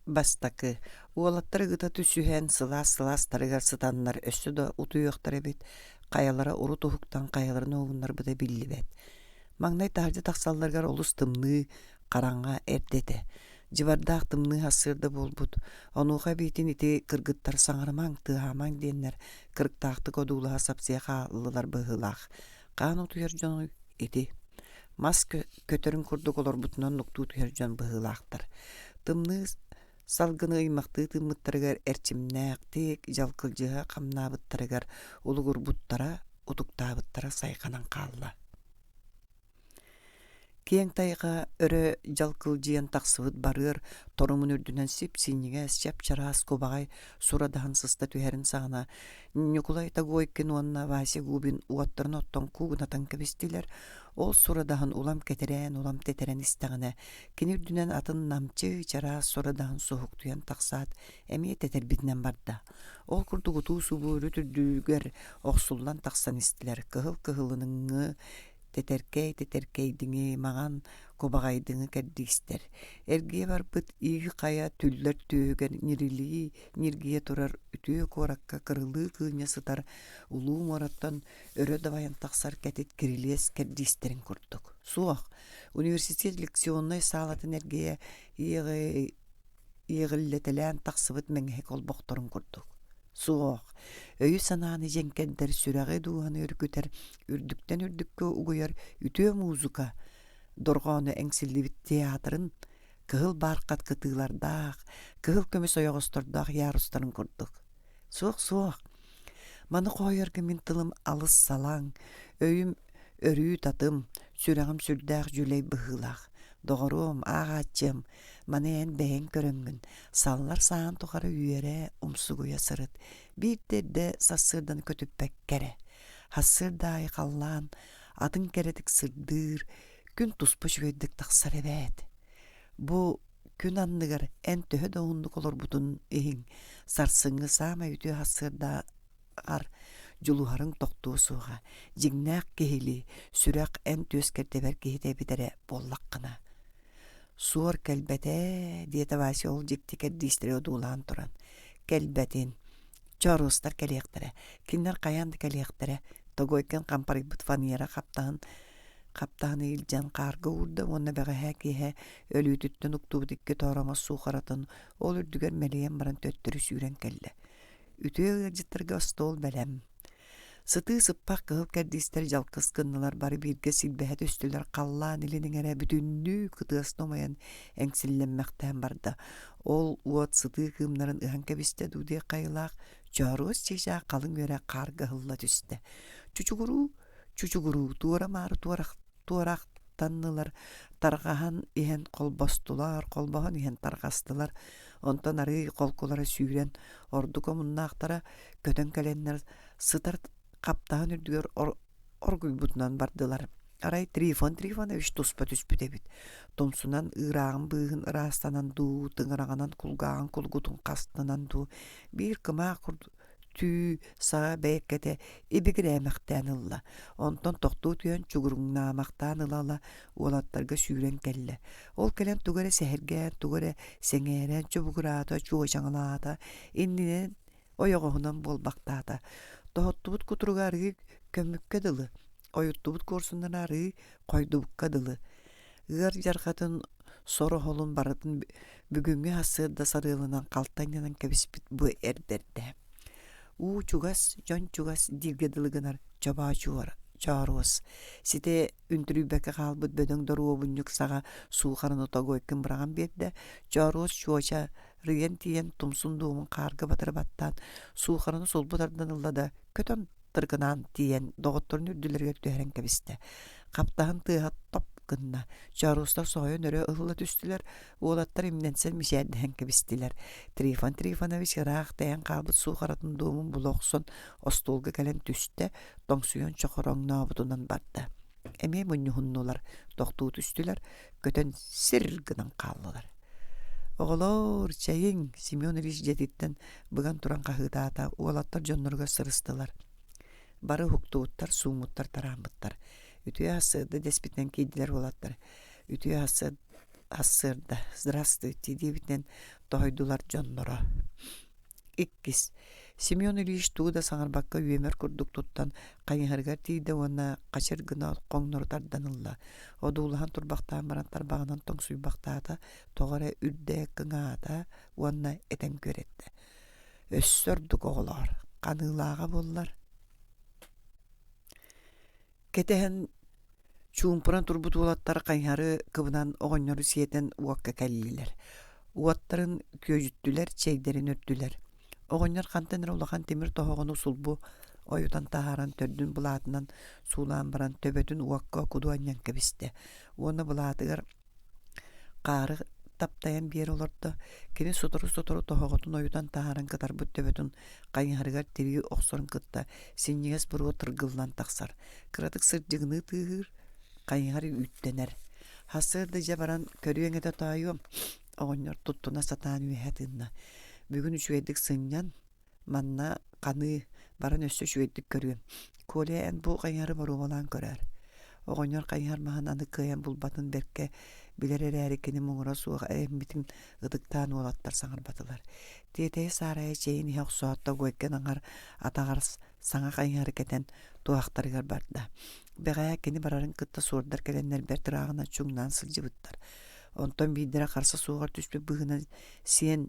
Бастакы, уолаттар ыгыта түсүһэн, сылаас-сылаастарыгар сытаннар өссө да утуйуохтара эбит, хайалара урут уһуктан хайаларын уһугуннарбыта биллибэт. Маҥнай таһырдьа тахсалларыгар олус тымныы, хараҥа эрдэ этэ. Дьыбардаах тымныы сарсыарда буолбут, онуоха эбиитин ити кыргыттар саҥарымаҥ, тыаһаамаҥ диэннэр кырыктаахтык одуулаһа сапсыйа хааллылар быһыылаах. Хаан утуйар дьону ити мас көтөрүн курдук олорбутунан нуктуу түһэр дьон быһыылаахтар. Тымныы салгыны ыймахтыы тыыммыттарыгар эрчимнээхтик дьалкылдьыһа хамнаабыттарыгар улугурбуттара, утуктаабыттара сайҕанан хаалла. Киэҥ тайҕа өрө дьалкылдьыйан тахсыбыт барыар торумун үрдүнэн сип-синньигэс, чап-чараас кубаҕай сурадаһан сыста түһэрин саҕана Ньукулай Тогойкин уонна Вася Губин уоттарын оттон куугунатан кэбистилэр. Ол сурадаһын улам кэтэрээн, улам тэтэрэн истэҕинэ, кини үрдүнэн атын намчы, чараас сурадаһын суһуктуйан тахсаат, эмиэ тэтэрбитинэн барда. Ол курдук утуу-субуу үрүт үрдүгэр охсуллан тахсан истилэр. Кыһыл кыһылыныҥҥы тэтэркэй тэтэркэйдиҥи, маҥан кубаҕайдыҥы кэрдиистэр. Эргийэ барбыт ии хайа түллэр түөһүгэр ньирилии ньиргийэ турар үтүө куоракка кырылыы кыынньа сытар улуу муораттан өрө дабайан тахсар кэтит кирилиэс кэрдиистэрин курдук. Суох, университет лекционнай саалатын эргийэ иэҕиллэтэлээн тахсыбыт мэҥэһик олбохторун курдук. Суох, өйү-санааны дьэҥкэрдэр, сүрэҕи-дууһаны өрүкүтэр, үрдүктэн үрдүккэ угуйар үтүө музыка дорҕооно эҥсиллибит театрын кыһыл баархат кытыылардаах, кыһыл көмүс ойоҕостордоох ярустарын курдук. Суох-суох, маны хоһуйарга мин тылым алыс салаҥ, өйүм өрүү татым, сүрэҕим сүрдээх дьүлэй быһыылаах. Доҕоруом, ааҕааччыам, маны эн бэйэҥ көрөҥҥүн, саллар саһаан тухары үөрэ, умсугуйа сырыт, биирдэ эрдэ сарсыарданы көтүппэккэ эрэ. Сарсыарда аайы халлаан атын кэрэтик сырдыыр, күн туспа үчүгэйдик тахсар эбээт. Бу күн анныгар эн төһө да уһуннук олорбутун иһин, сарсыҥҥы саамай үтүө сарсыарда ар дьулуһарыҥ тохтуо суоҕа, дьиҥнээх киһилии, сүрэх эн түөскэр тэбэр киһитэ эбит эрэ буоллаххына. Суор кэлбэтэ, диэтэ Вася ол дьикти кэрдиистэри одуулаан туран. Кэлбэтин. Чооруостар кэлиэхтэрэ. Кинилэр хайаан да кэлиэхтэрэ. Тогойкин хампарыйбыт фанера хаптаһын хаптаһыны илдьэн хаарга уурда уонна бэҕэһээ киэһэ өлүүтүттэн уктубут икки тооромос суухаратын ол үрдүгэр мэлийэн баран төттөрү сүүрэн кэллэ. Үтүө ыалдьыттарга остуол бэлэм. Сытыы сыппах кыһыл кэрдиистэр дьалкыс гыннылар бары бииргэ силбэһэ түстүлэр халлаан илин эҥэрэ бүтүннүү кытыасна умайан эҥсиллэммэхтээн барда. Ол уот сытыы кыымнарын ыһан кэбистэ дуу диэх хайылаах чооруос чыычаах халыҥ үөрэ хаарга ыһылла түстэ. Чучугуруу, чучугуруу туора-маары туорах туорахтаннылар, тарҕаһан иһэн холбостулар, холбоһон иһэн тарҕастылар. Онтон арыый холкулара сүүрэн, ордук омуннаахтара көтөн кэлэннэр сытар хаптаһын үрдүгэр оргуйбутунан бардылар. Арай Трифон Трифонович туспа түспүт эбит. Тумсунан ыырааҕын быыһын ыраастанан дуу, тыҥыраҕынан кулгааҕын кулгутун хастанан дуу, биир кымаах курдук түү саҕа бэйэккэтэ ибигирээмэхтээн ылла, онтон тохтуу түһэн чугуруҥнаамахтаан ыла-ыла уолаттарга сүүрэн кэллэ. Ол кэлэн тугу эрэ сэһэргээн, тугу эрэ сэҥээрэн чубугураата, чуочаҥалаата, иннинэн ойоҕоһунан буолбахтаата. Тоһуттубут кутуруга арыы көммүккэ дылы, ойуттубут куорсуннара арыы хойдубукка дылы. Ыар дьарҕатын сор оһолун барытын бүгүҥҥү сарсыарда сарыалынан халтаҥнанан кэбиспит бу эрдэрдэ. Уу чугас, дьон чугас дииргэ дылы гынар чобоочуор чооруос. Ситэ үнтүрүйбэккэ хаалбыт бөдөҥ доруобунньук саҕа суухараны Тогойкин быраҕан биэрдэ. Чооруос чуоча рыйан тиийэн тумсун дуомун хаарга батары баттаан суухараны сулбу тардан ылла да көтөн тыргынаан тиийэн доҕотторун үрдүлэригэр түһэрэн кэбистэ. Хаптаһын тыаһа топ гынна. Чооруостар соһуйан өрө ыһылла түстүлэр, уолаттар имнэнсэн мичээрдэһэн кэбистилэр. Трифон Трифонович ыраах тэйэн хаалбыт суухаратын дуомун була охсон остуолга кэлэн түстэ, тоҥсуйан чохороҥнообутунан барда. Эмиэ мунньуһуннулар, тохтуу түстүлэр, көтөн сир гынан хааллылар. Оҕолоор, чэйиҥ, Семен Ильич дьиэтиттэн быган туран хаһыытаата, уолаттар дьонноругар сырыстылар. Бары уһуктубуттар, сууммуттар, тарааммыттар. Үтүө сарсыарда дэспитинэн киирдилэр уолаттар. Үтүө Сарсыарда «Здравствуйте» диэбитинэн тоһуйдулар дьонноро. Иккис Семен Ильич тугу да саҥарбакка үөмэр курдук туттан хайыһарыгар тиийдэ уонна хачыр гына хоҥнору тардан ылла. Одуулаһан турбахтаан баран тарбаҕынан тоҥсуйбахтаата, тоҕо эрэ үрдэ кыҥаата уонна этэн күөрэттэ: «Өссө ордук оҕолоор, ханыылааҕа буоллар» Кэтэһэн чуумпуран турбут уолаттар хайыһары кыбынан оҕонньору сиэтэн уокка кэллилэр. Уоттарын күөдьүттүлэр, чэйдэрин үрдүлэр. Оҕонньор хантан эрэ улахан тимир тоһоҕону сулбу ойутан таһааран төрдүн былаатынан суулаан баран төбөтүн уокка куду анньан кэбистэ уонна былаатыгар Хаары таптайан биэрэ олордо, кини сотору-сотору тоһоҕотун ойутан таһааран кытарбыт төбөтүн хайыһарыгар тирии охсорун кытта синньигэс буруо тыргыллан тахсар, кыратык сырдьыгыныы тыаһыыр, хайыһар үүттэнэр. Сарсыарда дьэ баран көрүөҥ этэ тоойуом, оҕонньор туттуна сатаан үөһэ тыынна. Бүгүн үчүгэйдик сынньан, Манна ханыы, баран өссө үчүгэйдик көрүөм. Коля эн бу хайыһары боруобалаан көрөөр. Оҕонньор хайыһар маһын аны кыайан булбатын бэркэ билэр эрээри кини муҥура суох эрэммитин ытыктаан уолаттар саҥарбатылар. Тиэтэйэ саарайа чэйин иһэ охсоот Тогойкин аҥар атаҕар саҥа хайыһары кэтэн туһахтарыгар барда. Бэҕэһээ кини барарын кытта суордар кэлэннэр бэрт ырааҕынан чуҥнаан сылдьыбыттар. Онтон биирдэрэ харса суоҕар түспүт быһыынан сиэн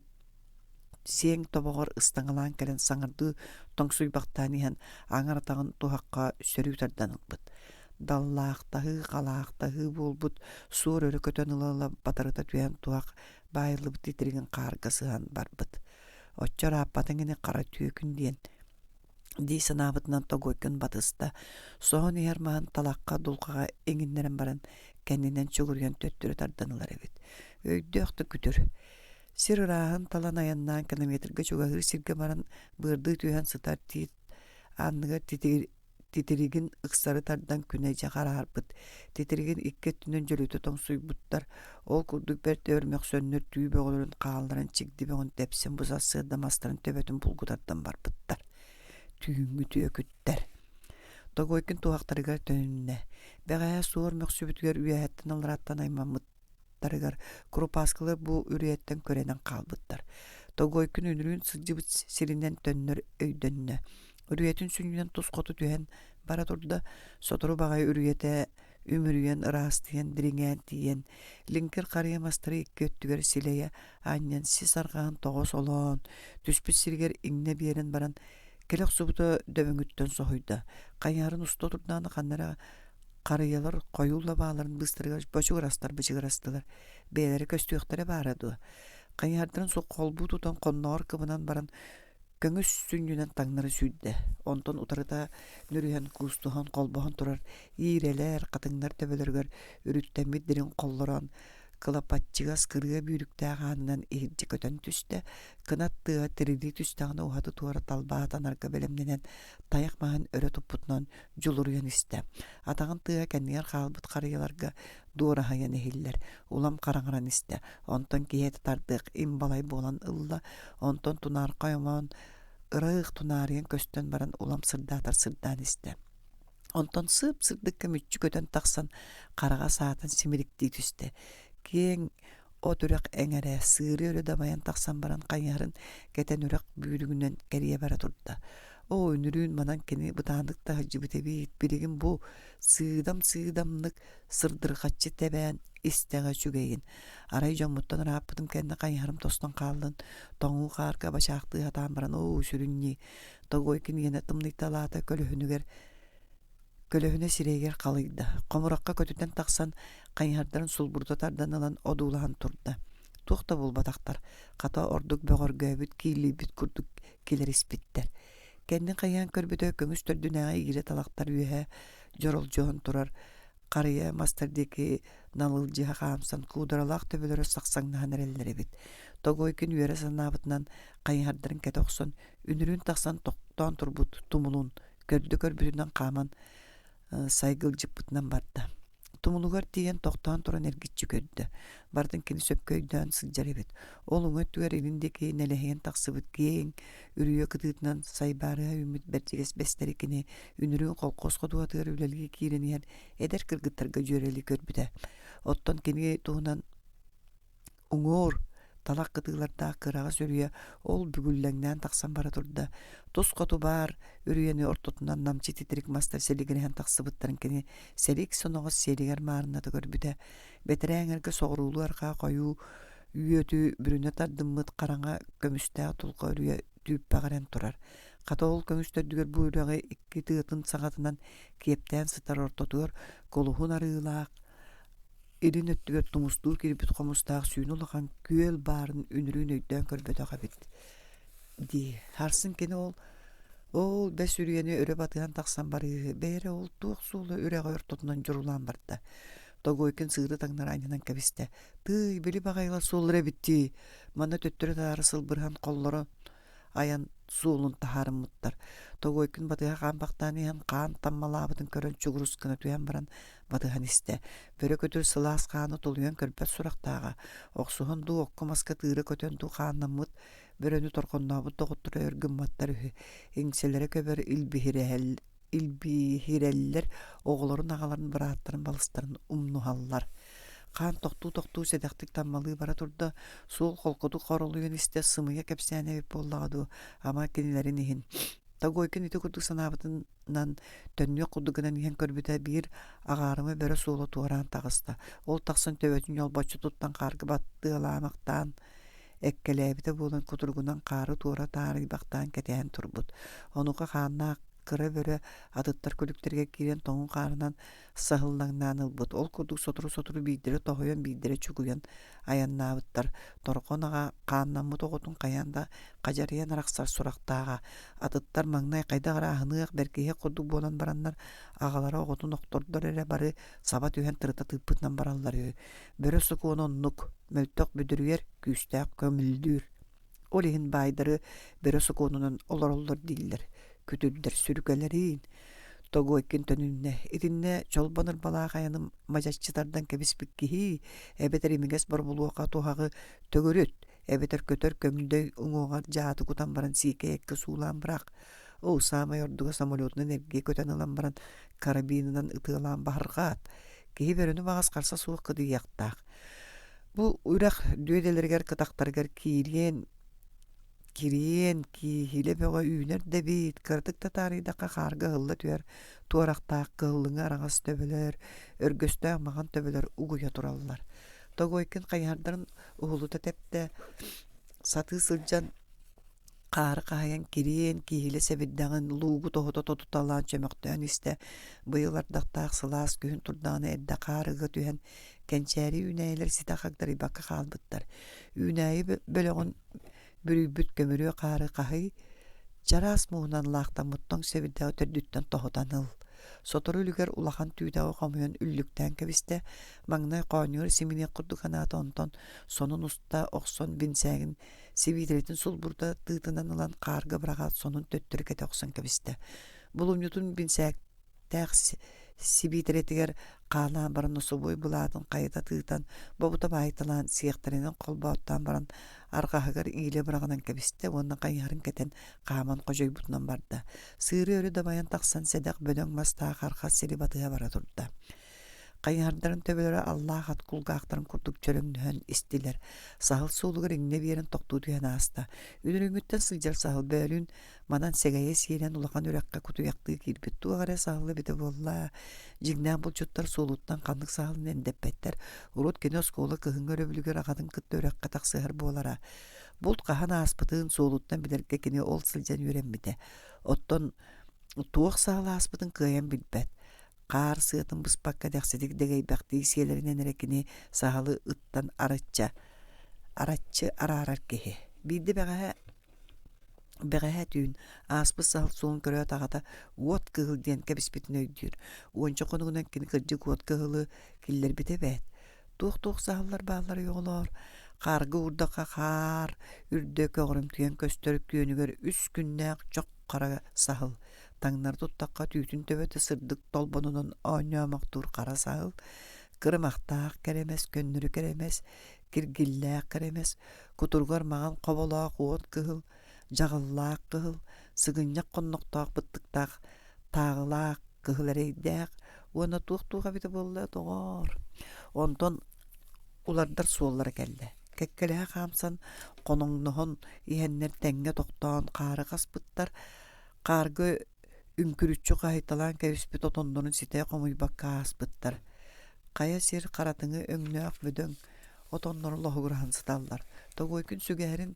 Сиэҥ тобоҕор ыстаҥалаан кэлэн саҥардыы тоҥсуйбахтаан иһэн аҥар атаҕын туһахха сөрүү тардан ылбыт. Даллаахтаһыы, халаахтаһыы буолбут суор өрө көтөн ыла-ыла батарыта түһэн туһах баайыллыбыт титиригин хаарга сыһан барбыт. Оччо ырааппатыҥ ини хара түөкүн диэн дии санаабытынан Тогойкин батыста, соһон иһэр маһын талахха, дулҕаҕа иҥиннэрэн баран кэннинэн чугуруйан төттөрү тардан ылар эбит. Өйдөөх да күтүр Сир ырааһын талан айаннаан километрга чугаһыыр сиргэ баран быардыы түһэн сытар тиит анныгар титиригин ыксары тардан күнэ-дьэ хараарбыт. Титиригин икки өттүнэн дьөлүтэ тоҥсуйбуттар. Ол курдук бэрт өр мөхсөннөр түү бөҕөлөрүн хаалларан чигди бөҕүн тэпсэн бу сарсыарда мастарын төбөтүн булгу тардан барбыттар. Түүҥҥү түөкүттэр. Тогойкин туһахтарыгар төнүннэ. Бэҕэһээ суор мөхсүбүтүгэр үөһэттэн аллараттан аймаммыт тарыгар курупааскылар бу үрүйэттэн күрэнэн хаалбыттар. Тогойкин үнүрүүн сылдьыбыт сиринэн төннөр өйдөннө. Үрүйэтин сүнньүнэн тус хоту түһэн бара турда. Сотору баҕайы үрүйэтэ үмүрүйэн, ыраастыйан, дириҥээн тиийэн, лиҥкир харыйа мастары икки өттүгэр силэйэ анньан сис арҕаһын тоҕо солоон, түспүт сиригэр иҥнэ биэрэн баран, кэлэ охсубута дөбөҥүттэн соһуйда. Хайыһарын уста турдаҕына ханна эрэ Харыйалар хойуу лабааларын быыстарыгар бочугурастар бычыгырастылар, бэйэлэрэ көстүөхтэрэ баара дуо? Хайыһардарын холбуу тутан хонноҕор кыбынан баран көҥүс сүнньүнэн таҥнары сүүрдэ. Онтон утарыта нөрүһэн куустуһан холбоһон турар иирэлэр, хатыҥнар төбөлөрүгэр үрүттэммит дириҥ холлороон кылапаччыгас кырыа бүүрүктээх аанынан иһирдьэ көтөн түстэ, кынат тыаһа тирилии түстэҕинэ уһаты-туора талбаатанарга бэлэмнэнэн тайах маһын өрө туппутунан дьулуруйан истэ. Атаҕын тыаһа кэннигэр хаалбыт харыйаларга дуораһыйан иһиллэр, улам хараҥаран истэ. Онтон киһи этэ тардыах им балай буолан ылла, онтон тунаархай омоон ыраах тунаарыйан көстөн баран улам сырдаатар сырдаан истэ. Онтон сып-сырдыкка мүччү көтөн тахсан хараҕа саатан симириктии түстэ. Киэҥ от үрэх эҥэрэ сыыры өрө дабайан тахсан баран хайыһарын кэтэн үрэх бүүрүгүнэн кэрийэ бара турда. Оо, үнүрүүн манан кини бытааннык да сылдьыбыт эбит, билигин бу сыыдам-сыыдамнык сырдырҕаччы тэбээн истэҕэ үчүгэйин. Арай дьоммуттан ырааппытым кэннэ хайыһарым тостон хааллын, тоҥуу хаарга бачаахтыы сатаан баран оо, сүрүн ньии, Тогой кинигэни тымныйталаата көлөһүнүгэр көлөһүнэ сирэйигэр халыйда. Хомурахха көтүтэн тахсан, хайыһардарын сулбурута тардан ылан одуулаһан турда. Туох да булбатахтар, хата ордук бөҕөргөөбүт, кииллийбит курдук килэриспиттэр. Кэннин хайыһан көрбүтэ көмүс төрдүнээҕи иирэ талахтар үөһэ дьоролдьуһан турар харыйа мастар диэки налылдьыһа хаамсан куударалаах төбөлөрө сахсаҥнаһан эрэллэр эбит. Тогойкин үөрэ санаабытынан хайыһардарын кэтэ охсон, үнүрүүн тахсан тохтоон турбут тумулун көрдө көрбүтүнэн хааман сайгылдьыппытынан барда. Тумулугар тиийэн тохтоон туран эргиччи көрдө. Барытын кини сөпкө өйдөөн сылдьар эбит. Ол уҥа өттүгэр илин диэки нэлэһийэн тахсыбыт киэҥ үрүйэ кытыытынан сайбаарыһа үүммүт бэрдьигэс бэстэри кини үнүрүүн холкуос хотуһатыгар үлэлии киирэн иһэр эдэр кыргыттарга дьүөрэлии көрбүтэ. Оттон кини туһунан Уҥуор талах кытыылардаах кыраҕас үрүйэ ол бүгүллэҥнээн тахсан бара турда. Тус хоту баар үрүйэни ортотунан намчы титирик мастар сэлигирэһэн тахсыбыттарын кини сэлик соноҕос сиэлигэр маарыната көрбүтэ. Бэтэрээ эҥэргэ соҕуруулуу-арҕаа хойуу үөтү бүрүнэ тардыммыт хараҥа көмүстээх дулҕа үрүйэ түүппэҕирэн турар. Хата ол көмүс төрдүгэр бу үрэҕи икки тыатын саҕатынан киэптээн сытар ортотугар кулуһун арыылаах илин өттүгэр тумустуу киирбит хомустаах сүүнэ улахан күөл баарын үнүрүүн өйдөөн көрбөтөх эбит дии. Сарсын кини ол ол бэс үрүйэни өрө батыһан тахсан барыыһы, бээрэ ол туох суола үрэҕи ортотунан дьурулаан барда. Тогойкин сыыры таҥнары анньынан кэбистэ. Тыый, били баҕайылар суоллара эбит дии. Манна төттөрү-таары сылбырыһан холлоро айан суолун таһаарыммыттар. Тогойкин батыһа хаампахтаан иһэн хаан таммалаабытын көрөн чугурус гына түһэн баран батыһан истэ. Бөрө көтөр сылаас хааны тулуйан көрбөт сурахтааҕа. Охсуһан дуу, окко-маска тыыра көтөн дуу хааннаммыт бөрөнү торҕоннообут доҕотторо өр гымматтар үһү. Иҥсэлэрэ көбөр илбиһирэһэл илбииһирэллэр, оҕолорун аҕаларын, бырааттарын, балыстарын умнуһаллар. Хаан тохтуу-тохтуу сэдэхтик таммалыы бара турда, суол холкутук хоролуйан истэ, сымыйа кэпсээн эбит буоллаҕа дуу, ама кинилэрин иһин. Тогойкин ити курдук санаабытынан төннүөх курдук гынан иһэн көрбүтэ биир аҕаарыма бөрө суола туораан таҕыста. Ол тахсан төбөтүн ньолбоччу туттан хаарга баттыалаамахтаан эккэлээбитэ буолан кутуругунан хаары туора таарыйбахтаан кэтэһэн турбут. Онуоха хааннаах кыра бөрө атыттар күлүктэригэр киирэн тоҥун хаарынан саһыллаҥнаан ылбыт. Ол курдук сотору-сотору биирдэрэ тоһуйан, биирдэрэ чугуйан айаннаабыттар. Торҕон аҕа хааннаммыт оҕотун хайаан да хадьарыйан арахсар сурахтааҕа. Атыттар маҥнай хайдах эрэ аһыныах, бэркиһиэх курдук буолан бараннар, аҕалара оҕотун охтордор эрэ бары саба түһэн тырыта тыыппытынан бараллар үһү. Бөрө сокуона оннук, мөлтөх бүдүрүйэр, күүстээх көмүллүүр. Ол иһин баайдары бөрө сокуонунан олороллор дииллэр, күтүрдэр сүргэлэриин. Тогойкин төнүннэ. Итиннэ чолбон ырбалаах айаны мадьаччы тардан кэбиспит киһи, эбэтэр имигэс борбулуоха туһаҕы төгүрүт, эбэтэр көтөр көҥдөй уҥуоҕар дьааты кутан баран сиикэй эккэ суулаан бырах. Оо, саамай ордуга самолетунан эргийэ көтөн ылан баран карабинынан ытыалаан баһырҕаат, киһи бөрөнү баҕас харса суох кыдыйыахтаах. Бу үрэх дүөдэлэригэр кытахтарыгар киириэн кириэн, кииһилэ бөҕө үүнэр да эбит, кыратык да таарыйдахха хаарга ыһылла түһэр туорахтаах кыһыллыҥы араҥас төбөлөр, өргөстөөх маҥан төбөлөр угуйа тураллар. Тогойкин хайыһардарын уһулута тэптэ, сатыы сылдьан Хаары хаһыйан кириэн, киһилэ сэбирдэҕин, луугу тоһута тотуталаан чөмөхтөөн истэ, быйыл ардахтаах сылаас күһүн турдаҕына эрдэ хаар ыга түһэн, кэнчээри үүнээйилэр ситэ хагдарыйбакка хаалбыттар. Үүнээйи бөлөҕүн бүрүйбүт көмүрүө хаары хаһый, чараас мууһунан лаахтаммыт тоҥ сэбирдэҕи төрдүттэн тоһутан ыл. Сотору үлүгэр улахан түүтэҕи хомуйан үллүктээн кэбистэ, маҥнай хоонньугар симиниэх курдук санаата, онтон сонун уста охсон бинсээгин Сибиитэритин сулбурда тыытынан ылан хаарга быраҕаат сонун төттөрү кэтэ охсон кэбистэ. Булумньутун бинсээктээх сибиитэрэтигэр хаалаан баран нособуой былаатын хайыта тыытан, бобута баайталаан, сиэхтэринэн холбооттоон баран арҕаһыгар иилэ быраҕынан кэбистэ уонна хайыһарын кэтэн хааман ходьойбутунан барда. Сыыры өрө дабайан тахсан сэдэх бөдөҥ мастаах арҕас сири батыһа бара турда. Хайыһардарын төбөлөрө аллаах ат кулгаахтарын курдук чөрөҥнөһөн истилэр. Саһыл суолугар иҥнэ биэрэн тохтуу түһэн ааста. Үнүрүүҥҥүттэн сылдьар саһыл бөөлүүн манан сэгэйэ сиэлэн улахан үрэххэ кутуйахтыы киирбит туох эрэ саһыл эбитэ буолла. Дьиҥнээх булчуттар суолуттан ханнык саһылын эндэппэттэр. Урут кини оскуола кыһыҥҥы өрөбүлүгэр аҕатын кытта үрэххэ тахсыһар буолара. Булт хаһан ааспытын суолуттан билэргэ кини ол сылдьан үөрэммитэ. Оттон туох саһыл ааспытын кыайан билбэт. Хаар сыатын быспакка дэхситик дэгэйбэхтии сиэлэринэн эрэ кини саһылы ыттан арачча араччы араарар киһи. Биирдэ бэҕэһээ бэҕэһээ түүн ааспыт саһыл суолун көрөөт аҕата уот кыһыл диэн кэбиспитин өйдүүр. Уонча хонугунан кини кырдьык уот кыһылы киллэрбитэ эбээт. Туох-туох саһыллар баалларый оҕолоор? Хаарга уурдахха хаар үрдэ көҕөрүмтүйэн көстөр күөнүгэр үс күннээх чох хара саһыл Таҥнары туттахха түүтүн төбөтө сырдык толбонунан оонньоомохтуур хара саһыл, кырымахтаах кэрэмэс, көннөрү кэрэмэс, киргиллээх кэрэмэс, кутуругар маҥан хоболоох уот кыһыл, дьаҕыллаах кыһыл, сыгынньах хоннохтоох быттыктаах тааҕылаах кыһыл эрэйдээх уонна туох-туох эбитэ буолла, доҕоор. Онтон улардар суоллара кэллэ. Кэккэлэһэ хаамсан, хоноҥноһон иһэннэр тэҥҥэ тохтоон хаары хаспыттар, хаарга үҥкүрүччү хаһыйталаан кэбиспит отоннорун ситэ хомуйбакка ааспыттар. Хайа сир харатыҥы өҥнөөх бөдөҥ отонноро лоһугураһан сыталлар. Тогуойкун сүгэһэрин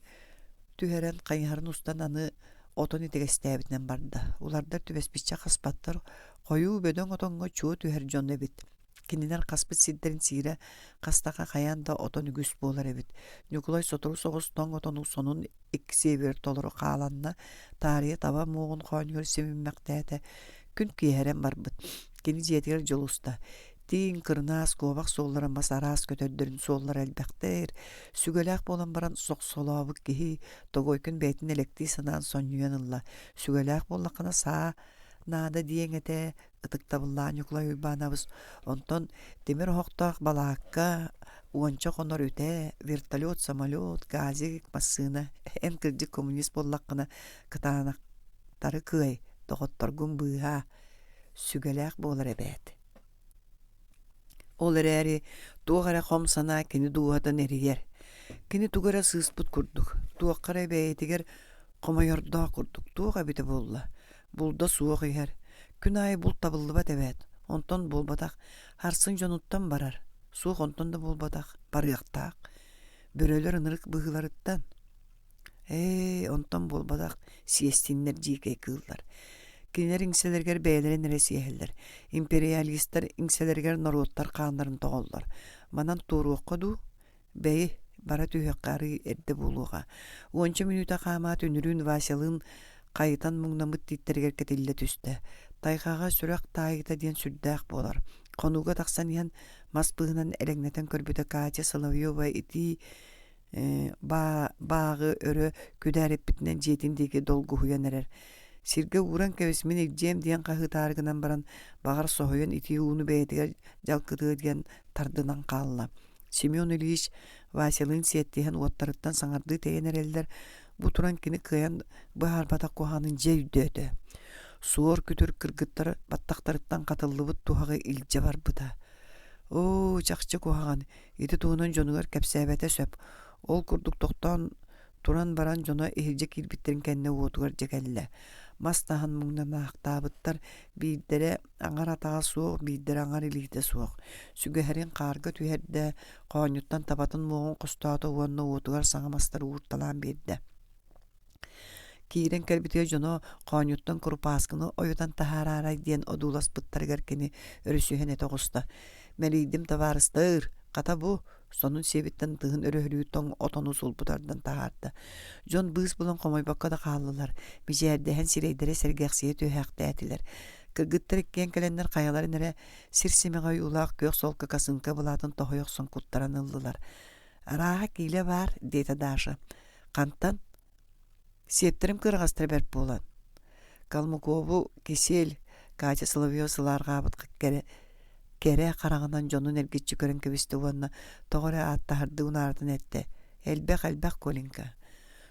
түһэрэн, хайыһарын устан аны отон итигэстээбитинэн барда. Улардар түбэспиччэ хаспаттар, хойуу бөдөҥ отоҥҥо чуо түһэр дьон эбит. Кинилэр хаспыт сирдэрин сиирэ хастаха хайаан да отон үгүс буолар эбит. Ньукулай сотору соҕус тоҥ отону сонун икки сиэбигэр толору хааланна, таарыйа таба муоҕун хоонньугар симиммэхтээтэ. Күн киэһэрэн барбыт. Кини дьиэтигэр дьулуста. Тииҥ, кырынаас, куобах суоллара мас араас көтөрдөрүн суоллара элбэхтэр. Сүгэлээх буолан баран сохсолообут киһи Тогойкун бэйэтин элэктии санаан сонньуйан ылла. Сүгэлээх буоллаххына саа наада диэҥ этэ, ытыктабыллаах Ньукулай Уйбаанабыс. Онтон тимир оһохтоох балаакка, уонча хонор үтэ, вертолет, самолет, газик, массыына. Эн кырдьык коммунист буоллаххына, кытаанахтары кыай, доҕотторгун быыһаа, сүгэлээх буолар эбээт. Ол эрээри туох эрэ хом санаа кини дууһатын эрийэр. Кини тугу эрэ сыыспыт курдук, туохха эрэ бэйэтигэр хомойордоох курдук туох эбитэ буолла Булда суох иһэр. Күн аайы булт табыллыбат эбээт. Онтон буолбатах. Харсын дьонуттан барар. Суох онтон да буолбатах. Барыахтаах. Бөрөлөр ынырык быһыыларыттан. Ээ, онтон буолбатах. Сиэстиннэр дьиикэй кыыллар. Кинилэр иҥсэлэригэр бэйэлэрин эрэ сиэһэллэр. Империалистар иҥсэлэригэр норуоттар хааннарын тоҕоллор. Манан туоруохха дуу? Бэйи, бара түһүөххэ арыый эрдэ буолуоҕа. Уонча мүнүүтэ хаамаат үнүрүүн Васялыын хайытан муҥнаммыт тииттэригэр кэтиллэ түстэ. Тайҕаҕа сүрэх таайыыта диэн сүрдээх буолар. Хонууга тахсан иһэн мас быыһынан элэҥнэтэн көрбүтэ Катя Соловьева итии бааҕы өрө күдээриппитинэн дьиэтин диэки долгуһуйан эрэр. Сиргэ ууран кэбис мин илдьиэм диэн хаһыытаары гынан баран, баҕар соһуйан итии ууну бэйэтигэр дьалкытыа диэн тардынан хаалла. Семен Ильич Васялыын сиэттиһэн уоттарыттан саҥардыы тэйэн эрэллэр, бу туран кини кыайан быһаарбатах куһаҕанын дьэ өйдөөтө. Суор күтүр кыргыттар баттахтарыттан хатыллыбыт туһаҕы илдьэ барбыта. Оо, чахчы куһаҕан, ити туһунан дьонугар кэпсээбэтэ сөп. Ол курдук тохтоон Туран баран дьоно иһирдьэ киирбиттэрин кэннэ уотугар дьэ кэллэ. Мас таһан муҥнанаахтаабыттар, биирдэрэ аҥар атаҕа суох, биирдэрэ аҥар илиитэ суох. Сүгэһэрин хаарга түһэрдэ, хоонньуттан табатын муоҕун хостоото уонна уотугар саҥа мастары уурталаан биэрдэ. Киирэн кэлбитигэр дьоно хоонньуттан курупааскыны ойутан таһаараарай диэн одууласпыттарыгар кини өрүсүһэн этэ оҕуста: «Мэлийдим табаарыстар, хата бу, сонун сиэбиттэн тыһын өрөһөлүү тоҥ отону сулбу тардан таһаарда. Дьон быыс булан хомойбокко да хааллылар, мичээрдэһэн сирэйдэрэ сэргэхсийэ түһээхтээтилэр. Кыргыттар иккиэн кэлэннэр хайаларын эрэ сир симэҕэ ойуулаах күөх солко косынка былаатын тоһуйа охсон куттаран ыллылар. «Арааһа киилэ баар», диэтэ Даша. «Хантан?» Сиэптэрим кыараҕастара бэрт буолан. Калмыкову Кисель, Катя Соловьева сылаарҕаабыт кэрэ, кэрэ хараҕынан дьонун эргиччи көрөн кэбистэ уонна тоҕо эрэ ааттаһардыы унаарытан эттэ: «Элбэх-элбэх, Коленька.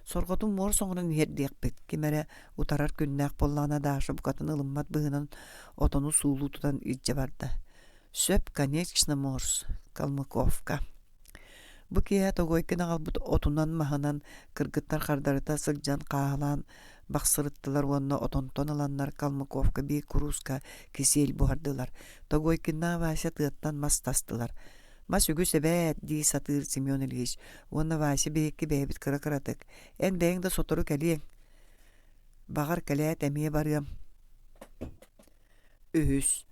Сорҕотун муорус оҥорон иһэрдиэхпит, ким эрэ утарар күннээх буоллаҕына Даша букатын ылыммат быһыынан отону суулуу тутан илдьэ барда. Сөп, конечно, морс, Калмыковка. Бу киэһэ Тогойкин аҕалбыт отунан-маһынан кыргыттар хардарыта сылдьан хааһылаан бахсырыттылар уонна отонтон ыланнар Калмыковка биир курууска кисиэл буһардылар. Тогойкиннаах Вася тыаттан мас тастылар. «Мас үгүс эбээт» дии сатыыр Семен Ильич уонна Вася биһикки бэйэбит кыра-кыратык «Эн бэйэҥ да сотору кэлиэҥ, баҕар кэлээт эмиэ барыам» Үһүс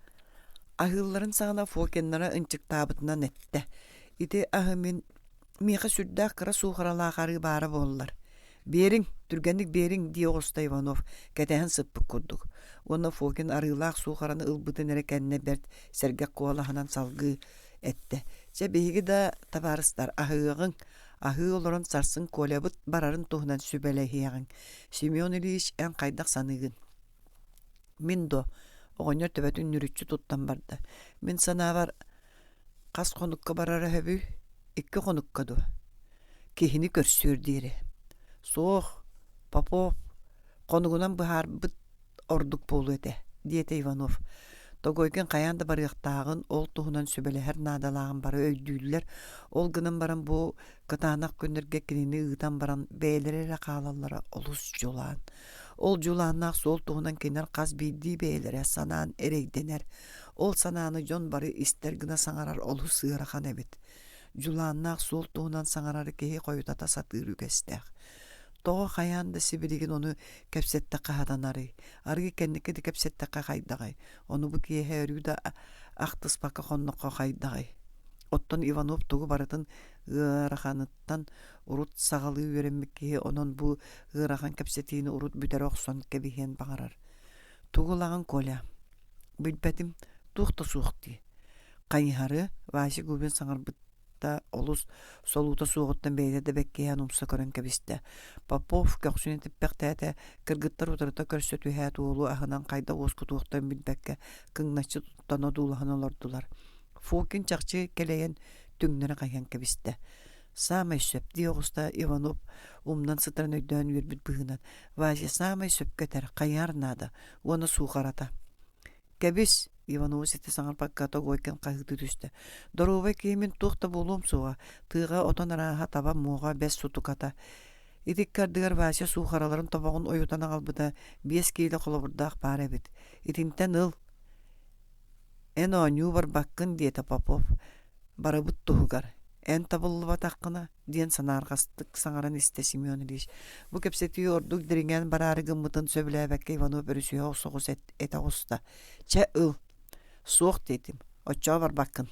Аһыылларын саҕана Фокиннара ынчыктаабытынан эттэ: «Ити аһы мин миэхэ сүрдээх кыра суухаралаах арыы баара буоллар. Биэриҥ, түргэнник биэриҥ» дии оҕуста Иванов, кэтэһэн сыппыт курдук. Уонна Фокин арыылаах суухараны ылбытын эрэ кэннэ бэрт сэргэх куолаһынан салгыы эттэ: «Чэ, биһиги да, табаарыстар, аһыаҕыҥ, аһыы олорон сарсын Колябыт барарын туһунан сүбэлэһиэҕиҥ. Семен Ильич, эн хайдах саныыгын?» Мин дуо? Оҕонньор төбөтүн нүрүччү туттан барда. Мин санаабар, хас хонукка барара сөбүй? Икки хонукка дуо? Киһини көрсүөр диэри. Суох, Попов, хонугунан быһаарбыт ордук буолуо этэ, диэтэ Иванов. Тогойкин хайаан да барыахтааҕын, ол туһунан сүбэлэһэр наадалааҕын бары өйдүүллэр. Ол гынан баран бу кытаанах күннэргэ кинини ыытан баран бэйэлэрэ эрэ хаалаллара олус дьулаан. Ол дьулааннаах суол туһунан кинилэр хас биирдии бэйэлэрэ санаан эрэйдэнэр. Ол санааны дьон бары истэр гына саҥарар олус ыарахан эбит. Дьулааннаах суол туһунан саҥарары киһи хойутата сатыыр үгэстээх. Тоҕо хайаан да сибилигин ону кэпсэттэххэ сатанарый? Арыы кэнники да кэпсэттэххэ хайдаҕый? Ону бу киэһэ өрүү да ахтыспакка хонноххо хайдаҕый? Оттон Иванов тугу барытын ыараханыттан урут саҕалыы үөрэммит киһи онон бу ыарахан кэпсэтиини урут бүтэрэ охсон кэбиһиэн баҕарар. Тугу ылаҕын, Коля? Билбэтим, туох да суох дии. Хайыһары Вася Губин саҥарбыта олус солуута суоҕуттан бэйэтэ да бэккиһээн умса көрөн кэбистэ. Попов көхсүн этиппэхтээтэ, кыргыттар утарыта көрсө түһээт уолу аһынан хайдах уоскутуохтарын билбэккэ кыҥначчы туттан одуулаһан олордулар. Фокин чахчы кэлэйэн түҥнэри хайан кэбистэ. Саамай сөп дии оҕуста Иванов умнан сытарын өйдөөн үөрбүт быһыынан Вася саамай сөпкө этэр, хайыһар наада уонна суухарата. Кэбис, Иванова ситэ саҥарбакка Тогойкин хаһыытыы түстэ. Доруобай киһи мин туох да буолуом суоҕа, тыаҕа отон арааһа таба муоҕа бэс сутуката. Ити икки ардыгар Вася суухараларын тобоҕун ойутан аҕалбыта 5 киилэ холобурдаах баар эбит. Итинтэн ыл, Эн оонньуу барбаккын, диэтэ Попов, барыбыт туһугар. Эн табыллыбатаххына, диэн санаарҕастык саҥаран истэ Семен Ильич. Бу кэпсэтии ордук дириҥээн бараары гыммытын сөбүлээбэккэ Иванов өрүсүһэ соҕус этэ оҕуста. Чэ, ыл. Суох диэтим. Оччоҕо барбаккын.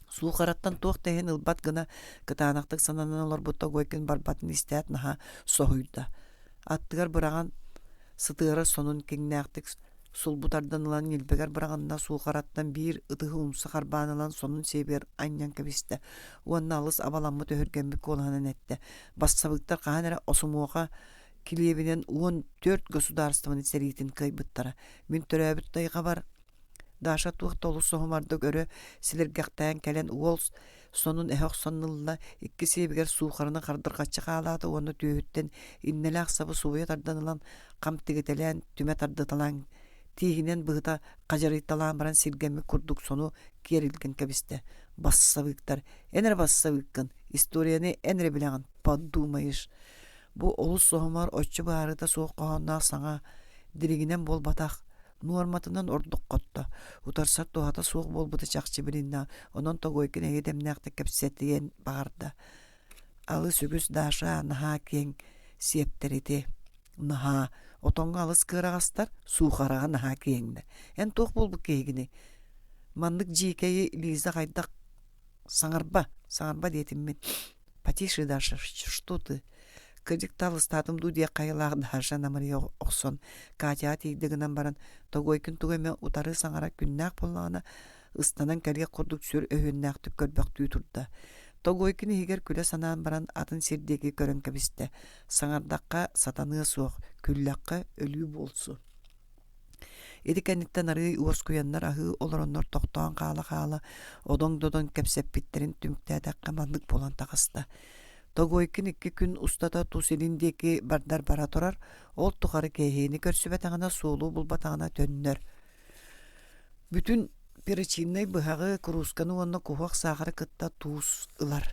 Суухараттан туох да иһин ылбат гына кытаанахтык сананан олорбут Тогойкин барбатын истээт наһаа соһуйда. Аттыгар быраҕан сытыарар сонун киҥнээхтик сулбу тардан ылан ньилбэгэр быраҕынна суухараттан биир ытыһы умса харбаан ылан сонун сиэбигэр анньан кэбистэ уонна алыс абаламмыт өһүргэммит куолаһынан эттэ бассабыыктар хаһан эрэ осумуоха килиэбинэн 14 государствоны сэриитин кыайбыттара мин төрөөбүт тайҕабар Даша туох да олус соһумардык өрө силиргэхтээн кэлэн уол сонун эһэ охсон ылла, икки сиэбигэр суухарынан хардырҕаччы хаалаата уонна түөһүттэн иннэлээх сабы субуйа тардан ылан хам тигитэлээн түмэ тардыталаан тииһинэн быһыта хадьарыйталаан баран сиргэммит курдук сону киэр илгэн кэбистэ. Бассабыыктар, эн эрэ бассабыыккын, историяны эн эрэ билэҕин, подумаешь. Бу олус соһумар оччо быһаарыыта суох хоһоонноох саҥа дириҥинэн буолбатах, нуорматынан ордук хотто. Утарсар туһата суох буолбута чахчы билиннэ, онон Тогойкин эйэ дэмнээхтик кэпсэтиэн баҕарда. Алыс үгүс Даша наһаа киэҥ сиэптэр ити. Наһаа. Отоҥҥо алыс кыараҕастар, суухараҕа наһаа киэҥнэр. Эн туох буолбут киһигиний? Маннык дьиикэйи Лиза хайдах Саҥарба, саҥарба диэтим мин. Потише, Даша, что ты? Кырдьык да алыстаатым дуу диэх хайалаах Даша намырыйа охсон, Катяҕа тиийдэ гынан баран, Тогойкин тугу эмэ утары саҥарар күннээх буоллаҕына, ыстанан кэлиэх курдук сүр өһүөннээхтик көрбөхтүү турда. Тогойкин иһигэр күлэ санаан баран атын сир диэки көрөн кэбистэ. Саҥардахха сатаныа суох, күллэххэ өлүү буолсу. Ити кэнниттэн арыый уоскуйаннар аһыы олороннор тохтоон хаала-хаала одоҥ-додоҥ кэпсэппиттэрин түмүктээтэххэ маннык буолан таҕыста. Тогойкин икки күн устата тус илин диэки бардар бара турар, ол тухары кэһиини көрсүбэтэҕинэ суолу булбатаҕына төннөр. Бүтүн перочиннай быһаҕы, куруусканы уонна куһуок саахары кытта туус ылар.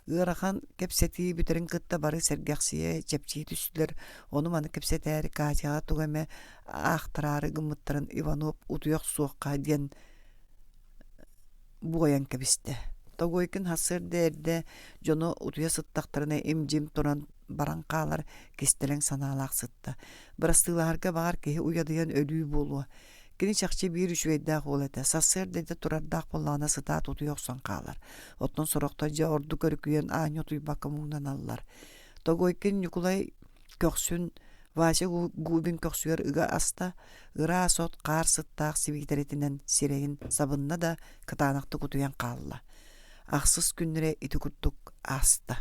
Ыарахан кэпсэтии бүтэрин кытта бары сэргэхсийэ, чэпчии түстүлэр, ону-маны кэпсэтээри Катяҕа тугу эмэ аахтараары гыммыттарын Иванов утуйа охсуохха диэн буойан кэбистэ. Тогойкин сарсыарда эрдэ дьоно утуйа сыттахтарына им-дьим туран баран хаалар кистэлэҥ санаалаах сытта. Бырастыылаһарга баҕар киһи уйадыйан өлүү буолуо. Кини чахчы биир үчүгэйдээх уол этэ, сарсыарда эрдэ турардаах буоллаҕына сытаат утуйа охсон хаалар. Оттон сорохтор дьэ ордук өрүкүйэн аанньа утуйбакка муҥнаналлар. Тогойкин Ньукулай көхсүн Вася Губин көхсүгэр ыга аста, ыраас от хаар сыттаах сибиитэритинэн сирэйин сабынна да кытаанахтык утуйан хаалла. Ахсыс күннэрэ ити курдук ааста.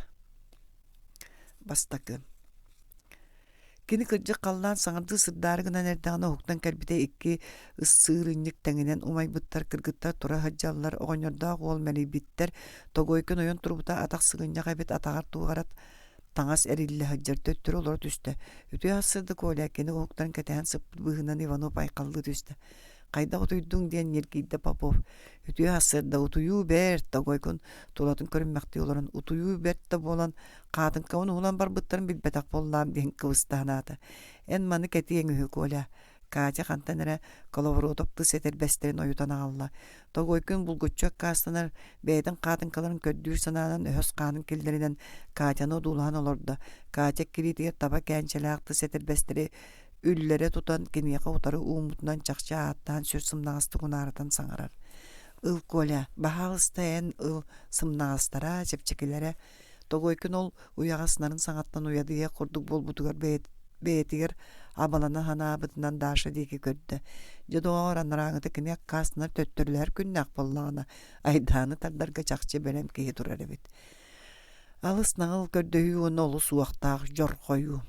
Бастакы Кини кырдьык халлаан саҥардыы сырдаары гынан эрдэҕинэ уһуктан кэлбитэ икки ыссыырынньык тэҥинэн умайбыттар, кыргыттар тура сылдьаллар, оҕонньордоох уол мэлийбиттэр, Тогойкин ойон турбута атах сыгынньах эбит, атаҕар туох эрэ таҥас эриллэ сылдьар, төттөрү олоро түстэ. Үтүө сарсыарда Коля кини уһуктан кэтэһэн сыппыт быһыынан Иванов айхаллыы түстэ. Хайдах утуйдуҥ диэн ньиргийдэ Попов. Үтүө сарсыарда утуйуу бэрт, Тогойкун тулатын көрүммэхтии олорон утуйуу бэрт да буолан хаатыҥкабын уһулан барбыттарын билбэтэх буоллаам диэн кыбыста санаата. Эн маны кэтиэҥ үһү, Коля. Катя хантан эрэ Коловоротов тыс этэрбэстэрин ойутан аҕалла. Тогойкун булгуччу аккаастанар, бэйэтин хаатыҥкаларын көрдүүр санаанан өһөс хаанын киллэринэн Катяны одуулаһан олордо. Катя кириитигэр таба кээнчэлээх тыс этэрбэстэри үллэрэ тутан киниэхэ утары ууммутунан чахчы ааттаан сүр сымнаҕастык унаарытан саҥарар. «Ыл, Коля, баһаалыста эн ыл, сымнаҕастара, чэпчэкилэрэ». Тогойкин ол уйаҕас нарын саҥаттан уйадыйыах курдук буолбутугар бэйэтигэр абалана санаабытынан Даша диэки көрдө. Дьэ доҕоор, анарааҥыта кини аккаастанар төттөрүлэһэр күннээх буоллаҕына, айдааны тардарга чахчы бэлэм киһи турар эбит. Алыс наҕыл көрдөһүү уонна олус уохтаах дьорҕойуу.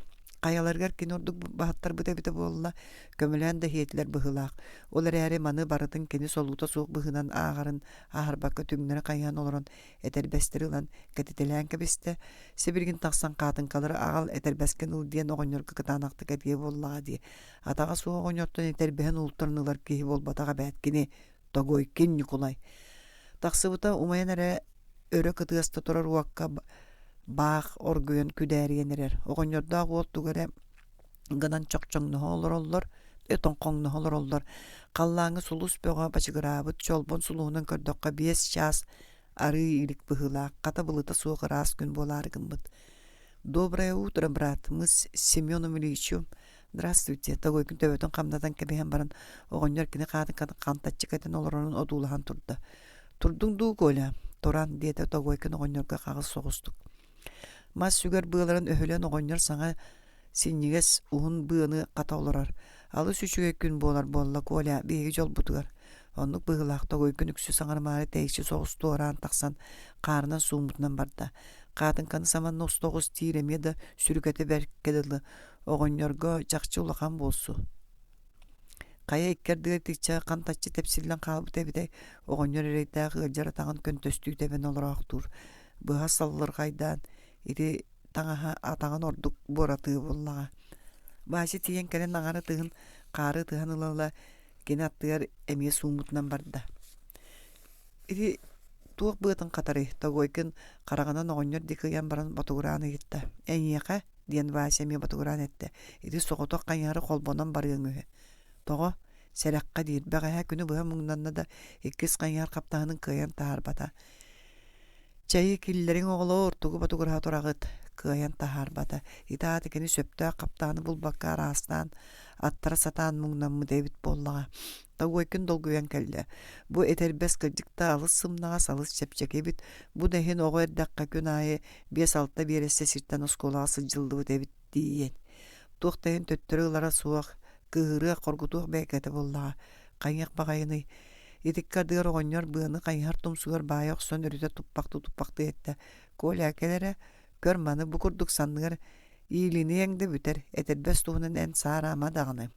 Хайаларыгар кини ордук баһыттарбыт эбитэ буолла, көмөлөөн да иһиэтилэр быһыылаах. Ол эрээри маны барытын кини солуута суох быһыынан ааҕарын ааһарбакка түҥнэри хайыһан олорон этэрбэстэри ылан кэтитэлээн кэбистэ. Сибилигин тахсан хаатыҥкалары аҕал этэрбэскин ыл диэн оҕонньорго кытаанахтык этиэ буоллаҕа дии. Атаҕа суох оҕонньортон этэрбэһин уултаран ылар киһи буолбатах эбээт кини Тогойкин Ньукулай. Тахсыбыта умайан эрэ өрө кытыаста турар уокка баах оргуйан күдээрийэн эрэр. Оҕонньордоох уол тугу эрэ гынан чохчоҥноһо олороллор, тоҥхоҥноһо олороллор. Халлааҥҥа сулус бөҕө бачыгыраабыт чолбон сулуһунан көрдөххө 5 чаас арыы илик быһыылаах, хата былыта суох ыраас күн буолаары гыммыт. «Доброе утро, брат, мы с Семеном Ильичем Здравствуйте, Тогойкун төбөтүн хамнатан кэбиһэн баран, оҕонньор кини хаатыҥкатын хантаччы кэтэн олорорун одуулаһан турда. «Турдуҥ дуу, Коля?» «Туран», диэтэ Тогойкин оҕонньорго хаҕыс соҕустук. Мас сүгэр быаларын өһүлэн оҕонньор саҥа синньигэс уһун быаны хата олорор. Алыс үчүгэй күн буолар буолла, Коля, биһиги дьолбутугар. Оннук быһыылаах Тогойкин үксү саҥарымаары тэйиччи соҕус туораан тахсан хаарынан сууммутунан барда. Хаатыҥканы саманна уста оҕус диир эмиэ да сүрүкэтэ бэркэ дылы Оҕонньорго чахчы улахан буолсу. Хайа икки ардыгар итиччэ хантаччы тэпсиллэн хаалбыт эбитэй, оҕонньор эрэйдээх ыалдьар атаҕын көнтөстүү тэбэн олороохтуур. Быһа саллырҕайдаан ити таҥаһа атаҕын ордук буоратыы буоллаҕа. Вася тиийэн кэлэн аҥара тыһын хаары ытыһан ыла-ыла кини аттыгар эмиэ сууммутунан барда. Ити туох быатын хатарый, Тогойкин хараҕынан оҕонньор диэки ыйан баран ботугураан ыйытта. Эйиэхэ диэн Вася эмиэ ботугураан эттэ. Ити соҕотох хайыһары холбонон барыаҥ үһү. Тоҕо? Сэрэххэ диир. Бэҕэһээ күнү быһа муҥнанна да, иккис хайыһар хаптаһынын кыайан таһаарбата. Чэйи киллэриҥ оҕолоор, тугу ботугураһа тураҕыт? Кыайан таһаарбата. Ити аата кини сөптөөх хаптаһыны булбакка араастаан, аттара сатаан муҥнаммыт эбит буоллаҕа. Тогойкин долгуйан кэллэ. Бу этэрбэс кырдьык да алыс сымнаҕас, алыс чэпчэки эбит. Бу да иһин оҕо эрдэххэ күн аайы 5-6 биэрэстэ сиртэн оскуолаҕа сылдьыллыбыт эбит диэн. Туох да иһин төттөрү ылара суох, кыыһырыах, хоргутуох бэйэкэтэ буоллаҕа. Хайыах баҕайыный? Итиккэ ардыгар оҕонньор быаны хайыһар тумсугар баайа охсон өрүтэ туппахтыы-туппахтыы эттэ. Коля, кэл эрэ, көр маны бу курдук санныгар иилиниэҥ да бүтэр, этэрбэс туһунан эн саараама даҕаны.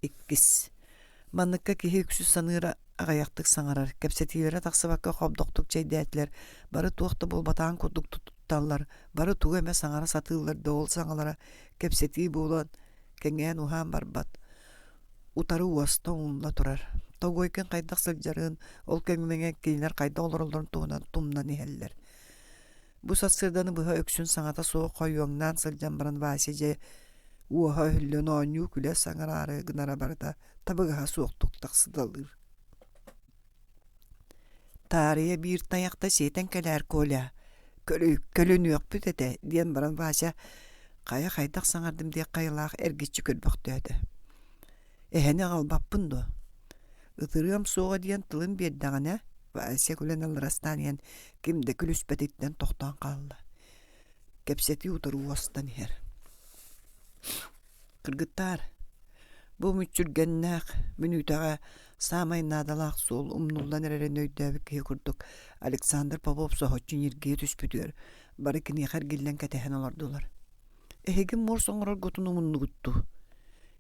Иккис. Манныкка киһи үксү саныыра аҕыйахтык саҥарар, кэпсэтиилэрэ тахсыбакка хобдохтук чэйдээтилэр, бары туох да буолбатаҕын курдук тутталлар, бары тугу эмэ саҥара сатыыллар да ол саҥалара кэпсэтии буолан кэҥээн-уһаан барбат, утары уоста уулла турар. Тогойкин хайдах сылдьарын, ол кэмҥэ кинилэр хайдах олороллорун туһунан тумнан иһэллэр. Бу сарсыарданы быһа үксүн саҥата суох хойуоҥнаан сылдьан баран Вася дьэ уоһа өһүллэн оонньуу-күлэ саҥараары гынара барыта табыгаһа суохтук тахсыталыыр. Таарыйа биир тайахта сиэтэн кэлээр Коля, көлүнүөхпүт этэ диэн баран Вася хайа хайдах саҥардым диэх хайалаах эргиччи көрбөхтөөтө. Эһэни аҕалбаппын дуо? Ытырыам суоҕа диэн тылын биэрдэҕинэ, Вася күлэн алларастаан иһэн ким да күлүспэтиттэн тохтоон хаалла. Кэпсэтии утары уостан иһэр. Кыргыттаар, бу мүччүргэннээх мүнүүтэҕэ саамай наадалаах суол умнуллан эрэрин өйдөөбүт киһи курдук Александр Попов соһуччу ньиргийэ түспүтүгэр бары киниэхэ эргиллэн кэтэһэн олордулар. Эһиги муос оҥороргутун умуннугут дуу?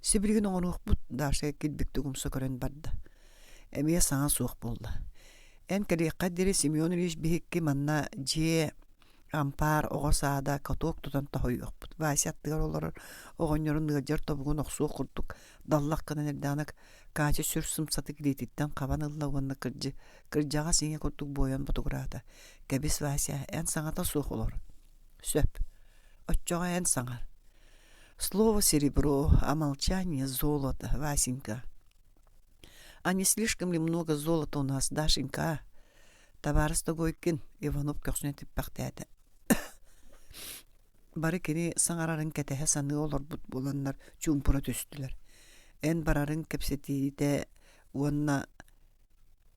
Сибилигин оҥоруохпут, Даша килбиктик умса көрөн барда. Эмиэ саҥа суох буолла. Эн кэлиэххэ диэри Семен Ильич биһикки манна дьиэ ампаар, оҕо саада, каток тутан тоһуйуохпут. Вася аттыгар олорор оҕонньорун ыалдьар тобугун охсуох курдук даллах гынан эрдэҕинэ. Катя сүр сымсатык илиититтэн хабан ылла уонна кырдьы, кырдьаҕас ийэ курдук буойан ботугураата. «Кэбис, Вася, эн саҥата суох олор». «Сөп. Оччоҕо эн саҥар». «Слово серебро, а молчание золото, Васенька». «А не слишком ли много золота у нас, Дашенька, а?» Табаарыс Догойкин, Иванов көхсүнэ типпэхтээтэ. Бары кини саҥарарын кэтэһэ саныы олорбут буоланнар чуумпура түстүлэр. Эн барарыҥ кэпсэтиитэ уонна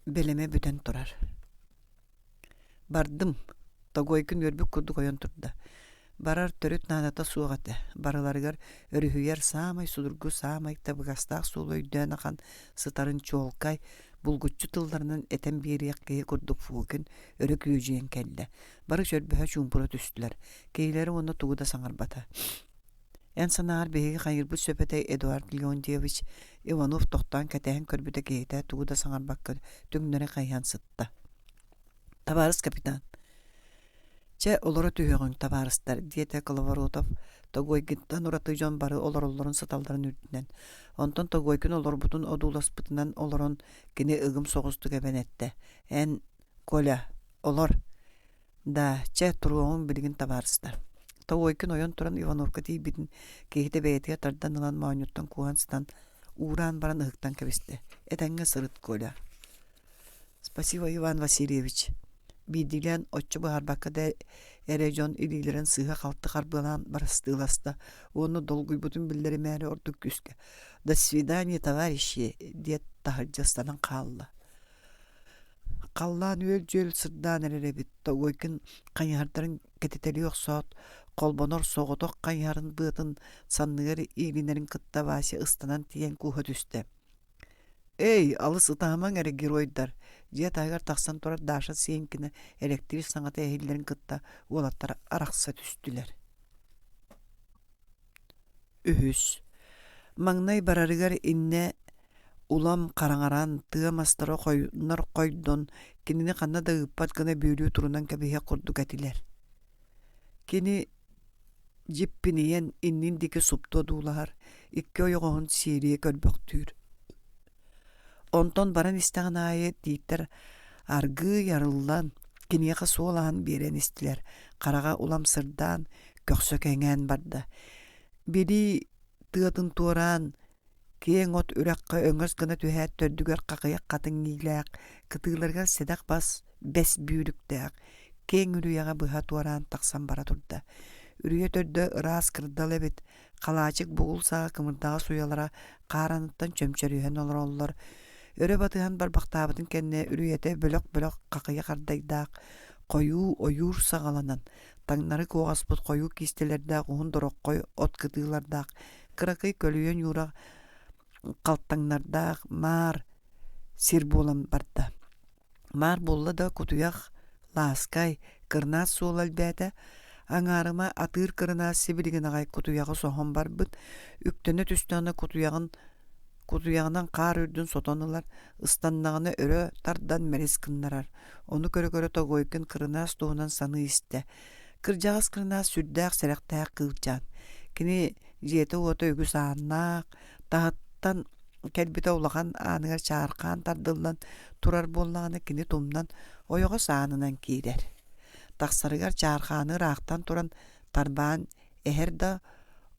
бэлэмэ бүтэн турар. Бардым, Тогойкин үөрбүт курдук ойон турда. Барар төрүт наадата суох этэ. Барыларыгар өрүһүйэр саамай судургу, саамай табыгастаах суолу өйдөөн ахан сытарын чуолкай, булгуччу тылларынан этэн биэриэх киһи курдук Фокин өрө күөдьүйэн кэллэ. Бары чөрбөһө чуумпура түстүлэр. Киһилэрэ уонна тугу да саҥарбата. Эн санааҕар биһиги хайыырбыт сөп этэй Эдуард Леонтьевич Иванов тохтоон кэтэһэн көрбүтэ киһитэ тугу да саҥарбакка түҥнэри хайыһан сытта. Табаарыс капитан, чэ олоро түһүөҕүҥ табаарыстар, диэтэ Коловоротов Тогойкинтан ураты дьон бары олороллорун сыталларын үрдүнэн. Онтон Тогойкин олорбутун одууласпытынан олорон кини ыгым соҕустук эбэн эттэ: «Эн, Коля, олор. Да, чэ, туруоҕуҥ билигин табаарыстар». Тогойкин ойон туран Ивановка тиийбитин киһитэ бэйэтигэр тардан ылан моонньуттан кууһан сытан уураан баран ыһыктан кэбистэ: «Этэҥҥэ сырыт, Коля». Спасибо, Иван Васильевич. Биирдиилээн оччо быһаарбакка да эрэ дьон илиилэрин сыыһа-халты харбыалаан барастыыласта уонна долгуйбутун биллэримээри ордук күүскэ «До свидания, товарищи!» диэт таһырдьа ыстанан хаалла. Халлаан үөл-дьүөл сырдаан эрэр эбит. Тогойкин хайыһардарын кэтитэлии охсоот, холбонор соҕотох хайыһарын быатын санныгар иилинэрин кытта Вася ыстанан тиийэн кууһа түстэ. «Эй, алыс ытаһымаҥ эрэ, геройдар!» Дьиэ таһыгар тахсан турар Даша Сенькина электрик саҥата иһиллэрин кытта уолаттар арахса түстүлэр. Үһүс. Маҥнай барарыгар иннэ улам хараҥаран, тыа мастара хойуннар хойдон, кинини ханна да ыыппат гына бүөлүү турунан кэбиһиэх курдук этилэр. Кини дьиппинийэн иннин диэки супту одуулаһар, икки ойоҕоһун сиэрийэ көрбөхтүүр. Онтон баран истэҕин аайы тииттэр аргыый арыллан, киниэхэ суол аһан биэрэн истилэр, хараҕа улам сырдаан, көхсө кэҥээн барда. Билии тыатын туораан, Киэҥ от үрэххэ өҥөс гына түһээт төрдүгэр хахыйах хатыҥ иилээх, кытыыларыгар сэдэх бас бэс бүүрүктээх, киэҥ үрүйэҕэ быһа туораан тахсан бара турда. Үрүйэ төрдө ыраас кырдал эбит, халаачык бугул саҕа кымырдаҕас уйалара хаараныттан чөмчөрүһэн олороллор. Өрө батыһан барбахтаабытын кэннэ үрүйэтэ бөлөх-бөлөх хахыйах ардайдаах, хойуу ойуур саҕаланан, таҥнары куоҕаспыт хойуу киистэлэрдээх уһун дороххой от кытыылардаах кыракый көлүйэ ньуура халтаҥнардаах маар сир буолан барда. Маар буолла да кутуйах, лааскай, кырынаас суола элбээтэ. Аҥаарыма атыыр кырынаас сибилигин аҕай кутуйаҕы соһон барбыт, үктэнэ түстэҕинэ кутуйаҕын кутуйаҕынан хаар үрдүн сотон ылар, ыстаннаҕына өрө тардан мэлис гыннарар. Ону көрө-көрө Тогойкин кырынаас туһунан саныы истэ. Кырдьаҕас кырынаас сүрдээх сэрэхтээх кыылчаан. Кини дьиэтэ-уота үгүс ааннаах, таһыттан кэлбитэ улахан ааныгар чааркаан тардыллан турар буоллаҕына кини тумнан ойоҕос аанынан киирэр. Тахсарыгар чааркааны ыраахтан туран тарбаан эһэр да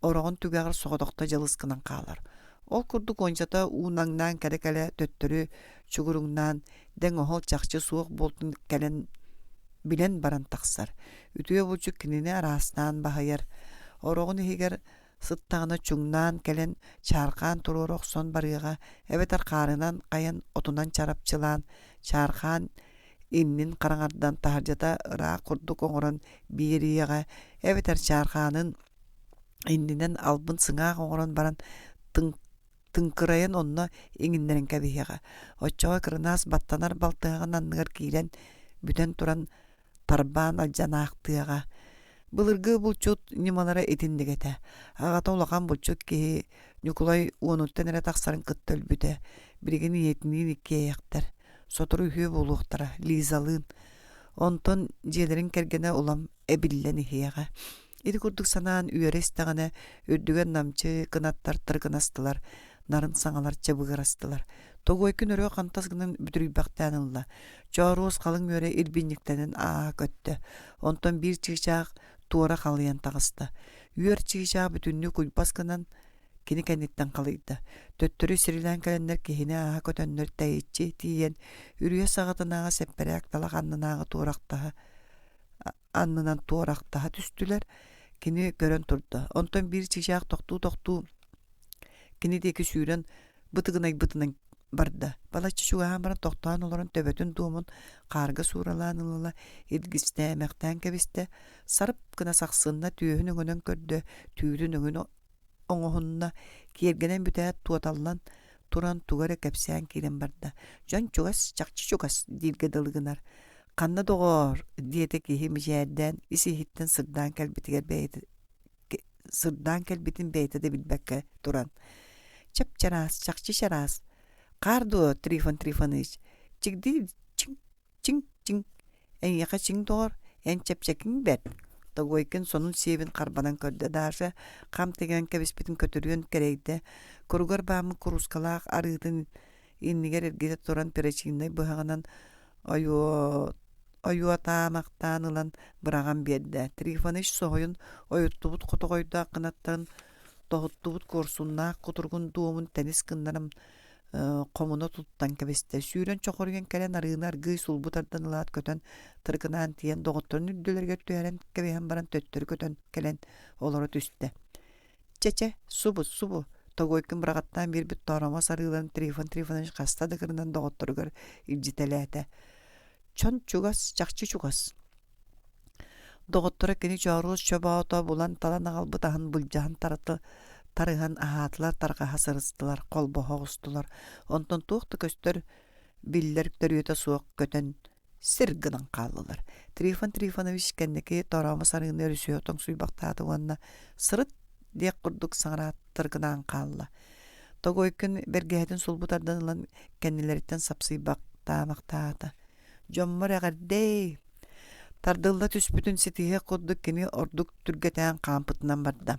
ороҕун түгэҕэр соҕотохто дьылыс гынан хаалар. Ол курдук уончата уунаҥнаан кэлэ-кэлэ төттөрү чугуруҥнаан дэҥ-оһол чахчы суох буолтун кэлэн билэн баран тахсар. Үтүө булчут кинини араастаан баһыйар. Ороҕун иһигэр сыттаҕына чуҥнаан кэлэн чааркаан туруора охсон барыаҕа эбэтэр хаарынан хайан отунан чарапчылаан чааркаан иннин хараҥардан таһырдьата ыраах курдук оҥорон биэриэҕэ эбэтэр чааркаанын иннинэн албын сыҥаах оҥорон баран тыҥ тыҥкырайан онно иҥиннэрэн кэбиһиэҕэ. Оччоҕо кырынаас баттанар балтыһаҕын анныгар киирэн бүтэн туран тарбаан алдьанаахтыаҕа. Былыргы булчут ньымалара итинник этэ. Аҕата улахан булчут киһи Ньукулай уонуттан эрэ тахсарын кытта өлбүтэ. Билигин ийэтиниин иккиэйэхтэр. Сотору үһүө буолуохтара, Лизалыын. Онтон дьиэлэрин кэргэнэ улам эбиллэн иһиэҕэ. Ити курдук санаан үөрэ истэҕинэ, үрдүгэр намчы кынаттар тыргынастылар. Нарын саҥалар чабыгырастылар. Тогуойкун өрө хантас гынан бүдүрүйбэхтээн ылла. Чооруос халыҥ үөрэ ирбинньиктэнэн ааһа көттө. Онтон биир чыычаах туора халыйан таҕыста. Үөр чыычаах бүтүннүү куйбас гынан кини кэнниттэн халыйда. Төттөрү сирилээн кэлэннэр киһини ааһа көтөннөр тэйиччи тиийэн, үрүйэ саҕатынааҕы сэппэрээк талах аннынааҕы туорахтаһа аннынан туорахтаһа түстүлэр. Кини көрөн турда. Онтон биир чыычаах тохтуу-тохтуу кини диэки сүүрэн бытыгынайбытынан барда. Балачча чугаһаан баран тохтоон олорон төбөтүн дуомун хаарга сууралаан ыла-ыла илгистээмэхтээн кэбистэ. Сарып гына сахсынна, түөһүн өҥөнөн көрдө, түүтүн өҥүн оҥоһунна, киэргэнэн бүтээт туоталлан туран тугу эрэ кэпсээн киирэн барда. Дьон чугас, чахчы чугас дииргэ дылы гынар. Ханна доҕоор, диэтэ киһи мичээрдээн ис-иһиттэн сырдаан кэлбитигэр бэйэтэ сырдаан кэлбитин бэйэтэ да билбэккэ туран чап-чараас, чахчы чараас. Хаар дуо, Трифон Трифонович? Чигди чиҥ чиҥ-чиҥ, эйиэхэ чиҥ доҕор, эн чэпчэкиҥ бэрт, Тогойкин сонун сиэбин харбанан көрдө Даша хам тигэн кэбиспитин көтүрүөн кэрэйдэ, куругар бааммыт куруускалаах арыытын иннигэр эргитэ туран перочиннай быһаҕынан ойуотаамахтаан ылан быраҕан биэрдэ. Трифоныч соһуйан ойуттубут хотоҕойдоох гынаттан тоһуттубут куорсуннаах кутуругун дуомун тэнис гыннаран хомуна туттан кэбистэ. Сүүрэн чохоруйан кэлэн арыыны аргыый сулбу тардан ылаат көтөн тыргынаан тиийэн доҕотторун үрдүлэригэр түһэрэн кэбиһэн баран төттөрү көтөн кэлэн олоро түстэ. Чэ-чэ, субу, субу, Тогойкин быраҕаттаан биэрбит тооромос арыыларын Трифон Трифонович хаста да кырынан доҕотторугар илдьитэлээтэ. Чон чугас, чахчы чугас. Доҕотторо кини чооруос чобоото булан-талан аҕалбыт аһын былдьаһан тарыһан аһаатылар, тарҕаһа сырыстылар, холбоһо оҕустулар. Онтон туох да көстөр, биллэр төрүөтэ суох көтөн сир гынан хааллылар. Трифон Трифонович кэнники тороомос арыыны өрүсүһэ тоҥсуйбахтаата уонна «Сырыт» диэх курдук саҥарааттаргынаан хаалла. Тогойкин бэргэһэтин сулбу тардан ылан кэннилэриттэн сапсыйбахтаамахтаата. Дьоммор эҕэрдээ! Тардылла түспүтүн ситиһиэх курдук кини ордук түргэтээн хаампытынан барда.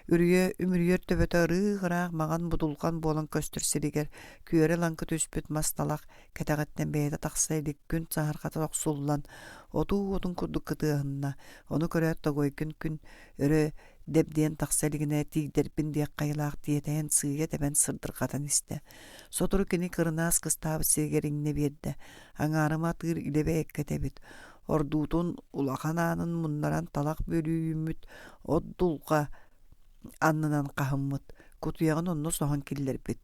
Үрүйэ үмүрүйэр төбөтө ырыы-ыраах маҥан будулҕан буолан көстөр сиригэр күөрэ-лаҥкы түспүт мас талах кэтэҕиттэн бэйэтэ тахса илик күн саһарҕата охсуллан отуу уотун курдук кытыаһынна. Ону көрөөт Тогойкин күн өрө дэбдиэн тахса илигинэ тиийдэрбин диэх хайалаах тиэтэйэн сыыйа тэбэн сырдырҕатан истэ. Сотору кини кырынаас кыстаабыт сиригэр иҥнэ биэрдэ. Аҥаарыма атыыр илэ бэйэккэтэ эбит. Ордуутун улахан аанын муннаран талах бүөлүү үүммүт от дулҕа аннынан хаһыммыт, кутуйаҕын онно соһон киллэрбит.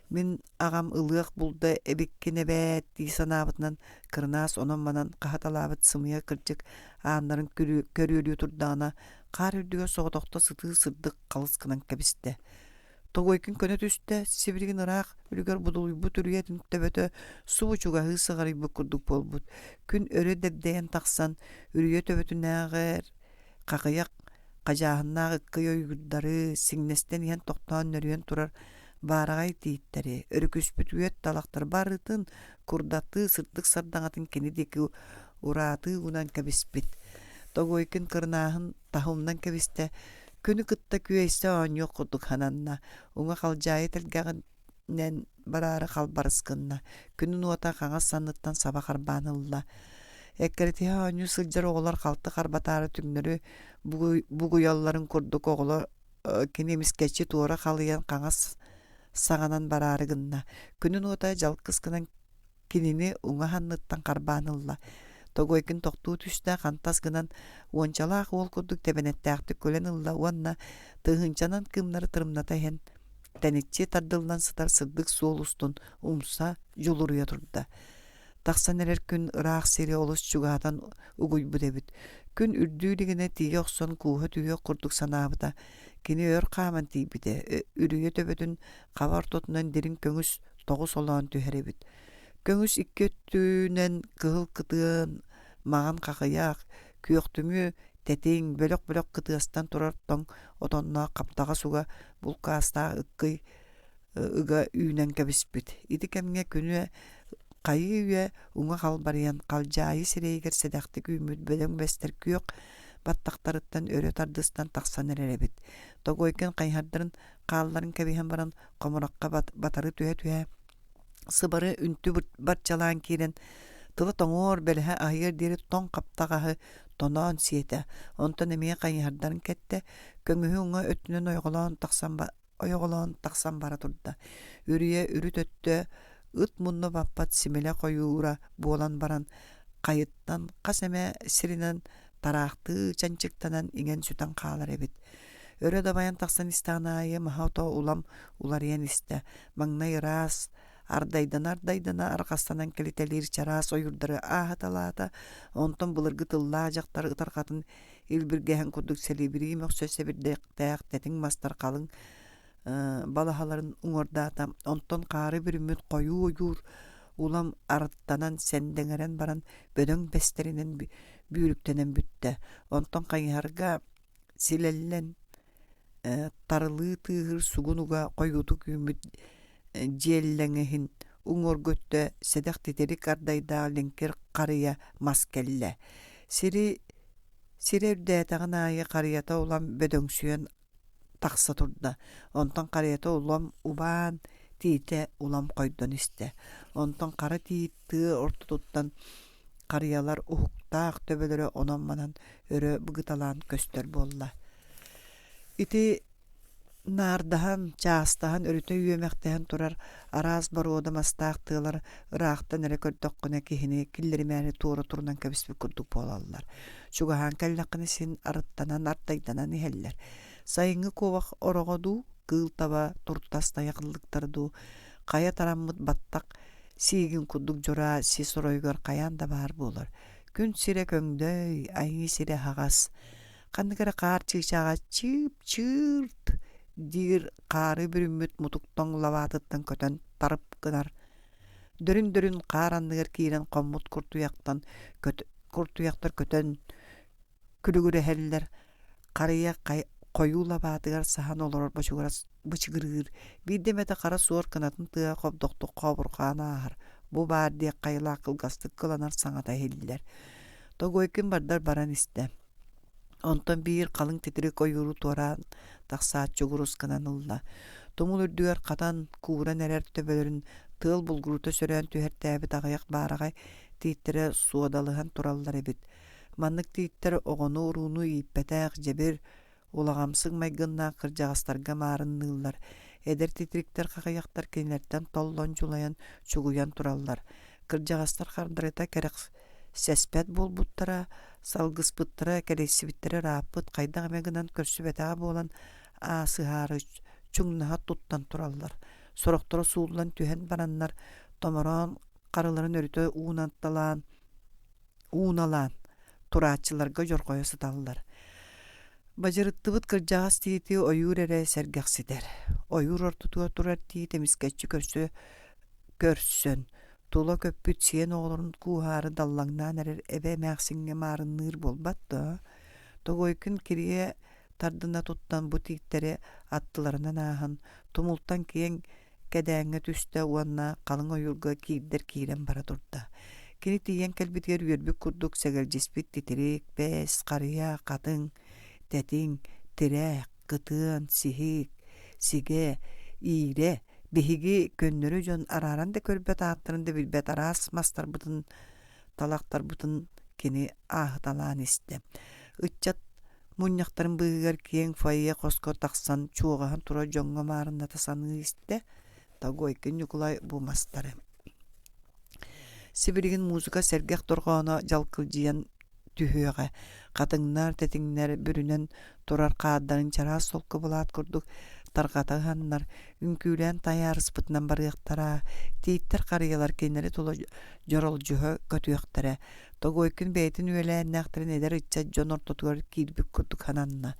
Мин аҕам ылыах булда эбиккин эбээт дии санаабытынан кырынаас онон-манан хаһыталаабыт сымыйа кырдьык ааннарын көрүөлүү турдаҕына хаар үрдүгэр соҕотохто сытыы сырдык халыс гынан кэбистэ. Тогойкин көнө түстэ, сибилигин ыраах үлүгэр будулуйбут үрүйэтин төбөтө субу чугаһыы сыҕарыйбыт курдук буолбут. Күн өрө дэбдэйэн тахсан, үрүйэ төбөтүнээҕэр хахыйах хадьааһыннаах ыккый ойуурдары сиҥнэстэн иһэн тохтоон нөрүйэн турар баараҕай тииттэри, өрүкүспүт үөт талахтар барытын курдаттыы сырдык сардаҥатын кини диэки ураатыы уунан кэбиспит. Тогойкин кырынааһын таһымнан кэбистэ, күнү кытта күөйсэ оонньуох курдук сананна, уҥа халдьаайы тэлгэҕинэн бараары халбарыс гынна, күнүн уота хаҥас санныттан саба харбаан ылла. Эккирэтиһэ оонньуу сылдьар оҕолор халты харбатаары түҥнэри бугуйалларын курдук оҕолор кини эмискэччи туора халыйан хаҥас саҕанан бараары гынна. Күнүн уота дьалкыс гынан кинини уҥа санныттан харбаан ылла. Тогойкин тохтуу түстэ, хантас гынан уончалаах уол курдук тэбэнэттээхтик күлэн ылла уонна тыһыынчанан кыымнары тырымната иһэн тэниччи тардыллан сытар сырдык суол устун умса дьулуруйа турда. Тахсан эрэр күн ыраах сири олус чугаһатан угуйбут эбит. Күн үрдүү илигинэ тиийэ охсон кууһа түһүөх курдук санаабыта. Кини өр хааман тиийбитэ, үрүйэ төбөтүн хаба ортотунан дириҥ көҥүс тоҕус олоон түһэр эбит. Көҥүс икки өттүнэн кыһыл кытыан, маҥан хахыйах, күөхтүҥү тэтиҥ, бөлөх-бөлөх кытыастан турар тоҥ отонноох хаптаҕас уга булкаастаах ыккый ыга үүнэн кэбиспит. Ити кэмҥэ күнү хайыы-үйэ уҥа халбарыйан, халдьаайы сирэйигэр сэдэхтик үүммүт бөдөҥ бэстэр күөх баттахтарыттан өрө тардыстан тахсан эрэр эбит. Тогойкин хайыһардарын хаалларын кэбиһэн баран хомурахха батары түһэ-түһэ сыбары үнтү барчалаан киирэн тыла тоҥуор бэлэһэ аһыйар диэри тоҥ хаптаҕаһы тоноон сиэтэ онтон эмиэ хайыһардарын кэттэ көҥүһү уҥа өттүнэн ойоҕолоон тахсан ойоҕолоон тахсан бара турда үрүйэ үрүт өттө ыт мунна баппат симилэ хойуура буолан баран хайыттан хас эмэ сиринэн тараахтыы чанчыктанан иҥэн сүтэн хаалар эбит өрө дабайан тахсан истэҕин аайы маһа-ото улам уларыйан истэ маҥнай ыраас ардайдана-ардайдана арҕастанан кэлитэлиир чараас ойуурдары ааһыталаата онтон былыргы тыллаах дьахтар ытарҕатын илбиргэһин курдук сэлибирии мөхсө сэбирдэхтээх тэтиҥ мастар халыҥ балаһаларын уҥуордаата онтон хаары бүрүммүт хойуу ойуур улам арыттанан сэндэҥэрэн баран бөдөҥ бэстэринэн бүүрүктэнэн бүттэ онтон хайыһарга силэллэн тарылыы тыаһыыр сугун уга хойуутук үүммүт дьиэллэҥэһин уҥуоргу өттө сэдэх титирик ардайдаах лиҥкир харыйа мас кэллэ сири сирэ үрдээтэҕин аайы харыйата улам бөдөҥсүйэн тахса турда онтон харыйата улам убаан тиитэ улам хойдон истэ онтон хара тиит тыа ортотуттан харыйалар уһуктаах төбөлөрө онон-манан өрө быгыталаан көстөр буолла ити наардаһан чаастаһан өрүтэ үөмэхтэһэн турар араас боруода мастаах тыалар ыраахтан эрэ көрдөххүнэ киһини киллэримээри туора турунан кэбиспит курдук буолаллар чугаһаан кэллэххинэ син арыттанан ардайданан иһэллэр сайыҥҥы куобах ороҕо дуу кыыл таба туртас тайах ыллыктара дуу хайа тараммыт баттах сиигин курдук дьураа сис оройугар хайаан да баар буолар күн сирэ көҥдөй айыы сирэ аһаҕас ханнык эрэ хаар чыычааҕа чыып-чыырт диир хаары бүрүммүт мутук тоҥ лабаатыттан көтөн тарып гынар дөрүн-дөрүн хаар анныгар киирэн хоммут куртуйахтан куртуйахтар көтөн күлүгүрэһэллэр харыйа хойуу лабаатыгар саһан олорор бочугурас бычыгырыыр биирдэ эмэтэ хара суор кынатын тыаһа хобдохтук хообурҕаан ааһар бу баар диэх хайалаах кылгастык кыланар саҥата иһиллэр Тогойкин бардар баран истэ Онтон биир халыҥ титирик ойууру туораан тахсаат чугурус гынан ылла. Тумул үрдүгэр хатан, кууран эрэр төбөлөрүн тыал булгурута сөрөөн түһэртээбит аҕыйах баараҕай тииттэрэ суодалыһан тураллар эбит. Маннык тииттэр оҕону-урууну ииппэтэх, дьэбир, Улаҕамсык майгыннаах кырдьаҕастарга маарынныыллар, эдэр титириктэр хахыйахтар кинилэртэн толлон дьулайан чугуйан тураллар. Кырдьаҕастар хардарыта кэрэхсэспэт буолбуттара, салгыспыттара, кэлэйсибиттэрэ ырааппыт, хайдах эмэ гынан көрсүбэтэҕэ буолан аасыһаары чуҥнаһа туттан тураллар. Сорохторо сууллан түһэн бараннар, томороон харыларын өрүтэ уунатталаан ууналаан турааччыларга дьорҕойо сыталлар Бадьырыттыбыт кырдьаҕас тиити ойуур эрэ сэргэхситэр. Ойуур ортотугар турар тиит эмискэччи көрсө көрсөн, тула көппүт сиэн оҕолорун кууһаары даллаҥнаан эрэр эбэ эмээхсиҥҥэ маарынныыр буолбат дуо? Тогойкин кирийэ тардына туттан бу тииттэри аттыларынан ааһан, тумултан киэҥ кэдээҥҥэ түстэ уонна халыҥ ойуурга киирдэр киирэн бара турда. Кини тиийэн кэлбитигэр үөрбүт курдук сэгэлдьиспит титирик, бэс, харыйа, хатыҥ, тэтиҥ, тирэх, кытыан, сиһик, сигэ, иирэ биһиги көннөрү дьон арааран да көрбөт ааттарын да билбэт араас мастарбытын талахтарбытын кини ааһыталаан истэ. Ыччат мунньахтарын быыһыгар киэҥ фойе хоско тахсан чуоҕаһан турар дьоҥҥо маарынната саныы истэ Тогойкин Ньукулай бу мастары Сибилигин музыка сэргэх дорҕооно дьалкылдьыйан түһүөҕэ хатыҥнар тэтиҥнэр бүрүнэн турар хаардарын чараас солко былаат курдук тарҕата ыһаннар үҥкүүлээн тайаарыспытынан барыахтара тииттэр харыйалар кинилэри тула дьоролдьуһа көтүөхтэрэ Тогойкин бэйэтин үөлээннээхтэрин эдэр ыччат дьон ортотугар киирбит курдук сананна.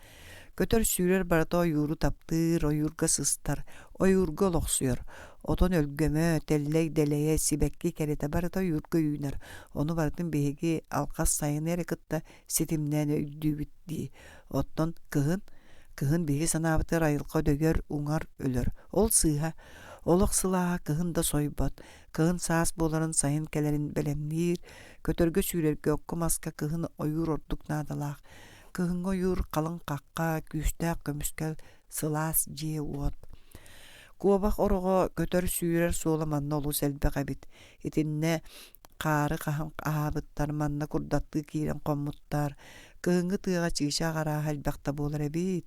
Көтөр-сүүрэр барыта ойууру таптыыр, ойуурга сыстар, ойуурга олохсуйар. Отон өлгөмө, тэллэй дэлэйэ, сибэкки кэрэтэ барыта ойуурга үүнэр. Ону барытын биһиги алҕас сайыны эрэ кытта ситимнээн өйдүүбүт дии. Оттон кыһын, кыһын биһиги санаабытыгар айылҕа өдөгөр, уҥар, өлөр. Ол сыыһа. Олох сылааһа кыһын да сойбот. Кыһын саас буоларын сайын кэлэрин бэлэмниир, көтөргө-сүүрэргэ окко-маска кыһын ойуур ордук наадалаах. Кыһыҥҥы ойуур халыҥ хахха, күүстээх көмүскэл сылаас дьиэ-уот. Куобах ороҕо көтөр-сүүрэр суола манна олус элбэх эбит. Итиннэ хаары хаһан аһаабыттар, манна курдаттыы киирэн хоммуттар. Кыһыҥҥы тыаҕа чыычаах арааһа элбэх да буолар эбит.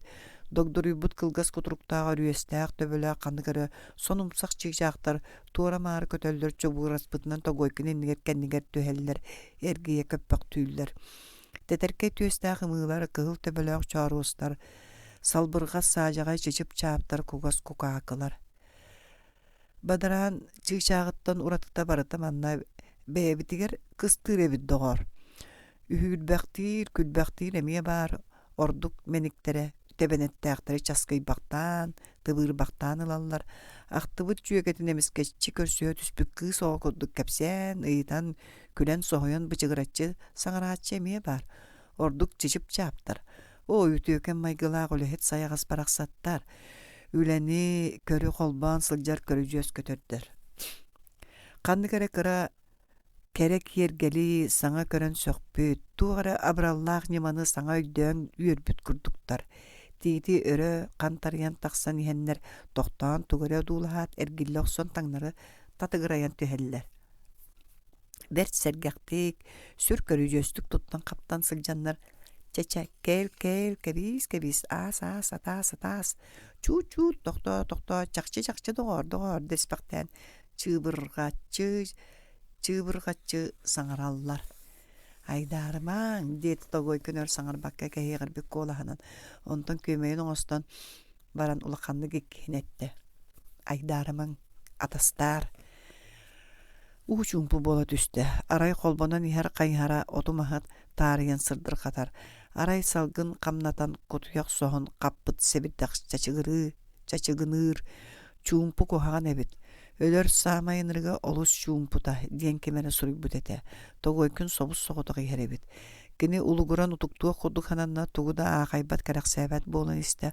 Догдоруйбут кылгас кутуруктаах өрүөстээх төбөлөөх ханнык эрэ сонумсах чыычаахтар туора-маары көтөллөр чобугураспытынан Тогойкин иннигэр-кэннигэр түһэллэр, эргийэ көппөхтүүллэр. Тэтэркэй түөстээх ымыылар, кыһыл төбөлөөх чооруостар, салбырҕас саадьаҕай чычып-чааптар, кугас кукаакылар. Бадараан чыычааҕыттан уратыта барыта манна бэйэбитигэр кыстыыр эбит доҕоор. Үһүүрбэхтиир, күлбэхтиир эмиэ баар, ордук мэниктэрэ, тэбэнэттээхтэри часкыйбахтаан, тыбыырбахтаан ылаллар. Ахтыбыт дьүөгэтин эмискэччи көрсүһэ түспүт кыыс оҕо курдук кэпсээн, ыйытан, күлэн соһуйан бычыгыраччы саҥарааччы эмиэ баар. Ордук чычып-чааптар. Оо, үтүөкэн майгылаах үлэһит сайаҕас барахсаттар. Үлэни, көрү холбоон сылдьар көрүдьүөс көтөрдөр. Ханнык эрэ кыра кэрэ киэргэли саҥа көрөн сөхпүт, туох эрэ абыраллаах ньыманы саҥа өйдөөн үөрбүт курдуктар. Тиити өрө хантарыйан тахсан иһэннэр тохтоон тугу эрэ одуулаһаат эргиллэ охсон таҥнары татыгырайан түһэллэр. Бэрт сэргэхтик, сүр көрүдьүөстүк туттан-хаптан сылдьаннар «Чэ-чэ, кэл-кэл, кэбиис-кэбиис, аас-аас, атаас-атаас, чуут-чуут, тохтоо-тохтоо, чахчы-чахчы доҕоор, доҕоор» дэспэхтээн чыыбырҕаччы, чыыбырҕаччы саҥараллар. «Айдаарымаҥ» диэтэ Тогойкин өр саҥарбакка кэһиэҕирбит куолаһынан, онтон күөмэйин оҥостон баран улаханнык иккиһин эттэ: «Айдаарымаҥ, атастаар» Уу чуумпу буола түстэ, арай холбонон иһэр хайыһара оту-маһы таарыйан сырдырҕатар, арай салгын хамнатан кутуйах соһон хаппыт сэбирдэх чачыгырыы, чачыгыныыр, чуумпу куһаҕан эбит, өлөр саамай ынырыга олус чуумпута диэн ким эрэ суруйбут этэ, Тогойкун собус-соҕотох иһэр эбит. Кини улугуран утуктуох курдук сананна, тугу да аахайбат, кэрэхсээбэт буолан истэ.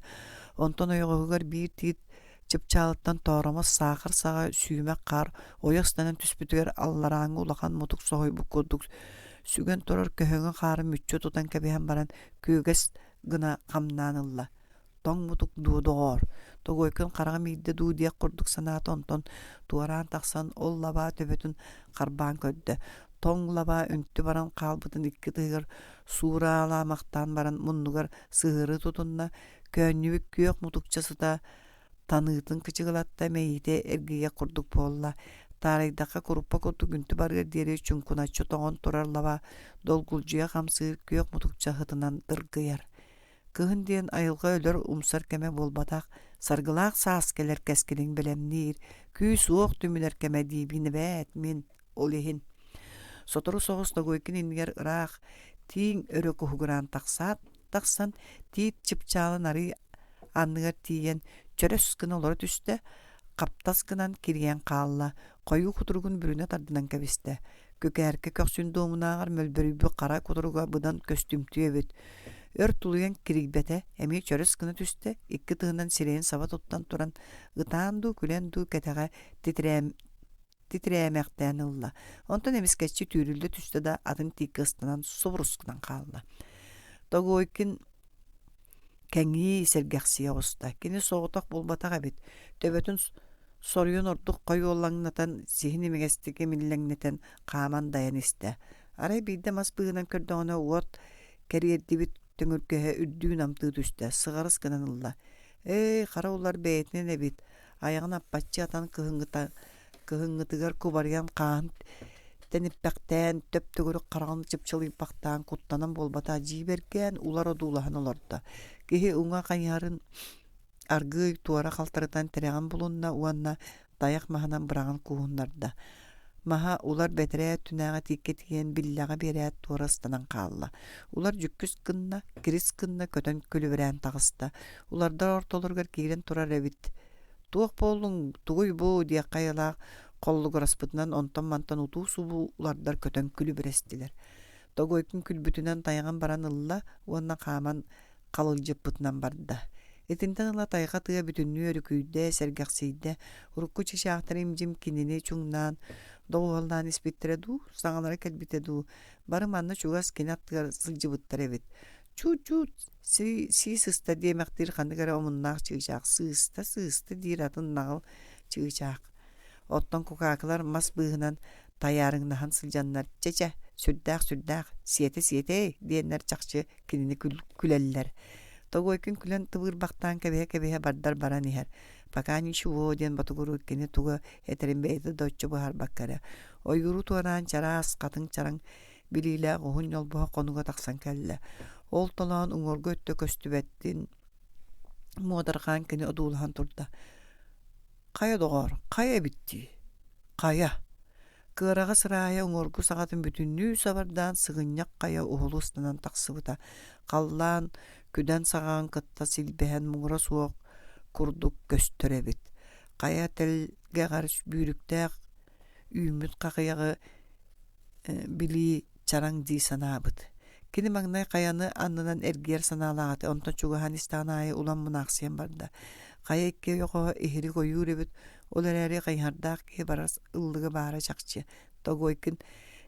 Онтон ойоҕоһугар биир тиит Чыпчаалыттан тооромос саахар саҕа сүүмэх хаар ойох ыстанан түспүтүгэр алларааҥҥы улахан мутук соһуйбут курдук сүгэн турар көһөҥө хаары мүччү тутан кэбиһэн баран күөгэс гына хамнаан ылла. Тоҥ мутук дуу доҕоор, Тогойкун хараҕым иирдэ дуу диэх курдук санаата онтон туораан тахсан ол лабаа төбөтүн харбаан көрдө. Тоҥ лабаа үнтү баран хаалбытын икки ытыһыгар суураалаамахтаан баран муннугар сыһыары тутунна, Көөнньүбүт күөх мутукча сыта таныытын кычыгылатта, мэйиитэ эргийиэх курдук буолла. Таарыйдахха куруппа курдук үнтү барыар диэри чуҥкуначчы тоҥон турар лаба долгулдьуйа хамсыыр күөх мутукча сытынан дыргыйар. Кыһын диэн айылҕа өлөр умсар кэмэ буолбатах, саргылаах саас кэлэр кэскилин бэлэмниир, күүс-уох түмүлэр кэмэ диибин эбээт мин ол иһин. Сотору соҕус Ногойкин иннигэр ыраах тииҥ өрө куһугураан тахсаат, тахсан тиит чыпчаалын арыы анныгар тиийэн чөрөс гына олоро түстэ, хаптас гынан кирийэн хаалла, хойуу кутуругун бүрүнэ тардынан кэбистэ. Күкээркэ көхсүн дуомунааҕар мөлбөрүйбүт хара кутуруга быдан көстүмтүө эбит. Өр тулуйан кирийбэтэ, эмиэ чөрөс гына түстэ, икки тыһынан сирэйин саба туттан туран, ытаан дуу, күлэн дуу кэтэҕэ титирээн титирээмэхтээн ылла. Онтон эмискэччи түүрүллэ түстэ да атын тииккэ ыстанан субурус гынан хаалла. Тогойкин кэҥии сэргэхсийэ оҕуста. Кини соҕотох буолбатах эбит. Төбөтүн соруйан ордук хойуоллаҥнатан, сиһин имигэстик имиллэҥнэтэн хааман дайан истэ. Арай биирдэ мас быыһынан көрдөҕүнэ уот кэриэрдибит төҥүргэһэ үрдүү намтыы түстэ, сыҕарыс гынан ылла. Эй, хара улар бэйэтинэн эбит, айаҕын аппаччы атан кыһыҥҥыта кыһыҥҥытыгар кубарыйан хааһын тэниппэхтээн, төп-төгүрүк хараҕын чыпчылыйбахтаан куттанан буолбатах дьиибэргээн улар одуулаһан олордо. Киһи уҥа хайыһарын аргыый туора халтарытан тирэҕин булунна уонна тайах маһынан быраҕан кууһуннарда. Маһа улар бэтэрээ өттүнээҕи тииккэ тиийэн биллэҕэ биэрээт туора ыстанан хаалла. Улар дьүккүс гынна, кирис гынна көтөн күлүбүрээн таҕыста. Улардар ортолоругар киирэн турар эбит Туох буоллуҥ, тугуй бу диэххэ айылаах холлугураспытынан онтон-мантан утуу-субуу улардар көтөн күлүбүрэстилэр. Тогойкун күлбүтүнэн тайаҕын баран ылла уонна хааман халылдьыппытынан барда. Итинтэн ыла тайҕа тыа бүтүннүү өрүкүйдэ, сэргэхсийдэ, урукку чычаахтар им-дьим кинини чуҥнаан, доҕуһуоллаан испиттэрэ дуу, саҥалара кэлбитэ дуу, бары манна чугас кини аттыгар сылдьыбыттар эбит. Чуут-чуут! Сии сыста диэмэхтиир ханнык эрэ омуннаах чыычаах, сыыста, сыыста диир атын наҕыл чыычаах. Оттон кукаакылар мас быыһынан тайаарыҥнаһан сылдьаннар «Чэ-чэ, сүрдээх-сүрдээх, сиэтэ-сиэтэй» диэннэр чахчы кинини күлэллэр. Тогойкин күлэн тыбыырбахтаан кэбиһэ-кэбиһэ бардар баран иһэр. «Пока ничего» диэн ботугуруур кини тугу этэрин бэйэтэ да оччо быһаарбакка эрэ. Ойууру туораан чараас, хатыҥ чараҥ билиилээх уһун ньолбоһох хонуга тахсан кэллэ. Ол толоон уҥуоргу өттө көстүбэттин муодарҕаан кини одуулаһан турда. Хайа доҕоор, хайа эбит дии? Хайа? Кыараҕас ыраайа уҥуоргу саҕатын бүтүннүү сабардаан сыгынньах хайа уһулу ыстанан тахсыбыта. Халлаан күдэн саҕаҕын кытта силбэһэн муҥура суох курдук көстөр эбит. Хайа тэлгэҕэр бүүрүктээх үүммүт хахыйаҕы билии чараҥ дии санаабыт. Кини маҥнай хайаны аннынан эргийэр санаалаах этэ, онтон чугаһаан истэҕин аайы улам мунаахсыйан барда. Хайа икки ойоҕоһо иһирик ойуур эбит, ол эрээри хайыһардаах киһи барар ыллыга баара чахчы. Тогойкин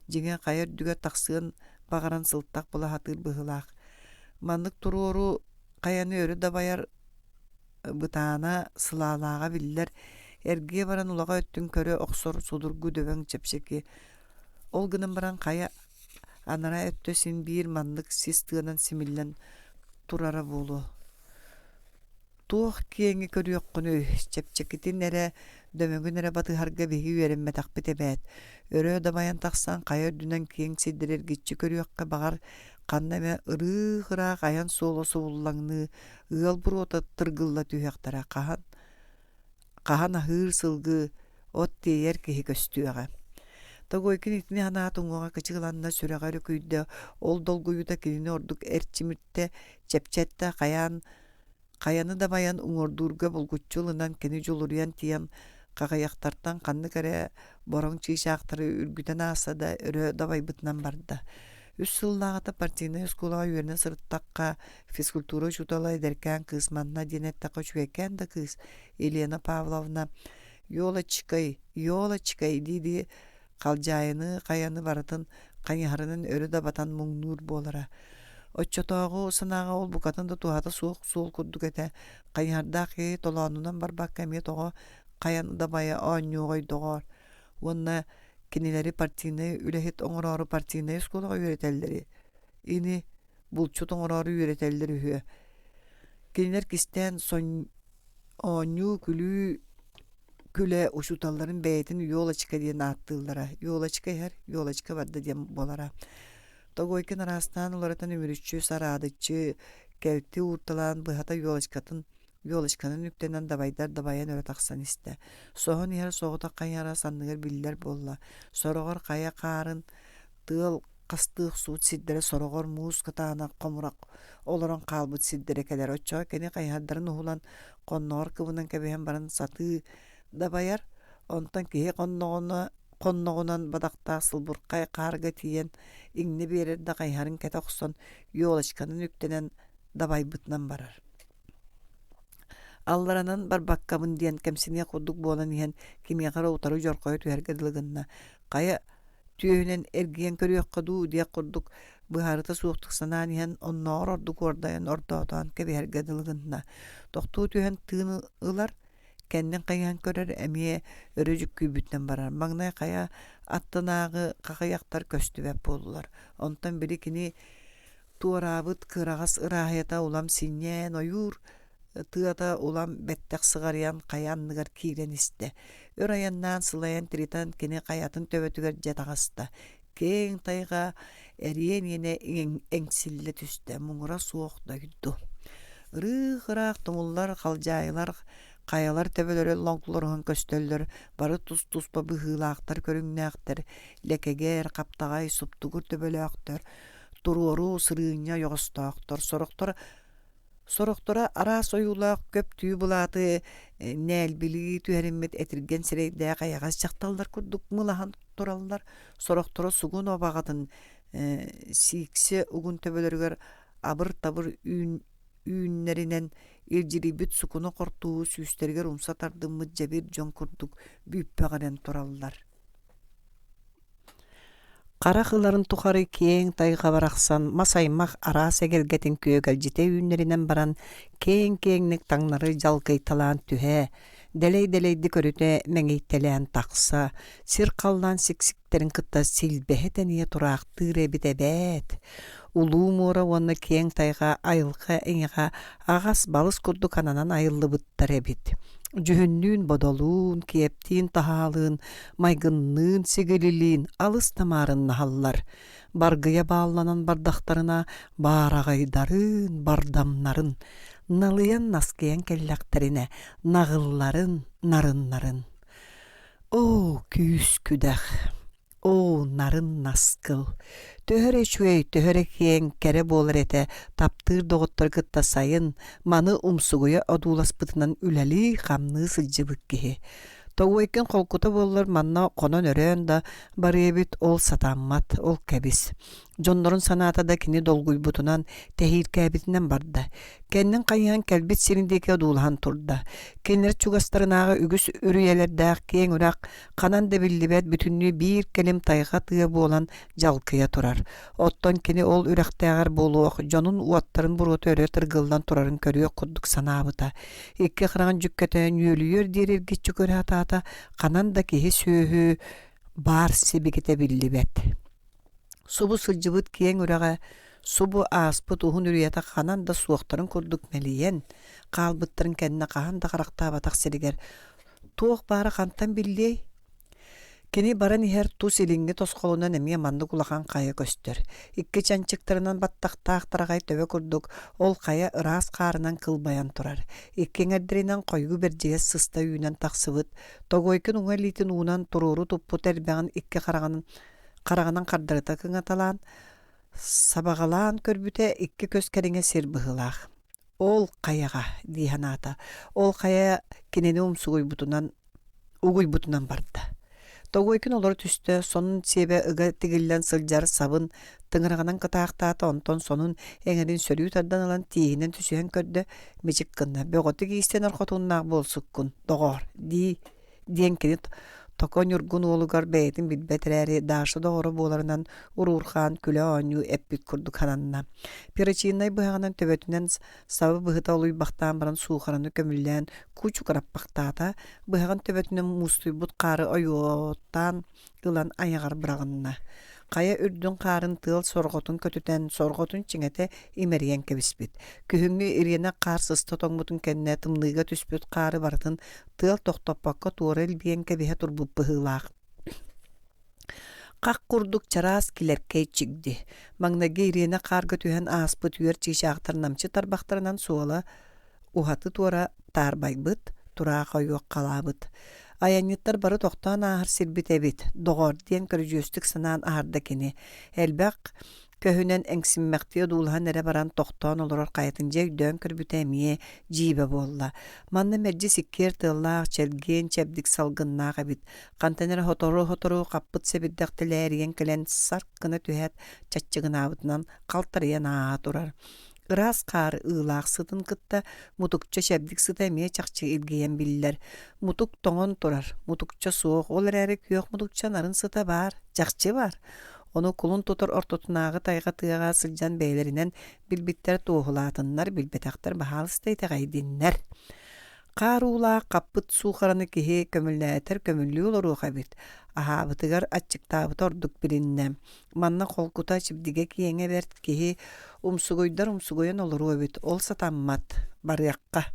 дьиҥэ хайа үрдүгэр тахсыан баҕаран сылтах була сатыыр быһыылаах. Маннык туруору хайаны өрө дабайар бытаана, сылаалааҕа биллэр, эргийэ баран улаҕа өттүн көрө охсор судургу дөбөҥ чэпчэки. Ол гынан баран хайа анараа өттө син биир маннык сис тыанан симиллэн турара буолуо. Туох киэҥи көрүөххүнүй, чэпчэкитин эрэ, дөмөгүн эрэ батыһарга биһиги үөрэммэтэхпит эбээт. Өрө дабайан тахсан хайа үрдүнэн киэҥ сирдэри эргиччи көрүөххэ баҕар ханна эмэ ырыых-ыраах айан суола субуллаҥныы, ыал буруота тыргылла түһүөхтэрэ хаһан хаһан аһыыр сылгы, от тиэйэр киһи көстүөҕэ. Тогойкин итини санаат уҥуоҕа кычыгыланна, сүрэҕэ өрүкүйдэ, ол долгуйуута кинини ордук эрчимиртэ, чэпчэттэ, хайаан хайаны дабайан уҥуордуурга булгуччу ылынан кини дьулуруйан тиийэн хахыйахтартан ханнык эрэ бороҥ чыычаахтары үргүтэн ааста да өрө дабайбытынан барда. Үс сыллааҕыта партийнай оскуолаҕа үөрэнэ сырыттахха, физкультура учуутала эдэркээн кыыс манна диэн эттэххэ үчүгэйкээн да кыыс Елена Павловна «Елочкой, елочкой» дии-дии халдьаайыны, хайаны барытын хайыһарынан өрө да батан муҥнуур буолара. Оччотооҕу санааҕа ол букатын да туһата суох суол курдук этэ. Хайыһардаах киһи толоонунан барбакка эмиэ тоҕо хайан да байа оонньуоҕай доҕоор. Уонна кинилэри партийнай үлэһит оҥороору партийнай оскуолаҕа үөрэтэллэри ини булчут оҥороору үөрэтэллэр үһүө. Кинилэр кистээн сон оонньуу, күлүү күлэ учууталларын бэйэтин «Елочка» диэн ааттыыллара. «Елочка иһэр, елочка барда» диэн буолара. Тогойкин араастаан уларытан үмүрүччү, сараадыччы, кэлти уурталаан быһата елочкатын елочканан үктэнэн дабайдар дабайан өрө тахсан истэ. Соһон иһэр соҕотох хайара санныгар биллэр буолла. Сороҕор хайа хаарын тыал хастыы охсубут сирдэрэ сороҕор муус кытаанах хомурах олорон хаалбыт сирдэрэ кэлэр. Оччоҕо кини хайыһардарын уһулан, хонноҕор кыбынан кэбиһэн баран сатыы дабайар. Онтон киһи хонноҕуна хонноҕунан бадахтаах сылбырхай хаарга тиийэн иҥнэ биэрэр да хайыһарын кэтэ охсон елочканан үктэнэн дабайбытынан барар. Алларанан барбаккабын диэн кэмсиниэх курдук буолан иһэн кимиэхэ эрэ утары дьорҕойо түһэргэ дылы гынна. Хайа түөһүнэн эргийэн көрүөххэ дуу диэх курдук быһаарыта суохтук санаан иһэн оннооҕор ордук уордайан ордоотоон кэбиһэргэ дылы гынна. Тохтуу түһэн тыын ылар, кэннин хайыһан көрөр эмиэ өрө дьүккүйбүтүнэн барар. Маҥнай хайа аттынааҕы хахыйахтар көстүбэт буоллулар. Онтон били кини туораабыт кыараҕас ырааһыйата улам синньээн ойуур тыата улам бэттэх сыҕарыйан хайа анныгар киирэн истэ. Өр айаннаан сылайан тиритэн кини хайатын төбөтүгэр дьэ таҕыста. Киэҥ тайҕа эриэн иэнэ эҥсиллэ түстэ, муҥура суох дойду. Ырыых-ыраах тумуллар, халдьаайылар, хайалар төбөлөрө лоҥкулоруһан көстөллөр, бары тус-туспа быһыылаахтар, көрүҥнээхтэр, лэкэгэр, хаптаҕай, суптугур төбөлөөхтөр, туруору сырыынньа ойоҕостоохтор, сорохтор Сорохторо араас ойуулаах көп түү былааты нээлбилии түһэриммит этиргэн сирэйдээх эйэҕэс дьахталлар курдук мылаһан тураллар, сорохторо сугун абаҕатын сииксэ угун төбөлөрүгэр абыр-табыр үүннэринэн илдьирийбит сукуна хортууһу сүүстэригэр умса тардыммыт дьэбир дьон курдук бүппэҕирэн тураллар. Харах ыларын тухары киэҥ тайҕа барахсан мас аймах араас эгэлгэтин күөгэлдьитэ үүннэринэн баран киэҥ-киэҥник таҥнары дьалкыйталаан түһэ, дэлэй-дэлэйдик өрүтэ мэҥийтэлээн тахса, сир-халлаан сиксиктэрин кытта силбэһэ тэнийэ тураахтыыр эбит эбээт. Улуу муора уонна киэҥ тайҕа айылҕа эйиэхэ аҕас-балыс курдук ананан айыллыбыттар эбит. Дьүһүннүүн-бодолуун, киэптиин-таһаалыын майгынныын-сигилилиин алыс тамаарыннаһаллар, баргыйа баалланан бардахтарына баараҕайдарын, бардамнарын, налыйан-наскыйан кэллэхтэринэ наҕылларын, нарыннарын. Оо, күүс-күдэх, оо, нарын наскыл, төһө эрэ үчүгэй, төһө эрэ киэҥ, кэрэ буолар этэ таптыыр доҕоттору кытта сайын маны умсугуйа одууласпытынан үлэлии-хамныы сылдьыбыт киһи. Тоҕуойкин холкута буоллар манна хонон-өрөөн да барыа эбит, ол сатаммат, ол кэбис. Дьоннорун санаата да кини долгуйбутунан, тэһииркээбитинэн барда. Кэннин хайыһан кэлбит сирин диэки одуулаһан турда. Кинилэр чугастарынааҕы үгүс үрүйэлэрдээх киэҥ үрэх ханан да биллибэт бүтүннүү биир кэлим тайҕа тыа буолан дьалкыйа турар. Оттон кини ол үрэхтээҕэр буолуох дьонун уоттарын буруота өрө тыргыллан турарын көрүөх курдук санаабыта. Икки хараҕын дьүккэтэ нүөлүйүөр диэри эргиччи көрө сатаата, ханан да киһи-сүөһү баар сибикитэ биллибэт. Субу сылдьыбыт киэҥ үрэҕэ, субу ааспыт уһун үрүйэтэ ханан да суохтарын курдук мэлийэн, хаалбыттарын кэннэ хаһан да харахтаабатах сиригэр туох баара хантан биллиэй? Кини баран иһэр тус илиҥҥи тосхолунан эмиэ маннык улахан хайа көстөр. Икки чанчыктарынан баттахтаах тараҕай төбө курдук ол хайа ыраас хаарынан кылбайан турар. Икки эҥэрдэринэн хойуу бэрдьигэс сыста үүнэн тахсыбыт, Тогойкин уҥа илиитин уунан туруору туппут эрбэҕин икки хараҕынан хараҕынан хардарыта кыҥаталаан, сабаҕалаан көрбүтэ икки көс кэриҥэ сир быһыылаах. Ол хайаҕа дии санаата. Ол хайа кинини умсугуйбутунан угуйбутунан барда. Тогойкин олоро түстэ, сонун сиэбэ ыга тигиллэн сылдьар сабын тыҥыраҕынан кытаахтаата, онтон сонун эҥэрин сөрүү тардан ылан тииһинэн түсүһэн көрдө, мичик гынна: «Бөҕөтүк иистэнэр хотуннаах буолсуккун, доҕоор» дии диэн кини Токо Ньургун уолугар бэйэтин билбэт эрээри Даша доҕоро буоларынан уруурхаан күлэ-оонньуу эппит курдук сананна. Перочиннай быһаҕынан төбөтүнэн сабы быһыта олуйбахтаан баран суухараны көмүллээн кучугураппахтаата, быһаҕын төбөтүнэн муустуйбут хаары ойуоттаан ылан айаҕар быраҕынна. Хайа үрдүн хаарын тыал сорҕотун көтүтэн, сорҕотун чиҥэтэ имэрийэн кэбиспит. Күһүҥҥү ириэнэх хаар сыста тоҥмутун кэннэ тымныыга түспүт хаары барытын тыал тохтоппокко туора илбийэн кэбиһэ турбут быһыылаах. Хах курдук чараас килэркэй чигди. Маҥнайгы ириэнэх хаарга түһэн ааспыт үөр чыычаахтар намчы тарбахтарынан суола уһаты-туора таарбайбыт, тураах ойуоххалаабыт. Айанньыттар бары тохтоон ааһар сирбит эбит, доҕоор диэн көрүдьүөстүк санаан аһарда кини. Элбэх көһүнэн эҥсиммэхтии одуулаһан эрэ баран тохтоон олорор хайатын дьэ өйдөөн көрбүтэ эмиэ дьиибэ буолла. Манна мэлдьи сиккиэр тыаллаах, чэлгиэн чэбдик салгыннаах эбит. Хантан эрэ сотору-сотору хаппыт сэбирдэх тэлээрийэн кэлэн сарк гына түһээт чаччыгынаабытынан халтарыйан ааһа турар. Ыраас хаар ыылаах сытын кытта мутукча чэбдик сыта эмиэ чахчы илгийэн биллэр. Мутук тоҥон турар, мутукча суох, ол эрээри күөх мутукча нарын сыта баар, чахчы баар. Ону кулун тутар ортотунааҕы тайҕа тыаҕа сылдьан бэйэлэринэн билбиттэр туоһулаатыннар, билбэтэхтэр баһаалыста итэҕэйдиннэр. Хаар уулаах хаппыт суухараны киһи көмүллээтэр көмүллүү олоруох эбит. Аһаабытыгар аччыктаабыта ордук билиннэ. Манна холкута чибдигэ киэҥэ бэрт киһи умсугуйдар умсугуйан олоруо эбит, ол сатаммат, барыахха.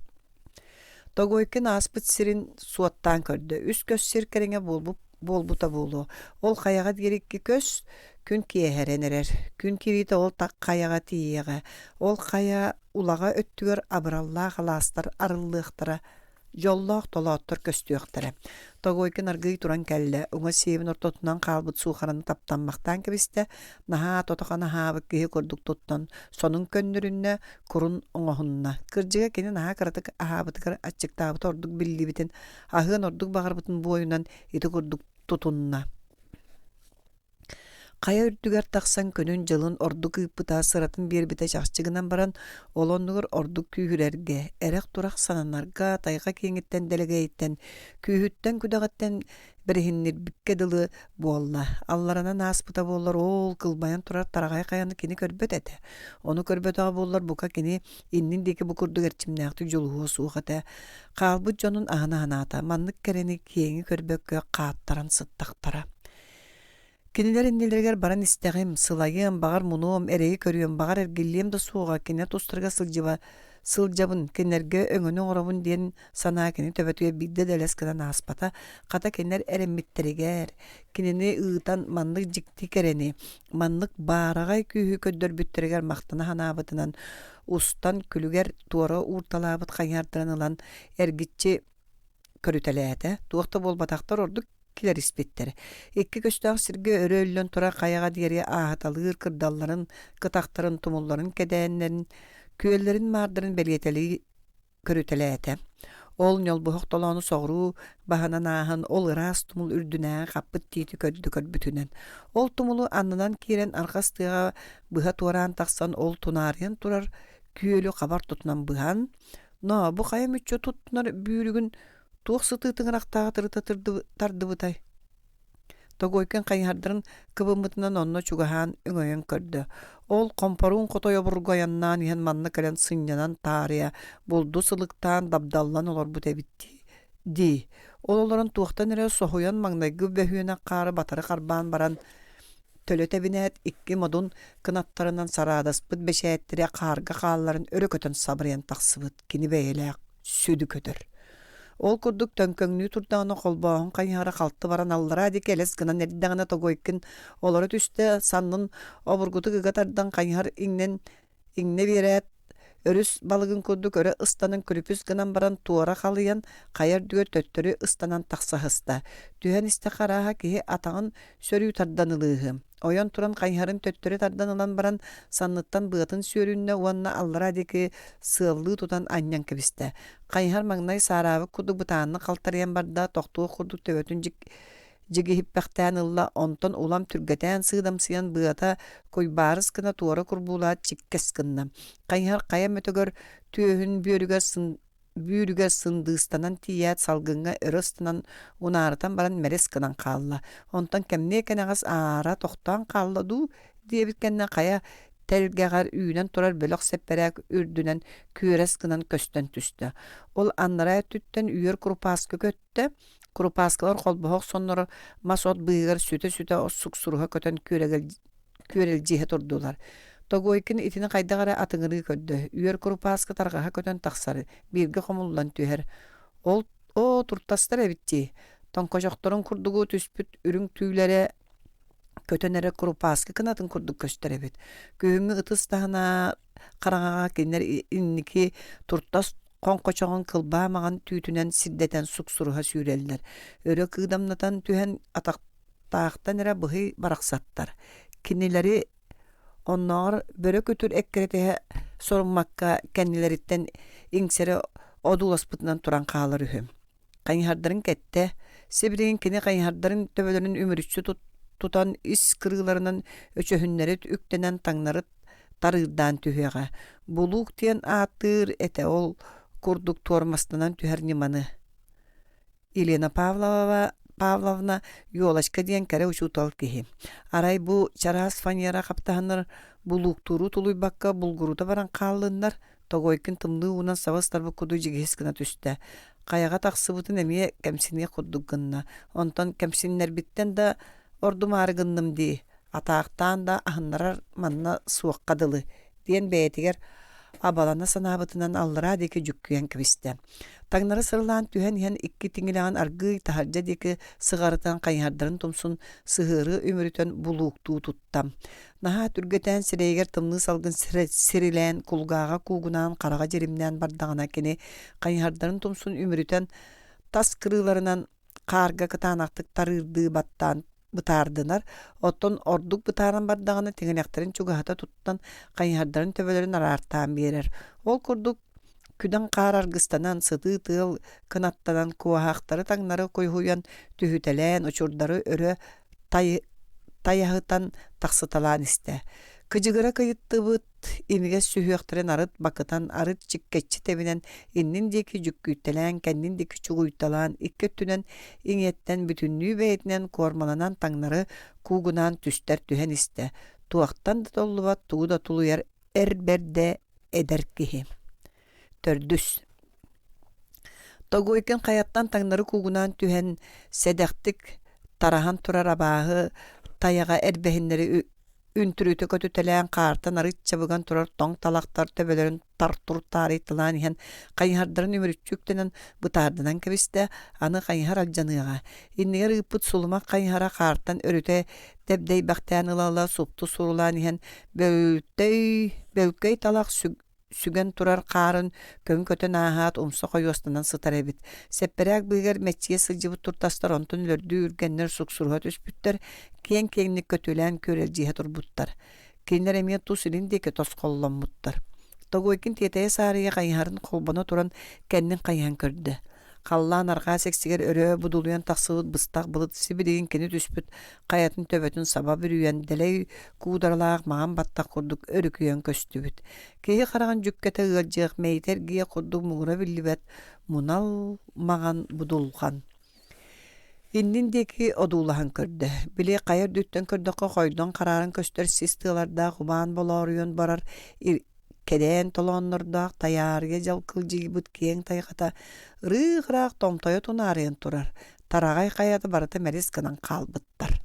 Тогойкин ааспыт сирин суоттаан көрдө, үс көс сир кэриҥэ буолбут буолбута буолуо. Ол хайаҕа диэри икки көс, күн киэһэрэн эрэр. Күн киириитэ ол хайаҕа тиийиэҕэ. Ол хайа улаҕа өттүгэр абыраллаах алаастар арыллыахтара Дьоллоох толооттор көстүөхтэрэ. Тогойкин аргыый туран кэллэ, уҥа сиэбин ортотунан хаалбыт суухараны таптаммахтаан кэбистэ, наһаа тото-хана аһаабыт киһи курдук туттан, сонун көннөрүннэ, курун оҥоһунна. Кырдьыга кини наһаа кыратык аһаабытыгар аччыктаабыта ордук биллибитин, аһыан ордук баҕарбытын буойунан ити курдук тутунна. Хайа үрдүгэр тахсан күнүн-дьылын ордук ыыппыта, сыратын биэрбитэ чахчы гынан баран, ол оннугар ордук күүһүрэргэ, эрэх-турах сананарга, тайҕа киэҥиттэн дэлэгэйиттэн, күүһүттэн-күдэҕиттэн бэриһиннэрбиккэ дылы буолла. Алларанан ааспыта буоллар, оол кылбайан турар тараҕай хайаны кини көрбөт этэ. Ону көрбөтөҕө буоллар, бука кини иннин диэки бу курдук эрчимнээхтик дьулуһуо суох этэ. Хаалбыт дьонун аһына санаата, маннык кэрэни киэҥи көрбөккө хааттаран сыттахтара. Кинилэр иннилэригэр баран истэҕим, сылайыам, баҕар мунуом, эрэйи көрүөм, баҕар эргиллиэм да суоҕа, кинилэр тустарыгар сылдьыба сылдьабын, кинилэргэ өҥөнү оҥоробун диэн санаа кини төбөтүгэр биирдэ да элэс гынан ааспата. Хата кинилэр эрэммиттэригэр, кинини ыытан маннык дьикти кэрэни, маннык баараҕай күүһү көрдөрбүттэригэр махтана санаабытынан устан күлүгэр туора уурталаабыт хайыһардарын ылан эргиччи көрүтэлээтэ. Туох да буолбатахтар ордук килэриспиттэр. Икки көстөөх сиргэ өрө үллэн турар хайаҕа диэри ааһыталыыр кырдалларын, кытахтарын, тумулларын кэдээннэрин, күөллэрин маардарын бэлиэтэлии көрүтэлээтэ. Ол ньолбуһах толоону соҕуруу баһынан ааһан, ол ыраас тумул үрдүнээҕи хаппыт тиити көрдө көрбүтүнэн. Ол тумулу аннынан киирэн арҕас тыаҕа быһа туораан тахсан, ол тунаарыйан турар күөлү хабар тутунан быһан, «Ноо, бу хайа мүччү туттунар бүүрүгүн туох сытыы тыҥырахтааҕы тырыта тардыбытай?» Тогойкин хайыһардарын кыбыммытынан онно чугаһаан өҥөйөн көрдө. Ол хомпоруун хотой обургу айаннаан иһэн манна кэлэн сынньанан таарыйа, булду сылыктаан дабдаллан олорбут эбит дии. Дии. Ол олорон туохтан эрэ соһуйан маҥнайгы бөһүөнэх хаары батары харбаан баран төлө тэбинээт икки модун кынаттарынан сараадаспыт бэчээттэрэ хаарга хаалларын өрө көтөн сабырыйан тахсыбыт кини бэйэлээх сүдү көтөр. Ол курдук төҥкөҥнүү турдаҕына холбооһун хайыһара халты баран аллараа диэки элэс гынан эрдэҕинэ Тогойкин олоро түстэ, саннын обургутук ыга тардан хайыһар иҥнэн иҥнэ биэрээт, өрүс балыгын курдук өрө ыстанан күлүпүс гынан баран туора халыйан хайа үрдүгэр төттөрү ыстанан тахса сыста. Түһэн истэххэ арааһа киһи атаҕын сөрүү тардан ылыыһы. Ойон туран хайыһарын төттөрү тардан ылан баран, санныттан быатын сүөрүннэ уонна аллара диэки сыаллыы тутан анньан кэбистэ. Хайыһар маҥнай саараабыт курдук бытааннык халтарыйан барда, тохтуох курдук төбөтүн дьигиһиппэхтээн ылла, онтон улам түргэтээн сыыдамсыйан быата куйбаарыс гына туора курбуулаат чиккэс гынна. Хайыһар хайа мөтөгөр түөһүн бүөрүгэр бүүрүгэр сындыыстанан тиийээт салгыҥҥа өрө ыстанан унаарытан баран мэлис гынан хаалла. Онтон кэмниэ кэнэҕэс аара тохтоон хаалла дуу диэбит кэннэ хайа тэлгэҕэр үүнэн турар бөлөх сэппэрээк үрдүнэн күөрэс гынан көстөн түстэ. Ол анараа өттүттэн үөр курупааска көттө. Курупааскалар холбоһох сонноро мас-от быыһыгар сүтэ-сүтэ суксуруһа көтөн күөрэлдьиһэ турдулар. Тогойкин итини хайдах эрэ атыҥырыы көрдө, үөр курупааскы тарҕаһа көтөн тахсар, бииргэ хомуллан түһэр. Ол оо, туртастар эбит дии, тоҥхочохторун курдугу түспүт үрүҥ түүлэрэ көтөн эрэ курупааскы кынатын курдук көстөр эбит. Күһүҥҥү ытыс таһына хараҥаҕа кинилэр инники туртас хоҥхочоҕун кылбаа маҥан түүтүнэн сирдэтэн суксуруһа сүүрэллэр. Өрө кыыдамнатан түһэн атах таахтан эрэ быһый барахсаттар. Кинилэри оннооҕор бөрө күтүр эккирэтиһэ соруммакка кэннилэриттэн иҥсэрэ одууласпытынан туран хаалар үһү. Хайыһардарын кэттэ, сибилигин кини хайыһардарын төбөлөрүн үмүрүччү тутан ис кырыыларынан өчөһүннэри үктэнэн таҥнары тарыырдаан түһүөҕэ. Булуук диэн ааттыыр этэ ол курдук туормастанан түһэр ньыманы. Елена Павлова Павловна Елочка диэн кэрэ учуутал киһи. Арай бу чараас фанера хаптаһыннар булууктууру тулуйбакка булгурута баран хааллыннар, Тогойкин тымныы уунан саба ыстарбыт курдук дьигиһис гына түстэ. Хайаҕа тахсыбытын эмиэ кэмсиниэх курдук гынна. Онтон кэмсиннэрбиттэн да ордумаары гынным дии, атаахтаан да аһыннарар манна суохха дылы диэн бэйэтигэр абалана санаабытынан аллараа диэки дьүккүйэн кэбистэ. Таҥнары сырылаан түһэн иһэн икки тиҥилэҕин аргыый таһырдьа диэки сыҕарытан хайыһардарын тумсун сыһыары үмүрүтэн булууктуу тутта. Наһаа түргэтээн сирэйигэр тымныы салгын сирилээн, кулгааҕа куугунаан, хараҕа дьиримнээн бардаҕына кини хайыһардарын тумсун үмүрүтэн тас кырыыларынан хаарга кытаанахтык тарыырдыы баттаан бытаардынар, оттон ордук бытааран бардаҕына тиҥилэхтэрин чугаһата туттан хайыһардарын төбөлөрүн араартаан биэрэр. Ол курдук күдэн хаар аргыстанан, сытыы тыал кынаттанан, куоһаахтары таҥнары куйуһуйан түһүтэлээн, очурдары өрө тайаһытан тахсыталаан истэ. Кыдьыгыра кыйыттыбыт имигэс сүһүөхтэрин арыт бакытан, арыт чиккэччи тэбинэн иннин диэки дьүккүйтэлээн, кэннин диэки чугуйталаан, икки өттүнэн иҥиэттэн бүтүннүү бэйэтинэн куормаланан таҥнары куугунаан түстэр түһэн истэ. Туохтан да толлубат, тугу да тулуйар эр бэрдэ эдэр киһи. Төрдүс. Тогойкин хайаттан таҥнары куугунаан түһэн, сэдэхтик тараһан турар абааһы тайаҕа эрбэһиннэри үнтүрүтэ көтүтэлээн хаартан арыт чабыган турар тоҥ талахтар төбөлөрүн тар-тур таарыйталаан иһэн хайыһардарын үмүрүччү үктэнэн бытаарданан кэбистэ, аны хайыһар алдьаныаҕа. Иннигэр ыыппыт сулумах хайыһара хаартан өрүтэ тэбдэйбэхтээн ыла-ыла супту сурулаан иһэн бөлтэй бөлкөй талах сүгэн турар хаарын көҥү көтөн ааһаат умса хойуостанан сытар эбит. Сэппэрээк быыһыгар мэччийэ сылдьыбыт туртастар онтон өлөрдүү үргэннэр суксуруһа түспүттэр, киэҥ-киэҥник көтүөлээн күөрэлдьиһэ турбуттар. Кинилэр эмиэ тус илин диэки тосхолломмуттар. Тогойкин тиэтэйэ саарыйа хайыһарын холбоно туран кэннин хайыһан көрдө. Халлаан арҕаа сэксигэр өрө будулуйан тахсыбыт быстах былыт сибилигин кини түспүт хайатын төбөтүн саба бүрүйэн, дэлэй куударалаах маҥан баттах курдук өрүкүйэн көстүбүт. Киһи хараҕын дьүккэтэ ыалдьыах мэйитэ эргийэ курдук муҥура биллибэт мунал маҥан будулҕан. Иннин диэки одуулаһан көрдө. Били хайа үрдүттэн көрдөххө хойдон харааран көстөр сис тыалардаах убаан болооруйан барар кэдээн толооннордоох тайаарыйа дьалкылдьыйбыт киэҥ тайҕата ырыых-ыраах томтойо тунаарыйан турар, тараҕай хайата барыта мэлис гынан хаалбыттар.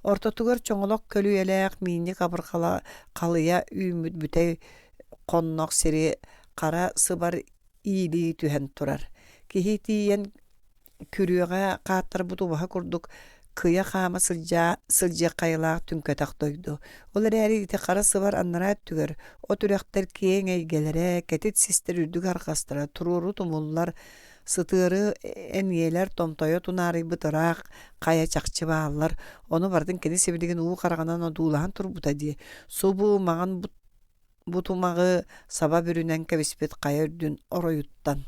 Ортотугар чоҥолох көлүйэлээх миинньик абырҕала халыйа үүммүт бүтэй хоннох сири хара сыбар иилии түһэн турар. Киһи тиийэн күрүөҕэ хааттарбыт убаһа курдук кыйа хаама сылдьа сылдьыах хайалаах түҥкэтэх дойду. Ол эрээри ити хара сыбар анараа өттүгэр от үрэхтэр киэҥ эйгэлэрэ, кэтит систэр үрдүк арҕастара, туруору тумуллар, сытыары эниэлэр томтойо тунаарыйбыт ыраах хайа чахчы бааллар. Ону барытын кини сибилигин уу хараҕынан одуулаһан турбута дии. Субу маҥан бутумаҕы саба бүрүнэн кэбиспит хайа үрдүн оройуттан.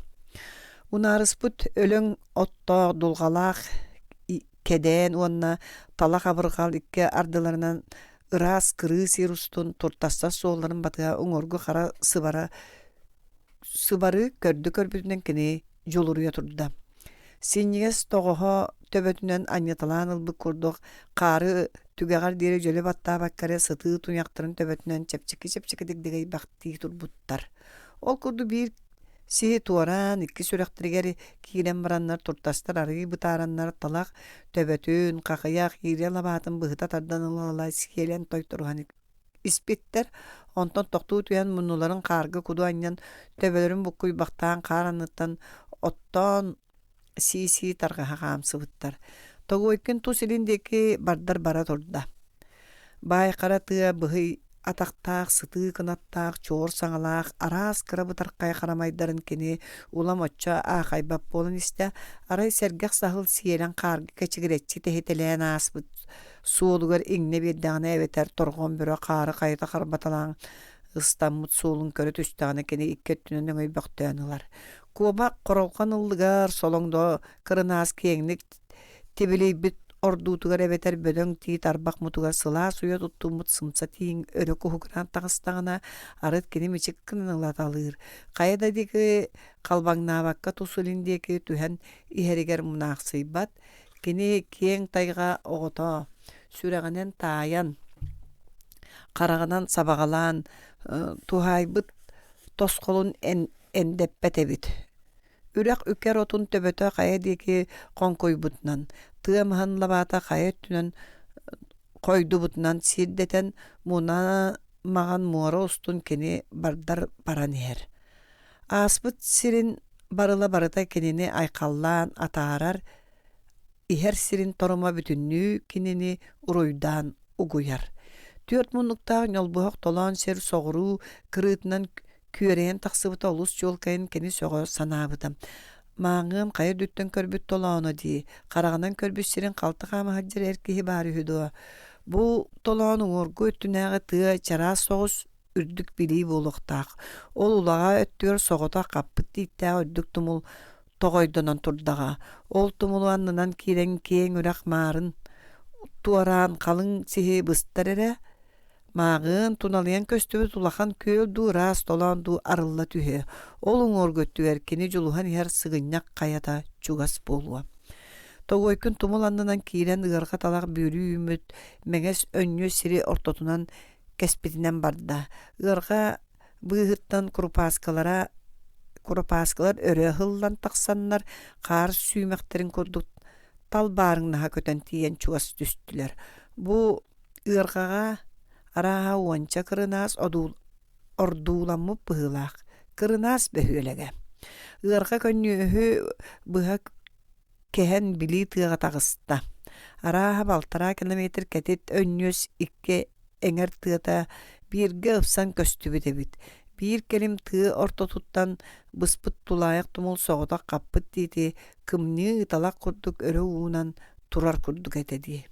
Унаарыспыт өлөҥ оттоох дулҕалаах кэдээн уонна талах абырҕал икки ардыларынан ыраас кырыы сир устун туртастар суолларын батыһа уҥуоргу хара сыбара сыбары көрдө-көрбүтүнэн кини дьулуруйа турда. Синньигэс тоҕоһо төбөтүнэн анньыталаан ылбыт курдук хаары түгэҕэр диэри дьөлө баттаабакка эрэ сытыы туйахтарын төбөтүнэн чэпчэки-чэпчэкитик дэгэйбэхтии турбуттар. Ол курдук биир сиһи туораан, икки сүрэхтэригэр киирэн бараннар туртастар арыый бытаараннар талах төбөтүн, хахыйах, иирэ лабаатын быһыта тардан ыла-ыла сиэлэн тойторуһан испиттэр, онтон тохтуу түһэн муннуларын хаарга куду анньан, төбөлөрүн буккуйбахтаан хаар анныттан оттоон сии-сии тарҕаһа хаамсыбыттар. Тогойкин тус илин диэки бардар бара турда. Баай хара тыа быһый атахтаах, сытыы кынаттаах, чуор саҥалаах, араас кыра бытархай харамайдарын кини улам оччо аахайбат буолан истэ, арай сэргэх саһыл сиэлэн хаарга кэчигирэччи тэһитэлээн ааспыт суолугар иҥнэ биэрдэҕинэ эбэтэр торҕон бөрө хаары хайыта харбаталаан ыстаммыт суолун көрө түстэҕинэ кини икки өттүнэн өҥөйбөхтөөн ылар. Куобах хоролҕон ыллыгар солоҥдо кырынаас киэҥник тибилийбит ордуутугар эбэтэр бөдөҥ тиит арбах мутугар сылаас уйа туттуммут сымса тииҥ өрө куһугураан таҕыстаҕына арыт кини мичик гынан ылаталыыр. Хайа да диэки халбаҥнаабакка тус илин диэки түһэн иһэригэр мунаахсыйбат, Кини киэҥ тайҕа оҕото, сүрэҕинэн таайан, хараҕынан сабаҕалаан туһаайбыт тосхолун эндэппэт эбит. Үрэх үкэр отун төбөтө хайа диэки хоҥкуйбутунан, тыа маһын лабаата хайа өттүнэн хойдубутунан сирдэтэн, муна маҕан муора устун кини бардар баран иһэр. Ааспыт сирин барыла барыта кинини айхаллаан атаарар, иһэр сирин торума бүтүннүү кинини уруйдаан угуйар. Түөрт муннуктаах ньолбуһах толоон сир соҕуруу кырыытынан күөрэйэн тахсыбыта олус чуолкайын кини сөҕө санаабыта. Мааҥыам хайа үрдүттэн көрбүт толооно дии, хараҕынан көрбүт сирин халты хаама сылдьар эр киһи баар үһү дуо? Бу толоон уҥуоргу өттүнээҕи тыа чараас соҕус үрдүк билии буолуохтаах. Ол улаҕаа өттүгэр соҕотох хаппыт тииттээх үрдүк тумул тоҕойдонон турдаҕа. Ол тумулу аннынан киирэн киэҥ үрэх маарын туораан халыҥ сиһи быстар эрэ. Мааҕыын туналыйан көстүбүт улахан күөл дуу, ыраас толоон дуу арылла түһүө. Ол уҥуоргу өттүгэр кини дьулуһан иһэр сыгынньах хайата чугас буолуо. Тогуойкун тумул аннынан киирэн ыарҕа талах бүөрүү үүммүт мэҥэс өнньүө сири ортотунан кэспитинэн барда. Ыарҕа быыһыттан курупааскалара курупааскалар өрө ыһыллан тахсаннар хаар сүүмэхтэрин курдук талбаарыҥнаһа көтөн тиийэн чугас түстүлэр. Бу ыарҕаҕа арааһа уонча кырынаас ордууламмыт быһыылаах Кырынаас бөһүөлэгэ. Ыарҕа көнньүөһү быһа кэһэн билии тыаҕа таҕыста. Арааһа балтараа километр кэтит өнньүөс икки эҥэр тыата бииргэ ыпсан көстүбүт эбит. Биир кэлим тыа ортотуттан быспыт тулаайах тумул соҕотох хаппыт тиити кымньыы талах курдук өрө уунан турар курдук этэ дии.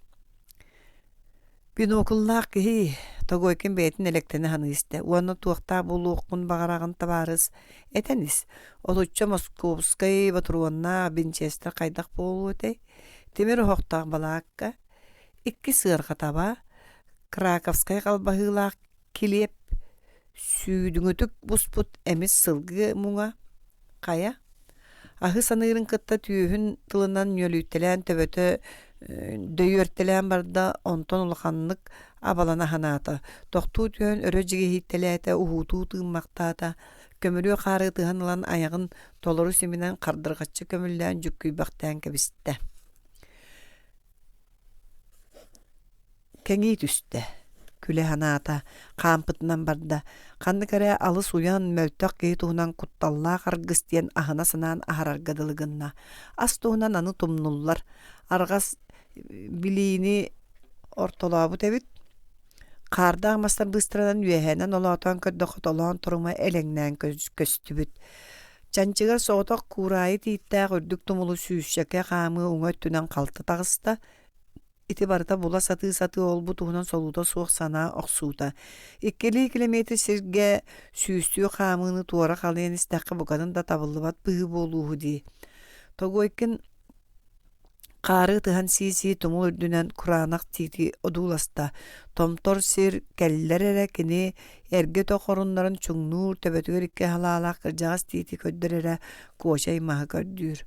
Бинокллаах киһи Тогойкин бэйэтин элэктэнэ саныы истэ уонна туохтаах буолуоххун баҕараҕын табаарыс этэн ис. Отучча московскай ботуруоннаах бинчиэстэр хайдах буолуо этэй? Тимир оһохтоох балаакка, икки сыарҕа таба, краковскай халбаһыылаах килиэп, сүүдүҥүтүк буспут эмис сылгы муҥа, хайа Аһы саныырын кытта түөһүн тылынан ньүөлүйтэлээн төбөтө дөйүөртэлээн барда, онтон улаханнык абалана санаата. Тохтуу түһэн өрө дьигиһийтэлээтэ, уһуутуу тыыммахтаата, көмүрүө хаары ытыһан ылан айаҕын толору симинэн хардырҕаччы көмүллээн дьүккүйбэхтээн кэбистэ. Кэҥии түстэ, күлэ санаата, хаампытынан барда, ханнык эрэ алыс уйан, мөлтөх киһи туһунан кутталлаах аргыс диэн аһына санаан аһарарга дылы гынна. Ас туһунан аны тумнуллар, арҕас билиини ортолообут эбит. Хаардаах мастар быыстарынан үөһээнэн олоотоон көрдөххө толоон торума элэҥнээн көстүбүт. Чанчыгар соҕотох куураайы тииттээх үрдүк тумулу сүүсчэкэ хаамыы уҥа өттүнэн халты таҕыста, Ити барыта була сатыы-сатыы ол-бу туһунан солуута суох санаа охсуута. Иккилии километр сиргэ сүүстүү хаамыыны туора халыйан истэххэ букатын да табыллыбат быһыы буолууһу дии. Тогойкин хаары ытыһан сии-сии тумул үрдүнэн кураанах тиити одууласта. Томтор сир кэллэр эрэ кини эргэ өтөх оруннарын чуҥнуур, төбөтүгэр икки халаалаах кырдьаҕас тиити көрдөр эрэ куочай маһы көрдүүр.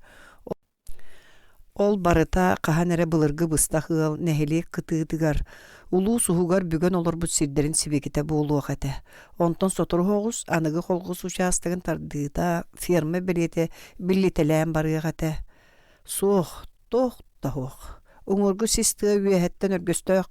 Ол барыта хаһан эрэ былыргы быстах ыал нэһилиэк кытыытыгар, улуус уһугар бүгэн олорбут сирдэрин сибикитэ буолуох этэ. Онтон сотору соҕус аныгы холхуос учаастагын тардыыта, ферма бэлиэтэ биллитэлээн барыах этэ. Суох, туох да суох. Уҥуоргу сис тыа үөһэттэн өргөстөөх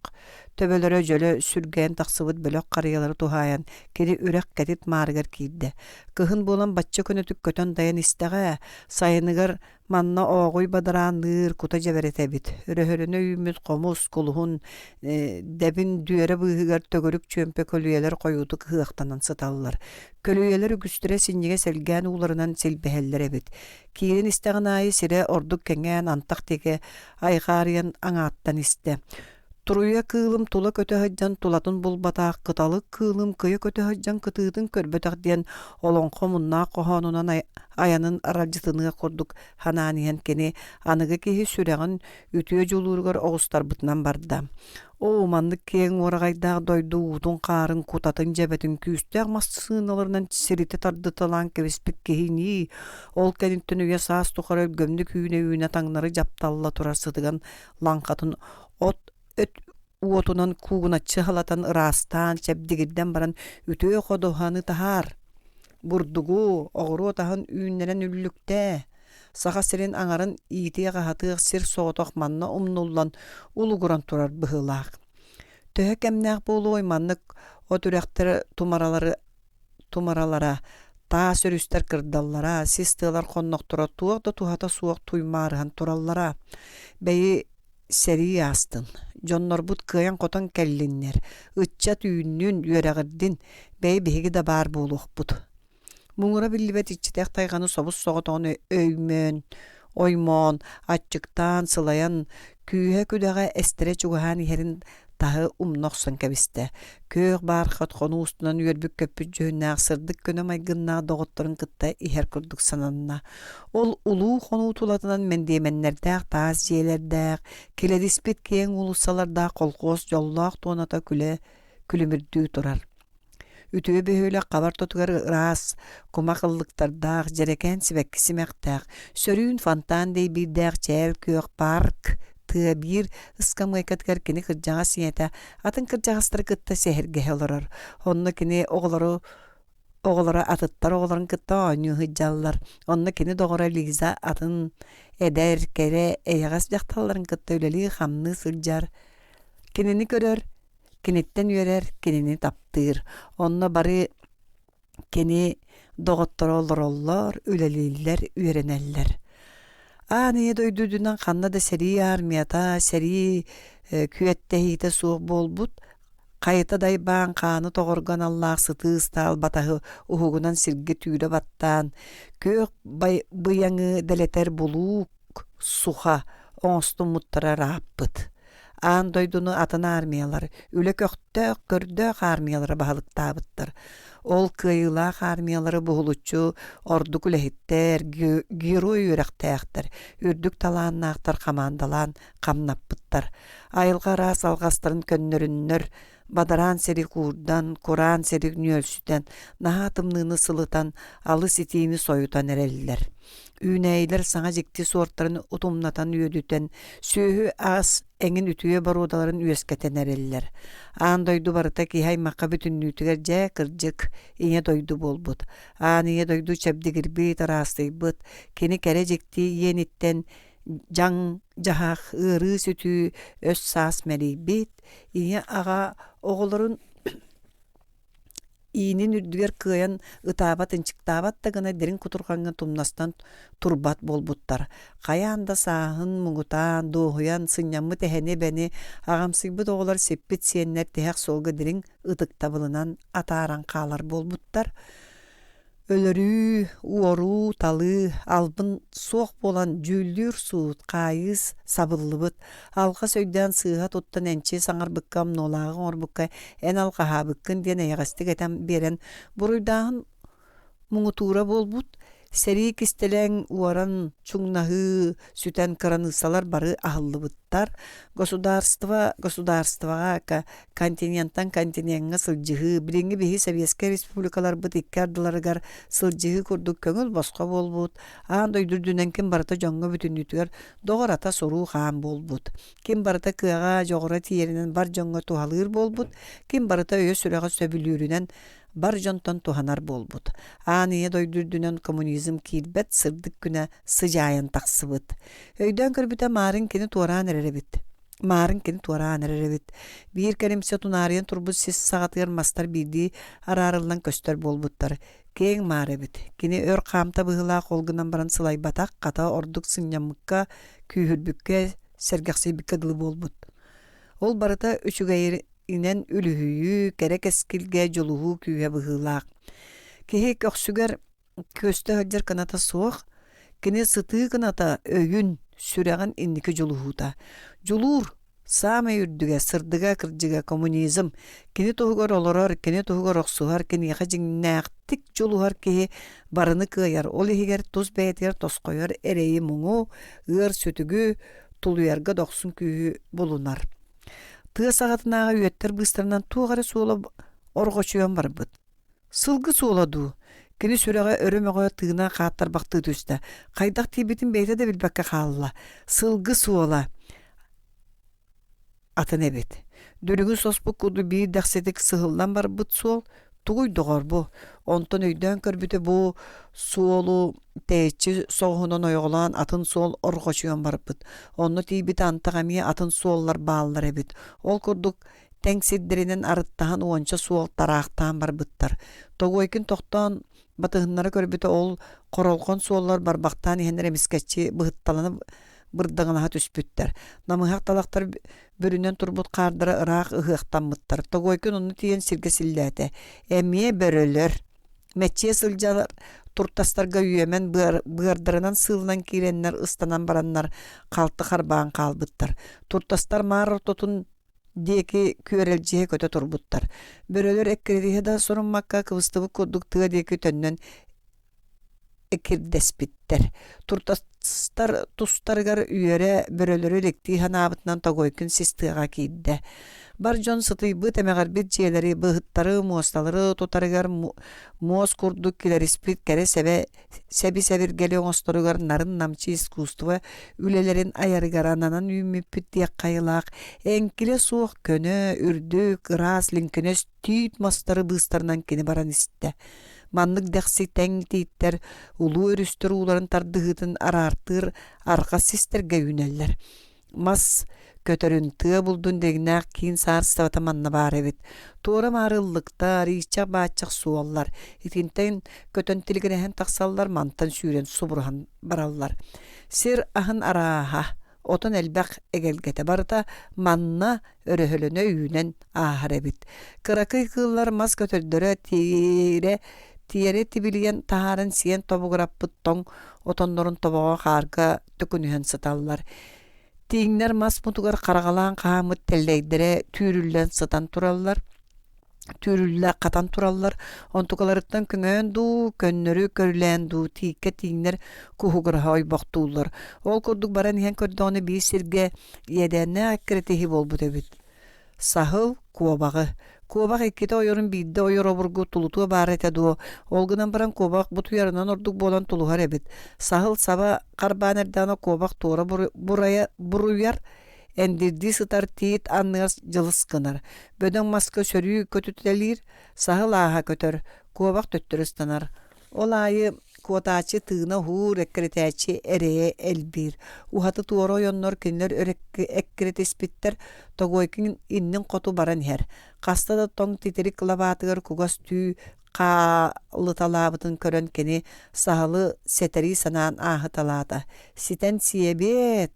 төбөлөрө дьөлө сүргэйэн тахсыбыт бөлөх харыйалары туһаайан кини үрэх кэтит маарыгар киирдэ. Кыһын буолан бачча көнөтүк көтөн дайан истэҕэ, сайыныгар Манна ооҕуй бадараанныыр кута дьэбэрэтэ эбит. Өрөһөлөнө үүммүт хомус, кулуһун, дэбин дүөрэ быыһыгар төгүрүк чүөмпэ көлүйэлэр хойуутук ыһыахтанан сыталлар. Көлүйэлэр үгүстэрэ синньигэс элгээн ууларынан силбэһэллэр эбит. Киирэн истэҕин аайы сирэ ордук кэҥээн антах диэки айҕаарыйан аҥааттан истэ. Туруйа кыылым тула көтө сылдьан тулатын булбатах, кыталык кыылым кыйа көтө сылдьан кытыытын көрбөтөх диэн олоҥхо муннаах хоһоонунан айанын аралдьытыныах курдук санаан иһэн кини аныгы киһи сүрэҕин үтүө дьулууругар оҕустарбытынан барда. Оо, маннык киэҥ уораҕайдаах дойду уутун-хаарын, кутатын дьэбэтин күүстээх массыыналарынан сиритэ тардыталаан кэбиспит киһи ньии, ол кэнниттэн үйэ-саас тухары өлгөмнүк үүнэ-үүнэ таҥнары дьапталла турар сытыган лаҥхатын от өт уотунан куугуначчы халатан ыраастаан, чэбдигирдэн баран үтүө ходуһаны таһаар, бурдугу, оҕуруот аһын үүннэрэн үллүктээ. Саха сирин аҥарын иитиэх-аһатыах сир соҕотох манна умнуллан, улугуран турар быһыылаах. Төһө кэмнээх буолуой маннык от үрэхтэр тумаралары тумаралара, таас өрүстэр кырдаллара, сис тыалар хоннохторо туох да туһата суох туймаарыһан тураллара. Бэйи сэрии аастын, дьоннорбут кыайан-хотон кэллиннэр, ыччат үүннүн, үөрэҕирдин, бэйи биһиги да баар буолуохпут. Муҥура биллибэт иччитэх тайҕаны собус-соҕотоҕун өймөөн, оймоон, аччыктаан, сылайан, күүһэ-күдэҕэ эстэрэ чугаһаан иһэрин таһы умна охсон кэбистэ. Күөх баархат хонуу устунан үөрбүт-көппүт дьүһүннээх сырдык көнө майгыннаах доҕотторун кытта иһэр курдук сананна. Ол улуу хонуу тулатынан мэндиэмэннэрдээх таас дьиэлэрдээх, килэдиспит киэҥ уулуссалардаах колхуос дьоллоох туоната күлэ. күлүмүрдүү турар. Үтүө бөһүөлэк хабар тотугар ыраас, кумах ыллыктардаах, дьэрэкээн сибэкки симэхтээх, сөрүүн фонтан дэйбиирдээх чээл күөх парк тыа биир ыскамыайкатыгар кини кырдьаҕас ийэтэ атын кырдьаҕастары кытта сэһэргэһэ олорор. Онно кини оҕолору оҕолоро атыттар оҕолорун кытта оонньуу сылдьаллар. Онно кини доҕоро Лиза атын эдэр, кэрэ, эйэҕэс дьахталларын кытта үлэлии-хамныы сылдьар. Кинини көрөр, киниттэн үөрэр, кинини таптыыр. Онно бары кини доҕотторо олороллор, үлэлииллэр, үөрэнэллэр. Аан ийэ дойду үрдүнэн ханна да сэрии армията, сэрии күөттэһиитэ суох буолбут, хайыта дайбаан хааны тоҕорго аналлаах сытыы ыстаал батаһы уһугунан сиргэ түүрэ баттаан, күөх быйаҥы дэлэтэр булуук суха оҥостуммуттара ырааппыт. Аан дойдуну атын армиялар, үлэ көхтөөх, көрдөөх армиялара баһылыктаабыттар. Ол кыайыылаах армиялары буһулуччу ордук үлэһиттэр, герой үөрэхтээхтэр, үрдүк талааннаахтар хамаандалаан хамнаппыттар. Айылҕа араас алҕастарын көннөрүннэр, бадараан сири куурдан, кураан сири нүөлсүтэн, наһаа тымныыны сылытан, алыс итиини сойутан эрэллэр. Үүнээйилэр саҥа дьикти суортарын утумнатан үөдүтэн, сүөһү ас эҥин үтүө боруодаларын үөскэтэн эрэллэр. Аан дойду барыта киһи аймахха бүтүннүүтүгэр дьэ кырдьык ийэ дойду буолбут. Аан ийэ дойду чэбдигирбит, ыраастыйбыт, кини кэрэ дьикти иэниттэн дьаҥ-дьаһах, ыарыы-сүтүү өс-саас мэлийбит, ийэ-аҕа оҕолорун иинин үрдүгэр кыайан ытаабат-ынчыктаабат да гына дириҥ кутурҕаҥҥа тумнастан турбат буолбуттар. Хайаан да сааһын муҥутаан, дуоһуйан, сынньаммыт эһэни-эбэни аҕамсыйбыт оҕолор сиппит сиэннэр тиһэх суолга дириҥ ытыктабылынан атааран хаалар буолбуттар. Өлөрүү, уоруу, талыы, албын суох буолан дьүүллүүр суут, хаайыы сабыллыбыт, алҕас өйдөөн сыыһа туттан энчи саҥарбыкка, омнуолааҕы оҥорбукка эн алҕаһаабыккын диэн эйэҕэстик этэн биэрэн буруйдааһын муҥутуура буолбут, сэрии кистэлэҥ уоран чуҥнаһыы сүтэн кыраныыссалар бары аһыллыбыттар, государство государствоҕа континентан континеҥҥа сылдьыһыы, билиҥҥи биһи сэбиэскэй республикаларбыт икки ардыларыгар сылдьыһыы курдук көҥүл-босхо буолбут, аан дойду үрдүнэн ким барыта дьоҥҥо бүтүннүүтүгэр доҕор-ата суруу хаан буолбут, ким барыта кыаҕа, дьоҕура тиийэринэн бар дьоҥҥо туһалыыр буолбут, ким барыта өйө-сүрэҕэ сөбүлүүрүнэн бар дьонтон туһанар буолбут. Аан ийэ дойду үрдүнэн коммунизм киирбэт сырдык күнэ сыдьаайан тахсыбыт. Өйдөөн көрбүтэ Маарын кини туораан эрэр эбит. Маарын кини туораан эрэр эбит. Биир кэлимсэ тунаарыйан турбут сис саҕатыгар мастар биирдии араарыллан көстөр буолбуттар. Киэҥ маар эбит. Кини өр хаамта быһыылаах ол гынан баран сылайбатах, хата ордук сынньаммыкка, күүһүрбүккэ, сэргэхсийбиккэ дылы буолбут. Ол барыта үчүгэйинэн үлүһүйүү, кэрэ кэскилгэ дьулуһуу күүһэ быһыылаах. Киһи көхсүгэр көстө сылдьар кыната суох, кини сытыы кыната өйүн, сүрэҕин инники дьулуһуута. Дьулуур саамай үрдүгэ, сырдыга, кырдьыга коммунизм. Кини туһугар олорор, кини туһугар охсуһар, киниэхэ дьиҥнээхтик дьулуһар киһи барыны кыайар, ол иһигэр тус бэйэтигэр тосхойор эрэйи-муҥу, ыар сүтүгү тулуйарга дохсун күүһү булунар. Тыа саҕатынааҕы үөттэр быыстарынан туох эрэ суола орҕочуйан барбыт. Сылгы суола дуу? Кини сүрэҕэ өрө мөҕө тыына хааттарбахтыы түстэ. Хайдах тиийбитин бэйэтэ да билбэккэ хаалла. Сылгы суола атын эбит. Дүлүҥү соспут курдук биир дэхситик сыһыллан барбыт суол тугуй доҕор бу? Онтон өйдөөн көрбүтэ бу суолу тэйиччи соҕуһунан ойоҕолоон атын суол орҕочуйан барбыт. Онно тиийбитэ антах эмиэ атын суоллар бааллар эбит. Ол курдук тэҥ сирдэринэн арыттаһан уонча суол тараахтаан барбыттар. Тогуойкин тохтоон батыһыннара көрбүтэ ол хоролхон суоллар барбахтаан иһэннэр эмискэччи быһытталана бырдаҥалаһа түспүттэр. Намыһах талахтар бүрүнэн турбут хаардара ыраах ыһыахтаммыттар. Тогуойкин онно тиийэн сиргэ силлээтэ. Эмиэ бөрөлөр. Мэччийэ сылдьар туртастарга үөмэн быардарынан сыылынан киирэннэр ыстанан бараннар халты харбаан хаалбыттар. Туртастар маар ортотун диэки күөрэлдьиһэ көтө турбуттар. Бөрөлөр эккирэтиһэ да суруммакка кыбыстыбыт курдук тыа диэки төннөн экирдэспиттэр. Туртастар тустарыгар үөрэ бөрөлөрү иликтии санаабытынан Тогойкин сис тыаҕа киирдэ. Бар дьон сытыйбыт, эмэҕирбит дьиэлэри, быһыттары, муосталары тутарыгар муос курдук килэриспит кэрэ сэбэ сэби-сэбиргэли оҥосторугар нарын-намчы искусство үлэлэрин айарыгар ананан үүммүппүт диэх хайылаах эҥкилэ суох көнө, үрдүк, ыраас лиҥкинэс тиит мастары быыстарынан кини баран истэ. Маннык дэхси тэҥ тииттэр улуу өрүстэр ууларын тардыһыытын араартыыр арҕас систэргэ үүнэллэр. Мас көтөрүн, тыа булдун дэҥнээх киин саарыстыбата манна баар эбит. Туора-маары ыллыктар, ииччэх-бааччах суоллар. Итинтэн көтөн тилигирэһэн тахсаллар, мантан сүүрэн субуруһан бараллар. Сир аһын арааһа, отон элбэх эгэлгэтэ барыта манна өрөһөлөнө үүнэн ааһар эбит. Кыракый кыыллар мас көтөрдөрө тиэрэ тиэрэ тибилийэн таһааран сиэн тобугураппыт тоҥ отоннорун тобоҕо хаарга төкүнүһэн сыталлар. Тииҥнэр мас мутугар хараҕалаан хааммыт тэллэйдэрэ түүрүллэн сытан тураллар түүрүллэ хатан тураллар. Онтукаларыттан көҥөөн дуу, көннөрү көрүлээн дуу тииккэ тииҥнэр куһугураһа ойбохтууллар. Ол курдук баран иһэн көрдөҕүнэ биир сиргэ иэдээннээх эккирэтиһии буолбут эбит. Саһыл, куобаҕы. Куобах иккитэ ойорун биирдэ ойор обургу тулутуо баар этэ дуо, ол гынан баран куобах бутуйарынан ордук буолан тулуһар эбит. Саһыл саба харбаан эрдэҕинэ куобах туора бурайа буруйар, эндирдии сытар тиит анныгар дьылыс гынар. Бөдөҥ маска сөрүү көтүтэлиир, саһыл ааһа көтөр, куобах төттөрү ыстанар. Ол аайы куотааччы тыына уһуур, эккирэтээччи эрэйэ элбиир. Уһаты туора ойоннор кинилэр өр эккирэтиспиттэр, Тогойкин иннин хоту баран иһэр. Хаста да тоҥ титирик лабаатыгар кугас түү хаалыталаабытын көрөн кини саһылы сэтэрии санаан ааһыталаата. Ситэн сиэбиэт!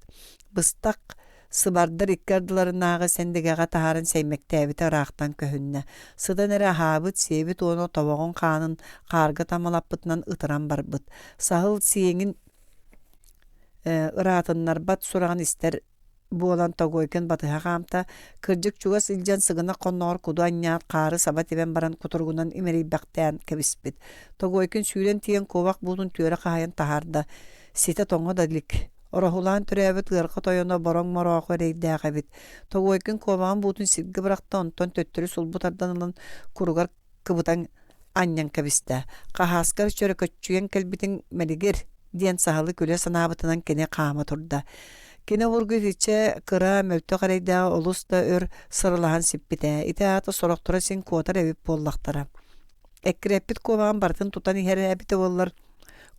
Быстах Сыбардар икки ардыларынааҕы сэндэгэҕэ таһааран сэймэктээбитэ ыраахтан көһүннэ. Сытан эрэ аһаабыт, сиэбит уонна тобоҕун хаанын хаарга тамалаппытынан ытыран барбыт. Саһыл сиэҥин ыраатыннарбат сураҕын истэр буолан Тогойкин батыһа хаамта, кырдьык чугас илдьэн сыгынах хонноҕор куду анньаат хаары саба тибэн баран кутуругунан имэрийбэхтээн кэбиспит. Тогойкин сүүрэн тиийэн куобах буутун түөрэ хаһайан таһаарда. Ситэ тоҥо да илик. Ороһулаан төрөөбүт ыарҕа тойоно бороҥ морооху эрэйдээх эбит. Тогойкин куобаҕын буутун сиргэ бырахта, онтон төттөрү сулбу тардан ылан куругар кыбытан анньан кэбистэ. «Хаһааскар чөрөкөччүйэн кэлбитиҥ мэлигир» диэн саһылы күлэ санаабытынан кини хаама турда. Кини обургу итиччэ кыра, мөлтөх эрэйдээҕи олус да өр сыралаһан сиппитэ. Ити аата сорохторо син куотар эбит буоллахтара. Эккирэппит куобаҕын барытын тутан иһэр эбитэ буоллар,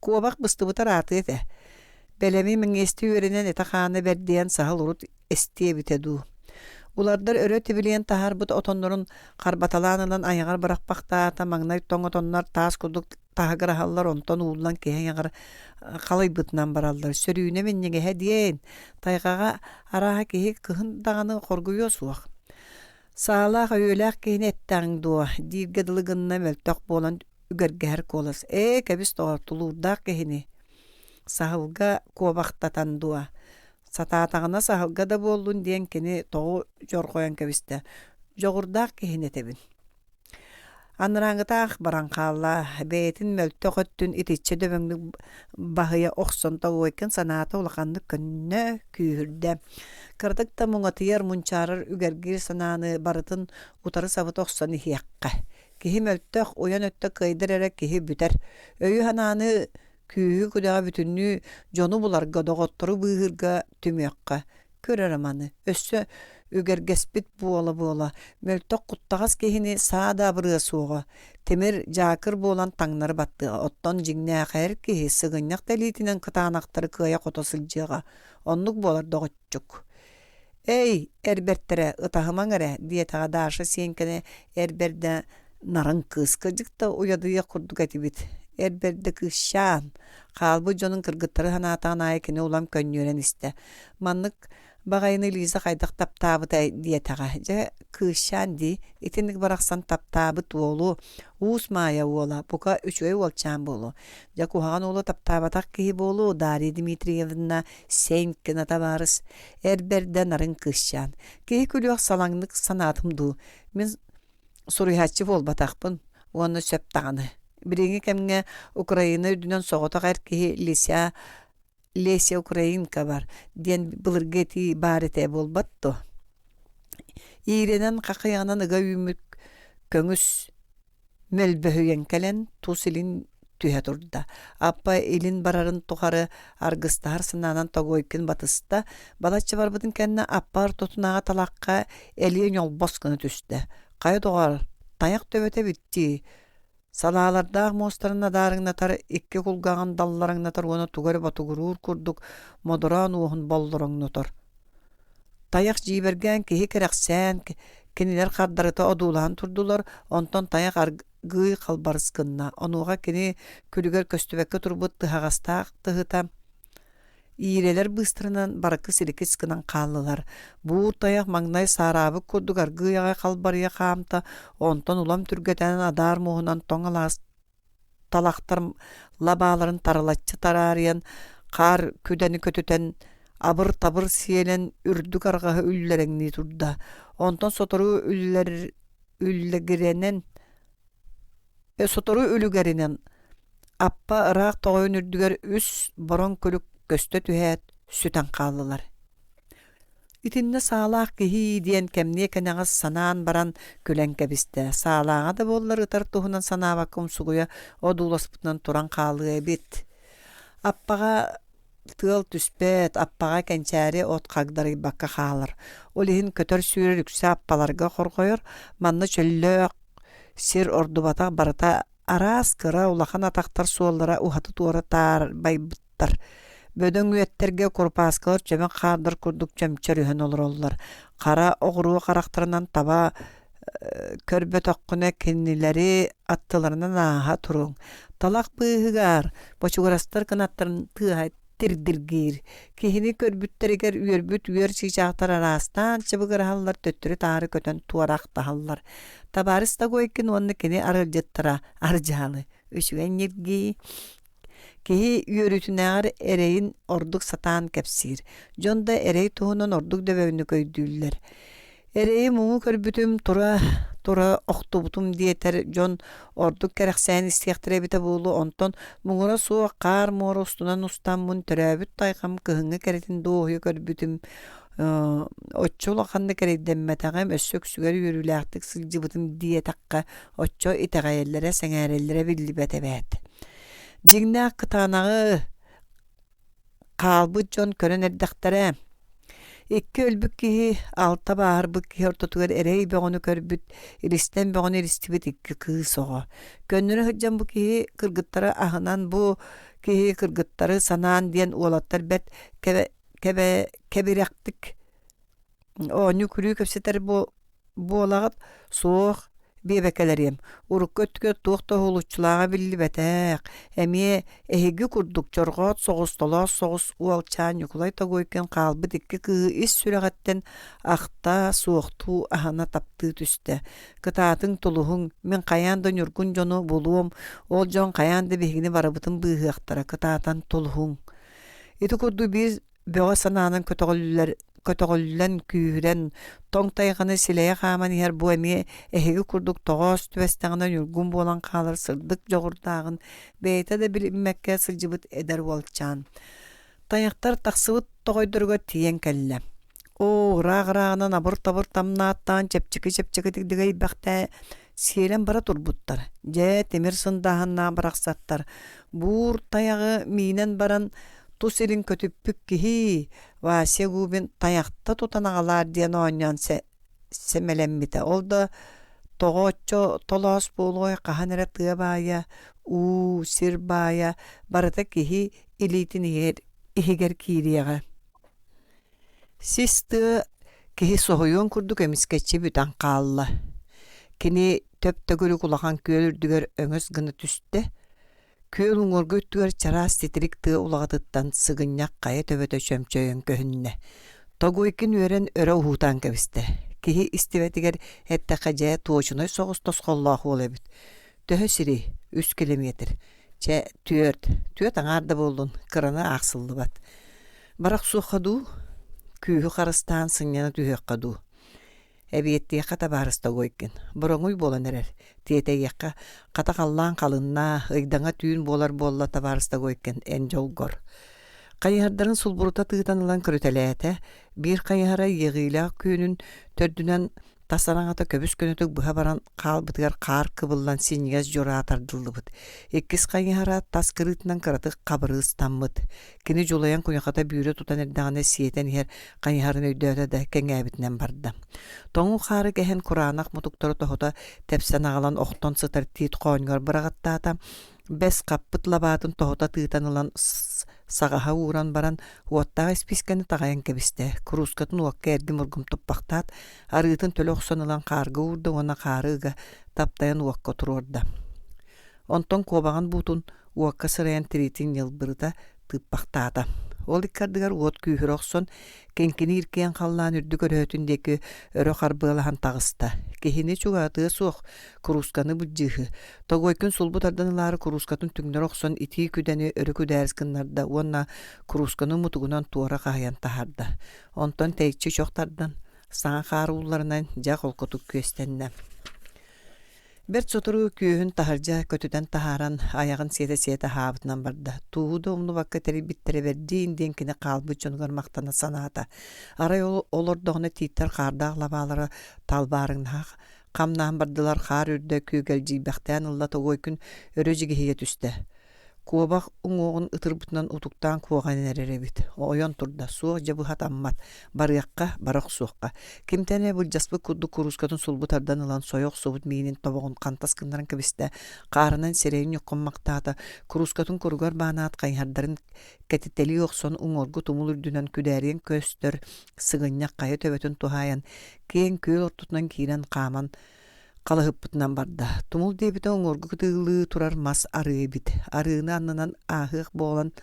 куобах быстыбыта ыраатыа этэ. Бэлэми мэҥиэстии үөрэнэн этэ-хаана бэрдийэн саһыл урут эстиэ эбитэ дуу. Улардар өрө тибилийэн таһаарбыт отоннорун харбаталаан ылан айаҕар бырахпахтаата, маҥнай тоҥ отоннор таас курдук таһыгыраһаллар, онтон ууллан киһи айаҕар халыйбытынан бараллар. Сөрүүнэ минньигэһэ диэн, тайҕаҕа арааһа киһи кыһын даҕаны хоргуйуо суох. Саалаах өйүөлээх киһини эттэҕиҥ дуо дииргэ дылы гынна мөлтөх буолан үгэргэһэр куолас. Ээ, кэбис доҕор, тулуурдаах киһини. Саһылга куобахтатан дуо? Сатаатаҕына саһылга да буоллун диэн кини тоҕу дьорҕойон кэбистэ. Дьоҕурдаах киһини этэбин. Анарааҥҥытаах баран хаалла, бэйэтин мөлтөх өттүн итиччэ дөбөҥнүк баһыйа охсон Тогойкин санаата улаханнык көннө, күүһүрдэ. Кыратык да муҥатыйар, мунчаарар үгэргиир санааны барытын утары сабыта охсон иһиэххэ. Киһи мөлтөх, уйан өттө кыайдар эрэ киһи бүтэр. Өйү-санааны күүһү-күдэҕи бүтүннүү дьону буларга, доҕоттору быыһыырга түмүөххэ. Көр эрэ маны, өссө үгэргэспит буола-буола, мөлтөх куттаҕас киһини саа да абырыа суоҕа, тимир дьаакыр буолан таҥнары баттыаҕа, оттон дьиҥнээх эр киһи сыгынньах да илиитинэн кытаанахтары кыайа-хото сылдьыаҕа, оннук буолар доҕоччук. «Эй, эр бэртэрэ, ытаһымаҥ эрэ» диэтэҕэ Даша Сиэҥкэни эр бэрдэ нарын кыыс, кырдьык да уйадыйыах курдук этибит. Эр бэрдэ кыысчаан, хаалбыт дьонун кыргыттары санаатаҕын аайы кини улам көнньүөрэн истэ. Маннык баҕайыны Лиза хайдах таптаабытай диэтэҕэ. Дьэ, кыысчаан дии, итинник барахсан таптаабыт уолу, Уус Маайа уола, бука үчүгэй уолчаан буолуо. Дьэ, куһаҕан уолу таптаабатах киһи буолуо, Дарья Дмитриевна Сенькина табаарыс, эр бэрдэ нарын кыысчаан. Киһи күлүөх салаҥнык санаатым дуу, мин суруйааччы буолбатахпын уонна сөп даҕаны. Билиҥҥи кэмҥэ Украина үрдүнэн соҕотох эр киһи Лися Леся Украинка бар диэн былыргы этии баар этэ буолбат дуо? Иирэнэн хахыйаҕынан ыга үүммүт көҥүс мөлбөһүйэн кэлэн тус илин түһэ турда. Аппа илин барарын тухары аргыстаһар санаанан Тогойкин батыста. Балачча барбытын кэннэ аппа ортотунааҕы талахха элиэ ньолбос гына түстэ. Хайа доҕоор, тайах төбөтө эбит дии. Салаалардаах муостарын адаарыҥнатар, икки кулгааҕын даллараҥнатар уонна тугу эрэ ботугуруур курдук модороон уоһун боллороҥнотор. Тайах дьиибэргээн киһи кэрэхсээн, кинилэр хардарыта одуулаһан турдулар, онтон тайах аргыый халбарыс гынна. Онуоха кини күлүгэр көстүбэккэ турбут тыһаҕастаах тыһыта иирэлэр быыстарынан барыкыс-иликис гынан хааллылар. Буур тайах маҥнай саараабыт курдук аргыый аҕай халбарыйа хаамта, онтон улам түргэтээн адаар муоһунан тоҥ алаас талахтар лабааларын тарылаччы тараарыйан, хаар күдэни көтүтэн, абыр-табыр сиэлэн үрдүк арҕаһы үллэрэҥнии турда. Онтон сотору үллэр үллэгирэнэн сотору үлүгэринэн аппа ыраах тоҕойун үрдүгэр үс бороҥ күлүк көстө түһээт сүтэн хааллылар. Итиннэ саалаах киһи диэн кэмниэ кэнэҕэс санаан баран күлэн кэбистэ. Саалааҕа да буоллар ытар туһунан санаабакка умсугуйа одууласпытынан туран хаалыа эбит. Аппаҕа тыал түспэт, аппаҕа кэнчээри от хагдарыйбакка хаалар. Ол иһин көтөр-сүүрэр үксэ аппаларга хорҕойор. Манна чөллөөх сир ордубатах барыта араас кыра улахан атахтар суоллара уһаты-туора таарбайбыт Бөдөҥ үөттэргэ курупааскалар чөмөх хаардар курдук чөмчөрүһэн олороллор. Хара оҕуруо харахтарынан таба көрбөтөххүнэ кинилэри аттыларынан ааһа туруҥ. Талах быыһыгар бочугурастар кынаттарын тыаһа тирдиргиир. Киһини көрбүттэригэр үөрбүт үөр чыычаахтар араастаан чыбыгыраһаллар, төттөрү-таары көтөн туораахтаһаллар. Табаарыс Тогойкин уонна кини арыалдьыттара ардьаалы үчүгэй ньиргии Киһи үөрүүтүнээҕэр эрэйин ордук сатаан кэпсиир, дьон да эрэй туһунан ордук дөбөҥнүк өйдүүллэр. Эрэйи-муҥу көрбүтүм, тура-тура охтубутум диэтэр дьон ордук кэрэхсээн истиэхтэрэ эбитэ буолуо, онтон муҥура суох хаар муора устунан устаммын төрөөбүт тайҕам кыһыҥҥы кэрэтин дуоһуйа көрбүтүм, оччо улаханнык эрэйдэммэтэҕим, өссө үксүгэр үөрүүлээхтик сылдьыбытым диэтэххэ, оччо итэҕэйэллэрэ, сэҥээрэллэрэ биллибэт эбээт. Дьиҥнээх кытаанаҕы хаалбыт дьон көрөн эрдэхтэрэ. Икки өлбүт киһи, алта бааһырбыт киһи ортотугар эрэй бөҕөнү көрбүт, илистэн бөҕөнү илистибит икки кыыс оҕо. Көннөрө сылдьан бу киһи кыргыттары аһынан, бу киһи кыргыттары санаан диэн уолаттар бэрт кэбэ, кэбэ, кэбирэхтик оонньуу-күлүү кэпсэтэр буолаҕыт суох биэбэкэлэриэм урукку өттүгэр туох да уһулуччулааҕа биллибэтэх эмиэ эһиги курдук чорҕоот соҕус толоос соҕус уолчаан Ньукулай Тогойкин хаалбыт икки кыыһы ис сүрэҕиттэн ахта суохтуу аһына таптыы түстэ кытаатыҥ тулуһуҥ мин хайаан да ньургун дьону булуом ол дьон хайаан да биһигини барыбытын быыһыахтара кытаатан тулуһуҥ ити курдук биир бөҕө санаанан көтөҕүллэр көтөҕүллэн күүһүрэн тоҥ тайҕаны силэйэ хааман иһэр бу эмиэ эһиги курдук тоҕоос түбэстэҕинэ ньургун буолан хаалар сырдык дьоҕурдааҕын бэйэтэ да билиммэккэ сылдьыбыт эдэр уолчаан тайахтар тахсыбыт тоҕойдоругар тиийэн кэллэ оо ыраах-ырааҕынан абыр-табыр тамнааттаан чэпчэки-чэпчэкитик дыгайбэхтээ сиэлэн бара турбуттар. Дьэ, тимир сындааһыннаах барахсаттар буур тайаҕы миинэн баран тус илин көтүппүт киһи Вася Губин тайахта тутан аҕалаар диэн оонньоон сэмэлэммитэ. Ол да тоҕо оччо толоос буолуой хаһан эрэ тыа баайа, уу, сир баайа барыта киһи илиитин иһигэр киириэҕэ. Сис тыа киһи соһуйуон курдук эмискэччи бүтэн хаалла. Кини төп-төгүрүк улахан күөл үрдүгэр өҥөс гына түстэ. Күөл уҥуоргу өттүгэр чараас титирик тыа улаҕатыттан сыгынньах хайа төбөтө чөмчөйөн көһүннэ. Тогуйкин үөрэн өрө уһуутаан кэбистэ. Киһи истибэтигэр эттэххэ дьэ туочунай соҕус тосхоллоох уол эбит. Төһө сирий? Үс килэмиэтир. Чэ, түөрт, түөрт аҥаар да буоллун, кыраны аахсыллыбат. Бара охсуохха дуу, күүһү харыстаан сынньана түһүөххэ дуу. Эбиэттиэххэ табаарыс Тогойкин, бороҥуй буолан эрэр, тиэтэйиэххэ, хата халлаан халыннаа, ыйдаҥа түүн буолар буолла табаарыс Тогойкин, эн дьолгор. Хайыһардарын сулбурута тыытан ылан көрүтэлээтэ, биир хайыһара иэҕиилээх күөнүн төрдүнэн тас араҥата көбүс-көнөтүк быһа баран хаалбытыгар хаар кыбыллан синньигэс дьураа тардыллыбыт. Иккис хайыһара тас кырыытынан кыратык хабырыыстаммыт. Кини дьулайан куйахата бүүрэ тутан эрдэҕинэ сиэтэн иһэр хайыһарын өйдөөтө да кэҥээбитинэн барда. Тоҥуу хаары кэһэн кураанах мутуктары тоһута тэпсэн аҕалан охтон сытар тиит хоонньугар быраҕаттаата. Бэс хаппыт лабаатын тоһута тыытан ылан саҕаһа ууран баран уоттаах испиискэни таҕайан кэбистэ. Куруускатын уокка эргим-ургум туппахтаат, арыытын төлө охсон ылан хаарга уурда уонна хаары ыга таптайан уокка туруорда. Онтон куобаҕын буутун уокка сырайан тириитин ньылбырыта тыыппахтаата. Ол икки ардыгар уот күүһүрэ охсон, киҥкиниир киэҥ халлаан үрдүк өрөһөтүн диэки өрө харбыалаһан таҕыста. Киһини чугаһатыа суох, куруусканы былдьыыһы. Тогойкун сулбу тардан ылаары куруускатын түҥнэри охсон итии күдэни өрө күдээрис гыннарда уонна куруусканы мутугунан туора хаһыйан таһаарда. Онтон тэйиччи чох тардан, саҥа хаар уулларынан дьэ холкутук күөстэннэ. Бэрт сотору күөһүн таһырдьа көтүтэн таһааран, айаҕын сиэтэ-сиэтэ аһаабытынан барда. Тууһу да умнубакка тэрийбиттэрэ бэрдиин диэн кини хаалбыт дьонугар махтана санаата. Арай ол олордоҕуна тииттэр хаардаах лабаалара талбаарыҥнаһа хамнаан бардылар, хаар үрдэ күөгэлдьийбэхтээн ылла тоҕуой күн өрө дьигиһийэ түстэ. Куобах уҥуоҕун ытырбытынан утуктаан куоҕан эрэр эбит. Ойон турда, суох дьэ быһатаммат, барыахха, бара охсуохха. Кимтэн эрэ былдьаспыт курдук куруускатын сулбу тардан ылан сойо охсубут миинин тобоҕун хантас гыннаран кэбистэ, хаарынан сирэйин ньуххуммахтаата, куруускатын куругар баанаат хайыһардарын кэтитэлии охсон уҥуоргу тумул үрдүнэн күдээрийэн көстөр сыгынньах хайа төбөтүн туһаайан киэҥ күөл ортотунан киирэн хааман халыһыппытынан барда. Тумул диэбитэ уҥуоргу кытыылыы турар мас арыы эбит. Арыыны аннынан ааһыах буолан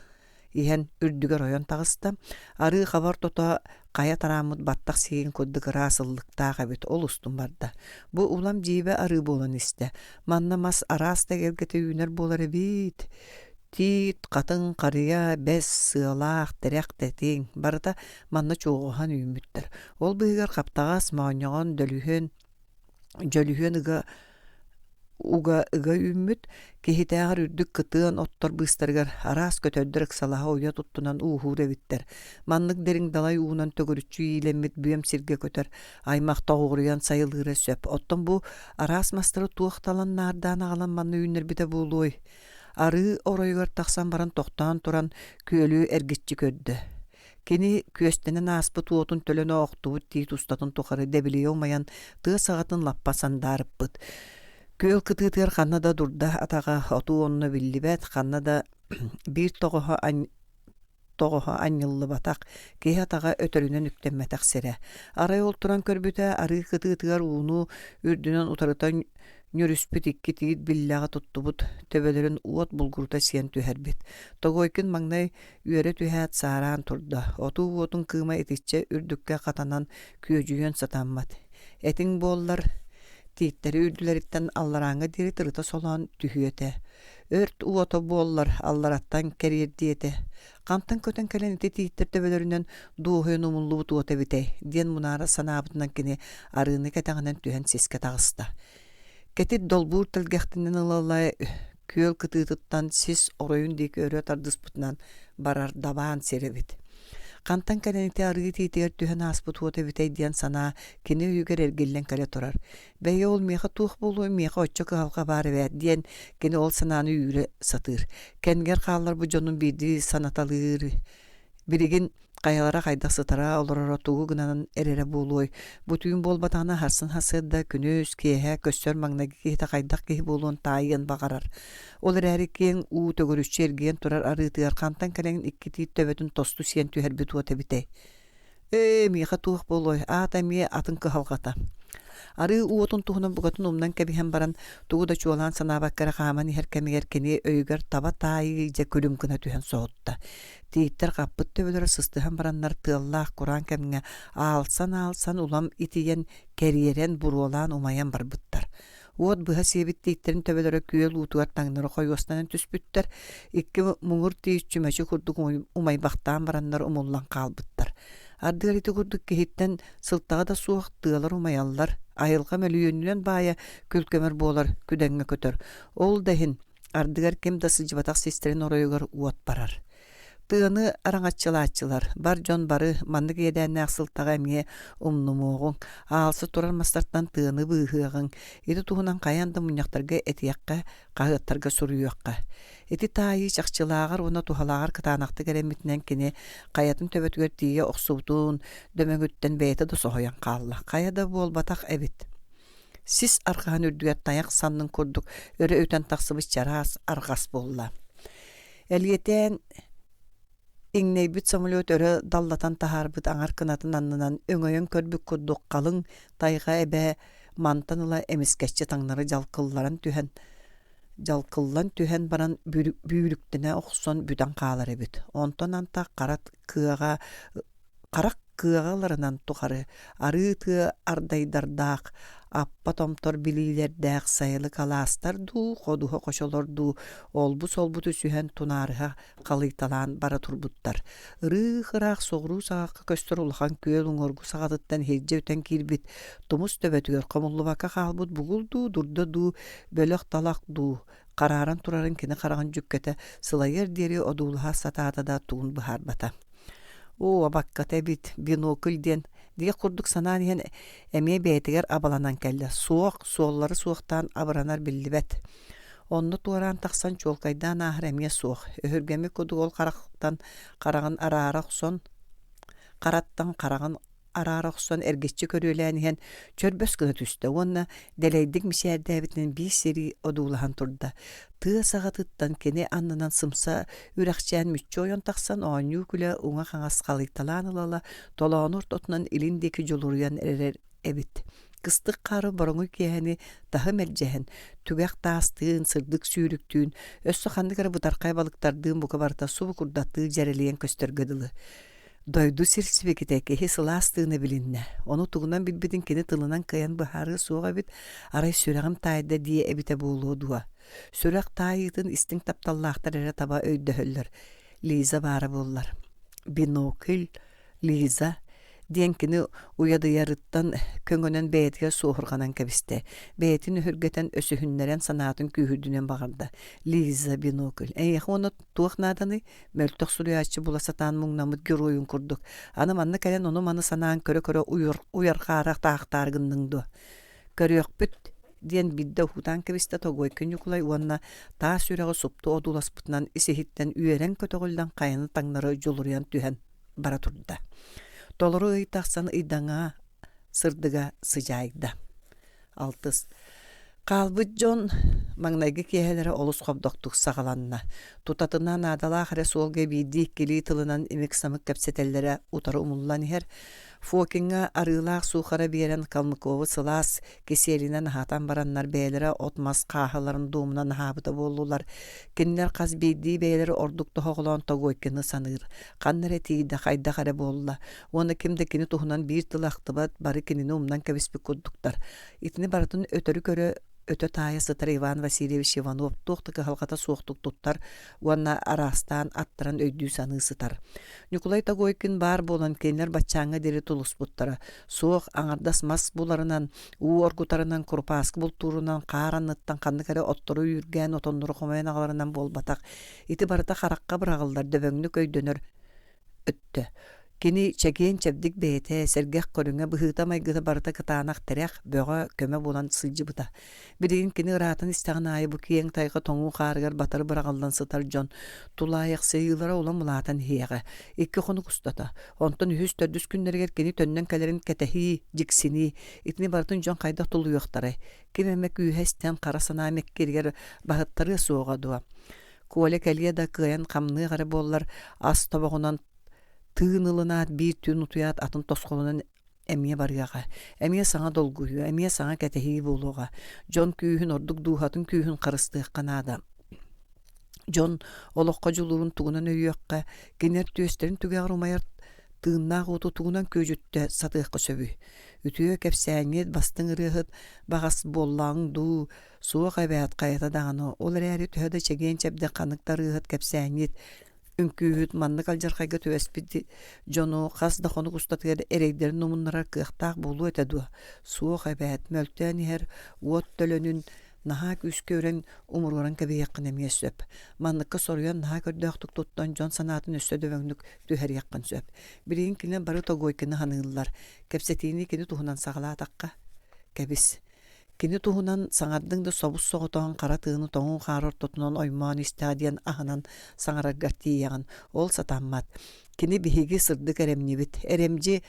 иһэн үрдүгэр ойон таҕыста. Арыы хаба ортото хайа тарааммыт баттах сиигин курдук ыраас ыллыктаах эбит. Ол устун барда. Бу улам дьиибэ арыы буолан истэ. Манна мас араас да эгэлгэтэ үүнэр буолар эбит. Тиит, хатыҥ, харыйа, бэс, сыалаах, тирэх, тэтиҥ барыта манна чуоҕуһан үүммүттэр. Ол быыһыгар хаптаҕас, моонньоҕон, дөлүһүөн Дьөлүһүөн ыга уга ыга үүммүт, киһитээҕэр үрдүк кытыан оттор быыстарыгар араас көтөрдөр ыксалаһа уйа туттунан ууһуур эбиттэр. Маннык дириҥ далай уунан төгүрүччү иилэммит бүөм сиргэ көтөр аймах тоҕуоруйан сайылыыра сөп. Оттон бу араас мастары туох талан наардаан аҕалан манна үүннэрбитэ буолуой? Арыы оройугар тахсан баран тохтоон туран күөлү эргиччи көрдө. Кини күөстэнэн ааспыт уотун төлөнө охтубут тиит устатын тухары дэбилийэ умайан тыа саҕатын лаппа сандаарыппыт. Күөл кытыытыгар ханна да дурда атаҕа отуу онно биллибэт, ханна да биир тоҕоһо тоҕоһо анньыллыбатах, киһи атаҕа өтөрүнэн үктэммэтэх сирэ. Арай ол туран көрбүтэ, арыы кытыытыгар ууну үрдүнэн утарыта ньүрүспүт икки тиит биллэҕи туттубут, төбөлөрүн уот булгурута сиэн түһэрбит. Тогойкин маҥнай Үөрэ түһээт саараан турда, отуу уотун кыыма итиччэ үрдүккэ хатанан күөдьүйүөн сатаммат. Этиҥ буоллар, тииттэри үрдүлэриттэн алларааҥҥа диэри тырыта солоон түһүө этэ. Өрт уота буоллар, аллараттан кэриэрдиэ этэ. Хантан көтөн кэлэн ити тииттэр төбөлөрүнэн дуоһуйан умуллубут уота эбитэй диэн мунаара санаабытынан кини арыыны кэтэҕинэн түһэн сискэ таҕыста. Кэтит долбуур тэлгэхтэнэн ыла-ыла күөл кытыытыттан сис оройун диэки өрө тардыспытынан барар дабаан сир эбит. Хантан кэлэн ити арыы тиитигэр түһэн ааспыт уот эбитэй диэн санаа кини өйүгэр эргиллэн кэлэ турар. Бэйэ ол миэхэ туох буолуой, миэхэ оччо кыһалҕа баар эбээт диэн кини ол санааны үүрэ сатыыр. Кэмигэр хаалларбыт дьонун биирдии санаталыыр. Билигин Хайалара хайдах сытара, олороро, тугу гынан эрэрэ буолуой? Бу түүн буолбатаҕына сарсын сарсыарда, күнүс, киэһэ көстөр маҥнайгы киһитэ хайдах киһи буолуон таайыан баҕарар. Ол эрээри киэҥ уу төгүрүччү эргийэн турар арыытыгар хантан кэлэн икки тиит төбөтүн тосту сиэн түһэрбит уот эбитэй? Ээ, миэхэ туох буолуой, аата эмиэ атын кыһалҕата. Арыы уотун туһунан букатын умнан кэбиһэн баран, тугу да чуолаан санаабакка эрэ хааман иһэр кэмигэр кини өйүгэр таба таайыы дьэ күлүм гына түһэн соһутта. Тииттэр хаппыт төбөлөрө сыстыһан бараннар тыаллаах кураан кэмҥэ аалсан-аалсан улам итийэн, кэриэрэн, буруолаан умайан барбыттар. Уот быһа сиэбит тииттэрин төбөлөрө күөл уутугар таҥнары хойуостанан түспүттэр, икки муҥур тиит чүмэчи курдук умайбахтаан бараннар умуллан хаалбыттар. Ардыгар ити курдук киһиттэн сылтаҕа да суох тыалар умайаллар, айылҕа мөлүйүөнүнэн баайа күл-көмөр буолар, күдэҥҥэ көтөр. Ол да иһин Ардыгар ким да сылдьыбатах систэрин оройугар уот барар. Тыаны араҥаччылааччылар, бар дьон бары маннык иэдээннээх сылтаҕы эмиэ умнумуоҕуҥ, аалса турар мастартан тыаны быыһыаҕыҥ, ити туһунан хайаан да мунньахтарга этиэххэ, хаһыаттарга суруйуохха. Ити таайыы чахчылааҕар уонна туһалааҕар кытаанахтык эрэммитинэн кини хайатын төбөтүгэр тиийэ охсубутун дөмөҥүттэн бэйэтэ да соһуйан хаалла. Хайа да буолбатах эбит. Сис арҕаһын үрдүгэр тайах саннын курдук өрө үтэн тахсыбыт чараас арҕас буолла. Элиэтээн иҥнэйбит самолет өрө даллатан таһаарбыт аҥар кынатын аннынан өҥөйөн көрбүт курдук халыҥ тайҕа эбэ мантан ыла эмискэччи таҥнары дьалкылларан түһэн дьалкыллан түһэн баран бүүрүктэнэ охсон бүтэн хаалар эбит. Онтон антах хара кыаҕа харах кыаҕа ыларынан тухары арыы тыа ардайдардаах, аппа томтор билиилэрдээх сайылык алаастар дуу, ходуһа хочолор дуу олбу-солбу түсүһэн тунаарыһа халыйталаан бара турбуттар. Ырыых-ыраах соҕуруу саҕахха көстөр улахан күөл уҥуоргу саҕатыттан иһирдьэ үтэн киирбит тумус төбөтүгэр хомуллубакка хаалбыт бугул дуу, дурда дуу, бөлөх талах дуу харааран турарын кини хараҕын дьүккэтэ сылайыар диэри одуулаһа сатаата да тугун быһаарбата. Оо, абакката эбит, бинокль диэн диэх курдук санаан иһэн эмиэ бэйэтигэр абаланан кэллэ. Суох, суоллары суохтаан абыранар биллибэт. Онно туораан тахсан чуолкайдаан ааһар эмиэ суох. Өһүргэммит курдук ол харахтан хараҕын араара охсон, хараттан хараҕын араара охсон эргиччи көрүөлээн иһэн чөрбөс гына түстэ уонна дэлэйдик мичээрдээбитинэн биир сирии одуулаһан турда. Тыа саҕатыттан кини аннынан сымса үрэхчээн мүччү ойон тахсан оонньуу-күлэ уҥа-хаҥас халыйталаан ыла-ыла толоону ортотунан илин диэки дьулуруйан эрэр эбит. Кыстык хаары бороҥуй киэһэни таһы мэлдьэһэн, түгэх таастыын, сырдык сүүрүктүүн, өссө ханнык эрэ бытархай балыктардыын бука барыта субу курдаттыы дьэрэлийэн көстөргө дылы. Дойду сир сибикитэ киһи сылаас тыына билиннэ. Ону тугунан билбитин кини тылынан кыайан быһаарыа суох эбит, арай сүрэҕим таайда диэ эбитэ буолуо дуо? Сүрэх таайыытын истиҥ тапталлаахтар эрэ таба өйдөһөллөр. Лиза баара буоллар. Бинокль, Лиза диэн кини уйадыйарыттан көҥөнөн бэйэтигэр суоһурҕанан кэбистэ. Бэйэтин өһүргэтэн, өсүһүннэрэн санаатын күүһүрдүнэн баҕарда. Лиза, бинокль, эйиэхэ уонна туох нааданый? Мөлтөх суруйааччы була сатаан муҥнаммыт геройун курдук, аны манна кэлэн ону-маны санаан көрө-көрө уйархаара таахтаары гынныҥ дуо? Көрүөхпүт диэн биирдэ уһуутаан кэбистэ Тогойкин Ньукулай уонна таас үрэҕи супту одууласпытынан ис-иһиттэн үөрэн-көтөҕүллэн хайаны таҥнары дьулуруйан түһэн бара турда. Толору ый тахсан ыйдаҥа сырдыга сыдьаайда. Алтыс. Хаалбыт дьон маҥнайгы киэһэлэрэ олус хобдохтук саҕаланна. Тутатына наадалаах эрэ суолга биирдии-иккилии тылынан имик-самык кэпсэтэллэрэ утары умуллан иһэр. Фокиҥҥа арыылаах суухара биэрэн Калмыковы сылаас кисиэлинэн аһатан бараннар бэйэлэрэ от-мас хааһыларын дуомунан аһаабыта буоллулар. Кинилэр хас биирдии бэйэлэрэ ордук тоһоҕолоон Тогойкины саныыр. Ханна эрэ тиийдэ, хайдах эрэ буолла. Уонна ким да кини туһунан биир тылы ахтыбат, бары кинини умнан кэбиспит курдуктар. Итини барытын өтөрү көрө өтө таайа сытар Иван Васильевич Иванов туох да кыһалҕата суохтук туттар уонна араастаан аттаран өйдүү-саныы сытар. Ньукулай Тогойкин баар буолан кинилэр баччааҥҥа диэри тулуспуттара. Суох, аҥардас мас буларынан, уу оргутарынан, курупааскы бултуурунан, хаар анныттан ханнык эрэ оттору үүргээн, отоннору хомуйан аҕаларынан буолбатах. Ити барыта харахха быраҕыллар, дөбөҥнүк өйдөнөр өттө. Кини чэгиэн-чэбдик бэйэтэ, сэргэх көрүҥэ, быһыыта-майгыта барыта кытаанах тирэх, бөҕө, көмө буолан сылдьыбыта. Билигин кини ыраатан истэҕин аайы бу киэҥ тайҕа тоҥуу хаарыгар батары быраҕыллан сытар дьон тулаайахсыйыылара улам улаатан иһиэҕэ. Икки хонук устата. Онтон үһүс-төрдүс күннэригэр кини төннөн кэлэрин кэтэһии, дьиксинии. Итини барытын дьон хайдах тулуйуохтарай? Ким эмэ күүһэ истэн хара санаа мэккиригэр баһыттарыа суоҕа дуо? Коля кэлиэ да кыайан хамныах эрэ буоллар, ас тобоҕунан тыын ылынаат биир түүн утуйаат атын тосхолунан эмиэ барыаҕа, эмиэ саҥа долгуйуо, эмиэ саҥа кэтэһии буолуоҕа. Дьон күүһүн, ордук дууһатын күүһүн харыстыахха наада. Дьон олоххо дьулуурун тугунан өйүөххэ, кинилэр түөстэрин түгэҕэр умайар тыыннаах уоту тугунан күөдьүттэ сатыахха сөбүй? Үтүө кэпсээҥҥит, бастыҥ ырыаһыт баҕас буоллаҕыҥ дуу, Суох эбээт, хайата даҕаны, ол эрээри төһө да чэгиэн-чэбдик ханнык да ырыаһыт кэпсээнньит, үҥкүүһүт маннык алдьархайга түбэспит дьону хас да хонук устатыгар эрэйдэрин умуннарар кыахтаах буолуо этэ дуо? Суох эбээт, мөлтөөн иһэр уот төлөнүн Наһаа күүскэ үрэн умуруоран кэбиһиэххин эмиэ сөп. Манныкка соруйан наһаа көрдөөхтүк туттан дьон санаатын өссө дөбөҥнүк түһэриэххин сөп. Билигин кинилэр бары Тогойкины саныыллар. Кэпсэтиини кини туһунан саҕалаатахха, кэбис. Кини туһунан саҥардыҥ да собус-соҕотоҕун хара тыаны тоҥуу хаары ортотунан оймоон истэҕэ диэн аһынан саҥараргар тиийэҕин. Ол сатаммат. Кини биһиги сырдык эрэмньибит. Эрэмдьи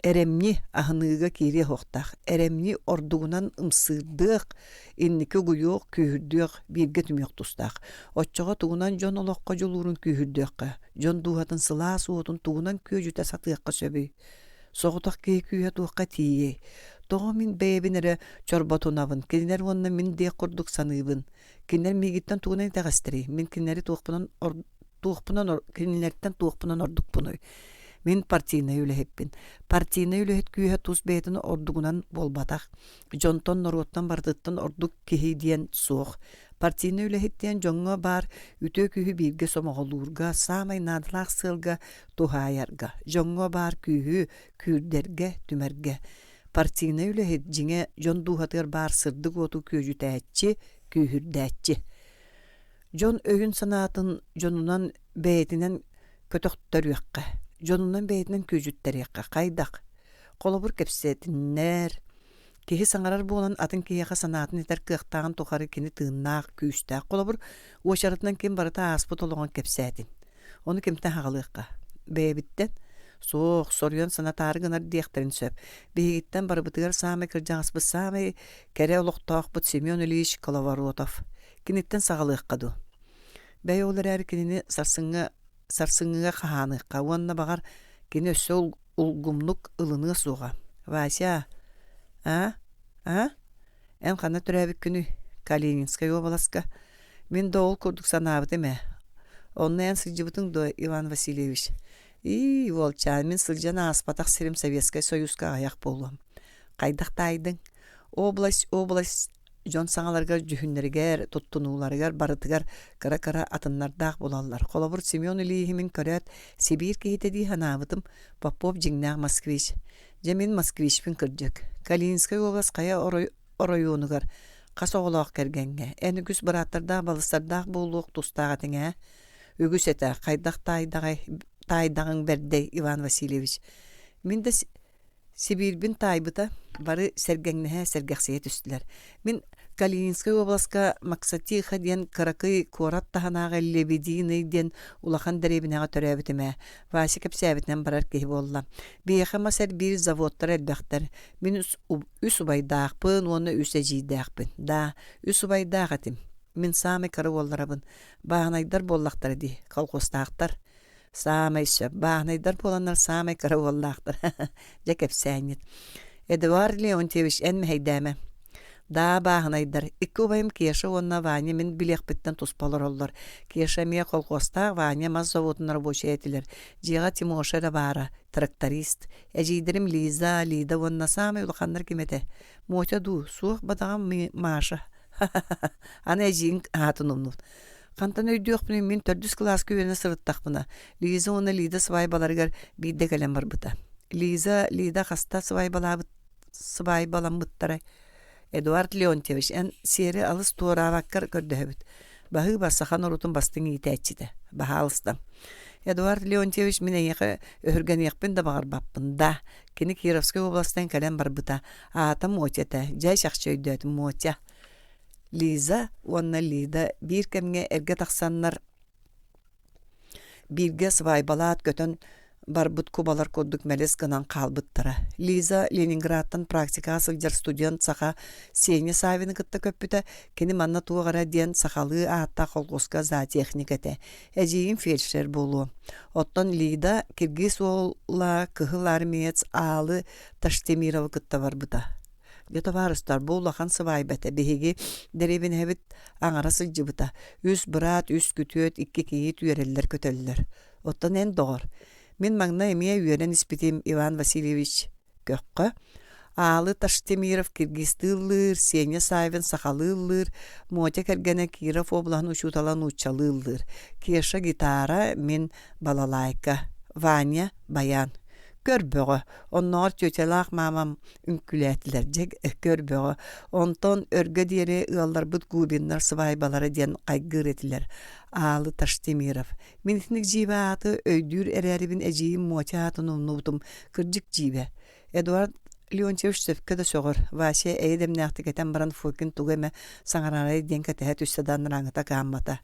эрэмньи аһыныыга киириэ суохтаах. Эрэмньи ордугунан ымсыырдыах, инники угуйуох, күүһүрдүөх, бииргэ түмүөх тустаах. Оччоҕо тугунан дьон олоххо дьулуурун күүһүрдүөххэ, дьон дууһатын сылаас уотун тугунан күөдьүтэ сатыахха сөбүй? Соҕотох киһи күүһэ туохха тиийиэй? Тоҕо мин бэйэбин эрэ чорботунабын, кинилэр уонна мин диэх курдук саныыбын. Кинилэр миигиттэн тугунан итэҕэстэрий? Мин кинилэри туохпунан ор туохпунан ор кинилэртэн туохпунан ордукпунуй? Мин партийнай үлэһиппин. Партийнай үлэһит күүһэ тус бэйэтин ордугунан буолбатах. Дьонтон, норуоттан барытыттан ордук киһи диэн суох. Партийнай үлэһит диэн дьоҥҥо баар үтүө күүһү бииргэ сомоҕолуурга, саамай наадалаах сыалга туһаайарга, дьоҥҥо баар күүһү күүрдэргэ, түмэргэ. Партийнай үлэһит дьиҥэ дьон дууһатыгар баар сырдык уоту күөдьүтээччи, күүһүрдээччи. Дьон өйүн-санаатын дьонунан бэйэтинэн көтөхтөрүөххэ, дьонунан бэйэтинэн күөдьүттэриэххэ хайдах? Холобур, кэпсэтиннэр, Киһи саҥарар буолан атын киһиэхэ санаатын этэр кыахтааҕын тухары кини тыыннаах, күүстээх. Холобур, уочаратынан ким барыта ааспыт олоҕун кэпсээтин. Ону кимтэн аҕалыахха? Бэйэбиттэн? Суох, соруйан санатаары гынар диэхтэрин сөп. Биһигиттэн барыбытыгар саамай кырдьаҕаспыт, саамай кэрэ олохтоохпут Семен Ильич Коловоротов. Киниттэн саҕалыахха дуу? Бэйэ ол эрээри кинини сарсыҥҥы сарсыҥҥыга хаһааныахха уонна баҕар кини өссө улгумнук ылыныа суоҕа. Вася, а? А? Эн ханна төрөөбүккүнүй? Калининскай уобаласка. Мин да ол курдук санаабытым ээ. Онно эн сылдьыбытыҥ дуо, Иван Васильевич? Ии, уолчаан, мин сылдьан ааспатах сирим Советскай Союзка аҕыйах буолуом. Хайдах таайдыҥ? Область, область дьон саҥаларыгар, дьүһүннэригэр, туттунууларыгар барытыгар кыра-кыра атыннардаах буолаллар. Холобур, Семен Ильиһи мин көрөөт, Сибиир киһитэ дии санаабытым, Попов дьиҥнээх москвич. Дьэ мин москвичпин кырдьык. Калининскай уобалас хайа оройуонугар хас оҕолоох кэргэҥҥэ, эн үгүс бырааттардаах балыстардаах буолуох тустаах этиҥ ээ. Үгүс этэ, хайдах таайдаҕай, таайдаҕыҥ бэрдэй, Иван Васильевич. Мин да Сибиирбин таайбыта, бары сэргэҥнэһэ, сэргэхсийэ түстүлэр. Мин Калининскай уобаласка Максатиха диэн кыракый куорат таһынааҕы Лебединый диэн улахан дэриэбинэҕэ төрөөбүтүм ээ. Вася кэпсээбитинэн барар киһи буолла. Биһиэхэ мас эрбиир заводтар элбэхтэр. Мин үс убайдаахпын уонна үс эдьиийдээхпин. Да, үс убайдаах этим. Мин саамай кыра уолларабын. Бааһынайдар буоллахтара дии, колхозтаахтар. Саамай сөп. Бааһынайдар буоланнар саамай кыра уоллаахтар. Дьэ кэпсээнньит. Эдуард Леонтьевич, эн мэһэйдээмэ. Даа, бааһынайдар. Икки убайым Кеша уонна Ваня мин билиэхпиттэн туспа олороллор. Кеша эмиэ колхуостаах, Ваня мас заводун рабочайа этилэр. Дьиэҕэ Тимоша эрэ баара, тракторист. Эдьиийдэрим Лиза, Лида уонна саамай улаханнар ким этэ? Мотя дуу, суох бадаҕам Маша. Аны эдьиийиҥ аатын умнубут. Хантан өйдүөхпүнүй мин төрдүс кылааска үөрэнэ сырыттахпына, Лиза уонна Лида свадьбаларыгар биирдэ кэлэн барбыта. Лиза, Лида хаста свадьбалаабыт сыбаайбаламмыттара. Эдуард Леонтьевич, эн сиэри алыс туораабаккар көрдөһөбүт. Баһыыба саха норуотун бастыҥ иитээччитэ. Баһаалыста. Эдуард Леонтьевич, мин эйиэхэ өһүргэниэхпин да баҕарбаппын да. Кини Кировскай уобаластан кэлэн барбыта. Аата Мотя этэ. Дьэ, чахчы өйдөөтүм Мотя. Лиза уонна Лида биир кэмҥэ эргэ тахсаннар бииргэ свайбалаат көтөн барбыт кубалар курдук мэлис гынан хаалбыттара. Лиза Ленинградтан практикаҕа сылдьар студент саха Сеня Савины кытта көппүтэ, кини манна туох эрэ диэн сахалыы ааттаах холкуоска зоотехник этэ. Эдьиийим фельдшер буолуо. Оттон Лида киргиз уола кыһыл армеец Аалы Таштемировы кытта барбыта. Дьэ, табаарыстар, бу улахан сыбаайба этэ. Биһиги дэриэбинэбит аҥара сылдьыбыта. Үс быраат, үс күтүөт, икки кийиит үөрэллэр-көтөллөр. Оттон эн, доҕор, мин маҥнай эмиэ үөрэн испитим Иван Васильевич көххө. Аалы Таштемиров киргизтыы ыллыыр, Сеня Савин сахалыы ыллыыр, Мотя кэргэнэ Киров облаһын учуутала нууччалыы ыллыыр. Кеша гитара, мин балалайка, Ваня баян. Көр бөҕө, оннооҕор тетялаах маамам үҥкүүлээтилэр дьэ көр бөҕө. Онтон өргө диэри ыалларбыт Губиннар сыбаайбалара диэн хайгыыр этилэр. Аалы Таштимиров. Мин итинник дьиибэ ааты өйдүүр эрээрибин эдьиийим Мотя аатын умнубутум. Кырдьык дьиибэ. Эдуард Леонтьевич сөпкө да сөҕөр, Вася эйэ дэмнээхтик этэн баран Фокин тугу эмэ саҥараарай диэн кэтэһэ түстэ да анарааҥҥыта кыһаммата.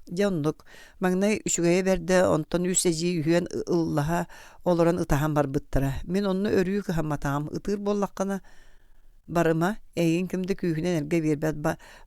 Дьэ оннук. Маҥнай үчүгэйэ бэрдэ, онтон үс эдьиий үһүөн ыллаһа олорон ытаһан барбыттара. Мин онно өрүү кыһамматаҕым. Ытыыр буоллаххына барыма, эйигин ким да күүһүнэн эргэ биэрбэт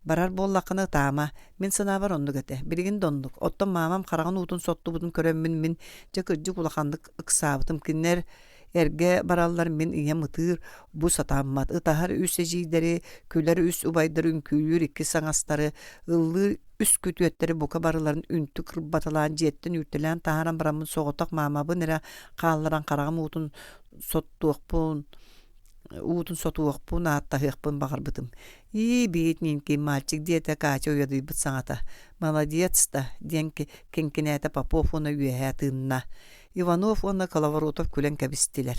барар буоллаххына ытаама. Мин санаабар оннук этэ. Билигин да оннук. Оттон маамам хараҕын уутун соттубутун көрөммүн мин дьэ кырдьык улаханнык ыксаабытым. Кинилэр Эргэ бараллар мин ийэм ытыыр, бу сатаммат, ытаһар үс эдьиийдэри, күлэр үс убайдары, үҥкүүлүүр икки саҥастары, ыллыыр үс күтүөттэри бука барыларын үнтү кырбаталаан дьиэттэн үүртэлээн таһааран бараммын соҕотох маамабын эрэ хаалларан хараҕым уутун соттуохпун уутун сотуохпун, ааттаһыахпын баҕарбытым. «Ии, бедненький мальчик» диэтэ Катя уйадыйбыт саҥата. «Молодец да» диэн киҥкинээтэ Попов уонна үөһээ тыынна. Иванов уонна Коловоротов күлэн кэбистилэр.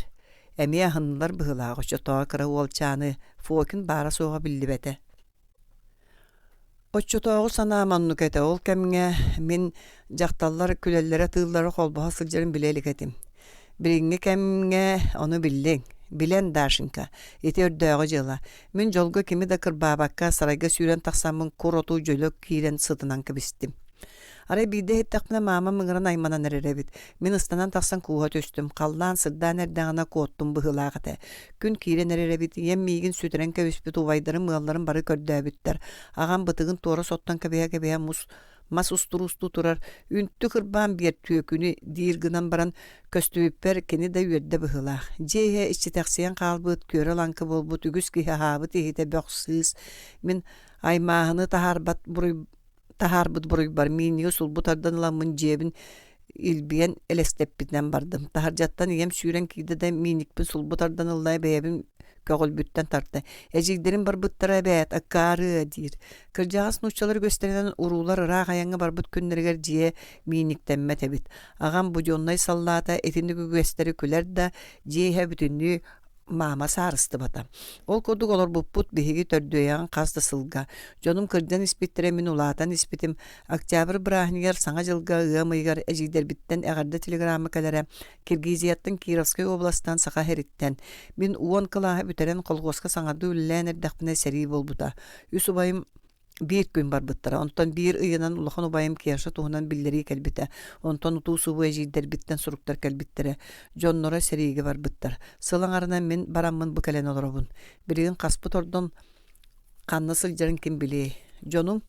Эмиэ аһыннылар быһыылаах оччотооҕу кыра уолчааны Фокин баара-суоҕа биллибэтэ. Оччотооҕу санаам оннук этэ. Ол кэмҥэ мин дьахталлар күлэллэрэ-тыыллара холбоһо сылдьарын билэ илик этим. Билиҥҥи кэмҥэ ону биллиҥ. Билэн, Дашенька, ити өрдөөҕү дьыала. Мин дьолго кими да кырбаабакка сарайга сүүрэн тахсаммын кур оту дьөлө киирэн сытынан кэбистим. Арай биирдэ иһиттэхпинэ маамам ыҥыран айманан эрэр эбит. Мин ыстанан тахсан кууһа түстүм. Халлаан сырдаан эрдэҕинэ куоттум быһыылаах этэ. Күн киирэн эрэр эбит. Ийэм миигин сүтэрэн кэбиспит убайдарым ыалларым бары көрдөөбүттэр. Аҕам бытыгын туора соттон кэбиһэ-кэбиһэ мус мас устуруустуу турар үнтү кырбаан биэр түөкүнү диир гынан баран көстүбүппэр кини да үөрдэ быһыылаах. Дьиэ иһэ иччитэхсийэн хаалбыт, күөрэ-лаҥкы буолбут үгүс киһи аһаабыт иһитэ бөх сыыс. Мин аймааһыны таһаарбат буруй таһаарбыт буруйбар миинньиги сулбу тардан ыламмын дьиэбин илбийэн элэстэппитинэн бардым. Таһырдьаттан ийэм сүүрэн киирдэ да миинньикпин сулбу тардан ылла бэйэбин көҕүлбүттэн тарта. Эдьиийдэрим барбыттара эбээт, аккаарыа диир. Кырдьаҕас нууччалар үгэстэринэн уруулар ыраах айаҥҥа барбыт күннэригэр дьиэ миинниктэммэт эбит. Аҕам буденнай саллаата итинник үгэстэри күлэр да, дьиэ иһэ бүтүннүү маама саарыстыбата. Ол курдук олорбуппут биһиги төрдүөйэҕин хас да сылга. Дьонум кырдьан испиттэрэ, мин улаатан испитим. Октябрь бырааһынньыгар Саҥа дьылга ыам ыйыгар эдьиийдэрбиттэн эҕэрдэ телеграмма кэлэрэ. Киргизияттан Кировскай уобаластан Саха сириттэн. Мин уон кылааһы бүтэрэн колхуоска саҥардыы үлэлээн эрдэхпинэ сэрии буолбута. Үс убайым биир күн барбыттара. Онтон биир ыйынан улахан убайым Кеша туһунан биллэрии кэлбитэ. Онтон утуу-субуу эдьиийдэрбиттэн суруктар кэлбиттэрэ. Дьонноро сэриигэ барбыттар. Сыл аҥарынан мин бараммын бу кэлэн олоробун. Билигин хаспыт ордон ханна сылдьарын ким билиэй. Дьонуҥ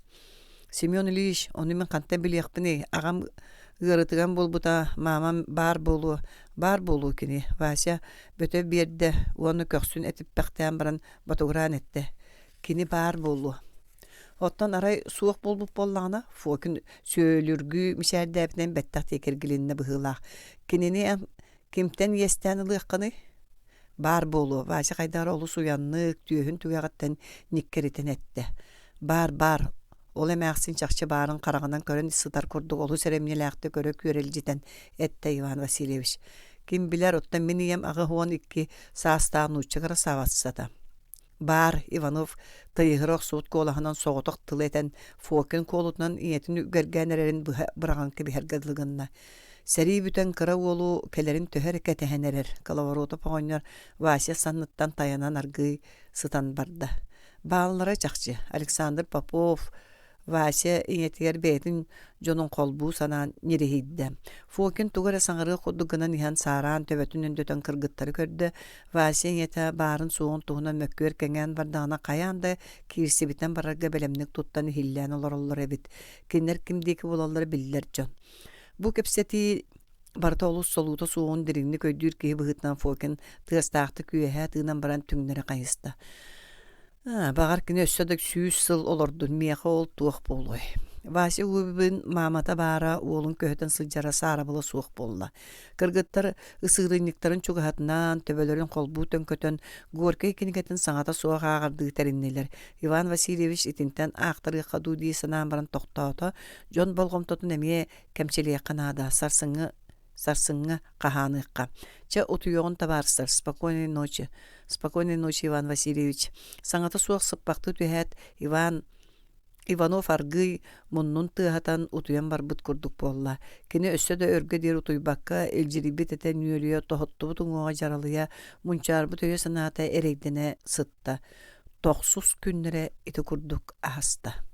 Семен Ильич, ону мин хантан билиэхпиний? Аҕам ыарытыган буолбута, маамам баар буолуо, баар буолуо кини. Вася бөтө биэрдэ уонна көхсүн этиппэхтээн баран ботугураан эттэ. Кини баар буолуо. Оттон арай суох буолбут буоллаҕына, Фокин сүөлүргүү мичээрдээбитинэн бэттэх диэки эргилиннэ быһыылаах. Кинини эн кимтэн иэстээн ылыаххыный? Баар буолуо, Вася хайдах эрэ олус уйаннык, түөһүн түгэҕиттэн ньиккэритэн эттэ. Баар, баар, ол эмээхсин чахчы баарын хараҕынан көрөн сытар курдук олус эрэмньилээхтик көрө күөрэлдьитэн эттэ Иван Васильевич. Ким билэр, оттон мин ийэм 82 саастаах нуучча кырасаабассата. Баар Иванов тыйыһыра охсубут куолаһынан соҕотох тылы этэн, Фокин куолутунан ийэтин үгэргээн эрэрин быһа быраҕан кэбиһэргэ дылы гынна. Сэрии бүтэн кыра уолу кэлэрин төһө эрэ кэтэһэн эрэр, Коловоротов оҕонньор Вася санныттан тайанан аргыый сытан барда. Бааллара чахчы, Александр Попов, Вася ийэтигэр бэйэтин дьонун холбуу санаан ньириһийдэ. Фокин тугу эрэ саҥарыах курдук гынан иһэн саараан төбөтүн өндөтөн кыргыттары көрдө. Вася ийэтэ баарын-суоҕун туһунан мөккүөр кэҥээн бардаҕына хайаан да киирсибитинэн барарга бэлэмник туттан иһиллээн олороллор эбит. Кинилэр ким диэки буолаллара биллэр дьон. Бу кэпсэтии барыта олус солуута суоҕун дириҥник өйдүүр киһи быһыытынан Фокин тыастаахтык үөһээ тыынан баран түҥнэри хайыста. Баҕар кини өссө да 100 сыл олордун, миэхэ ол туох буолуой? Вася Губин маамата баара уолун көһүтэн сылдьара саарабыла суох буолла. Кыргыттар ысыырынньыктарын чугаһатынан, төбөлөрүн холбуу төҥкөтөн, Горькай кинигэтин саҥата суох ааҕардыы тэриннилэр. Иван Васильевич итинтэн аахтарыахха дуу дии санаан баран тохтоото, дьон болҕомтотун эмиэ кэмчилиэххэ наада, сарсыҥҥы Сарсыҥҥа хаһааныахха. Чэ, утуйуоҕун табаарыстар, спокойной ночи. Спокойной ночи, Иван Васильевич. Саҥата суох сыппахтыы түһээт, Иван Иванов аргыый муннун тыаһатан утуйан барбыт курдук буолла. Кини өссө да өргө диэри утуйбакка, илдьирийбит этэ нүөлүйэ, тоһуттубут уҥуоҕа дьаралыйа, мунчаарбыт өйө-санаата эрэйдэнэ сытта. Тохсус күннэрэ ити курдук аһаста.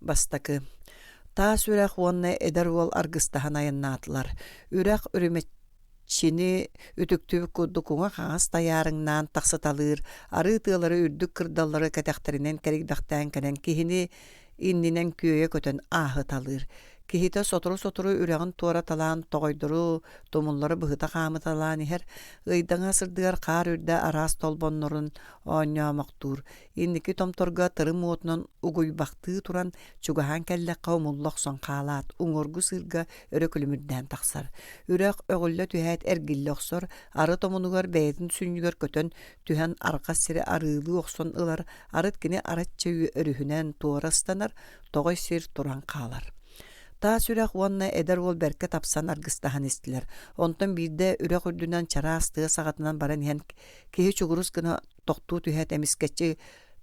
Бастакы. Таас үрэх уонна эдэр уол аргыстаһан айаннаатылар. Үрэх үрүмэччини үтүктүбүт курдук уҥа-хаҥас тайаарыҥнаан тахсыталыыр, арыы тыалары үрдүк кырдаллары кэтэхтэринэн кэрийбэхтээн кэлэн киһини иннинэн күөйэ көтөн ааһыталыыр. Киһитэ сотору-сотору үрэҕин туора талаан тоҕойдору, тумуллары быһыта хаамыталаан иһэр, ыйдаҥа сырдыгар хаар үрдэ араас толбоннорун оонньоомохтуур. Инники томторго тырым уотунан угуйбахтыы туран, чугаһаан кэллэххэ умулла охсон хаалаат, уҥуоргу сыырга өрө күлүмүрдээн тахсар. Үрэх өҕүллэ түһээт эргиллэ охсор, арыт омунугар бэйэтин сүнньүгэр көтөн түһэн арҕас сири арыылыы охсон ылар, арыт кини арачча өрүһүнэн туора ыстанар, тоҕой сир туран хаалар. Таас үрэх уонна эдэр уол бэркэ тапсан аргыстаһан истилэр. Онтон биирдэ үрэх үрдүнэн чараас тыа саҕатынан баран иһэн киһи чугурус гына тохтуу түһээт эмискэччи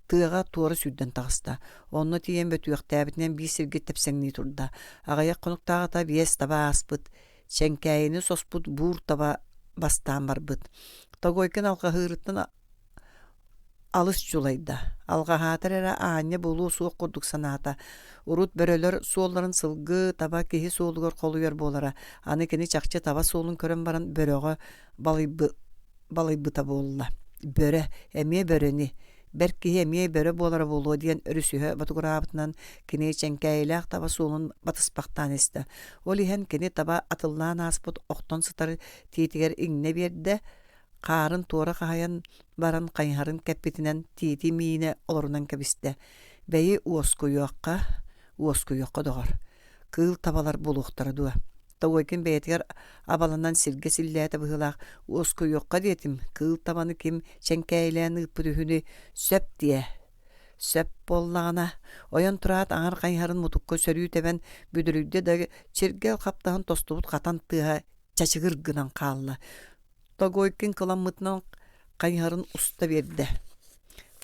тыаҕа туора сүүрдэн таҕыста. Онно тиийэн бөтүөхтээбитинэн биир сиргэ тэпсэҥнии турда. Аҕыйах хонуктааҕыта биэс таба ааспыт, чэҥкээйини соспут буур таба бастаан барбыт. Тогойкин алҕаһыырыттан алыс дьулайда. Алҕаһаатар эрэ аанньа буолуо суох курдук санаата. Урут бөрөлөр суолларын сылгы, таба киһи суолугар холуйар буолара. Аны кини чахчы таба суолун көрөн баран бөрөҕө балыйбыта буолла. Бөрө, эмиэ бөрөнү, бэрт киһи эмиэ бөрө буолара буолуо диэн өрүсүһэ ботугураабытынан кини чэҥкээйилээх таба суолун батыспахтаан истэ. Ол иһэн кини таба атыллаан ааспыт охтон сытар тиитигэр иҥнэ биэрдэ, хаарын туора хаһайан баран хайыһарын кэппитинэн тиити миинэ олорунан кэбистэ. Бэйи уоскуйуохха, уоскуйуохха доҕор. Кыыл табалар буолуохтара дуо? Тогойкин бэйэтигэр абаланан сиргэ силлээтэ быһыылаах, уоскуйуохха диэтим, кыыл табаны ким чэҥкээйилээн ыыппыт үһүнүй, сөп диэ. Сөп буоллаҕына, ойон тураат аҥар хайыһарын мутукка сөрүү тэбэн бүдүрүйдэ да чиргэл хаптаһын тостубут хатан тыаһа чачыгыр гынан хаалла. Тогойкин кыламмытынан хайыһарын уста биэрдэ.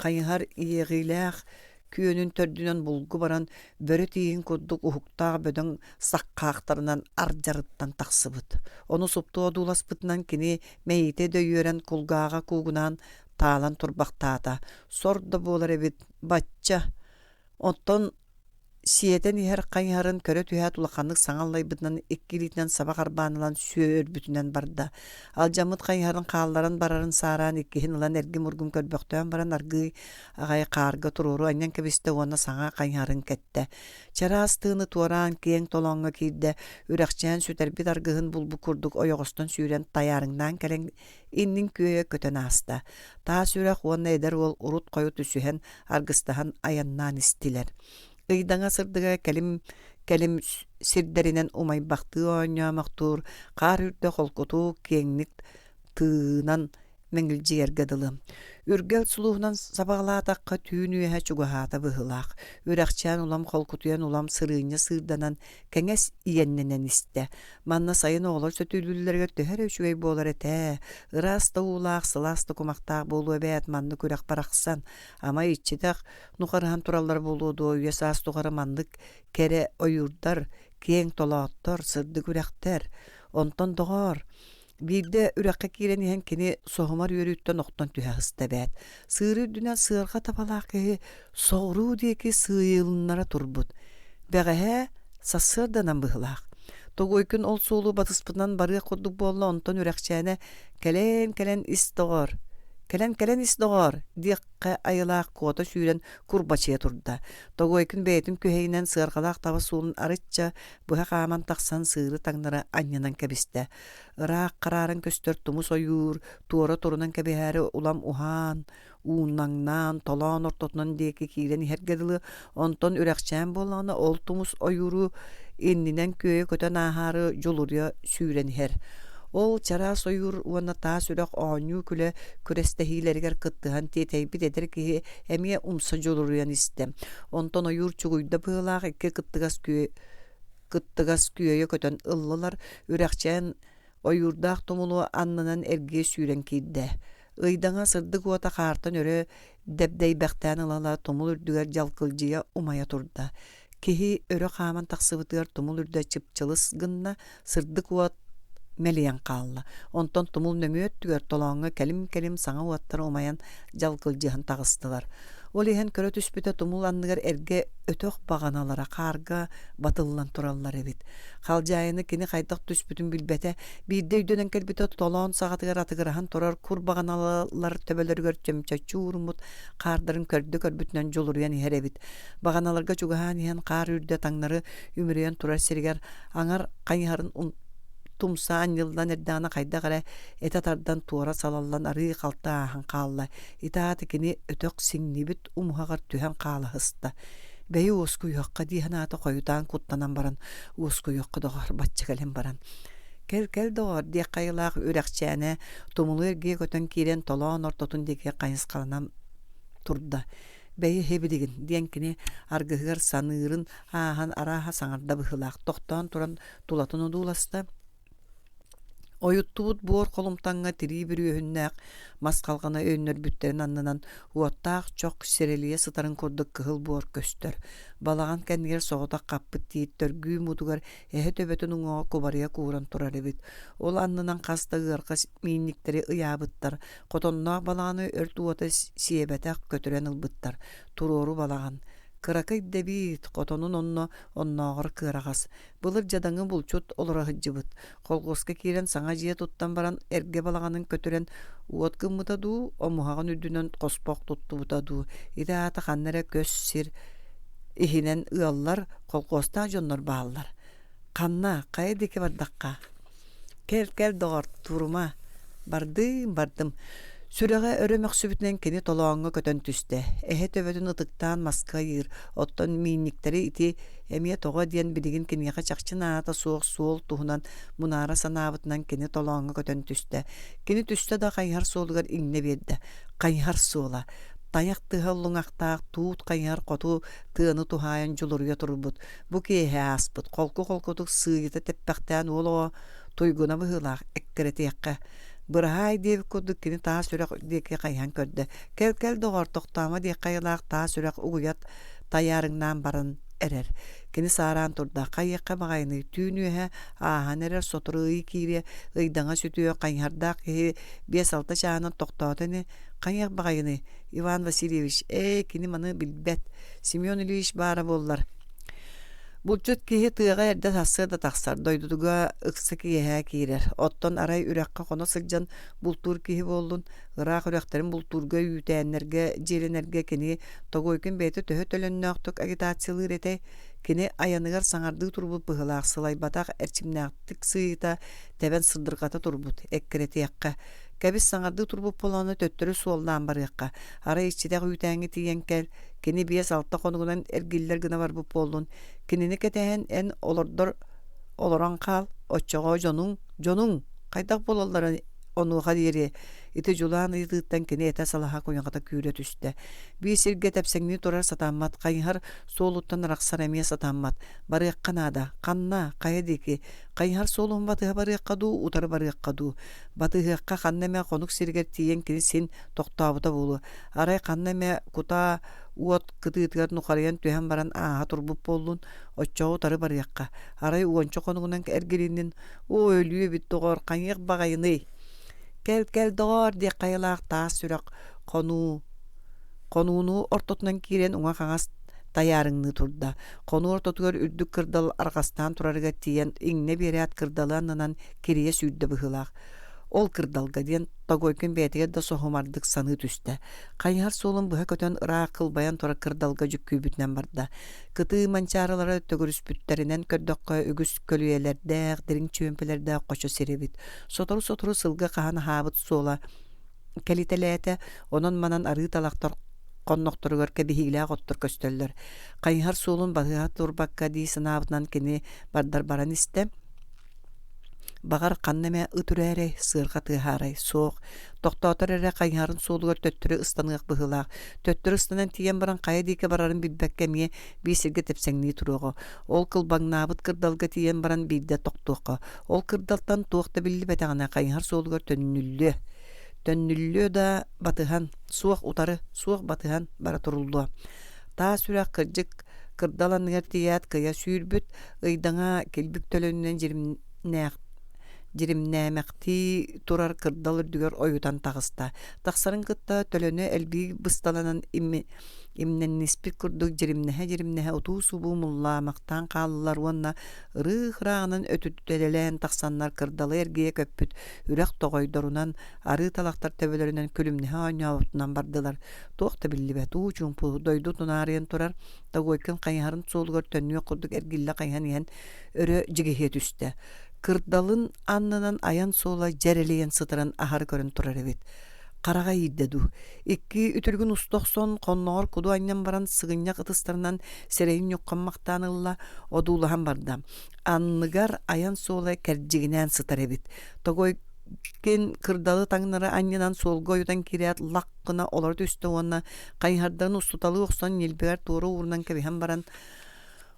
Хайыһар иэҕиилээх күөнүн төрдүнэн булгу баран бөрө тииһин курдук уһуктаах бөдөҥ саххаахтарынан ардьарыттан тахсыбыт. Ону супту одууласпытынан кини мэйиитэ дөйүөрэн кулгааҕа куугунаан таалан турбахтаата. Сор да буолар эбит, бачча. Оттон Сиэтэн иһэр хайыһарын көрө түһээт улаханнык саҥа аллайбытынан икки илиитинэн саба харбаан ылан сүөрбүтүнэн барда. Алдьаммыт хайыһарын хаалларан барарын саараан иккиһин ылан эргим-ургум көрбөхтөөн баран аргыый аҕай хаарга туруору анньан кэбистэ уонна саҥа хайыһарын кэттэ. Чараас тыыны туораан киэҥ толооҥҥо киирдэ, үрэхчээн сүтэрбит аргыһын булбут курдук ойоҕостон сүүрэн тайаарыҥнаан кэлэн иннин күөйэ көтөн ааста. Таас үрэх уонна эдэр уол урут-хойут түсүһэн аргыстаһан айаннаан истилэр. Ыйдаҥа сырдыга кэлим кэлим сирдэринэн умайбахтыы оонньоомохтуур, хаар үрдэ холкутук, киэҥник тыынан мэҥилдьийэргэ дылы. Үргэл сулуһунан сабаҕалаатахха түүн үөһэ чугаһаата быһыылаах. Үрэхчээн улам холкутуйан улам сырыынньа сыырданан кэҥэс иэннэнэн истэ. Манна сайын оҕолор сөтүөлүүллэригэр төһө эрэ үчүгэй буолар этэ. Ыраас да уулаах, сылаас да кумахтаах буолуо эбээт маннык үрэх барахсан. Ама иччитэх нухарыһан тураллар буолуо дуо үйэ саас тухары маннык кэрэ ойуурдар, киэҥ толооттор, сырдык үрэхтэр. Онтон доҕоор, Биирдэ үрэххэ киирэн иһэн кини соһумар үөрүүттэн охтон түһэ сыста эбээт. Сыыры үрдүнэн сыарҕа табалаах киһи соҕуруу диэки сыыйылыннара турбут. Бэҕэһээ сарсыарданан быһыылаах. Тогойкин ол суолу батыспытынан барыах курдук буолла, онтон үрэхчээнэ «Кэлэн-кэлэн ис доҕоор, кэлэн-кэлэн ис доҕоор» диэххэ айылаах куота сүүрэн курбачыйа турда. Тогойкин бэйэтин күһэйинэн сыарҕалаах таба суолун арычча быһа хааман тахсан сыыры таҥнары анньынан кэбистэ. Ыраах харааран көстөр тумус ойуур туора турунан кэбиһээри улам уһаан, уунаҥнаан, толоон ортотунан диэки киирэн иһэргэ дылы, онтон үрэхчээн буоллаҕына ол тумус ойууру иннинэн күөйэ көтөн ааһаары дьулуруйа сүүрэн иһэр. Ол чараас ойуур уонна таас үрэх оонньуу-күлэ күрэстэһиилэригэр кыттыһан тиэтэйбит эдэр киһи эмиэ умса дьулуруйан истэ. Онтон ойуур чугуйда быһыылаах икки кыттыгас күө... кыттыгас күөйэ көтөн ыллылар, үрэхчээн ойуурдаах тумулу аннынан эргийэ сүүрэн киирдэ. Ыйдаҥа сырдык уота хаартан өрө дэбдэйбэхтээн ыла-ыла тумул үрдүгэр дьалкылдьыйа умайа турда. Киһи өрө хааман тахсыбытыгар тумул үрдэ чыпчылыс гынна, сырдык уот мэлийэн хаалла. Онтон тумул нөҥүө өттүгэр толооҥҥо кэлим-кэлим саҥа уоттар умайан дьалкылдьыһан таҕыстылар. Ол иһэн көрө түспүтэ тумул анныгар эргэ өтөх баҕаналара хаарга батыллан тураллар эбит. Халдьаайыны кини хайдах түспүтүн билбэтэ, биирдэ өйдөнөн кэлбитэ толоон саҕатыгар атыгыраһан турар кур баҕаналар төбөлөрүгэр чөмчөччү ууруммут хаардарын көрдө көрбүтүнэн дьулуруйан иһэр эбит. Баҕаналарга чугаһаан иһэн хаар үрдэ таҥнары үмүрүйэн турар сиригэр аҥар хайыһарын тумса анньыллан эрдэҕинэ хайдах эрэ этэ тардан туора салаллан арыы халты ааһан хаалла. Ити аата кини өтөх сиҥнибит умуһаҕар түһэн хаала сыста. Бэйи уоскуйуохха дии санаата хойутаан куттанан баран уоскуйуохха доҕор бачча кэлэн баран кэл-кэл доҕор диэх хайылаах үрэхчээнэ тумулу эргийэ көтөн киирэн толоон ортотун диэки хайысхаланан турда. Бэйи иһэ билигин диэн кини аргыһыгар саныырын ааһан арааһа саҥарда быһыылаах тохтоон туран тулатын одууласта Ойуттубут буор холумтаҥҥа тирии бүрүөһүннээх мас халҕана өйөннөрбүттэрин аннынан уоттаах чох сирэлийэ сытарын курдук кыһыл буор көстөр. Балаҕан кэннигэр соҕотох хаппыт тиит төргүү мутугар эһэ төбөтүн уҥуоҕа кубарыйа кууран турар эбит. Ол аннынан хас да ыарҕа миинньиктэри ыйаабыттар, Хотонноох балаҕаны өрт уота сиэбэтэх көтүрэн ылбыттар, туруору балаҕан. Кыракый да эбиит, хотонун онно оннооҕор кыараҕас. Былыр дьадаҥы булчут олоро сылдьыбыт. Колхуоска киирэн саҥа дьиэ туттан баран эргэ балаҕанын көтүрэн уот гыммыта дуу, омуһаҕын үрдүнэн хоспох туттубута дуу. Ити аата ханна эрэ көс сир иһинэн ыаллар, колхуостаах дьоннор бааллар. Ханна, хайа диэки бардахха? Кэл-кэл, доҕор, турума. Бардыым, бардым. Сүрэҕэ өрө мөхсүбүтүнэн кини толооҥҥо көтөн түстэ. Эһэ төбөтүн ытыктаан маска ыйыыр, оттон миинньиктэри ити эмиэ тоҕо диэн билигин киниэхэ чахчы наадата суох суол туһунан мунаара санаабытынан кини толооҥҥо көтөн түстэ. Кини түстэ да хайыһар суолугар иҥнэ биэрдэ. Хайыһар суола. Тайах тыһа уллуҥахтаах туут хайыһар хоту тыаны туһаайан дьулуруйа турбут. Бу киэһэ ааспыт, холку-холкутук сыыйыта тэппэхтээн уол оҕо туйгуна быһыылаах эккирэтиэххэ. Быраһаай диэбит курдук кини таас үрэх диэки хайыһан көрдө. Кэл-кэл доҕор, тохтоомо диэххэ айылаах таас үрэх угуйат тайаарыҥнаан баран эрэр. Кини саараан турда, хайыахха баҕайыный, түүн үөһэ ааһан эрэр, сотору ый киириэ, ыйдаҥа сүтүө, хайыһардаах киһи биэс-алта чааһынан тохтоото ини, хайыах баҕайыный, Иван Васильевич, ээ, кини маны билбэт. Семен Ильич баара буоллар. Булчут киһи тыаҕа эрдэ сарсыарда тахсар, дойдутугар ыкса киэһэ киирэр. Оттон арай үрэххэ хоно сылдьан бултуур киһи буоллун, ыраах үрэхтэрин бултуурга, үүтээннэргэ, дьиэлэнэргэ кини Тогойкин бэйэтэ төһө төлөннөөхтүк агитациялыыр этэй? Кини айаныгар саҥардыы турбут быһыылаах сылайбатах эрчимнээхтик сыыйыта тэбэн сырдырҕата турбут, эккирэтиэххэ. Кэбис саҥардыы турбут буолааны төттөрү суоллаан барыахха. Арай иччитэх үүтээҥҥэ тиийэн кэл, кини биэс-алта хонугунан эргиллэр гына барбыт буоллун. Кинини кэтэһэн эн олордор олорон хаал, оччоҕо дьонуҥ, дьонуҥ хайдах буолалларын онуоха диэри ити дьулаан ыйытыыттан кини этэ салаһа куйаҕата күүрэ түстэ. Биир сиргэ тэпсэҥнии турар сатаммат, хайыһар суолуттан арахсар эмиэ сатаммат. Барыахха наада. Ханна? Хайа диэки? Хайыһар суолун батыһа барыахха дуу, утары барыахха дуу? Батыһыахха ханна эмэ хонук сиригэр тиийэн кини син тохтообута буолуо. Арай ханна эмэ кутаа уот кытыытыгар нухарыйан түһэн баран ааһа турбут буоллун, оччоҕо утары барыахха. Арай уонча хонугунан эргилиннин, оо, өлүү эбит доҕор, хайыах баҕайыный? Кэл-кэл, доҕоор диэх хайалаах таас сүрэх хонуу хонууну ортотунан киирэн уҥа-хаҥас тайаарыҥныы турда. Хонуу ортотугар үрдүк кырдал арҕастаан турарыгар тиийэн иҥнэ биэрээт кырдалы аннынан кирийэ сүүрдэ быһыылаах. Ол кырдалга диэн Тогойкин бэйэтигэр да соһумардык саныы түстэ. Хайыһар суолун быһа көтөн ыраах кылбайан турар кырдалга дьүккүйбүтүнэн барда. Кытыы манчаарылара төгүрүспүттэринэн көрдөххө үгүс көлүйэлэрдээх, дириҥ чүөмпэлэрдээх хочо сир эбит. Сотору-сотору сылгы хаһан аһаабыт суола кэлитэлээтэ, онон-манан арыы талахтар хоннохторугар кэбиһиилээх оттор көстөллөр. Хайыһар суолун батыһа турбакка дии санаабытынан кини бардар баран истэ. Баҕар, ханна эмэ ыт үрээрэй, сыарҕа тыаһаарай? Суох. Тохтоотор эрэ хайыһарын суолугар төттөрү ыстаныах быһыылаах. Төттөрү ыстанан тиийэн баран хайа диэки барарын билбэккэ эмиэ биир сиргэ тэпсэҥнии туруоҕа. Ол кылбаҥнаабыт кырдалга тиийэн баран биирдэ тохтуохха. Ол кырдалтан туох да биллибэтэҕинэ хайыһар суолугар төннүллүө. Төннүллүө да батыһан, суох утары, суох батыһан бара туруллуо. Таас үрэх кырдьык кырдал анныгар тиийээт кыйа сүүрбүт, ыйдаҥа килбик төлөнүнэн дьиримнээх дьиримнээмэхтии турар кырдал үрдүгэр ойутан таҕыста. Тахсарын кытта төлөнө элбии бысталанан имнэнниспит курдук дьиримнэһэ-дьиримнэһэ утуу-субуу муллаамахтаан хааллылар уонна ырыы-ырааҕынан өтүтэлээн тахсаннар кырдалы эргийэ көппүт үрэх тоҕойдорунан, арыы талахтар төбөлөрүнэн күлүмнэһэ оонньообутунан бардылар. Туох да биллибэт уу чуумпу дойду тунаарыйан турар Тогойкин хайыһарын суолугар төннүөх курдук эргиллэ хайыһан иһэн өрө дьигиһийэ түстэ. Кырдалын аннынан айан суола дьэрэлийэн сытарын аһары көрөн турар эбит. Хараҕа иирдэ дуу. Икки үтүрүгүн уста охсон, хонноҕор куду анньан баран сыгынньах ытыстарынан сирэйин ньуххаммахтаан ылла, одуулаһан барда. Анныгар айан суола кэрдьигинээн сытар эбит. Тогойкин кырдалы таҥнары анньынан суолга ойутан киирээт лах гына олоро түстэ уонна хайыһардарын устуталыы охсон ньилбэгэр туора уурунан кэбиһэн баран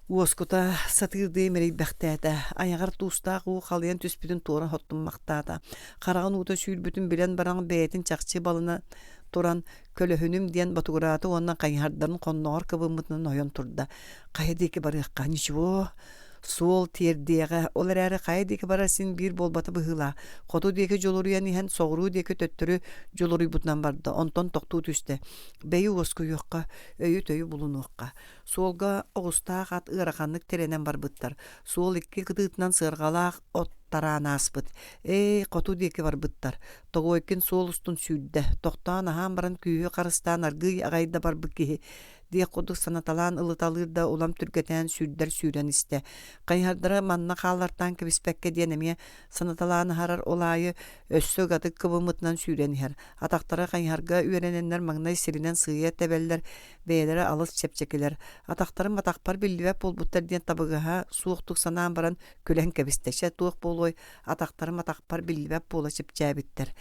уоскута сатыырдыы имэрийбэхтээтэ, айаҕар туустаах уу халыйан түспүтүн туора хоттуммахтаата. Хараҕын уута сүүрбүтүн билэн баран бэйэтин чахчы балына туран көлөһүнүм диэн ботугураата уонна хайыһардарын хонноҕор кыбыммытынан ойон турда. Хайа диэки барыахха, ничего, суол тиэрдиэҕэ, ол эрээри хайа диэки барар син биир буолбата быһыылаах. Хоту диэки дьулуруйан иһэн соҕуруу диэки төттөрү дьулуруйбутунан барда, онтон тохтуу түстэ. Бэйи уоскуйуохха, өйү-төйү булунуохха. Суолга оҕустаах ат ыараханнык тирэнэн барбыттар. Суол икки кытыытынан сыарҕалаах от тараан ааспыт. Ээ, хоту диэки барбыттар. Тогойкин суол устун сүүрдэ. Тохтоон аһаан баран күүһү харыстаан аргыый аҕай да барбыт киһи диэх курдук санаталаан ылыталыыр да улам түргэтээн сүүрдэр сүүрэн истэ. Хайыһардара манна хааллартаан кэбиспэккэ диэн эмиэ санаталаан аһарар ол аайы өссө ыгатык кыбыммытынан сүүрэн иһэр. Атахтара хайыһарга үөрэнэннэр маҥнай сиринэн сыыйа тэбэллэр, бэйэлэрэ алыс чэпчэкилэр. Атахтарым атахпар биллибэт буолбуттар диэн табыгаһа суохтук санаан баран күлэн кэбистэ. Чэ, туох буолуой, атахтарым атахпар биллибэт буола чэпчээбиттэр.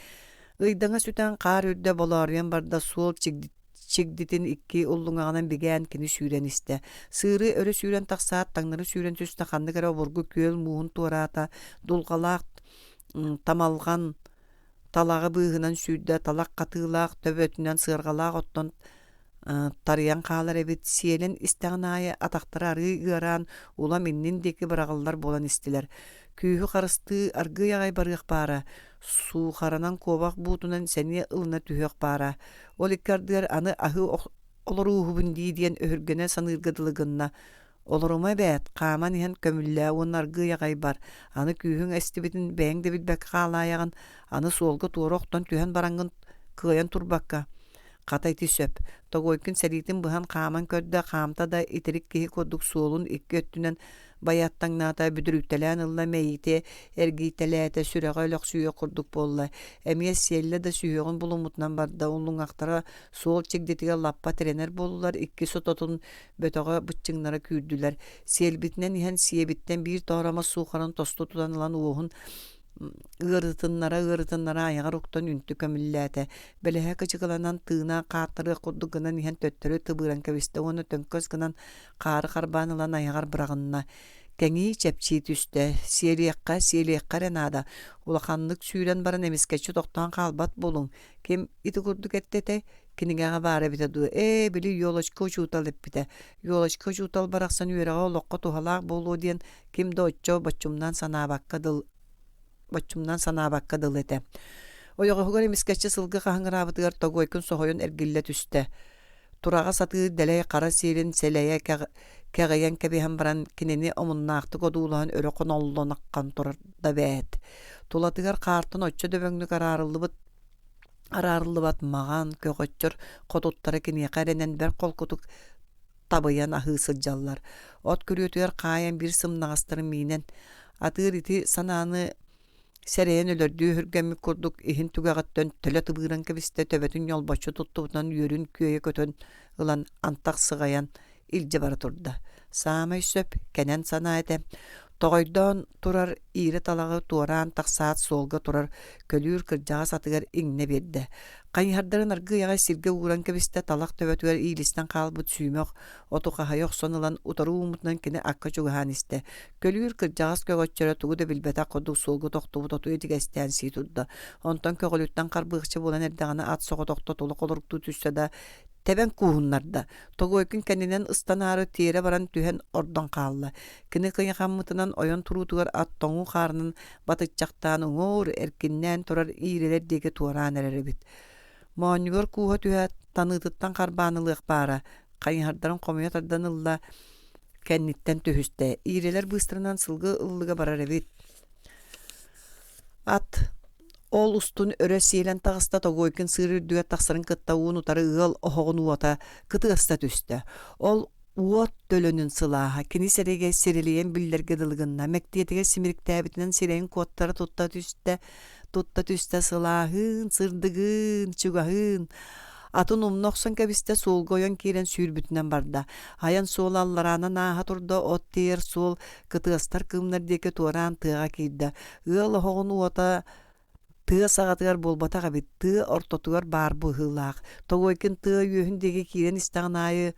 Ыйдаҥа сүтэн хаар үрдэ болооруйан барда, суол чигдитин икки уллуҥаҕынан бигээн кини сүүрэн истэ. Сыыры өрө сүүрэн тахсаат, таҥнары сүүрэн түстэ, ханнык эрэ обургу күөл мууһун туораата, дулҕалаах тамалҕан талаҕы быыһынан сүүрдэ, талах хатыылаах төбөтүнэн сыарҕалаах оттон тарыйан хаалар эбит, сиэлэн истэҕин аайы атахтара арыый ыараан, улам иннин диэки быраҕыллар буолан истилэр. Күүһү харыстыы аргыый аҕай барыах баара, суухаранан куобах буутунан сэниэ ылына түһүөх баара. Ол икки ардыгар аны аһыы олорууһубун дии диэн өһүргэнэ саныырга дылы гынна. Олорума эбээт, хааман иһэн көмүллээ уонна аргыый аҕай бар, аны күүһүҥ эстибитин бэйэҥ да билбэккэ хаалаайаҕын, аны суолга туора охтон түһэн бараҥҥын кыайан турбакка. Хата ити сөп. Тогойкин сэриитин быһан хааман көрдө, хаамта да итирик киһи курдук суолун икки өттүнэн байаттаҥнаата, бүдүрүйтэлээн ылла, мэйиитэ эргийтэлээтэ, сүрэҕэ өлөхсүйүөх курдук буолла. Эмиэ сиэллэ да сүһүөҕүн булуммутунан барда, уллуҥахтара суол чигдитигэр лаппа тирэнэр буоллулар, икки сототун бөтөҕө быччыҥнара күүрдүлэр. Сиэлбитинэн иһэн сиэбиттэн биир тооромос суухарын тосту тутан ылан уоһун ыарытыннара-ыарытыннара айаҕар уктан үнтү көмүллээтэ. Бэлэһэ кычыкыланан тыына хааттарыах курдук гынан иһэн төттөрү тыбыыран кэбистэ уонна төҥкөс гынан хаары харбаан ылан айаҕар быраҕынна. Кэҥии, чэпчии түстэ. Сиэлиэххэ, сиэлиэххэ эрэ наада. Улаханнык сүүрэн баран эмискэччи тохтоон хаалбат буолуҥ. Ким ити курдук эттэ этэй? Кинигэҕэ баара эбитэ дуу? Ээ, били елочка учуутал эппитэ. Елочка учуутал барахсан үөрэҕэ олоххо туһалаах буолуо диэн ким да оччо боччумнаан санаабакка дыл боччумнаан санаабакка дылы этэ. Ойоҕоһугар эмискэччи сылгы хаһыҥыраабытыгар Тогойкун соһуйан эргиллэ түстэ. Тураҕа сатыыр дэлэй хара сиэлин сэлэйэ кэҕийэн кэбиһэн баран кинини омуннаахтык одуулаһан өрө хоноллон аххан турарда эбээт. Тулатыгар хаартан оччо дөбөҥнүк араарыллыбыт араарыллыбат маҕан, көҕөччөр хотуттара киниэхэ эрэнэн бэрт холкутук табыйан аһыы сылдьаллар. От күрүөтүгэр хаайан биир сымнаҕастарын миинэн, атыыр ити санааны сэрэйэн өлөрдүү өһүргэммит курдук иһин түгэҕиттэн төлө тыбыыран кэбистэ, төбөтүн ньолбоччу туттубутунан үөрүн күөйэ көтөн ылан антах сыҕайан илдьэ бара турда. Саамай сөп, кэнэн санаа этэ. Тоҕойдоон турар иирэ талаҕы туораан тахсаат суолга турар көлүүр кырдьаҕас атыгар иҥнэ биэрдэ. Хайыһардарын аргыый аҕай сиргэ ууран кэбистэ, талах төбөтүгэр иилистэн хаалбыт сүүмэх оту хаһыйа охсон ылан утары ууммутунан кини акка чугаһаан истэ. Көлүүр кырдьаҕас көҕөччөрө тугу да билбэтэх курдук суолга тохтубут оту итигэстээн сии турда. Онтон көҕүлүттэн харбыахча буолан эрдэҕинэ ат соҕотохто тула холоруктуу түстэ да тэбэн кууһуннарда. Тогойкин кэннинэн ыстанаары тиэрэ баран түһэн ордон хаалла. Кини кыйахаммытынан ойон туруутугар ат тоҥуу хаарынан батыччахтаан уҥуор эркиннээн турар иирэлэр диэки туораан эрэр эбит. Моонньугар кууһа түһээт, таныытыттан харбаан ылыах баара, хайыһардарын хомуйа тардан ылла, кэнниттэн түһүстэ. Иирэлэр быыстарынан сылгы ыллыга барар эбит. Ат ол устун өрө сиэлэн таҕыста, Тогойкин сыыр үрдүгэр тахсарын кытта уун утары ыал оһоҕун уота кытыаста түстэ. Ол уот төлөнүн сылааһа кини сэрэгэ сирилийэн биллэргэ дылы гынна, мэктиэтигэр симириктээбитинэн сирэйин куоттара тутта түстэ, тутта түстэ сылааһыын, сырдыгын, чугаһыын. Атын умна охсон кэбистэ, суолга ойон киирэн сүүрбүтүнэн барда. Айан суола аллараанан ааһа турда, от тиийэр суол кытыастар кыымнар диэки туораан тыаҕа киирдэ. Ыал оһоҕун уота тыа саҕатыгар буолбатах эбит, тыа ортотугар баар быһыылаах. Тогойкин тыа үөһүн диэки киирэн истэҕин аайы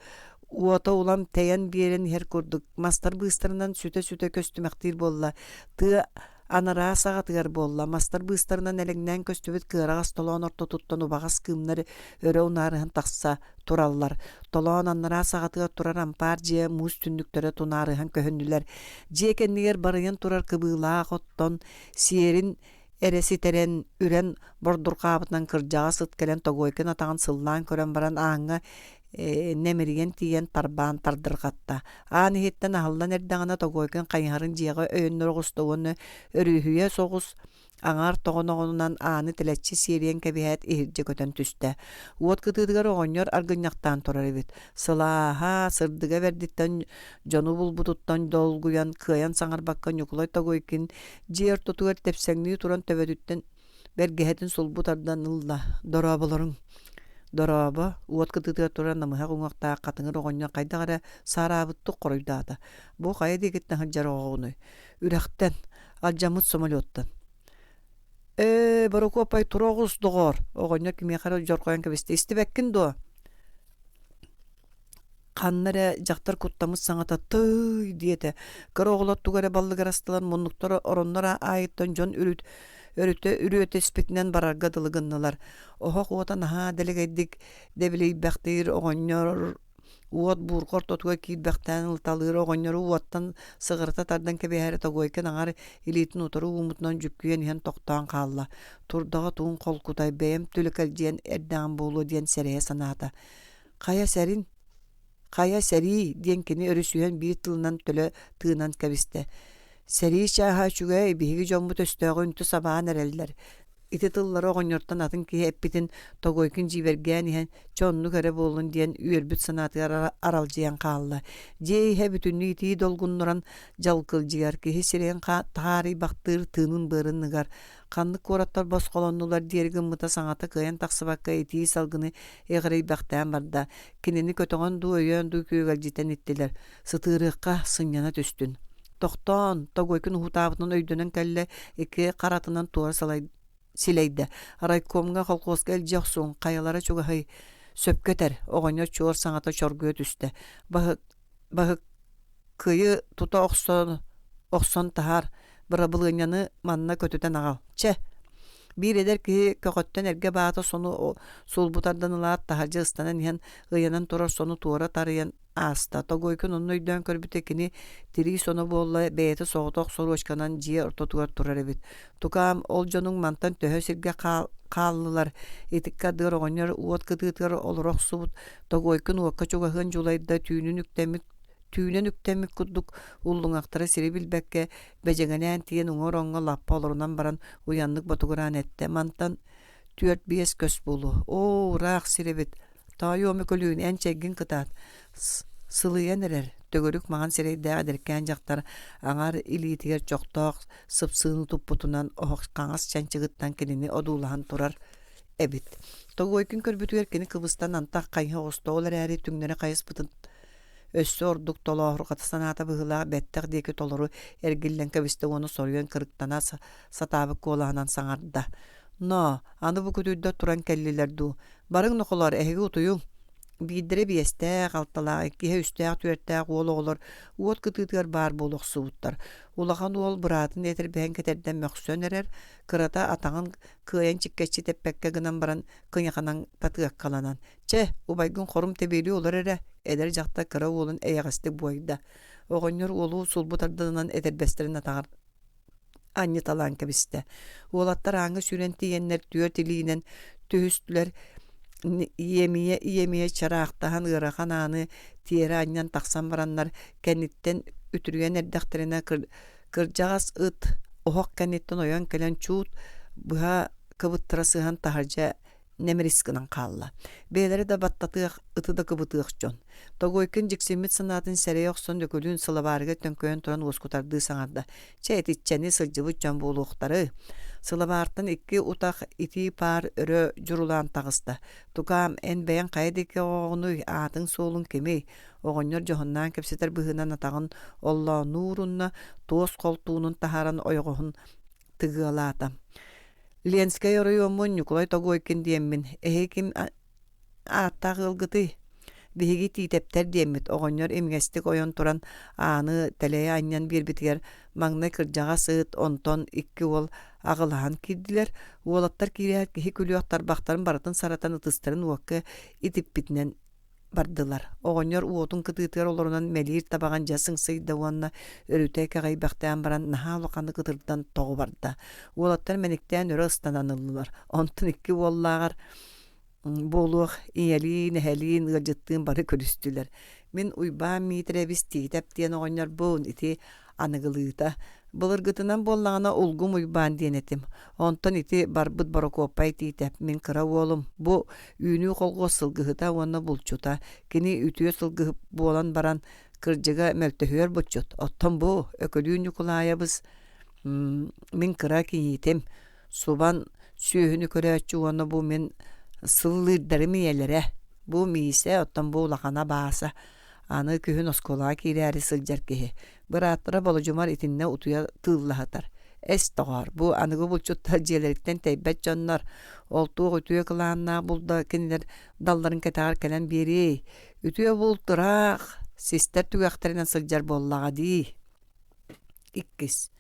уота улам тэйэн биэрэн иһэр курдук, мастар быыстарынан сүтэ-сүтэ көстүмэхтиир буолла. Тыа анараа саҕатыгар буолла, мастар быыстарынан элэҥнээн көстүбүт кыараҕас толоон ортотуттан убаҕас кыымнар өрө унаарыһан тахса тураллар. Толоон анараа саҕатыгар турар ампаар дьиэ муус түннүктэрэ тунаарыһан көһүннүлэр. Дьиэ кэннигэр барыйан турар кыбыылаах оттон сиэрин эрэ ситэрэн, үрэн бордурҕаабытынан кырдьаҕас ыт кэлэн Тогойкин атаҕын сыллаан көрөн баран ааҥҥа нэмирийэн тиийэн тарбаан тардырҕатта. Аан иһиттэн аһыллан эрдэҕинэ Тогойкин хайыһарын дьиэҕэ өйөннөрө оҕуста уонна өрүһүйэ соҕус аҥаар тоҕоноҕунан ааны тэлэччи сиэрийэн кэбиһээт иһирдьэ көтөн түстэ. Уот кытыытыгар оҕонньор аргынньахтаан турар эбит. Сылааһа, сырдыга бэрдиттэн дьону булбутуттан долгуйан кыайан саҥарбакка Ньукулай Тогойкин дьиэ ортотугар тэпсэҥнии туран төбөтүттэн бэргэһэтин сулбу тардан ылла. Дорооболоруҥ. Дорообо, уот кытыытыгар турар намыһах уҥуохтаах хатыҥыр оҕонньор хайдах эрэ саараабыттык хоруйдаата. Бу хайа диэкиттэн сылдьар оҕоҕунуй? Үрэхтэн, алдьаммыт самолеттан. Ээ, Борокуоппай тура оҕус, доҕоор, оҕонньор кимиэхэ эрэ дьорҕойон кэбистэ. Истибэккин дуо? Ханна эрэ дьахтар куттаммыт саҥата «Тыый!» диэтэ. Кыра оҕолор тугу эрэ баллыгырастылар, муннуктара ороннор аайыттан дьон үрүт өрүтэ үрүөтэспитинэн барарга дылы гыннылар. Оһох уота наһаа дэлэгэйдик дэбилийбэхтиир оҕонньор уот буурҕа ортотугар киирбэхтээн ылыталыыр оҕонньору уоттан сыҕарыта тардан кэбиһээри Тогойкин аҥар илиитин утары ууммутунан дьүккүйэн иһэн тохтоон хаалла. Турдаҕа туун холкутай, бэйэм түлэкэлдьийэн эрдэҕим буолуо диэн сэрэйэ санаата. Хайа сэрин, хайа сэрии диэн кини өрүсүһэн биир тылынан төлө тыынан кэбистэ. Сэрии чааһа үчүгэй, биһиги дьоммут өстөөҕү үнтү сабаан эрэллэр. Ити тыллары оҕонньортон атын киһи эппитин Тогойкин дьиибэргээн иһэн, чэ оннук эрэ буоллун диэн үөрбүт санаатыгар аралдьыйан хаалла. Дьиэ иһэ бүтүннүү итии долгуннуран дьалкылдьыйар, киһи сирэйин таарыйбахтыыр, тыынын-быарын ыгар. Ханнык куораттар босхолоннулар диэри гыммыта саҥата кыайан тахсыбакка итии салгыны эҕирийбэхтээн барда. Кинини көтөҕөн дуу, өйөөн дуу күөгэлдьитэн иттилэр. Сытыарыахха сынньана түстүн. Тохтоон, Тогойкин уһутаабытынан өйдөнөн кэллэ, икки харатынан туора салай силэйдэ. Райкомҥа, колхозка илдьэ охсуҥ, хайалара чугаһый? Сөпкө этэр, оҕонньор чуор саҥата чоргуйа түстэ. Баһык Баһыккыйы тута охсон, охсон таһаар, бырабылыанньаны манна көтүтэн аҕал. Чэ, биир эдэр киһи көҕөттөн эргэ баата сону сулбу тардан ылаат, таһырдьа ыстанан иһэн ыйанан турар сону туора тарыйан ааста. Тогойкун онно өйдөөн көрбүтэ кини тирии соно буолла, бэйэтэ соҕотох сорочканан дьиэ ортотугар турар эбит. Тукаам, ол дьонуҥ мантан төһө сиргэ хааллылар? Итиккэ ардыгар оҕонньор уот кытыытыгар олоро охсубут Тогойкун уокка чугаһыан дьулайда, түүнүн үктэммит түүнэн үктэммит курдук уллуҥахтара сири билбэккэ, бэдьэҥэлээн тиийэн уҥа ороҥҥо лаппа олорунан баран уйаннык ботугураан эттэ: «Мантан 4-5 көс буолуо. Оо, ыраах сир эбит. Тоойуом Өкөлүүн, эн чэйгин кытаат. Сылыйан эрэр, төгүрүк маҥан сирэйдээх эдэркээн дьахтар аҥар илиитигэр чохтоох сыпсыыны туппутунан оһох хаҥас чанчыгыттан кинини одуулаһан турар эбит. Тогойкин көрбүтүгэр кини кыбыстан антах хайыһа оҕуста, ол эрээри түҥнэри хайыспытын. Өссө ордук толооһурҕата санаата быһыылаах бэттэх диэки толору эргиллэн кэбистэ уонна соруйан кырыктана сатаабыт куолаһынан саҥарда: «Ноо, аны бу күтүрдэр туран кэллилэр дуу? Барыҥ нохолоор, эһиги утуйуҥ!» Биирдэрэ биэстээх, алталаах, иккиһэ үстээх, түөртээх уол оҕолор уот кытыытыгар баар буола охсубуттар. Улахан уол быраатын этэрбэһин кэтэрдэн мөхсөн эрэр, кырата атаҕын кыайан чиккэччи тэппэккэ гынан баран кыйаханан татыаккаланан, «Чэ, убайгын хорум тэбиэлии олор эрэ», эдэр дьахтар кыра уолун эйэҕэстик буойда. Оҕонньор уолу сулбу тардынан этэрбэстэрин атаҕар анньыталаан кэбистэ. Уолаттар ааҥҥа сүүрэн тиийэннэр түөрт илиинэн түһүстүлэр, иэмийэ-иэмийэ чараахтаһан ыарахан ааны тиэрэ анньан тахсан бараннар, кэнниттэн үтүрүйэн эрдэхтэринэ кырдьаҕас ыт оһох кэнниттэн ойон кэлэн чуут быһа кыбыттара сыһан таһырдьа нэмирис гынан хаалла. Бэйэлэрэ да баттатыах, ыты да кыбытыах дьон. Тогойкин дьиксиммит санаатын сэрэйэ охсон Өкүлүүн сылабаарыгар төҥкөйөн туран уоскутардыы саҥарда. Чэ, итиччэни сылдьыбыт дьон буолуохтары. Сылабаартан икки утах итии паар өрө дьурулаан таҕыста. Тукаам, эн бэйэҥ хайа диэки оҕоҕунуй, аатыҥ-суолуҥ кимий? Оҕонньор дьоһуннаан кэпсэтэр быһыынан атаҕын оллооннуу уурунна, туос холтуунун таһааран ойоҕоһун тыгыалаата. Ленскэй оройуоммун Ньукулай Тогойкин диэммин, эһи ким ааттаах ыалгытый? Биһиги Тиитэптэр диэммит, оҕонньор имигэстик ойон туран ааны тэлэйэ анньан биэрбитигэр маҥнай кырдьаҕас ыт, онтон икки уол аҕылаһан киирдилэр. Уолаттар киирээт киһи күлүөх тарбахтарын барытын саратан ытыстарын уокка итиппитинэн бардылар. Оҕонньор уотун кытыытыгар олорунан мэлиир табаҕын дьэ сыҥсыйда уонна өрүтэ кэҕийбэхтээн баран наһаа улаханнык ытырдан тоҕу барда. Уолаттар мэниктээн өрө ыстанан ыллылар. Онтон икки уоллааҕар буолуох ийэлиин, эһэлиин, ыалдьыттыын бары көрүстүлэр. Мин Уйбаан Миитэрэбис Тиитэп диэн оҕонньорбун ити аныгылыыта. Былыргытынан буоллаҕына Улгум Уйбаан диэн этим. Онтон ити барбыт Борокуоппай Тиитэп мин кыра уолум. Бу Үүнүү колхуос сылгыһыта уонна булчута. Кини үтүө сылгыһыт буолан баран, кырдьыга мөлтөһүөр булчут. Оттон бу Өкүлүүн Ньукулаайабыс мин кыра кийиитим. Субан сүөһүнү көрөөччү уонна бу мин сыллыырдарым ийэлэрэ. Бу Миисэ, оттон бу улахана Бааса. Аны күһүн оскуолаҕа киирээри сылдьар киһи. Бырааттара Болодьумар итиннэ утуйа тыыллаһытар. Эс, доҕоор, бу аныгы булчуттар дьиэлэриттэн тэйбэт дьоннор. Ол туох үтүө кылааннаах булда кинилэр далларын кэтэҕэр кэлэн биэриэй. Үтүө булт ыраах, систэр түгэхтэринэн сылдьар буоллаҕа дии. Иккис.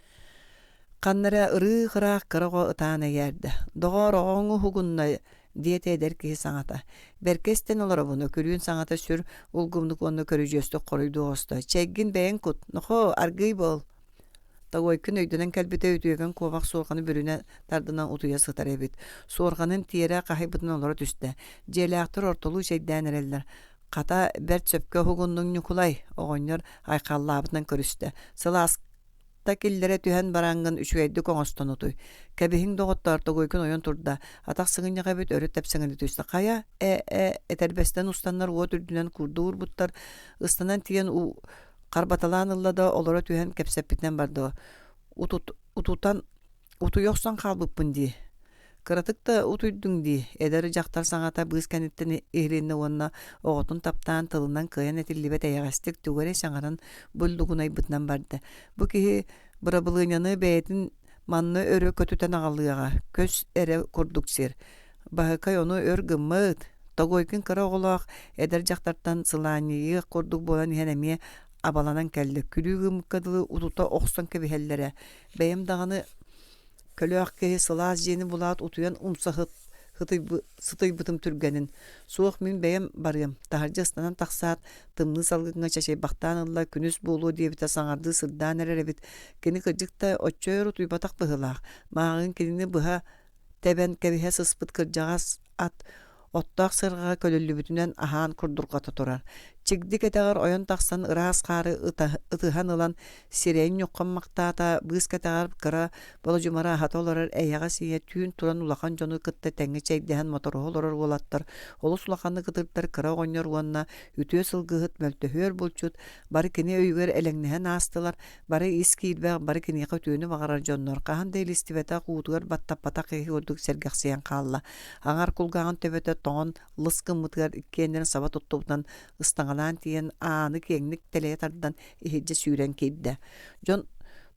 Ханна эрэ ырыых-ыраах кыра оҕо ытаан эйээрдэ. Доҕоор, оҕоҥ уһугунна диэтэ эдэр киһи саҥата. Бэркэ истэн олоробун, Өкүлүүн саҥата сүр улгумнук уонна көрүдьүөстүк хоруйдуу оҕуста. Чэйгин бэйэҥ кут, нохоо, аргыый буол. Тогойкин өйдөнөн кэлбитэ үтүөкэн куобах суорҕаны бүрүнэ тардынан утуйа сытар эбит. Суорҕанын тиэрэ хаһыйбытынан олоро түстэ. Дьиэлээхтэр ортолуу чэйдээн эрэллэр. Хата, бэрт сөпкө уһугуннуҥ Ньукулай, оҕонньор айхаллаабытынан көрүстэ. Сылаас та киллэрэ түһэн бараҥҥын үчүгэйдик оҥостон утуй. Кэбиһиҥ доҕоттоор, Тогойкун ойон турда, атах сыгынньах эбит өрө тэпсэҥэлии түстэ. Хайа, э-э, этэрбэстэн устаннар уот үрдүнэн куурду уурбуттар, ыстанан тиийэн уу харбаталаан ылла да олоро түһэн кэпсэппитинэн барда. Утут, утутан Утуйа охсон хаалбыппын дии. Кыратык да утуйдуҥ дии, эдэр дьахтар саҥата быыс кэнниттэн иһилиннэ уонна оҕотун таптаан тылынан кыайан этиллибэт эйэҕэстик тугу эрэ саҥаран буллугунайбытынан барда. Бу киһи бырабылыанньаны бэйэтин манна өрө көтүтэн аҕалыаҕа, көс эрэ курдук сир. Баһыкай ону өр гыммыт. Тогойкин кыра оҕолоох эдэр дьахтартан сылаанньыйыах курдук буолан иһэн эмиэ абаланан кэллэ. Күлүү гыммыкка дылы утута охсон кэбиһэллэрэ. Бэйэм даҕаны көлөөх киһи сылаас дьиэни булаат утуйан умса сытыйбытым түргэнин. Суох мин бэйэм барыам. Таһырдьа ыстанан тахсаат, тымныы салгыҥҥа чачайбахтаан ылла, күнүс буолуо диэбитэ саҥардыы сырдаан эрэр эбит. Кини кырдьык да оччо өр утуйбатах быһыылаах. Мааҕын кинини быһа тэбэн кэбиһэ сыспыт кырдьаҕас ат оттоох сыарҕаҕа көлүллүбүтүнэн аһаан курдурҕата турар. Чигди кэтэҕэр ойон тахсан ыраас хаары ытыһан ылан сирэйин ньуххаммахтаата, быыс кэтэҕэр кыра болодьумара аһата олорор эйэҕэс ийэ түүн туран улахан дьону кытта тэҥҥэ чэйдэһэн моторуһа олорор уолаттар олус улаханнык ытырдар кыра оҕонньор уонна үтүө сылгыһыт мөлтөһүөр булчут бары кини өйүгэр элэҥнэһэн аастылар, Бары ис киирбэх, бары киниэхэ үтүөнү баҕарар дьоннор хаһан да илистибэтэх, уутугар баттаппатах киһи курдук сэргэхсийэн хаалла. Аҥар кулгааҕын төбөтө тоҥон лыс гыммытыгар иккиэннэрин саба туттубутунан ыстаҥалаан хаамыҥалаан тиийэн ааны киэҥник тэлэйэ тардан иһирдьэ сүүрэн киирдэ. Дьон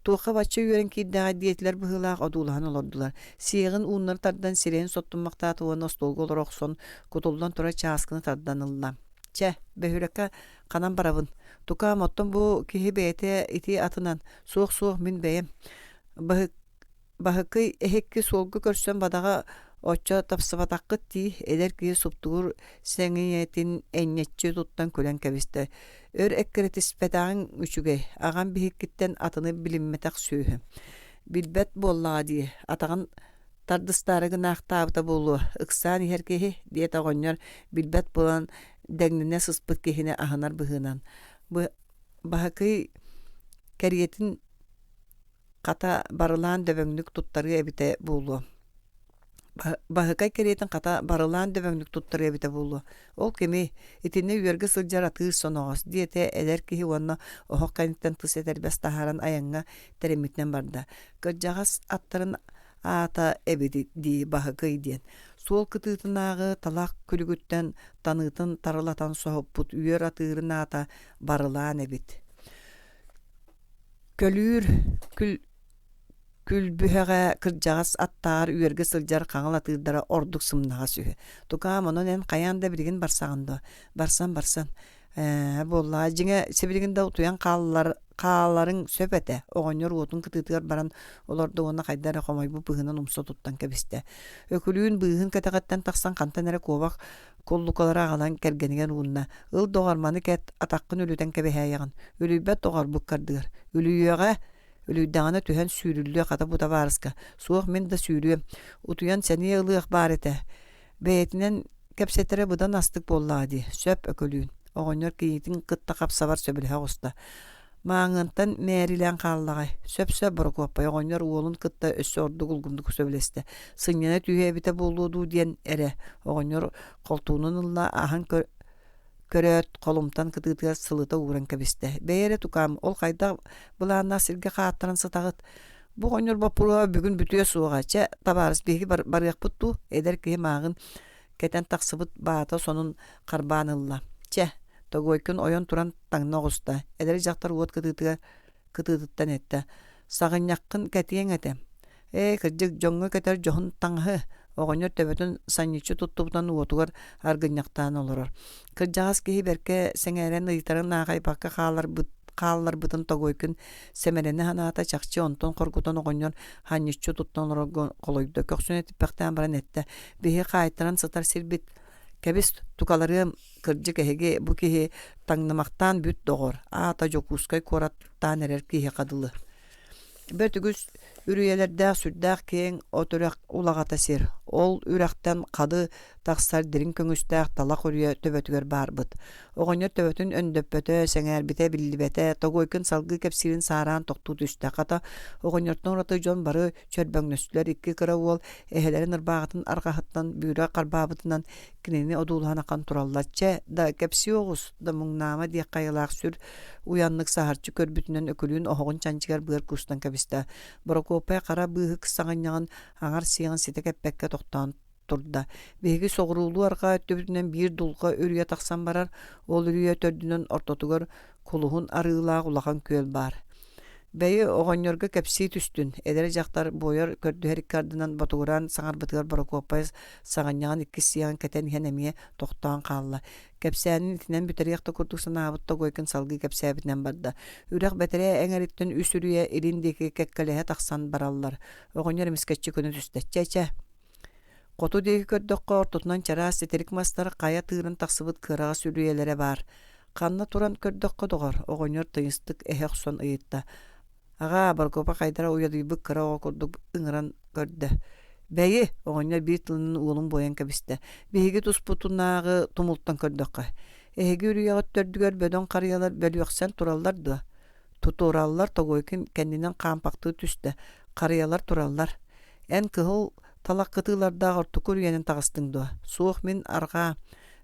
туохха бачча үөрэн киирдэҕэй диэтилэр быһыылаах одуулаһан олордулар. Сиэҕин ууннары тардан сирэйин соттуммахтаата уонна остуолга олоро охсон кутуллан турар чааскыны тардан ылла. Чэ, бөһүөлэккэ ханан барабын? Тукаам, оттон бу киһи бэйэтэ ити атынан, суох-суох мин бэйэм. Баһык Баһыкый эһикки суолга көрсөн бадаҕа оччо тапсыбатаххыт дии, эдэр киһи суптугур сэҥийэтин энньэччи туттан күлэн кэбистэ. Өр эккирэтиспэтэҕиҥ үчүгэй, аҕам биһиккиттэн атыны билиммэтэх сүөһү. Билбэт буоллаҕа дии, атаҕын тардыстаары гынаахтаабыта буолуо, ыксаан иһэр киһи, диэтэ оҕонньор билбэт буолан дэҥнэнэ сыспыт киһини аһынар быһыынан. Баһыкый кэриэтин хата барылаан дөбөҥнүк туттарыа эбитэ буолуо. Баһыкай кэриэтин хата барылаан дөбөҥнүк туттарыа эбитэ буолуо. Ол кими? Итиннэ үөргэ сылдьар атыыр соноҕос, диэтэ эдэр киһи уонна оһох кэнниттэн тыс этэрбэс таһааран айаҥҥа тэриммитинэн барда. Кырдьаҕас аттарын аата эбит дии Баһыкый диэн. Суол кытыытынааҕы талах күлүгүттэн таныытын тарылатан соһуппут үөр атыырын аата Барылаан эбит. Көлүүр күл күлбүһэҕэ кырдьаҕас аттааҕар үөргэ сылдьар хаҥыл атыырдара ордук сымнаҕас үһү. Тукаам, онон эн хайаан да билигин барсаҕын дуо? Барсан, барсан. Ээ, буоллаҕа, дьиҥэ, сибилигин да утуйан хааллар хааларыҥ сөп этэ. Оҕонньор уотун кытыытыгар баран олордо уонна хайда эрэ хомойбут быһыынан умса туттан кэбистэ. Өкүлүүн быыһын кэтэҕиттэн тахсан хантан эрэ куобах куллукалары аҕалан кэргэнигэр уунна. Ыл доҕор, маны кэт, атаххын үлүтэн кэбиһээйэҕин. Үлүйбэт доҕор буккардыгар. Үлүйүөҕэ! Үлүйдэҕинэ түһэн сүүрүллүө хата бу табаарыска. Суох мин да сүүрүөм. Утуйан сэниэ ылыах баар этэ. Бэйэтинэн кэпсэтэрэ быдан астык буоллаҕа дии. Сөп, Өкүлүүн. Оҕонньор кийиитин кытта хапсабар сөбүлэһэ оҕуста. Мааҥыантан мээрилээн хааллаҕай. Сөп-сөп Борокуоппай оҕонньор уолун кытта өссө ордук улгумнук сөбүлэстэ. Сынньана түһүө эбитэ буолуо дуу диэн эрэ. Оҕонньор холтуунун ылла, аһан көрөөт, холумтан кытыытыгар сылыта ууран кэбистэ. Бэйэ эрэ тукаам, ол хайдах былааннаах сиргэ хааттаран сытаҕыт? Бу оҕонньор боппуруоһа бүгүн бүтүө суоҕа. Чэ, табаарыс, биһиги барыахпыт дуу? Эдэр киһи мааҕын кэтэн тахсыбыт баата сонун харбаан ылла. Чэ, Тогойкин ойон туран таҥна оҕуста. Эдэр дьахтар уот кытыытыгар кытыытыттан эттэ: «Саҕынньаххын кэтиэҥ этэ. Ээ, кырдьык, дьоҥҥо кэтэр дьоһун таҥаһы!» Оҕонньор төбөтүн санньыччы туттубутунан уотугар аргынньахтаан олорор. Кырдьаҕас киһи бэркэ сэҥээрэн ыйытарын аахайбакка хааларбыт хаалларбытын Тогойкин сэмэрэнэ санаата чахчы онтон хоргутан оҕонньор ханньыччы туттан олорорго холойдо. Көхсүн этиппэхтээн баран эттэ: «Биһи хаайтаран сытар сирбит Кэбис, тукаларыам, кырдьык эһиги бу киһи таҥнымахтаан бүт доҕор, аата Дьокуускай куораттаан эрэр киһиэхэ дылы. Бэрт үгүс үрүйэлэрдээх сүрдээх киэҥ от үрэх улаҕата сир. Ол үрэхтэн хады тахсар дириҥ көҥүстээх талах үрүйэ төбөтүгэр баарбыт. Оҕонньор төбөтүн өндөппөтө, сэҥээрбитэ биллибэтэ, Тогойкин салгыы кэпсиирин саараан тохтуу түстэ. Хата, оҕонньортон ураты дьон бары чөрбөҥнөстүлэр. Икки кыра уол эһэлэрин ырбааҕытын арҕаһыттан бүүрэ харбаабытынан кинини одуулаһан ахан тураллар. Чэ, да кэпсии оҕус, да муҥнаама диэххэ айылаах сүр уйаннык саһарчы көрбүтүнэн Өкүлүүн оһоҕун чанчыгар быар куустан кэбистэ. Борокуоппай хара быыһык саҕынньаҕын аҥар сиэҕин ситэ кэппэккэ тохтоон турда. Биһиги соҕуруулуу-арҕаа өттүбүтүнэн биир дулҕа үрүйэ тахсан барар, ол үрүйэ төрдүнэн ортотугар кулуһун арыылаах улахан күөл баар. Бэйи оҕонньорго кэпсии түстүн, эдэр дьахтар буойар көрдөһөр икки ардынан ботугураан саҥарбытыгар Борокуоппай саҕынньаҕын иккис сиэҕин кэтэн иһэн эмиэ тохтоон хаалла. Кэпсээнин итинэн бүтэриэх да курдук санаабыт Тогойкин салгыы кэпсээбитинэн барда. Үрэх бэтэрээ эҥэриттэн үс үрүйэ илин диэки кэккэлэһэ тахсан бараллар. Оҕонньор эмискэччи көнө түстэ. Чэ-чэ, Хоту диэки көрдөххө, ортотунан чараас титирик мастар хайа тыыран тахсыбыт кыараҕас үрүйэлэрэ баар. Ханна туран көрдөххө, доҕор, оҕонньор тыйыстык эһэ охсон ыйытта. Аҕаа, Борокуопа хайдара уйадыйбыт кыра оҕо курдук ыҥыран көрдө. Бэйи, оҕонньор биир тылынан уолун буойан кэбистэ. Биһиги туспутунааҕы тумултан көрдөххө. Эһиги үрүйэҕит төрдүгэр бөдөҥ харыйалар бөлүөхсэн тураллар дуо? Тутураллар Тогойкин кэннинэн хаампахтыы түстэ. Харыйалар тураллар. Эн кыһыл талах кытыылардаах ортоку үрүйэнэн таҕыстыҥ дуо? Суох, мин арҕаа.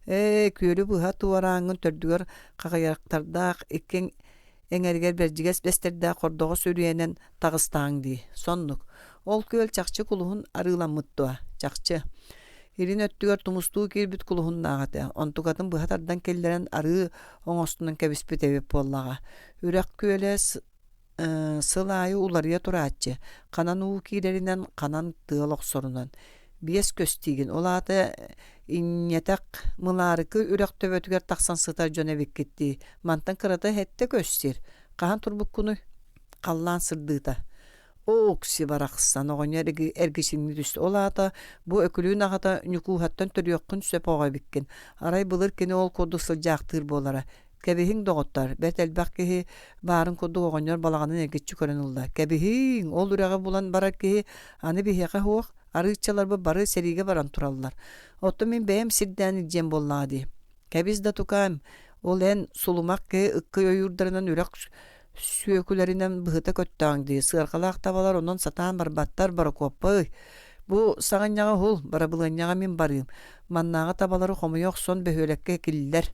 Ээ, күөлү быһа туорааҥҥын төрдүгэр хаҕыйахтардаах икки эҥэригэр бэрдьигэс бэстэрдээх хордоҕос үрүйэнэн таҕыстаҕыҥ дии. Соннук. Ол күөл чахчы кулуһун арыыламмыт дуо? Чахчы. Илин өттүгэр тумустуу киирбит кулуһуннаах этэ, онтукатын быһа тардан киллэрэн арыы оҥостунан кэбиспит эбит буоллаҕа. Үрэх күөлэ сыл аайы уларыйа турааччы, ханан уу киирэринэн, ханан тыал охсорунан. Биэс көстиигин, ол аата инньэтэх Мылаарыкы үрэх төбөтүгэр тахсан сытар дьон эбиккит дии, мантан кырата сэттэ көс сир. Хаһан турбуккунуй? Халлаан сырдыыта. Оокси барахсан оҕонньор эргичиҥнии түстэ. Ол аата бу Өкүлүүн аҕата Ньукууһаттан төрүөххүн сөп оҕо эбиккин. Арай былыр кини ол курдук сылдьаахтыыр буолара. Кэбиһиҥ, доҕоттоор, бэрт элбэх киһи баарын курдук оҕонньор балаҕанын эргиччи көрөн ылла. Кэбиһииҥ, ол үрэҕи булан барар киһи аны биһиэхэ суох, арыыччаларбыт бары сэриигэ баран тураллар. Оттон мин бэйэм сирдээн илдьиэм буоллаҕа дии. Кэбис да тукаам, ол эн сулумах киһи ыккый ойуурдарынан үрэх сүөкүлэринэн быһыта көттөҕүҥ дии, сыарҕалаах табалар онон сатаан барбаттар, Борокуоппай. Бу саҕынньаҕа уһул, барабылыанньаҕа мин барыым. Маннааҕы табалары хомуйа охсон бөһүөлэккэ киллэр.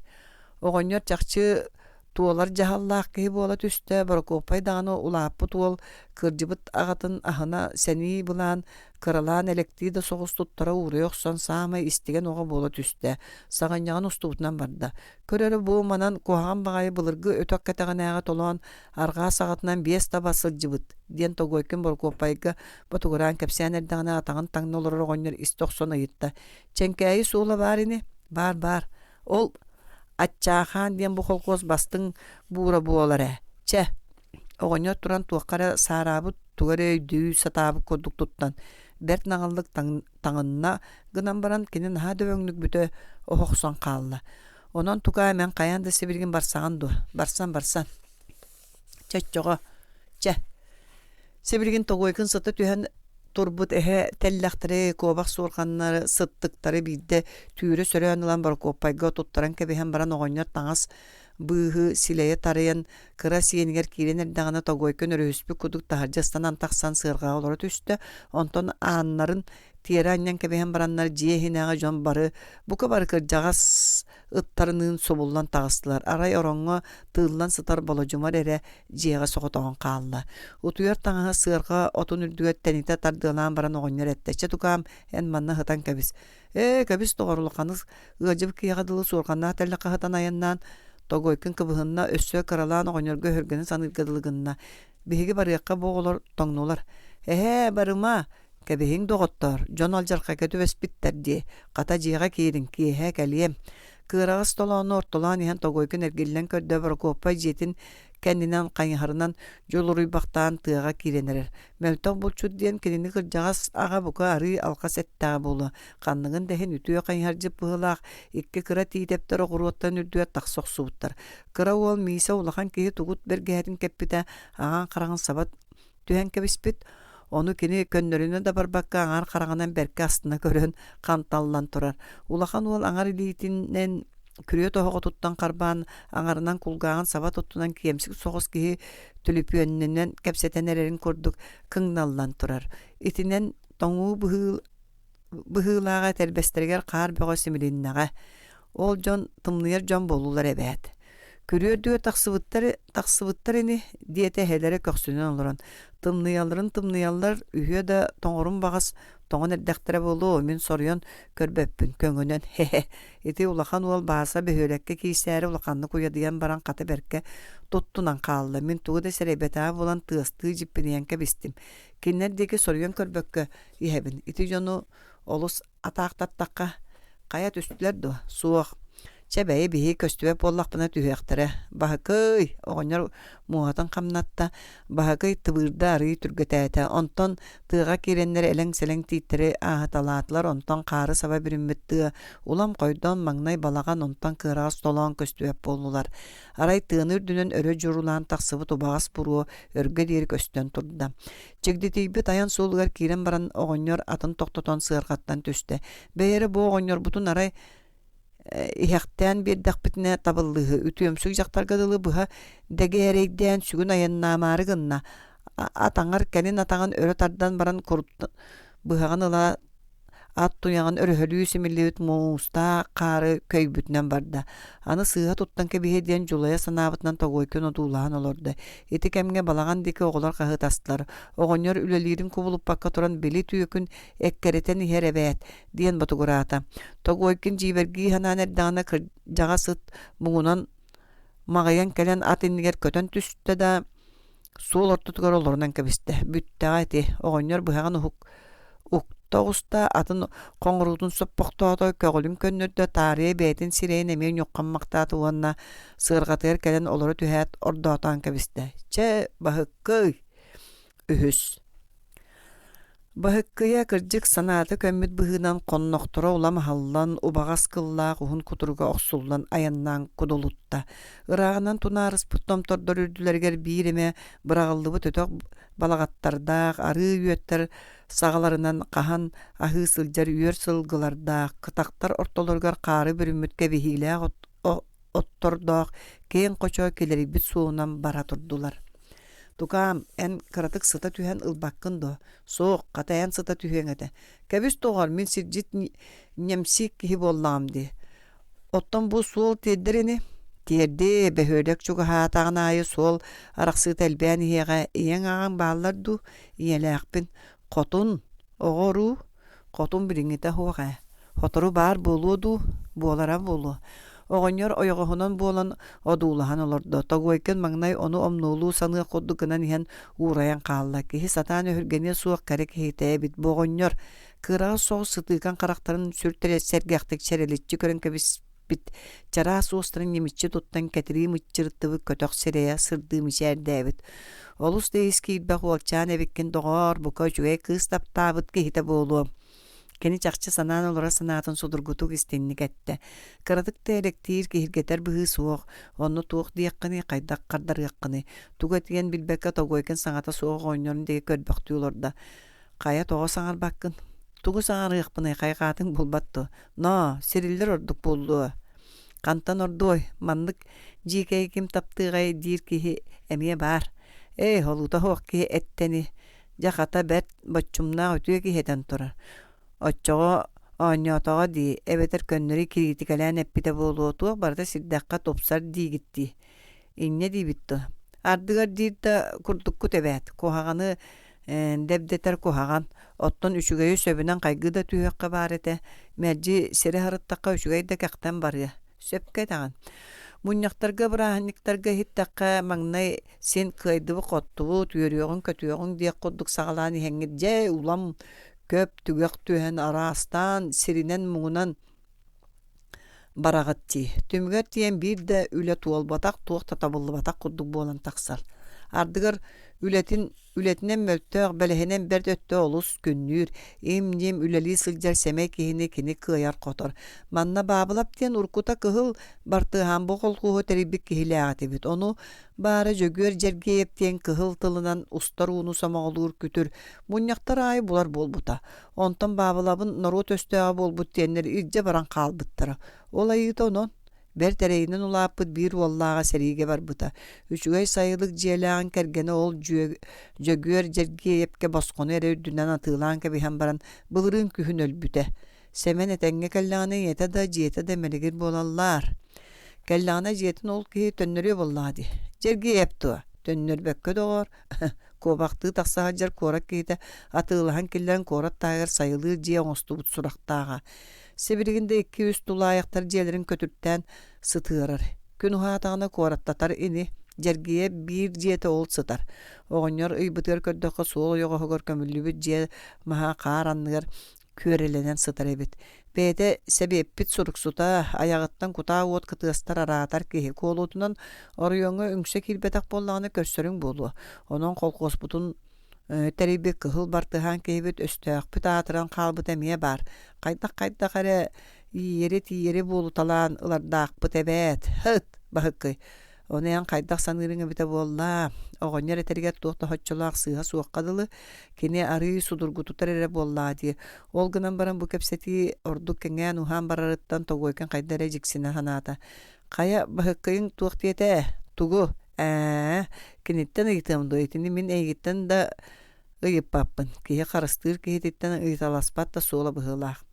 Оҕонньор чахчы туолар дьаһаллаах киһи буола түстэ, Борокуоппай даҕаны улааппыт уол кырдьыбыт аҕатын аһына сэнии былаан, кыралаан элэктии да соҕус туттара ууруйа охсон саамай истигэн оҕо буола түстэ, саҕынньаҕын устубутунан барда. Көр эрэ бу манан куһаҕан баҕайы былыргы өтөх кэтэҕинээҕи толоон арҕаа саҕатынан биэс таба сылдьыбыт диэн Тогойкин Борокуоппайга ботугураан кэпсээн эрдэҕинэ атаҕын таҥна олорор оҕонньор истэ охсон ыйытта: «Чэҥкээйи суола баар ини?» «Баар-баар. Ол Аччаахаан диэн бу холкуос бастыҥ буура буолар ээ. Чэ, оҕонньор туран туохха эрэ саараабыт, тугу эрэ өйдүү сатаабыт курдук туттан, бэрт наҕыллык таҥынна гынан баран кини наһаа дөбөҥнүк бүтэ оһохсон хаалла. Онон тукаа мэн хайаан да сибилигин барсаҕын дуо? Барсан, барсан. Чэ оччоҕо, чэ. Сибилигин Тогойкун сыта түһэн турбут эһэ тэллэхтэри, куобах суорҕаннары, сыттыктары биирдэ түүрэ сөрөөн ылан Борокуоппайга туттаран кэбиһэн баран оҕонньор таҥас быыһы силэйэ тарыйан кыра сиэнигэр киирэн эрдэҕинэ Тогойкун өрүһүспүт курдук таһырдьа ыстанан тахсан сыарҕаҕа олоро түстэ, онтон ааннарын тиэрэ анньан кэбиһэн бараннар дьиэ иһинээҕи дьон бары бука бары кырдьаҕас ыттарыныын субуллан таҕыстылар. Арай ороҥҥо тыыллан сытар Болодьумар эрэ дьиэҕэ соҕотоҕун хаалла. Утуйар таҥаһа сыарҕа отун үрдүгэр тэнитэ тардыалаан баран оҕонньор эттэ: «Чэ, тукаам, эн манна сытан кэбис. Ээ, кэбис, доҕор, улаханнык ыалдьыбыт киһиэхэ дылы суорҕаннаах тэллэххэ сытан айаннаан, Тогойкун кыбыһынна, өссө кыралаан оҕонньорго өһүргэнэ саныырга дылы гынна. Биһиги барыахха бу оҕолор тоҥнулар. Эһээ, барыма, Кэбиһиҥ, доҕоттоор, дьон алдьархайга түбэспиттэр дии, хата дьиэҕэ киириҥ, киэһэ кэлиэм. Кыараҕас толоону ортолоон иһэн Тогойкун эргиллэн көрдө Борокуоппай дьиэтин кэннинэн хайыһарынан дьулуруйбахтаан тыаҕа киирэн эрэр. Мөлтөх булчут диэн кинини кырдьаҕас аҕа бука арыы алҕас эттэҕэ буолуо. Ханныгын да иһин үтүө хайыһардьыт быһыылаах икки кыра тиитэптэр оҕуруоттан үрдүгэр тахса охсубуттар. Кыра уол Миисэ улахан киһи тугут бэргэһэтин кэппитэ, аҕаҥ хараҕын саба түһэн кэбиспит. Ону кини көннөрүнэ да барбакка аҥар хараҕынан бэркэ астына көрөн ханталлан турар. Улахан уол аҥар илиитинэн күрүө тоһоҕотуттан харбаан, аҥарынан кулгааҕын саба туттунан киэмсик соҕус киһи түлүпүөннэнэн кэпсэтэн эрэрин курдук кыҥналлан турар. Итинэн тоҥуу быһыы быһыылааҕа этэрбэстэригэр хаар бөҕө симилиннэҕэ. Ол дьон тымныйар дьон буоллулар эбээт. Күрүө үрдүгэр тахсыбыттар, тахсыбыттар ини, диэтэ эһэлэрэ көхсүнэн олорон. Тымныйалларын тымныйаллар, үһүө да тоҥорум баҕас тоҥон эрдэхтэрэ буолуо, мин соруйан көрбөппүн, көҥөнөн, хе-хе. Ити улахан уол Бааса бөһүөлэккэ киирсээри улаханнык уйадыйан баран хата бэркэ туттунан хаалла. Мин тугу да сэрэйбэтэҕэ буолан тыастыы дьиппинийэн кэбистим. Кинилэр диэки соруйан көрбөккө иһэбин. Ити дьону олус атаахтаттахха, хайа түстүлэр дуо? Суох. Чэ бэйи биһиги көстүбэт буоллахпына түһүөхтэрэ. Баһыкый! оҕонньор муоһатын хамнатта. Баһыкый тыбыырда арыый түргэтээтэ. Онтон тыаҕа киирэннэр элэҥ-сэлэҥ тииттэри ааһыталаатылар. Онтон хаары саба бүрүммүт тыа улам хойдон маҥнай балаҕан, онтон кыараҕас толоон көстүбэт буоллулар. Арай тыаны үрдүнэн өрө дьурулаан тахсыбыт убаҕас буруо өргө диэри көстөн турда. Чигдитийбит айан суолугар киирэн баран оҕонньор атын тохтотон сыарҕаттан түстэ. Бэйэрэ бу оҕонньорбутун арай иһэхтээн биэрдэхпитинэ табыллыыһы үтүөмсүк дьахтарга дылы быһа дэгээрэйдээн сүгүн айаннаамаары гынна. Атаҥар кэлин атаҕын өрө тардан баран быһаҕын ыла Ат туйаҕын өрөһөлүү симиллибит муустаах хаары көйбүтүнэн барда. Аны сыыһа туттан кэбиһиэ диэн дьулайа санаабытынан Тогойкин одуулаһан олордо. Ити кэмҥэ балаҕан диэки оҕолор хаһыытастылар. Оҕонньор үлэлиирин кубулуппакка туран били түөкүн эккирэтэн иһэр эбээт диэн ботугураата. Тогойкин дьиибэргии санаан эрдэҕинэ кырдьаҕас ыт муҥунан маҕыйан кэлэн ат иннигэр көтөн түстэ да суол ортотугар олорунан кэбистэ. Бүттэҕэ ити, оҕонньор быһаҕын уһук укта оҕуста, атын хоҥоруутун соппохтоото, көҕүлүн көннөрдө, таарыйа бэйэтин сирэйин эмиэ ньуххаммахтаата уонна сыарҕатыгар кэлэн олоро түһээт ордоотоон кэбистэ. Чэ, баһыккый! Үһүс Баһыккыйа кырдьык санаата көммүт быһыынан хоннохторо улам аһыллан, убаҕас кыллаах уһун кутуруга охсуллан айаннаан кудулутта. Ырааҕынан тунаарыспыт томтордор үрдүлэригэр биир эмэ быраҕыллыбыт өтөх балаҕаттардаах, арыы үөттэр саҕаларынан хаһан аһыы сылдьар үөр сылгылардаах, кытахтар ортолоругар хаары бүрүммүт кэбиһиилээх оттордоох киэҥ хочо килэрийбит суолунан бара турдулар. Тукаам, эн кыратык сыта түһэн ылбаккын дуо? Суох, хата эн сыта түһүөҥ этэ. Кэбис доҕор, мин сирдьит ньэмсик киһи буоллаҕым дии. Оттон бу суол тиэрдэр ини? Тиэрдиэ, бөһүөлэк чугаһаатаҕын аайы суол арахсыыта элбээн иһиэҕэ. Ийэҥ-аҕаҥ бааллар дуу? Ийэлээхпин. Хотун, оҕо-уруу? Хотун билиҥҥитэ суох ээ. Сотору баар буолуо дуу, буолара буолуо. Оҕонньор ойоҕоһунан буолан одуулаһан олордо. Тогуойкин маҥнай ону омнуолуу саныах курдук гынан иһэн уурайан хаалла. Киһи сатаан өһүргэниэ суох кэрэ киһитэ эбит бу оҕонньор. Кыараҕас соҕус сытыыкан харахтарын сүр сэргэхтик чэрэличчи көрөн кэбис эппит, чараас уостарын ньимиччи туттан кэтирии мыччырыттыбыт көтөх сирэйэ сырдыы мичээрдээбит. Олус да ис киирбэх уолчаан эбиккин доҕоор, бука үчүгэй кыыс таптаабыт киһитэ буолуо. Кини чахчы санаан олорор санаатын судургутук истинник эттэ. Кыратык да элэктиир киһиргэтэр быһыы суох, онно туох диэххиний, хайдах хардарыаххыный, тугу этиэн билбэккэ Тогойкин саҥата суох оҕонньорун диэки көрбөхтүү олордо. Хайа тоҕо саҥарбаккын? Тугу саҥарыахпыный, хайҕаатыҥ буолбат дуо? Ноо, сириллэр ордук буоллуо. Хантан ордуой, маннык дьиикэйи ким таптыаҕай диир киһи эмиэ баар. Ээ, холуута суох киһи эттэни, дьэ хата бэрт боччумнаах үтүө киһи этэн турар. Оччоҕо оонньоотоҕо дии, эбэтэр көннөрү кириитикэлээн эппитэ буолуо, туох барыта сирдэххэ тупсар диигит дии. Инньэ диибит дуо? Ардыгар диир да курдуккут эбээт, куһаҕаны дэбдэтэр куһаҕан, оттон үчүгэйи сөбүнэн хайгыы да түһүөххэ баар этэ, мэлдьи сири аһарыттахха үчүгэй да кэхтэн барыа. Сөпкө этэҕин. Мунньахтарга, бырааһынньыктарга иһиттэххэ, маҥнай син кыайдыбыт-хоттубут, үөрүөҕүҥ-көтүөҕүҥ диэх курдук саҕалаан иһэҥҥит дьэ улам көп түгэх түһэн араастаан сиринэн-муҥунан бараҕыт дии. Түмүгэр тиийэн биир да үлэ туолбатах, туох да табыллыбатах курдук буолан тахсар. Ардыгар үлэтин үлэтинэн мөлтөх, бэлэһинэн бэрт өттө олус күннүүр, им-ньим үлэлии сылдьар сэмэй киһини кини кыайар-хотор. Манна Баабылап диэн уруккута кыһыл бартыһаан бу холкуоһу тэрийбит киһилээх этибит. Ону баара Дьөгүөр Дьэргиэйэп диэн кыһыл тылынан устар ууну сомоҕолуур күтүр мунньахтар аайы булар буолбута. Онтон Баабылабын норуот өстөөҕө буолбут диэннэр илдьэ баран хаалбыттара. Ол айыыта онон, бэрт эрэйинэн улааппыт биир уоллааҕа сэриигэ барбыта. Үчүгэй сайылык дьиэлээҕин кэргэнэ ол Дьөгүөр Дьэргиэйэпкэ босхону эрэ үрдүнэн атыылаан кэбиһэн баран былырыын күһүн өлбүтэ. Сэмэн этэҥҥэ кэллэҕинэ ийэтэ да, дьиэтэ да мэлигир буолаллаар. Кэллэҕинэ дьиэтин ол киһи төннөрүө буоллаҕа дии. Дьэргиэйэп дуо? Төннөрбөккө доҕоор, Куобахтыы тахса сылдьар куорат киһитэ атыылаһан киллэрэн куорат таһыгар сайылыыр дьиэ оҥостубут сурахтааҕа. Сибилигин да икки-үс тулаайахтар дьиэлэрин көтүртээн сытыарар. Күн уһаатаҕына куораттатар ини, дьэргийэ биир дьиэтэ ол сытар. Оҕонньор ыйбытыгар көрдөххө суол ойоҕоһугар көмүллүбүт дьиэ маһа хаар анныгар күөрэлэнэн сытар эбит. Бэйэтэ сэбиэппит суруксута, айаҕыттан кутаа уот кытыастар араатар киһи куолутунан оройуоҥҥа үҥсэ киирбэтэх буоллаҕына көрсөрүҥ буолуо. Онон колхуоспутун тэрийбит кыһыл бартыһаан киһибит өстөөхпүт аатыран хаалбыта эмиэ баар. Хайдах-хайдах эрэ иийэри-тиийэри буолуталаан ылардаахпыт эбээт. Һыт, баһыккый Ону эн хайдах саныырыҥ эбитэ буолла? Оҕонньор этэригэр туох да соччолоох сыыһа суохха дылы, кини арыый судургутутар эрэ буоллаҕа дии. Ол гынан баран бу кэпсэтии ордук кэҥээн-уһаан барарыттан Тогойкин хайда эрэ дьиксинэ санаата. Хайа, баһыккыйыҥ туох диэтэ? Тугу? Ээ, киниттэн ыйытыам дуо? Итини мин эйигиттэн да... Ыйыппаппын, киһи харыстыыр киһититтэн ыйыталаспат да суола быһыылаах.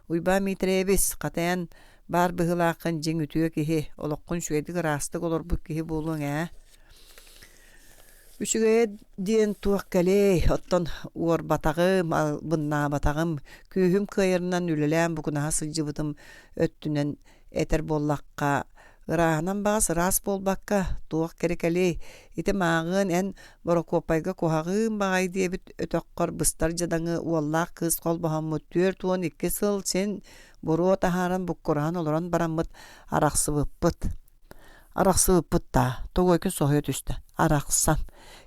Уйбаан Миитэрэйэбис, хата эн баар быһыылааххын дьиҥ үтүө киһи, олоххун үчүгэйдик ыраастык олорбут киһи буолуоҥ ээ. Үчүгэйэ диэн туох кэлиэй, оттон уорбатаҕым, албыннаабатаҕым, күүһүм кыайарынан үлэлээн букунаһа сылдьыбытым өттүнэн этэр буоллахха, ырааһынан баҕас ыраас буолбакка, туох кэрэ кэлиэй, ити мааҕыан эн Борокуоппайга куһаҕыым баҕайы диэбит өтөххөр быстар дьадаҥы уоллаах кыыс холбоһоммут 42 сыл син буруо таһааран буккураһан олорон бараммыт арахсыбыппыт. Арахсыбыппыт даа, Тогойкин соһуйа түстэ. Арахсан.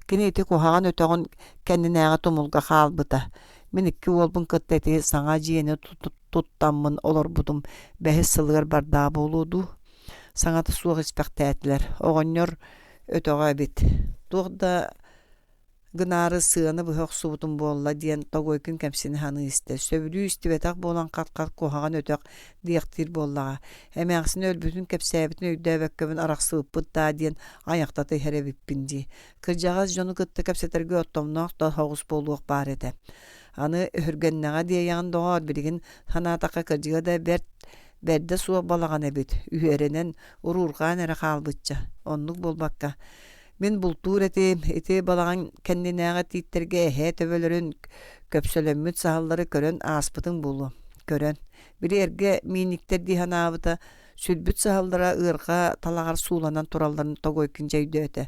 Кини ити куһаҕан өтөҕүн кэннинээҕи тумулга хаалбыта. Мин икки уолбун кытта ити саҥа дьиэни туттаммын олорбутум бэһис сылыгар бардаҕа буолуо дуу? Саҥата суох испэхтээтилэр. Оҕонньор өтөҕө эбит. Туох да гынаары сыаны быһа охсубутум буолла диэн Тогойкин кэмсинэ саныы истэ. Сөбүлүү истибэтэх буолан хат-хат куһаҕан өтөх диэхтиир буоллаҕа. Эмээхсин өлбүтүн кэпсээбитин өйдөөбөккөбүн арахсыбыппыт даа диэн айахтата иһэр эбиппин дии. Кырдьаҕас дьону кытта кэпсэтэргэ оттомноох да соҕус буолуох баар этэ. Аны өһүргэннэҕэ диэйэҕин доҕоор, билигин санаатахха кырдьыга да бэрт бэрдэ суох балаҕан эбит, үһүөрэнэн, уруурҕаан эрэ хаалбычча. Оннук буолбакка Мин бултуур этим, ити балаҕан кэннинээҕи тииттэргэ эһээ төбөлөрүн көпсөлөммүт саһыллары көрөн ааспытыҥ буолуо. Көрөн. Били эргэ миинниктэр дии санаабыта, сүлбүт саһыллара ыарҕа талаҕар сууланан туралларын Тогойкин дьэ өйдөөтө.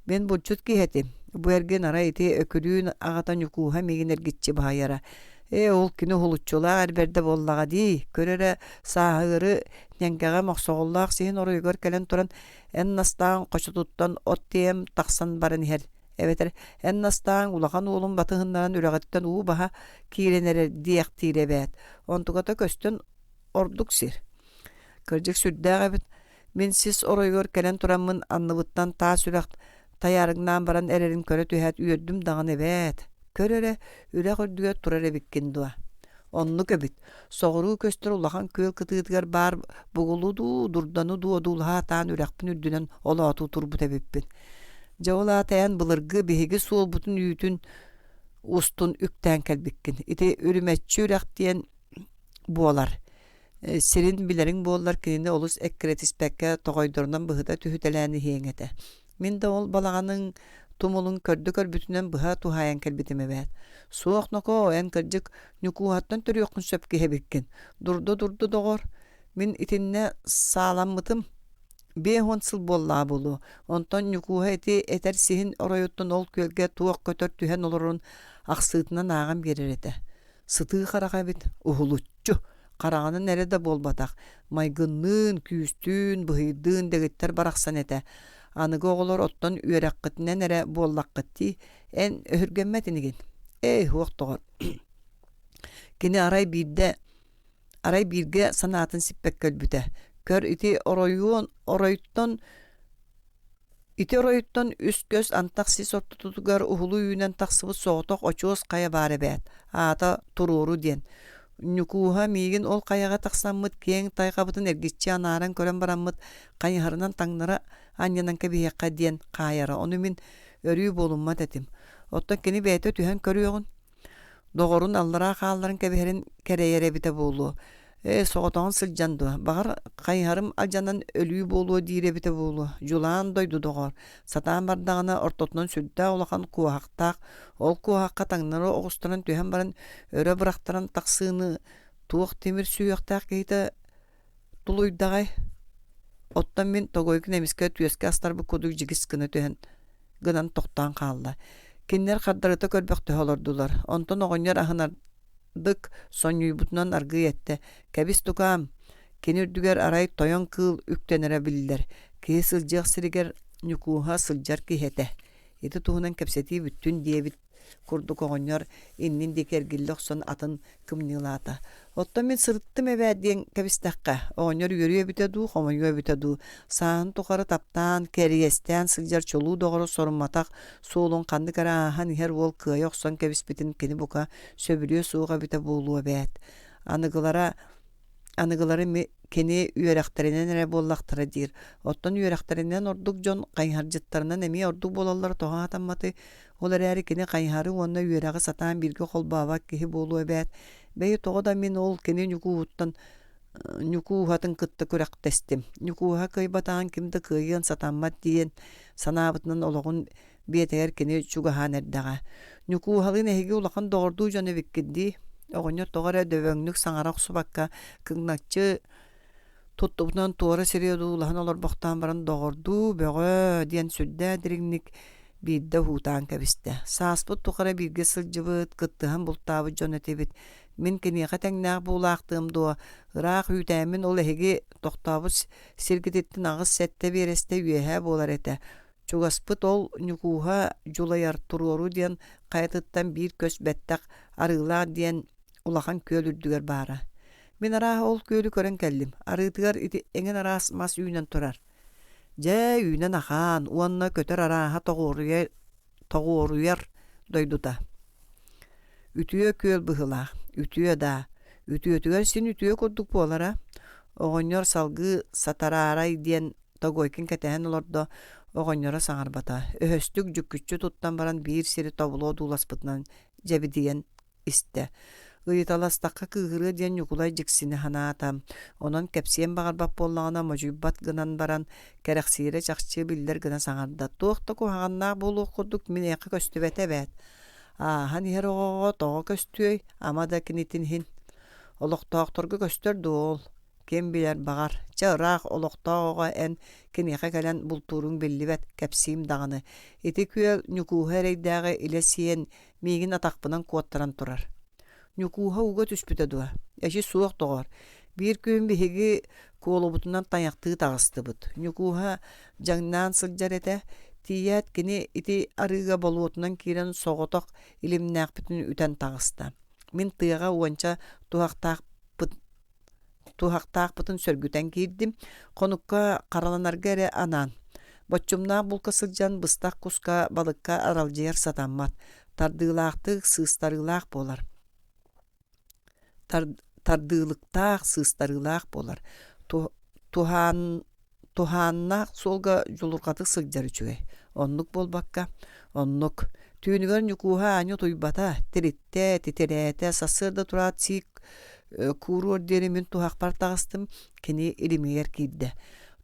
Мин булчут киһи этим. Бу эргин арай ити Өкүлүүн аҕата Ньукууһа миигин эргиччи баһыйара. Ээ, ол кини уһулуччулаах эр бэрдэ буоллаҕа дии. Көр эрэ, сааһыары ньэҥкэҕэ мохсоҕоллоох сиһин оройугар кэлэн туран эн Настааҥ хочотуттан от тиэм тахсан баран иһэр эбэтэр эн Настааҥ улахан уолун батыһыннаран үрэҕиттэн уу баһа киирэн эрэр диэхтиир эбээт. Онтуката көстөн ордук сир. Кырдьык сүрдээх эбит. Мин сис оройугар кэлэн тураммын анныбыттан таас үрэх тайаарыҥнаан баран эрэрин көрө түһээт үөрдүм даҕаны эбээт. Көр эрэ, үрэх үрдүгэр турар эбиккин дуо? Оннук эбит. Соҕуруу көстөр улахан күөл кытыытыгар баар бугулу дуу, дурданы дуу одуулаһа сатаан үрэхпин үрдүнэн олоотуу турбут эбиппин. Дьэ ол аата эн былыргы биһиги суолбутун үүтүн устун үктээн кэлбиккин. Ити Үрүмэччи үрэх диэн буолар. Сирин билэриҥ буоллар кинини олус эккирэтиспэккэ тоҕойдорунан быһыта түһүтэлээн иһиэҥ этэ. Мин да ол балаҕаныҥ тумулун көрдө-көрбүтүнэн быһа туһаайан кэлбитим эбээт. Суох, нокоо, эн кырдьык Ньукууһаттан төрүөххүн сөп киһи эбиккин. Дурда-дурда доҕор, мин итиннэ сааламмытым 50 сыл буоллаҕа буолуо. Онтон Ньукууһа ити этэр сиһин оройуттан ол күөлгэ туох көтөр түһэн олорорун ахсыытынан ааҕан биэрэр этэ. Сытыы харах эбит, уһулуччу, хараҕынан эрэ да буолбатах, майгынныын, күүстүүн, быһыйдыын дэгиттэр барахсан этэ. Аныгы оҕолор оттон үөрэххитинэн эрэ буоллаххыт дии, эн өһүргэммэт инигин? Эй, уох доҕор, кини арай биирдэ арай бииргэ санаатын сиппэккэ өлбүтэ. Көр, ити оройуон оройтон Ити оройуттан үс көс антах сис ортотугар уһулу үүнэн тахсыбыт соҕотох очуос хайа баар эбээт, аата Туруору диэн. Ньукууһа миигин ол хайаҕа тахсаммыт киэҥ тайҕабытын эргиччи анааран көрөн бараммыт хайыһарынан таҥнары анньынан кэбиһиэххэ диэн хаайара, ону мин өрүү буолуммат этим. Оттон кини бэйэтэ түһэн көрүөҕүн Доҕорун аллараа хаалларан кэбиһэрин кэрэйэр эбитэ буолуо. Ээ, соҕотоҕун сылдьан дуо, баҕар, хайыһарым алдьанан өлүү буолуо диир эбитэ буолуо. Дьулаан дойду доҕоор, сатаан бардаҕына ортотунан сүрдээх улахан куоһахтаах, ол куоһахха таҥнары оҕустаран түһэн баран өрө бырахтаран тахсыыны туох тимир сүһүөхтээх киһитэ тулуйдаҕай? Оттон мин Тогойкин эмискэ түөскэ астарбыт курдук дьигис гына түһэн гынан тохтоон хаалла. Кинилэр хардарыта көрбөхтөһө олордулар. Онтон оҕонньор аһынардык сонньуйбутунан аргыый эттэ: «Кэбис тукаам, кини үрдүгэр арай тойон кыыл үктэнэрэ биллэр. Киһи сылдьыах сиригэр Ньукууһа сылдьар киһи этэ. Ити туһунан кэпсэтии бүттүн» диэбит курдук оҕонньор иннин диэки эргиллэ охсон атын кымньыылаата. Оттон мин сырыттым эбээт диэн кэбистэххэ, оҕонньор үөрүө эбитэ дуу, хомойуо эбитэ дуу, сааһын тухары таптаан, кэриэстээн сылдьар чулуу доҕоро сорумматах суолун ханнык эрэ ааһан иһэр уол кыайа охсон кэбиспитин кини бука сөбүлүө суох эбитэ буолуо эбээт. Аныгылара аныгылары. кини үөрэхтэринэн эрэ буоллахтара диир. Оттон үөрэхтэринэн ордук дьон хайыһардьыттарынан эмиэ ордук буолаллара тоҕо сатамматый? Ол эрээри кини хайыһары уонна үөрэҕи сатаан бииргэ холбообот киһи буолуо эбээт. Бэйи тоҕо да мин ол кини Ньукууһуттан Ньукууһатын кытта күрэхтэстим. Ньукууһа кыайбатаҕын ким да кыайыан сатаммат диэн санаабытынан олоҕун биэтэгэр кини чугаһаан эрдэҕэ. Ньукууһалыын эһиги улахан доҕордуу дьон эбиккит дии. Оҕонньор тоҕо эрэ дөбөҥнүк саҥара охсубакка кыҥначчы туттубутунан туора сири одуулаһан олорбохтоон баран доҕордуу бөҕө диэн сүрдээх дириҥник биирдэ уһуутаан кэбистэ. Сааспыт тухары бииргэ сылдьыбыт, кыттыһан бултаабыт дьон этибит. Мин киниэхэ тэҥнээх буулаахтыам дуо, ыраах үүтээммин ол эһиги тохтообут сиргититтэн аҕыс-сэттэ биэрэстэ үөһээ буолар этэ. Чугаспыт ол Ньукууһа дьулайар туруору диэн хайатыттан биир көс бэттэх Арыылаах диэн улахан күөл үрдүгэр баара. Мин арааһа ол күөлү көрөн кэллим. Арыытыгар ити эҥин араас мас үүнэн турар. Дьэ, үүнэн ахаан уонна көтөр арааһа тоҕуоруйа тоҕуоруйар дойдута. Үтүө күөл быһыылаах, үтүө даа, үтүөтүгэр син үтүө курдук буолара. Оҕонньор салгыы сатараарай диэн Тогойкин кэтэһэн олордо, оҕонньоро саҥарбата, өһөстүк дьүккүччү туттан баран биир сири тобулуо одууласпытынан дьэбидийэн истэ. Ыйыталастахха кыыһырыа диэн Ньукулай дьиксинэ санаата. Онон кэпсиэн баҕарбат буоллаҕына модьуйбат гынан баран, кэрэхсиирэ чахчы биллэр гына саҥарда. Туох да куһаҕаннаах буолуох курдук миэхэ көстүбэтэ эбээт. Ааһан иһэр оҕоҕо тоҕо көстүөй, ама да кинитин иһин. Олохтоохторго көстөр дуо ол? Ким билэр, баҕар, чэ ыраах олохтоох оҕо эн киниэхэ кэлэн бултууруҥ биллибэт, кэпсиим даҕаны. Ити күөл Ньукууһа эрэйдээҕи илэ сиэн миигин атахпынан куоттаран турар. Ньукууһа ууга түспүтэ дуо? Эчи суох доҕор. Биир күн биһиги куолубутунан тайахтыы таҕыстыбыт. Ньукууһа дьаҥнаан сылдьар этэ. Тиийээт кини ити арыыга болуотунан киирэн соҕотох илимнээхпитин үтэн таҕыста. Мин тыаҕа уонча туһахтаахпыт туһахтаахпытын сөргүтэн киирдим, хонукка хараланарга эрэ анаан. Боччумнаах булка сылдьан быстах куска, балыкка аралдьыйар сатаммат, тардыылаахтык сыыстарыылаах буолар. Тардыылыктаах сыыстарыылаах буолар. Туһаан Туһааннаах суолга дьулурҕатык сылдьар үчүгэй. Оннук буолбакка, оннук. Түүнүгэр Ньукууһа аанньа утуйбата, тириттэ, титирээтэ, сарсыарда тураат сиик кууруор диэри мин туһахпар таҕыстым, кини илимигэр киирдэ.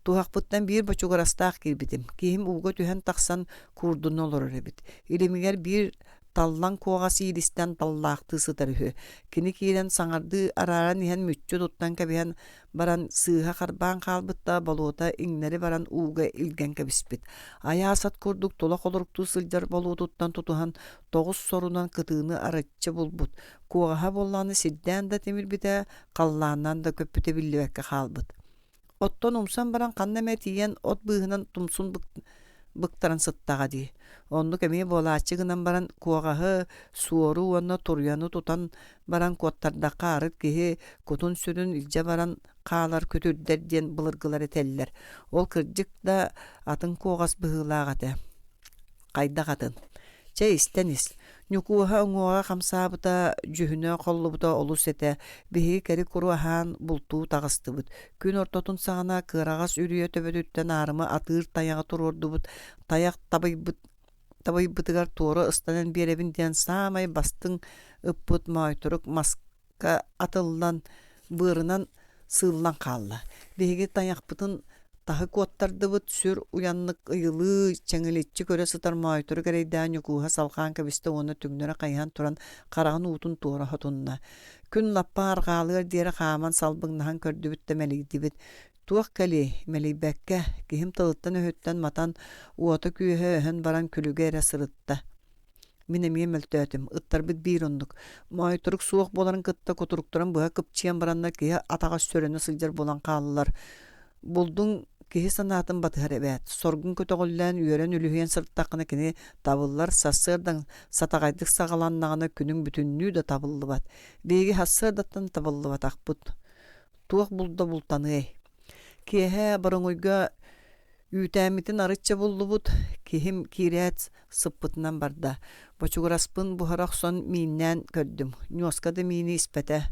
Туһахпыттан биир бочугурастаах киирбитим. Киһим ууга түһэн тахсан куурдуна олорор эбит. Илимигэр биир таллан куоҕас иилистэн таллаахтыы сытар үһү. Кини киирэн саҥардыы арааран иһэн мүччү туттан кэбиһэн баран сыыһа харбаан хаалбыт да болуота иҥнэри баран ууга илгэн кэбиспит. Айаас ат курдук тула холоруктуу сылдьар болуотуттан тутуһан тоҕус сорунан кытыыны арыччы булбут. Куоҕаһа буоллаҕына сирдээн да тимирбитэ, халлааннаан да көппүтэ биллибэккэ хаалбыт. Оттон умсан баран ханна эмэ тиийэн от быыһынан тумсун быктаран сыттаҕа дии. Оннук эмиэ буолааччы гынан баран куоҕаһы, суору уонна туруйаны тутан баран куоттардахха арыт киһи кутун-сүрүн илдьэ баран хаалар күтүрдэр диэн былыргылар этэллэр. Ол кырдьык да атын куоҕас быһыылаах этэ. Хайдах атын? Чэ истэн ис. Ньукууһа уҥуоҕа хамсаабыта, дьүһүнэ холлубута олус этэ. Биһиги кэри-куру аһаан бултуу таҕыстыбыт. Күн ортотун саҕана кыараҕас үрүйэ төбөтүттэн аарыма атыыр тайаҕы туруордубут. Тайах табыйбыт табыйбытыгар туора ыстанан биэрэбин диэн саамай бастыҥ ыппыт моойторук маска атыллан быарынан сыыллан хаалла. Биһиги тайахпытын таһы куоттардыбыт, сүр уйаннык ыйылыы, чэҥиличчи көрө сытар моойторук эрэйдээн Ньукууһа салҕаан кэбистэ уонна түҥнэри хайыһан туран хараҕын уутун туора сотунна. Күн лаппа арҕаалыар диэри хааман салбыҥнаһан көрдүбүт да мэлийдибит. Туох кэлиэй, мэлийбэккэ, киһим тылыттан-өһүттэн матан, уота-күөһэ өһөн баран күлүгэ эрэ сырытта. Мин эмиэ мөлтөөтүм, ыттарбыт биир оннук. Моойторук суох буоларын кытта кутуруктарын быһа кыпчыйан бараннар киһи атаҕа сөрөнө сылдьар буолан хааллылар. Булдуҥ киһи санаатын батыһар эбээт. Соргун көтөҕүллэн, үөрэн үлүһүйэн сырыттаххына кини табыллар, сарсыардаҥ сатаҕайдык саҕаланнаҕына күнүҥ бүтүннүү да табыллыбат. Биһиги сарсыардаттан табыллыбатахпыт. Туох булда бултаныай? Киэһэ Бороҥуйга үүтээммитин арычча буллубут, киһим киирээт сыппытынан барда. Бочугураспын буһара охсон мииннээн көрдүм. Ньуоска да миини испэтэ.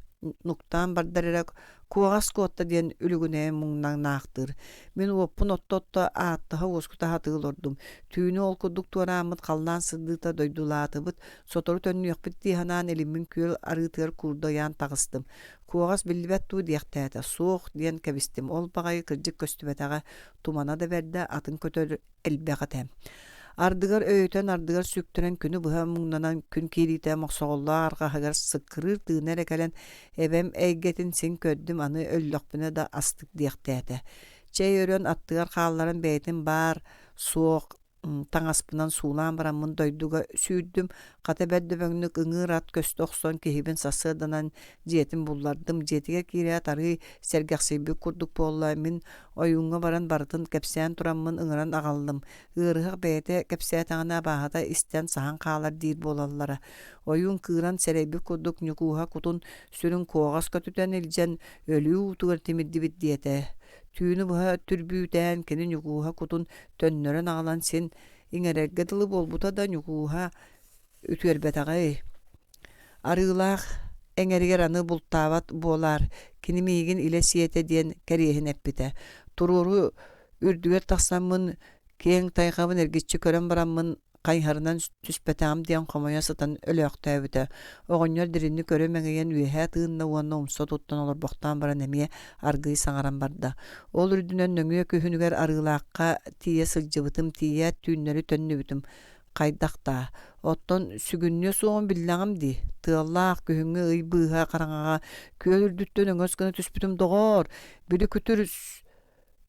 нуктаан бардар эрэ куоҕас куотта диэн үлүгүнэйэн муҥнаҥнаахтыыр. Мин уоппун отто-отто ааттаһа уоскута сатыы олордум. Түүнү ол курдук туорааммыт халлаан сырдыыта дойдулаатыбыт, сотору төннүөхпүт дии санаан илиммин күөл арыытыгар куурда ыйаан таҕыстым. Куоҕас биллибэт дуу диэхтээтэ, суох диэн кэбистим. Ол баҕайы кырдьык көстүбэтэҕэ, тумана да бэрдэ, атын көтөр элбэх этэ. Ардыгар өйөтөн, ардыгар сүктэрэн күнү быһа муҥнанан күн киириитэ мохсоҕоллоох арҕаһыгар сыккырыыр тыына эрэ кэлэн эбэм эйгэтин син көрдүм, аны өллөхпүнэ да астык диэхтээтэ. Чэй өрөн аттыгар хаалларан бэйэтин баар суох таҥаспынан суулаан бараммын дойдуга сүүрдүм, хата бэрт дөбөҥнүк ыҥыыр ат көстө охсон киһибин сарсыарданан дьиэтин буллардым. Дьиэтигэр киирээт арыый сэргэхсийбит курдук буолла, мин ойууҥҥа баран барытын кэпсээн тураммын ыҥыран аҕаллым. Ыарыһах бэйэтэ кэпсээтэҕинэ абааһыта истэн саһан хаалар диир буолаллара. Ойуун кыыран сэрэйбит курдук Ньукууһа кутун сүрүн куоҕас көтүтэн илдьэн өлүү уутугар тимирдибит диэтэ. Түүнү быһа түрбүүтээн кини Ньукууһа кутун төннөрөн аҕалан син иҥэрэргэ дылы буолбута да Ньукууһа үтүөрбэтэҕэй. Арыылаах эҥэригэр аны бултаабат буолаар, кини миигин илэ сиэтэ диэн кэриэһин эппитэ. Туруору үрдүгэр тахсаммын киэҥ тайҕабын эргиччи көрөн бараммын хайыһарынан түспэтэҕим диэн хомойо сытан өлөөхтөөбүтэ. Оҕонньор дириҥник көрө мэҥийэн үөһэ тыынна уонна умса туттан олорбохтоон баран эмиэ аргыый саҥаран барда. Ол үрдүнэн нөҥүө күһүнүгэр Арыылаахха тиийэ сылдьыбытым, тиийээт түүннэри төннүбүтүм. Хайдах даа? Оттон сүгүннүө суоҕун биллэҕим дии. Тыаллаах күһүҥҥү ый быыһа хараҥаҕа күөл үрдүттэн өҥөс гына түспүтүм доҕоор, били күтүр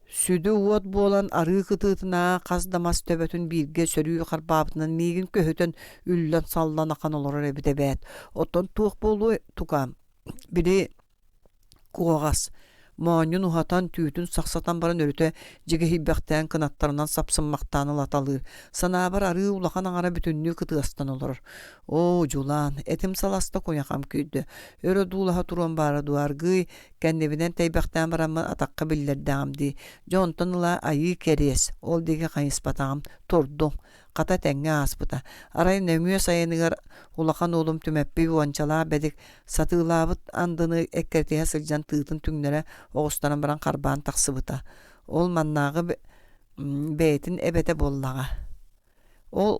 Сүдү уот буолан арыы кытыытынааҕы хас да мас төбөтүн бииргэ сөрүү харбаабытынан миигин көһүтэн үллэн-саллан ахан олорор эбит эбээт. Оттон туох буолуой тукаам, били куоҕас моонньун уһатан, түүтүн сахсатан баран өрүтэ дьигиһийбэхтээн кынаттарынан сапсыммахтаан ылаталыыр. Санаабар арыы улахан аҥара бүтүннүү кытыастан олорор. Оо, дьулаан, этим саласта куйахам күүрдэ. Өр одуулаһа туруом баара дуо, аргыый Кэннибинэн тэйбэхтээн бараммын атахха биллэрдэҕим дии. Дьэ онтон ыла айыы кэриэс, ол диэки хайыспатаҕым, турдум. Хата тэҥҥэ ааспыта. Арай нөҥүө сайыныгар улахан уолум Түмэппий уончалаах бэдик сатыылаабыт андыны эккирэтиһэ сылдьан тыытын түҥнэрэ оҕустаран баран харбаан тахсыбыта. Ол маннааҕы бэйэтин эбэтэ буоллаҕа. Ол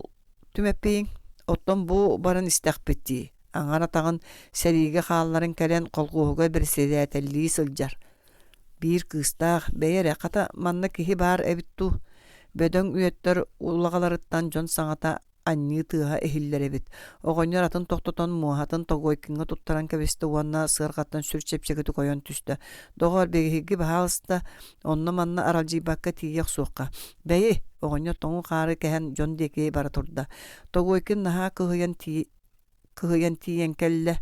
Түмэппийиҥ, оттон бу баран истэхпит дии, аҥар атаҕын сэриигэ хаалларан кэлэн колхуоһугар бэрэссэдээтэллии сылдьар. Биир кыыстаах, бэйэ эрэ, хата манна киһи баар эбит дуу, бөдөҥ үөттэр улаҕаларыттан дьон саҥата анньыы тыаһа иһиллэр эбит. Оҕонньор атын тохтотон муоһатын Тогойкиҥҥа туттаран кэбистэ уонна сыарҕаттан сүр чэпчэкитик ойон түстэ. Доҕоор, биһиги баһаалыста онно-манна аралдьыйбакка тиийэ охсуохха. Бэйи, оҕонньор тоҥу хаары кэһэн дьон диэки бара турда. Тогойкин наһаа кыһыйан, кыһыйан тиийэн кэллэ.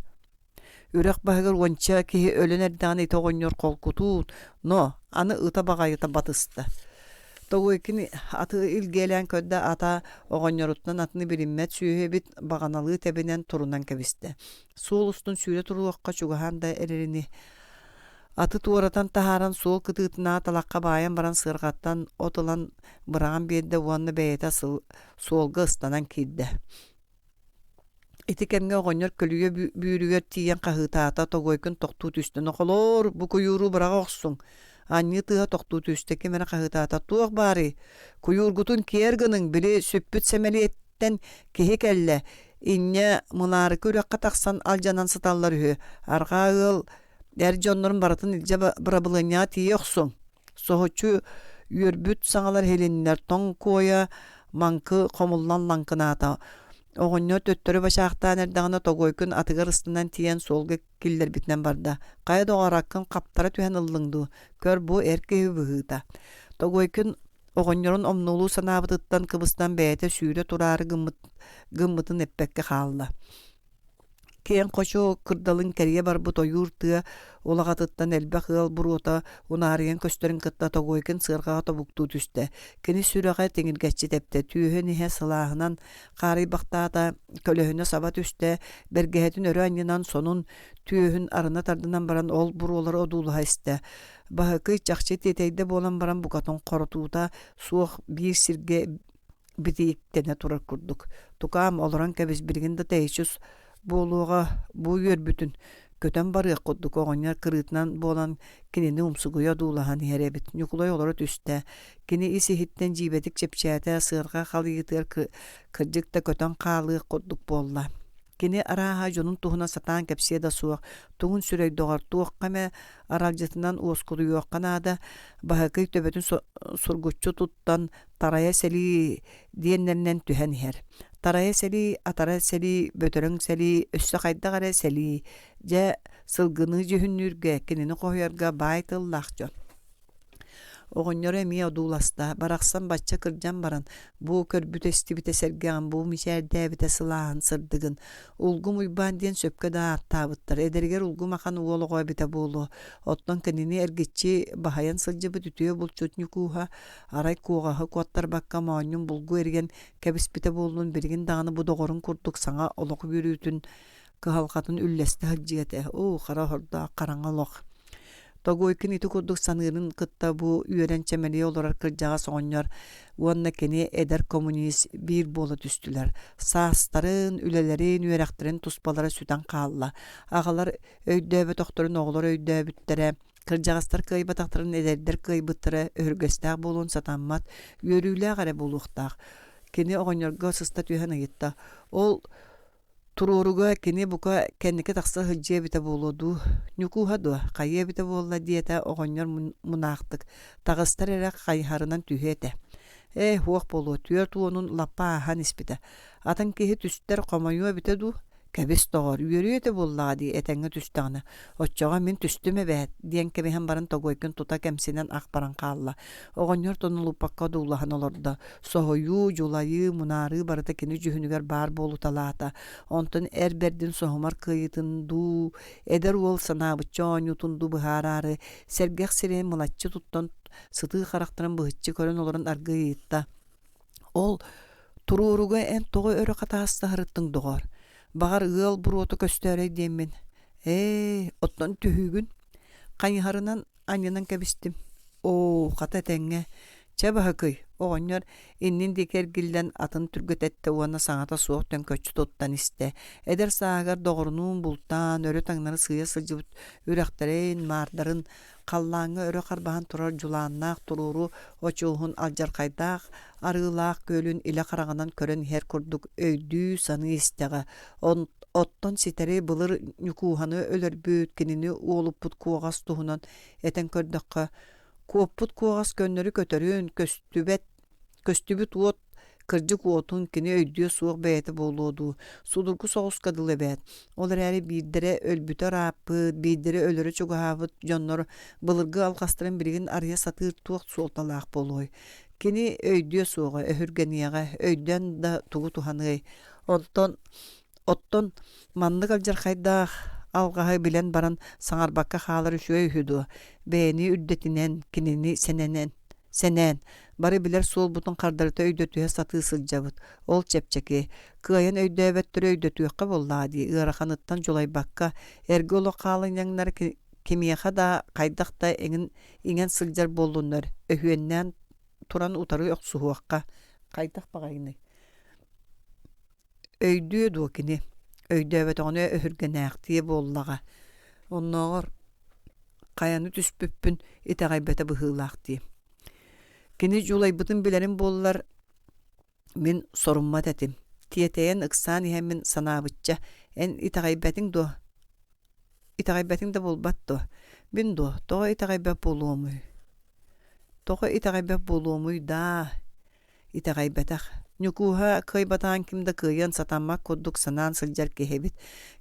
Үрэх баһыгар уонча киһи өлөн эрдэҕинэ ити оҕонньор холкутуун, но аны ыта баҕайыта батыста. Тогойкин аты илгиэлээн көрдө, ата оҕонньоруттан атыны билиммэт сүөһү эбит, баҕаналыы тэбинэн турунан кэбистэ. Суол устун сүүрэ туруохха чугаһаан да эрэрини Аты туоратан таһааран суол кытыытынааҕы талахха баайан баран сыарҕаттан от ылан быраҕан биэрдэ уонна бэйэтэ суолга ыстанан киирдэ. Ити кэмҥэ оҕонньор көлүйэ бүүрүгэр тиийэн хаһыытаата, Тогойкун тохтуу түстэ: «Нохолоор, бу куйууру быраҕа охсуҥ!» Анньыы тыаһа тохтуу түстэ, ким эрэ хаһыытаата: «Туох баарый? Куйуургутун киэр гыныҥ, били сүппүт сэмэлиэттэн киһи кэллэ. Инньэ Мылаарыкы үрэххэ тахсан алдьанан сыталлар үһү. Арҕаа ыал Эр дьоннорун барытын илдьэ бырабылыанньаҕа тиийэ охсуҥ. Соһуччу үөрбүт саҥалар иһилиннилэр, тоҥ куойа маҥкы хомуллан лаҥкынаата. Оҕонньор төттөрү бачаахтаан эрдэҕинэ Тогойкун атыгар ыстанан тиийэн суолга киллэрбитинэн барда. Хайа доҕоор, аккын хаптара түһэн ыллыҥ дуу? Көр, бу эр киһи быһыыта. Тогойкун оҕонньорун омнуолуу санаабытыттан кыбыстан бэйэтэ сүүрэ тураары гыммыт, гыммытын эппэккэ хаалла. Киэҥ хочо кырдалын кэрийэ барбыт ойуур тыа улаҕатыттан элбэх ыал буруота унаарыйан көстөрүн кытта Тогойкин сыарҕаҕа тобуктуу түстэ. Кини сүрэҕэ тиҥиргэччи тэптэ, түөһүн иһэ сылааһынан хаарыйбахтаата, көлөһүнэ саба түстэ, бэргэһэтин өрө анньынан сонун түөһүн арына тардынан баран ол буруолары одуулаһа истэ. Баһыкый чахчы тиэтэйдэ буолан баран букатын хоротуута суох биир сиргэ битииктэнэ турар курдук. Тукаам, олорон кэбис, билигин да тэйиччи буолуоҕа бу үөрбүтүн. Көтөн барыах курдук оҕонньор кырыытынан буолан кинини умсугуйа одуулаһан иһэр эбит. Ньукулай олоро түстэ. Кини ис-иһиттэн дьиибэтик чэпчээтэ, сыарҕа халыйыытыгар кырдьык да көтөн хаалыах курдук буолла. Кини арааһа дьонун туһунан сатаан кэпсиэ да суох, тугун сүрэй доҕор, туохха эмэ аралдьытынан уоскутуйуохха наада, Баһыкый төбөтүн сургуччу туттан тарайа сэлии диэннэринэн түһэн иһэр. Тарайа сэлии, атара сэлии, бөтөрөҥ сэлии, өссө хайдах эрэ сэлии. Дьэ, сылгыны дьүһүннүүргэ, кинини хоһуйарга баай тыллаах дьон. Оҕонньоро эмиэ одууласта, барахсан бачча кырдьан баран, бу көрбүтэ-истибитэ сэргэҕин, бу мичээрдээбитэ сылааһын, сырдыгын. Улгум Уйбаан диэн сөпкө да ааттаабыттар, эдэригэр улгум ахан уол оҕо эбитэ буолуо. Оттон кинини эргиччи баһыйан сылдьыбыт үтүө булчут Ньукууһа Арай куоҕаһы куоттарбакка моонньун булгу эрийэн кэбиспитэ буоллун билигин даҕаны бу доҕорун курдук саҥа олох үөрүүтүн кыһалҕатын үллэстэ сылдьыа этэ. Оо, хара оһордоох хараҥа олох. Тогойкин ити курдук саныырын кытта бу үөрэн чэмэлийэ олорор кырдьаҕас оҕонньор уонна кини эдэр коммунист биир буола түстүлэр. Саастарын, үлэлэрин, үөрэхтэрин туспалара сүтэн хаалла. Аҕалар өйдөөбөтөхтөрүн оҕолор өйдөөбүттэрэ, Кырдьаҕастар кыайбатахтарын эдэрдэр кыайбыттара өһүргэстээх буолуон сатаммат, үөрүүлээх эрэ буолуохтаах. Кини оҕонньорго сыста түһэн ыйытта: «Ол туруоруга кини бука кэнники тахса сылдьыа эбитэ буолуо дуу, Ньукууһа дуо, хайыа эбитэ буолла?» диэтэ оҕонньор мунаахтык, таҕыстар эрэ хайыһарынан түһүө этэ. «Ээ, суох буолуо, 40-ун лаппа ааһан испитэ. Атын киһи түстэр хомойуо эбитэ дуу?» Кэбис, доҕор, үөрүө этэ буоллаҕа дии этэҥҥэ түстэҕинэ. Оччоҕо мин түстүм эбээт, диэн кэбиһэн баран Тогойкин тута кэмсинэн ах баран хаалла. Оҕонньор тонулуппакка одуулаһан олордо. Соһуйуу, дьулайыы, мунаарыы барыта кини дьүһүнүгэр баар буолуталаата. Онтон эр бэрдин соһумар кыайыытын дуу, эдэр уол санаабычча оонньуутун дуу быһаараары, сэргэх сирэйин мылаччы туттан, сытыы харахтарын быһыччы көрөн олорон аргыый ыйытта. Ол туруоруга эн тоҕо өрө хатаастаһарыттыҥ, доҕоор? Баҕар, ыал буруота көстөөрөй диэммин. Ээ, оттон түһүүгүн? Хайыһарынан анньынан кэбистим. Оо, хата этэҥҥэ. Чэ, Баһыкый, оҕонньор иннин диэки эргиллэн атын түргэтэттэ уонна саҥата суох төҥкөччү туттан истэ. Эдэр сааһыгар доҕорунуун бултаан, өрө-таҥнары сыыйа сылдьыбыт үрэхтэрин, маардарын халлааҥҥа өрө харбаһан турар дьулааннаах туруору очуоһун алдьархайдаах арыылаах күөлүн илэ хараҕынан көрөн иһэр курдук өйдүү-саныы истэҕэ. Оттон ситэри былыр Ньукууһаны өлөрбүт, кинини уолуппут куоҕас туһунан этэн көрдөххө, куоппут куоҕас көннөрү көтөрүн, көстүбэт Көстүбүт уот кырдьык уотун кини өйдүө суох бэйэтэ буолуо дуу, судургу соҕуска дылы эбээт. Ол эрээри биирдэрэ өлбүтэ ырааппыт, биирдэрэ өлөрө чугаһаабыт дьоннор былыргы алҕастарын билигин арыйа сатыыр туох суолталаах буолуой? Кини өйдүө суоҕа, өһүргэниэҕэ, өйдөөн да тугу туһаныай? Онтон Оттон маннык алдьархайдаах алҕаһы билэн баран саҥарбакка хаалар үчүгэй үһү дуо? Бэйэни үрдэтинэн, кинини сэнэнэн сэнээн, бары билэр суолбутун хардарыта өйдөтүһэ сатыы сылдьабыт. Ол чэпчэки. Кыайан өйдөөбөттөрү өйдөтүөххэ буоллаҕа дии, ыараханыттан дьулайбакка, эргэ олох хаалынньаҥнара кимиэхэ да, хайдах да эҥин иҥэн сылдьар буоллуннар, өһүөннээн туран утары охсуһуохха. Хайдах баҕайыный? Өйдүө дуо кини? Өйдөөбөтөҕүнэ өһүргэнээхтиэ буоллаҕа. Оннооҕор хайаны түспүппүн итэҕэйбэтэ быһыылаах дии. Кини дьулайбытын билэрим буоллар, мин соруммат этим. Тиэтэйэн ыксаан иһэммин санаабычча, эн итэҕэйбэтиҥ дуо? Итэҕэйбэтиҥ да буолбат дуо? Мин дуо, тоҕо итэҕэйбэт буолуомуй? Тоҕо итэҕэйбэт буолуомуй даа? Итэҕэйбэтэх. Ньукууһа кыайбатаҕын ким да кыайыан сатаммат курдук санаан сылдьар киһи эбит.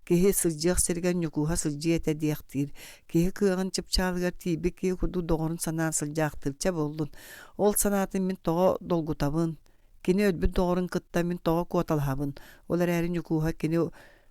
Киһи сылдьыах сиригэр Ньукууһа сылдьыа этэ диэхтиир. Киһи кыаҕын чыпчаалыгар тиийбит киһи курдук доҕорун санаан сылдьаахтыыр чэ буоллун. Ол санаатын мин тоҕо долгутабын? Кини өлбүт доҕорун кытта мин тоҕо куоталаһабын? Ол эрээри Ньукууһа кини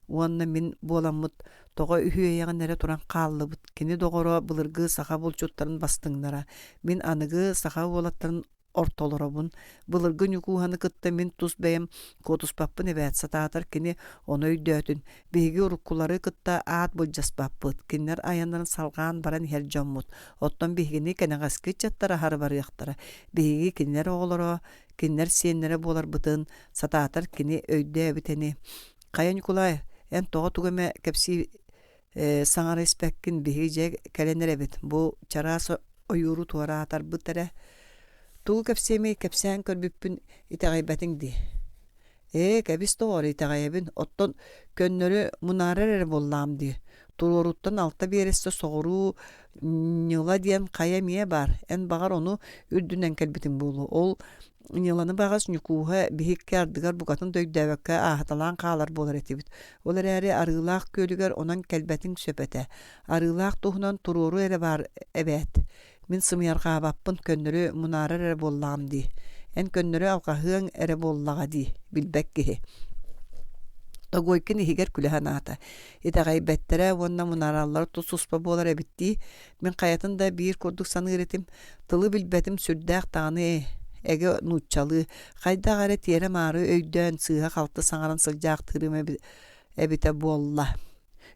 уонна мин буоламмыт тоҕо үһүөйэҕин эрэ туран хааллыбыт. Кини доҕоро былыргы саха булчуттарын бастыҥнара. Мин аныгы саха уолаттарын ортолоробун. Былыргы Ньукууһаны кытта мин тус бэйэм куотуспаппын эбээт, сатаатар кини ону өйдөөтүн. Биһиги уруккулары кытта аат былдьаспаппыт, кинилэр айаннарын салҕаан баран иһэр дьоммут. Оттон биһигини кэнэҕэски ыччаттар аһары барыахтара. Биһиги кинилэр оҕолоро, кинилэр сиэннэрэ буоларбытын, сатаатар кини өйдөөбүт ини. Хайа, Ньукулай, эн тоҕо тугу эмэ кэпсии Ээ, саҥара испэккин, биһиги дьэ кэлэн эрэбит, бу чараас ойууру туораатарбыт эрэ. Тугу кэпсиэмий, кэпсээн көрбүппүн итэҕэйбэтиҥ дии. Ээ, кэбис доҕоор, итэҕэйэбин, оттон көннөрү мунаарар эрэ буоллаҕым дии. Туруоруттан алта биэрэстэ соҕуруу Ньыла диэн хайа эмиэ баар, эн баҕар ону үрдүнэн кэлбитиҥ буолуо. Ол Ньыланы баҕас Ньукууһа биһикки ардыгар букатын да өйдөөбөккө ааһыталаан хаалар буолар этибит. Ол эрээри Арыылаах күөлүгэр онон кэлбэтиҥ сөп этэ. Арыылаах туһунан туруору эрэ баар эбээт. Мин сымыйарҕаабаппын, көннөрү мунаарар эрэ буоллаҕым дии. Эн көннөрү алҕаһыаҥ эрэ буоллаҕа дии, билбэт киһи. Тогойкин иһигэр күлэ санаата. Итэҕэйбэттэрэ уонна мунаараллара тус-туспа буолар эбит дии. Мин хайатын да биир курдук саныыр этим. Тылы билбэтим сүрдээх даҕаны эгэ нууччалыы. Хайдах эрэ тиэрэ-маары өйдөөн, сыыһа-халты саҥаран сылдьаахтыырым эбитэ буолла.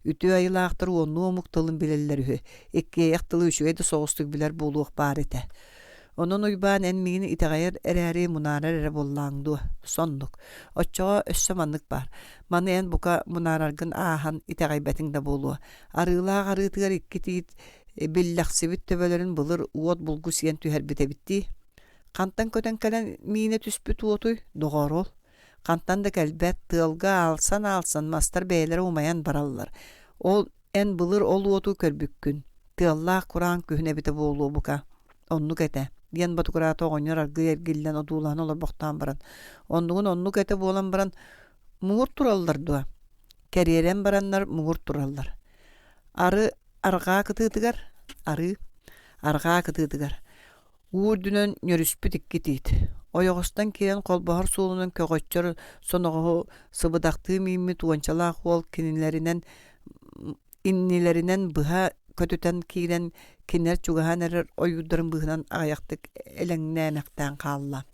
Үтүө айылаахтар уоннуу омук тылын билэллэр үһү. Иккиэйэх тылы үчүгэй да соҕустук билэр буолуох баар этэ. Онон Уйбаан эн миигин итэҕэйэр эрээри мунаарар эрэ буоллааҥ дуо? Соннук. Оччоҕо өссө маннык баар. Маны эн бука мунаараргын ааһан итэҕэйбэтиҥ да буолуо. Арыылаах арыытыгар икки тиит биллэхсибит төбөлөрүн былыр уот булгу сиэн түһэрбит эбит дии. Хантан көтөн кэлэн миинэ түспүт уотуй, доҕоор ол? Хантан да кэлбэт, тыалга аалсан-аалсан мастар бэйэлэрэ умайан бараллар. Ол эн былыр ол уоту көрбүккүн. Тыаллаах кураан күһүн эбитэ буолуо бука. Оннук этэ, диэн ботугураата оҕонньор аргыый эргиллэн одуулаһан олорбохтоон баран. Оннугун оннук этэ буолан баран, муҥур тураллар дуо? Кэриэрэн бараннар муҥур тураллар. Ары арҕаа кытыытыгар, арыы арҕаа кытыытыгар Уу үрдүнэн ньөрүспүт икки тиит, ойоҕостон киирэн холбоһор суолунан көҕөччөр соноҕоһу сыбыдахтыы мииммит уончалаах уол кинилэринэн иннилэринэн быһа көтүтэн киирэн кинилэр чугаһаан эрэр ойуурдарын быыһынан аҕыйахтык элэҥнээмэхтээн хаалла.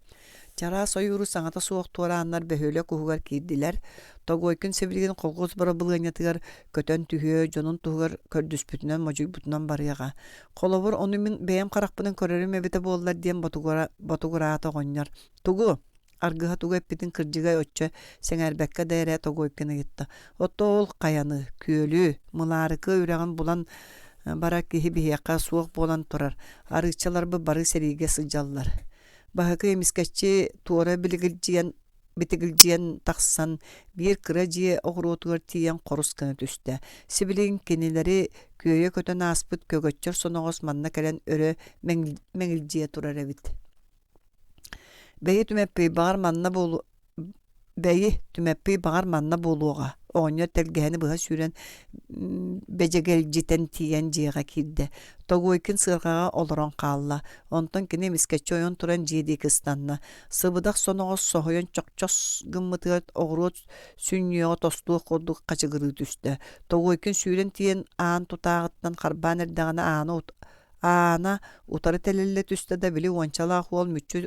Чараас ойууру саҥата суох туорааннар бөһүөлэк уһугар киирдилэр. Тогойкин сибилигин колхуос бырабылыанньатыгар көтөн түһүө, дьонун туһугар көрдөспүтүнэн модьуйбутунан барыаҕа. Холобур, ону мин бэйэм харахпынан көрөрүм эбитэ буоллар диэн ботугураата оҕонньор. Тугу? Аргыһа тугу эппитин кырдьыгай оччо сэҥээрбэккэ да эрэ Тогойкин ыйытта. Отто ол хайаны, күөлү, Мылаарыкы үрэҕин булан барар киһи биһиэхэ суох буолан турар. Арыыччаларбыт бары сэриигэ сылдьаллар. Баһыкы эмискэччи туора билигилдьийэн битигилдьийэн тахсан, биир кыра дьиэ оҕуруотугар тиийэн хорус гына түстэ. Сибилигин кинилэри күөйэ көтөн ааспыт көгөччөр соноҕос манна кэлэн өрө мэҥилдьийэ турар эбит. Бэйи Түмэппий баҕар манна буолу Бэйи, Түмэппий баҕар манна буолуоҕа, оҕонньор тэлгэһэни быһа сүүрэн бэдьэгэлдьитэн тиийэн дьиэҕэ киирдэ. Тогойкин сыарҕаҕа олорон хаалла. Онтон кини эмискэччи ойон туран дьиэ диэки ыстанна. Сыбыдах соноҕос соһуйан чохчос гыммытыгар оҕуруот сүнньүөҕэ тостуох курдук хачыгырыы түстэ. Тогойкин сүүрэн тиийэн аан тутааҕыттан харбаан эрдэҕинэ ааны Аана утары тэлэллэ түстэ да били уончалаах уол мүччү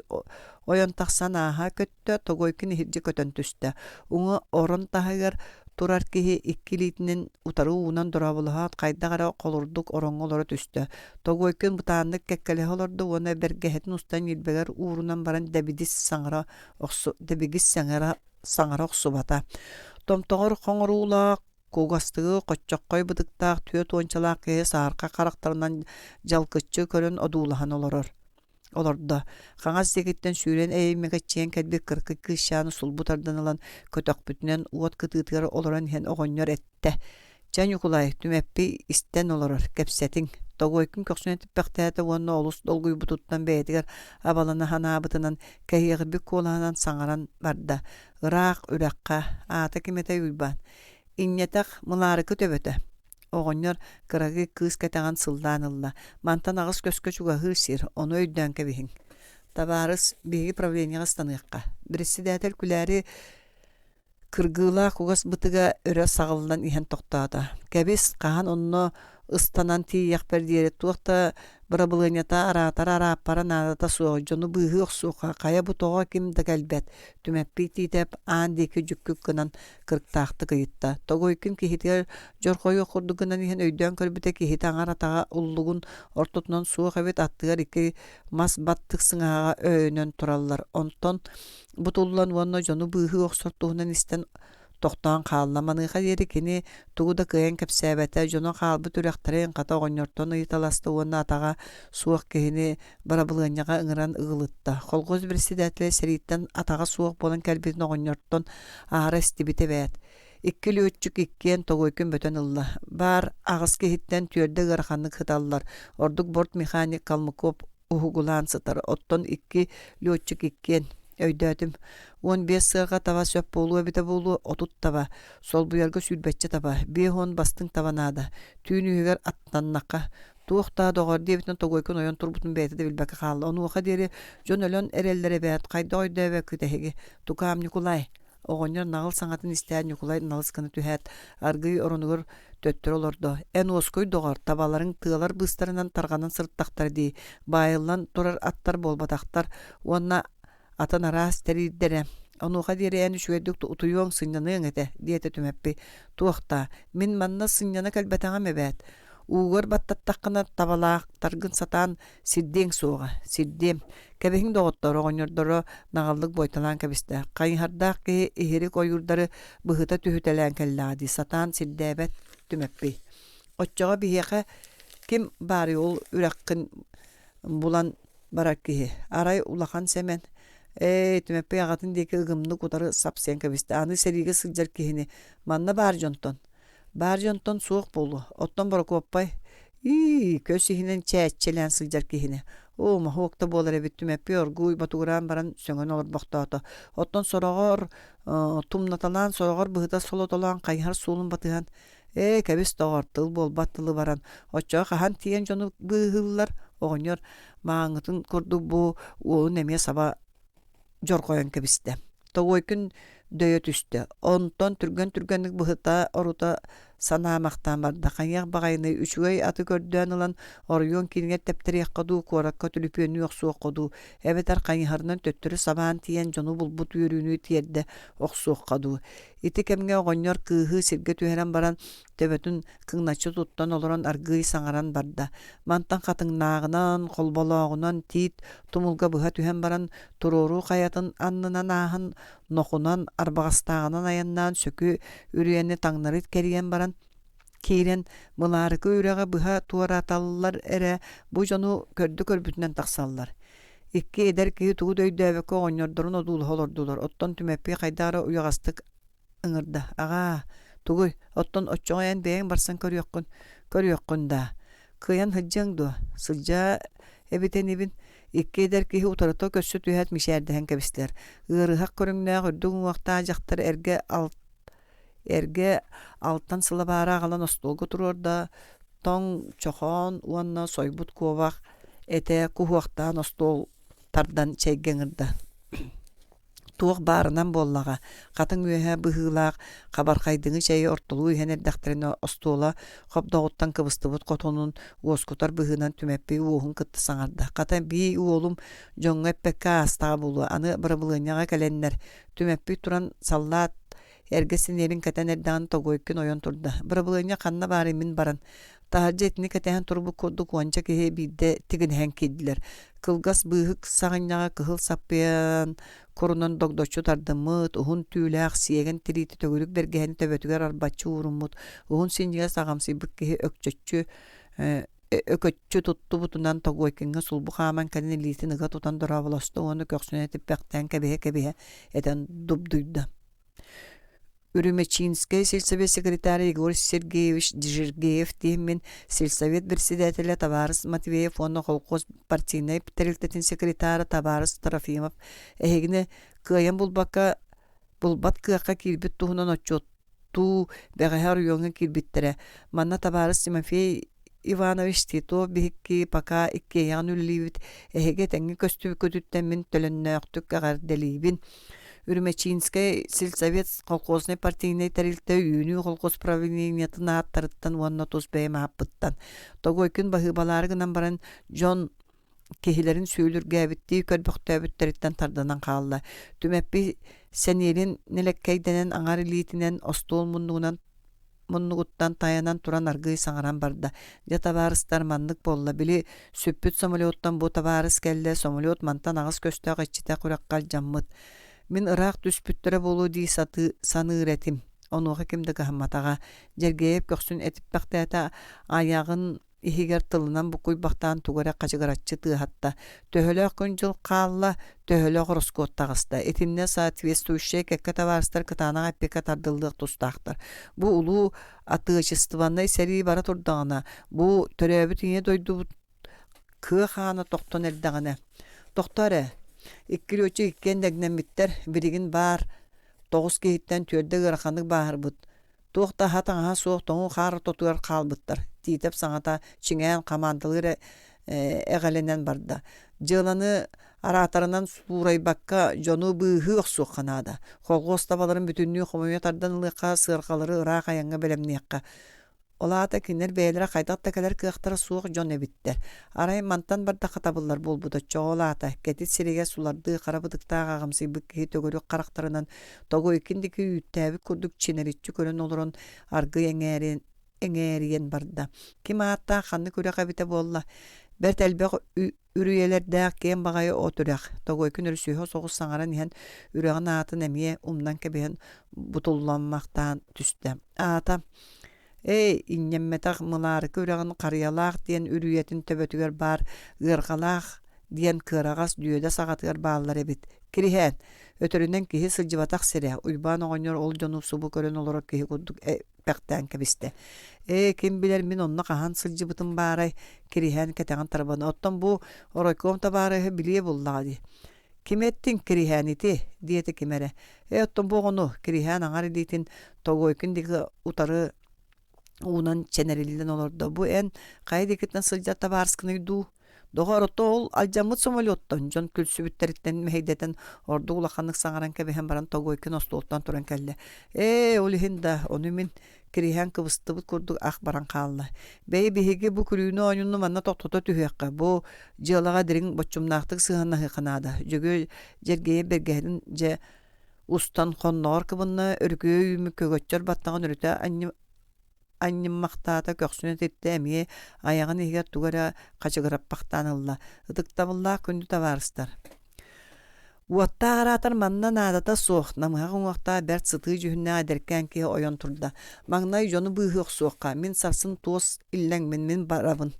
ойон тахсан ааһа көттө, Тогойкин иһирдьэ көтөн түстэ. Уҥа орон таһыгар турар киһи икки илиитинэн утары уунан дорооболоһоот хайдах эрэ холурдук ороҥҥо олоро түстэ. Тогойкин бытааннык кэккэлэһэ олордо уонна бэргэһэтин устан ньилбэгэр уурунан баран дэбидис саҥара охсу дэбигис саҥара саҥара охсубата. Томтоҕор хоҥоруулаах Кугастыгы хоччоххой бытыктаах түөрт уончалаах киһи саарка харахтарынан дьалкыччы көрөн одуулаһан олорор олордо. Хаҥас диэкиттэн сүүрэн эйимэгэччийэн кэлбит кыракый кыысчааны сулбу тардан ылан көтөхпүтүнэн уот кытыытыгар олорон иһэн оҕонньор эттэ: «Чэ, Ньукулай, Түмэппий истэн олорор, кэпсэтиҥ». Тогойкун көхсүнэн типпэхтээтэ уонна олус долгуйбутуттан бэйэтигэр абалана санаабытынан, кэһиэҕирбит куолаһынан саҥаран барда: Ыраах үрэххэ, аата ким этэй Уйбаан? Инньэтэх Мылаарыкы төбөтө. Оҕонньор кыракый кыыс кэтэҕин сыллаан ылла. Мантан аҕыс көскө чугаһыыр сир, ону өйдөөн кэбиһиҥ. Табаарыс, биһиги правлениеҕа ыстаныахха. Председатель күлээри кыргыылаах кугас бытыга өрө саҕыллан иһэн тохтоото. Кэбис, хаһан онно ыстанан тиийиэхпэр диэри туох да бырабылыанньата араатара арааппара наадата суох, дьону быыһыы охсуохха, хайа бу тоҕо ким да кэлбэт, Түмэппий Тиитэп аан диэки дьүккүк гынан кырыктаахтык ыйытта. Тогойкин киһитигэр дьорҕойуох курдук гынан иһэн өйдөөн көрбүтэ киһитэ аҥар атаҕа уллугун ортотунан суох эбит, аттыгар икки мас баттык сыҥаһаҕа өйөнөн тураллар. Онтон бутуллан уонна дьону быыһыы охсор туһунан истэн. Тохтоон хаалла. Маныаха диэри кини тугу да кыайан кэпсээбэтэ, дьоно хаалбыт үрэхтэрин хата оҕонньортон ыйыталаста уонна атаҕа суох киһини барабылыанньаҕа ыҥыран ыгылытта. Колхоз председателэ сэрииттэн атаҕа суох буолан кэлбитин оҕонньортон аһара истибит эбээт. Икки лүөччүк иккиэн Тогойкун бөтөн ылла. Баар аҕыс киһиттэн түөрдэ ыараханнык сыталлар. Ордук бортмеханик Калмыков уһугулаан сытар. Оттон икки лүөччүк иккиэн өйдөөтүм. 15 сыарҕа таба сөп буолуо эбитэ буолуо, 30 таба, солбуйарга сүүрбэччэ таба, 50 бастыҥ таба наада. Түүн үһүгэр аттаннахха, туох даа доҕор диэбитинэн Тогойкун ойон турбутун бэйэтэ да билбэккэ хаалла. Онуоха диэри дьон өлөн эрэллэр эбээт, хайдах өйдөөбөккүт эһиги? Тукаам Ньукулай, Оҕонньор наҕыл саҥатын истээт Ньукулай налыс гына түһээт, аргыый оронугар төттөрү олордо. «Эн уоскуй, доҕор, табаларыҥ тыалар быыстарынан тарҕанан сырыттахтара дии, баайыллан турар аттар буолбатахтар уонна атын араас тэриирдэрэ. Онуоха диэри эн үчүгэйдик утуйуоҥ, сынньаныаҥ этэ», диэтэ Түмэппий. «Туох даа, мин манна сынньана кэлбэтэҕим эбээт. Уугар баттаттаххына табалаахтаргын сатаан Сирдиэҥ суоҕа, сирдиэм. Кэбиһиҥ доҕоттоор, оҕонньордоро наҕыллык буойталаан кэбистэ. Хайыһардаах киһи иһирик ойуурдары быһыта түһүтэлээн кэллэҕэ дии сатаан сирдээбэт Түмэппий. Оччоҕо биһиэхэ ким баарый ол үрэххин булан барар киһи? Арай Улахан Сэмэн ээ, Түмэппий аҕатын диэки ыгымнык утары сапсыйан кэбистэ. Аны сэриигэ сылдьар киһини манна баар дьонтон Баар дьонтон суох буолуо, оттон Борокуоппай ии, көс иһинэн чээччэлээн сылдьар киһини. Оо, моһуок да буолар эбит Түмэппий оргууй ботугураан баран сөҥөн олорбохтоото. Оттон сороҕор тумнаталаан, сороҕор быһыта солотолоон хайыһар суолун батыһан ээ, кэбис доҕор, тыл буолбат тылы баран, оччоҕо хаһан тиийэн дьону быыһыыллар? Оҕонньор мааҥҥытын курдук бу уолун эмиэ саба дьорҕойон кэбистэ. Тоҕуойкун дөйө түстэ. Онтон түргэн-түргэнник быһыта-орута санаамахтаан барда. Хайыах баҕайыный, үчүгэй аты көрдөөн ылан оройуон киинигэр тэптэриэххэ дуу, куоракка түлүпүөннүү охсуохха дуу, эбэтэр хайыһарынан төттөрү сабаан тиийэн дьону булбут үөрүүнү тиэрдэ охсуохха дуу. Ити кэмҥэ оҕонньор кыыһы сиргэ түһэрэн баран төбөтүн кыҥначчы туттан олорон аргыый саҥаран барда. Мантан хатыҥнааҕынан, холболооҕунан тиит тумулга быһа түһэн баран, туруору хайатын аннынан ааһан, нохунан, арбаҕастааҕынан айаннаан сөкү үрүйэни таҥнары кэрийэн баран, киирэн Мылаарыкы үрэҕи быһа туораталлар эрэ бу дьону көрдө-көрбүтүнэн тахсаллар. Икки эдэр киһи тугу да өйдөөбөккө оҕонньордорун одуулаһа олордулар, оттон Түмэппий хайдах эрэ уйаҕастык ыҥырда: «Аҕаа, тугуй, оттон оччоҕо эн бэйэҥ барсан көрүөххүн, көрүөххүн даа? Кыайан сылдьыаҥ дуо? Сылдьаа эбитэ инибин?» Икки эдэр киһи утарыта көрсө түһээт мичээрдэһэн кэбистилэр. Ыарыһах көрүҥнээх үрдүк уҥуохтаах дьахтар эргэ ал эргэ алтан сылабаары аҕалан остуолга туруорда, тоҥ чохоон уонна сойбут куобах этэ куһуохтаан остуол тардан чэйгэ ыҥырда. Туох баарынан буоллаҕа, хатыҥ үөһэ быһыылаах хабархайдыҥы чэйи ортолуу иһэн эрдэхтэринэ остуола хобдоҕуттан кыбыстыбыт хотунун уоскутар быһыынан Түмэппий уоһун кытта саҥарда: «Хата бии уолум дьоҥҥо эппэккэ аастаҕа буолуо, аны бырабылыанньаҕа кэлэннэр» Түмэппий туран саллаат эргэ синиэлин кэтэн эрдэҕинэ Тогойкин ойон турда: «Бырабылыанньа ханна баарый мин баран?» Таһырдьа итини кэтэһэн турбут курдук уонча киһи биирдэ тигинэһэн киирдилэр. Кылгас быыһык саҕынньаҕа кыһыл саппыйан курунан догдоччу тардыммыт, уһун түүлээх сиэгэн тириитэ төгүрүк бэргэһэни төбөтүгэр арбаччы ууруммут, уһун синньигэс аҕамсыйбыт киһи өкчөччү өкөччү туттубутунан Тогойкиҥҥа сулбу хааман кэлэн илиитин ыга тутан дорооболосто уонна көхсүнэн типпэхтээн кэбиһэ-кэбиһэ этэн дубдуйда. Үрүмэчинскэй сельсовет секретаря Егор Сергеевич Дижиргеев диэммин сельсовет председателэ табаарыс Матвеев уонна колхоз партийнай тэрилтэтин секретара табаарыс Трофимов эһигини кыайан булбакка булбат кыахха киирбит туһунан отчуоттуу бэҕэһээ оройуоҥҥа киирбиттэрэ. Манна табаарыс Тимофей Иванович Титов биһикки пока иккиэйэҕин үлэлиибит, эһиги этэҥҥэ көстүбүккүтүттэн мин төлөннөөхтүк эҕэрдэлиибин. Үрүмэчинскэй сельсовет колхознай партийнай тэрилтэ Үүнүү колхоз правлениетын ааттарыттан уонна тус бэйэм ааппыттан Тогойкин баһыыбалаары гынан баран дьон киһилэрин сүөлүргээбиттии көрбөхтөөбүттэриттэн тарданан хаалла. Түмэппий сэниэлин нэлэккэйдэнэн аҥар илиитинэн остуол муннугунан муннугуттан тайанан туран аргыый саҥаран барда: «Дьэ, табаарыстар, маннык буолла, били сүппүт самолеттан бу табаарыс кэллэ, самолет мантан аҕыс көстөөх иччитэх үрэххэ алдьаммыт. Мин ыраах түспүттэрэ буолуо дии сатыы саныыр этим. Онуоха ким да кыһамматаҕа. Дьэргэйэп көхсүн этиппэхтээтэ, айаҕын иһигэр тылынан буккуйбахтаан тугу эрэ хачыгыраччы тыаһатта. Төһөлөөх күн-дьыл хаалла, төһөлөөх ороскуот таҕыста. Итиннэ соответствующай кэккэ табаарыстар кытаанах эппиэккэ тардыллыах тустаахтар. Бу улуу отечественнай сэрии бара турдаҕына, бу төрөөбүт ийэ дойдубут кыа хаана тохтон эрдэҕинэ, тохтоо эрэ, икки лүөччүк иккиэн дэгнэммиттэр, билигин баар тоҕус киһиттэн түөрдэ ыараханнык бааһырбыт, туох да аһа-таҥаһа суох тоҥуу хаар ортотугар хаалбыттар. Тиитэп саҥата чиҥээн хамаандалыыр эҕэлэнэн барда. Дьыаланы араатарынан суурайбакка дьону быыһыы охсуохха наада. Холхуос табаларын бүтүннүү хомуйа тардан ылыахха, сыарҕалары ыраах айаҥҥа бэлэмниэххэ. Ол аата кинилэр бэйэлэрэ хайдах да кэлэр кыахтара суох дьон эбиттэр. Арай мантан бардахха табыллар буолбут оччоҕо ол аата кэтит сирэйэ сулардыы хара бытыктаах аҕамсыйбыт киһи төгүрүк харахтарынан Тогойкин диэки үүттээбит курдук чинэриччи көрөн олорон аргый эҥээрин эҥээрийэн барда. Ким ааттаах ханнык үрэх эбитэ буолла? Бэрт элбэх үрүйэлэрдээх киэҥ баҕайы от үрэх. Тогойкин өрүсүһэ соҕус саҥаран иһэн үрэҕин аатын эмиэ умнан кэбиһэн бутулламмахтаан түстэ. Аата «Эй, инньэммэтэх Мылаарыкы үрэҕин Харыйалаах диэн үрүйэтин төбөтүгэр баар Ыарҕалаах диэн кыараҕас дүөдэ саҕатыгар бааллар эбит. Кириһээн, өтөрүнэн киһи сылдьыбатах сирэ, Уйбаан оҕонньор ол дьону субу көрөн олорор киһи курдук эппэхтээн кэбистэ. Ээ, ким билэр мин онно хаһан сылдьыбытым баарай, Кириһээн кэтэҕин тарбана. Оттон бу оройкуом табаарыһы билиэ буллаҕа дии. Ким эттиҥ, Кириһээн ити? диэтэ ким эрэ. Ээ, оттон бу оҕону, Кириһээн аҥар илиитин Тогойкин диэки утары уунан чэнэриллэн олордо. Бу эн хайа диэкиттэн сылдьар табаарыскыный дуу? Доҕоор, ото ол алдьаммыт самолеттан дьон күлсүбүттэриттэн мэһэйдэтэн ордук улаханнык саҥаран кэбиһэн баран Тогойкин остуолтан туран кэллэ. Ээ, ол иһин да, ону мин Кириһээн кыбыстыбыт курдук ах баран хаалла. Бэйи биһиги бу күлүүнү оонньууну манна тохтото түһүөххэ, бу дьыалаҕа дириҥ боччумнаахтык сыһыаннаһыахха наада. Дьөгүө Дьэргэйэ бэргэһэтин дьэ устан хонноҕор кыбынна, өрүкүйэ үүммүт көгөччөр баттаҕын өрүтэ анньыммахтаата, көхсүн этиттэ, эмиэ айаҕын иһигэр тугу эрэ хачыгыраппахтаан ылла. Ытыктабыллаах күндү табаарыстар! Уоттаах араатар манна наадата суох, намыһах уҥуохтаах бэрт сытыы дьүһүннээх эдэркээн киһи ойон турда. Маҥнай дьону быыһыы охсуохха, мин сарсын туос иллэҥмин, мин барабын.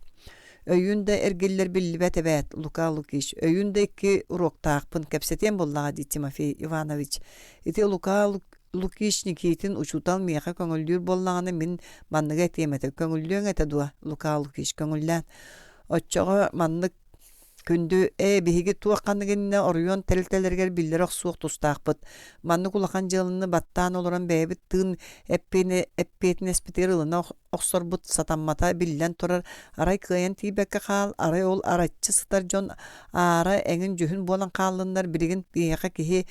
Өйүүн да эргиллэр биллибэт эбээт, Лука Лукич, өйүүн да икки уруоктаахпын, кэпсэтиэм буоллаҕа дии Тимофей Иванович. Ити Лука Лукич Никитин учуутал миэхэ көҥүллүүр буоллаҕына мин манныгы этиэм этэ. Көҥүллүөҥ этэ дуо, Лука Лукич, көҥүллээн. Оччоҕо маннык Күндү, ээ, биһиги туох ханнык иннинэ оройуон тэрилтэлэригэр биллэрэ охсуох тустаахпыт. Маннык улахан дьыаланы баттаан олорон бэйэбит тыын эппиэтинэспитигэр ылына охсорбут сатаммата биллэн турар. Арай кыайан тиийбэккэ хаал, арай ол араччы сытар дьон аара эҥин-дьүһүн буолан хааллыннар билигин биһиэхэ киһи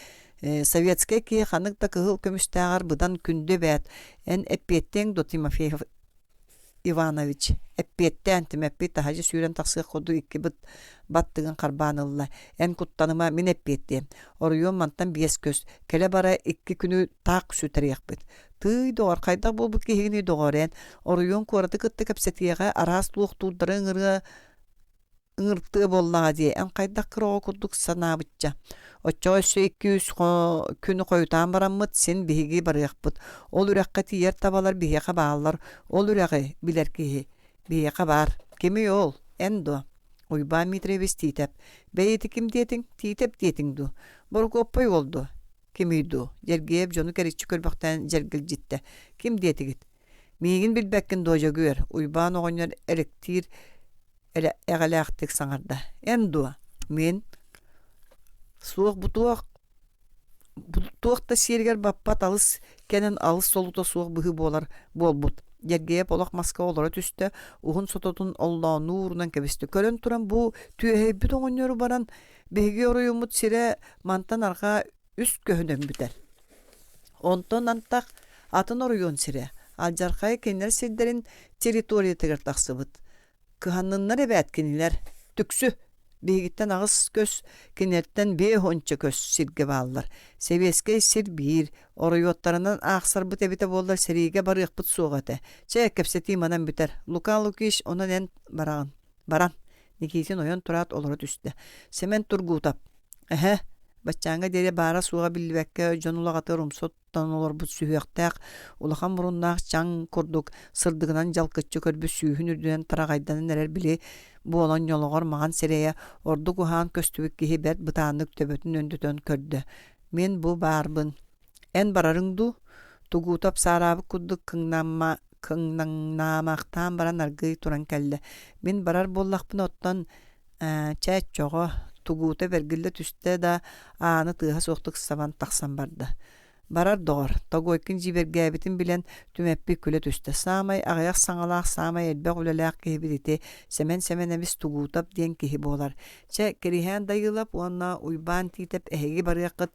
советскай киһи ханнык да кыһыл көмүстээҕэр быдан күндү эбээт. Эн эппиэттиэҥ дуо, Тимофей Иванович, эппиэттээн Түмэппий таһырдьа сүүрэн тахсыах курдук икки быт баттыгын харбаан ылла. Эн куттаныма, мин эппиэттиэм. Оройуон мантан биэс көс, кэлэ-бара икки күнү таах сүтэриэхпит. Тыый, доҕор, хайдах буолбут киһигиний доҕоор эн? Оройуон куораты кытта кэпсэтиэҕэ, араас луохтуурдары ыҥырыа ыҥыртыа буоллаҕа дии, эн хайдах кыра оҕо курдук санаабычча. Оччоҕо өссө икки-үс күн хойутаан бараммыт, син биһиги барыахпыт. Ол үрэххэ тиийэр табалар биһиэхэ бааллар. Ол үрэҕи билэр киһи биһиэхэ баар. Кимий ол? Эн дуо? Уйбаан Дмитриевич Тиитэп. Бэйи ити ким диэтиҥ? Тиитэп диэтиҥ дуу? Борокуоппай уол дуо? Кимий дуу? Дьэргиэп дьону кэриччи көрбөхтөөн дьэргэлдьиттэ. Ким диэтигит? Миигин билбэккин дуо, Дьөгүөр? Уйбаан оҕонньор элэктиир эҕэлээхтик саҥарда. Эн дуо? Мин? Суох бу туох бу туох да сиэригэр баппат алыс кэнэн алыс солута суох быһыы буолар буолбут. Дьэргэйэп олох маска олоро түстэ, уһун сототун оллооннуу уурунан кэбистэ. Көрөн туран бу түөһэйбит оҕонньору баран биһиги оройуоммут сирэ мантан арҕаа үс көһүнэн бүтэр. Онтон антах атын оройуон сирэ алдьархайы кинилэр сирдэрин территориятыгар тахсыбыт. Кыһанныннар эбээт кинилэр. Түксү! Биһигиттэн аҕыс көс, кинилэртэн биэс уонча көс сиргэ бааллар. Сэбиэскэй сир биир, оройуоттарынан аахсарбыт эбитэ буоллар сэриигэ барыахпыт суоҕа этэ. Чэ, кэпсэтии манан бүтэр. Лука Лукич, онон эн бараҕын. Баран. Никитин ойон тураат олоро түстэ. Сэмэн Тургутов. Эһэ. Баччааҥҥа диэри баара-суоҕа биллибэккэ дьон улаҕатыгар умса туттан олорбут сүһүөхтээх, улахан муруннаах чаҥ курдук сырдыгынан дьалкыччы көрбүт сүүһүн үрдүнэн тараҕайданан эрэр били буолан ньолоҕор маҥан сирэйэ ордук уһаан көстүбүт киһи бэрт бытааннык төбөтүн өндөтөн көрдө. Мин бу баарбын. Эн барарыҥ дуу? Тугутов саараабыт курдук кыҥнамма кыҥнаҥнаамахтаан баран аргыый туран кэллэ. Мин барар буоллахпына оттон ээ, чэ оччоҕо Тугута бэргиллэ түстэ да ааны тыаһа суохтук сабан тахсан барда. Барар доҕор, Тогойкин дьиибэргээбитин билэн, Түмэппий күлэ түстэ. Саамай аҕыйах саҥалаах, саамай элбэх үлэлээх киһибит ити Сэмэн Сэмэнэбис Тугутов диэн киһи буолар. Чэ, Кириһээн Дайыылап уонна Уйбаан Тиитэп эһиги барыаххыт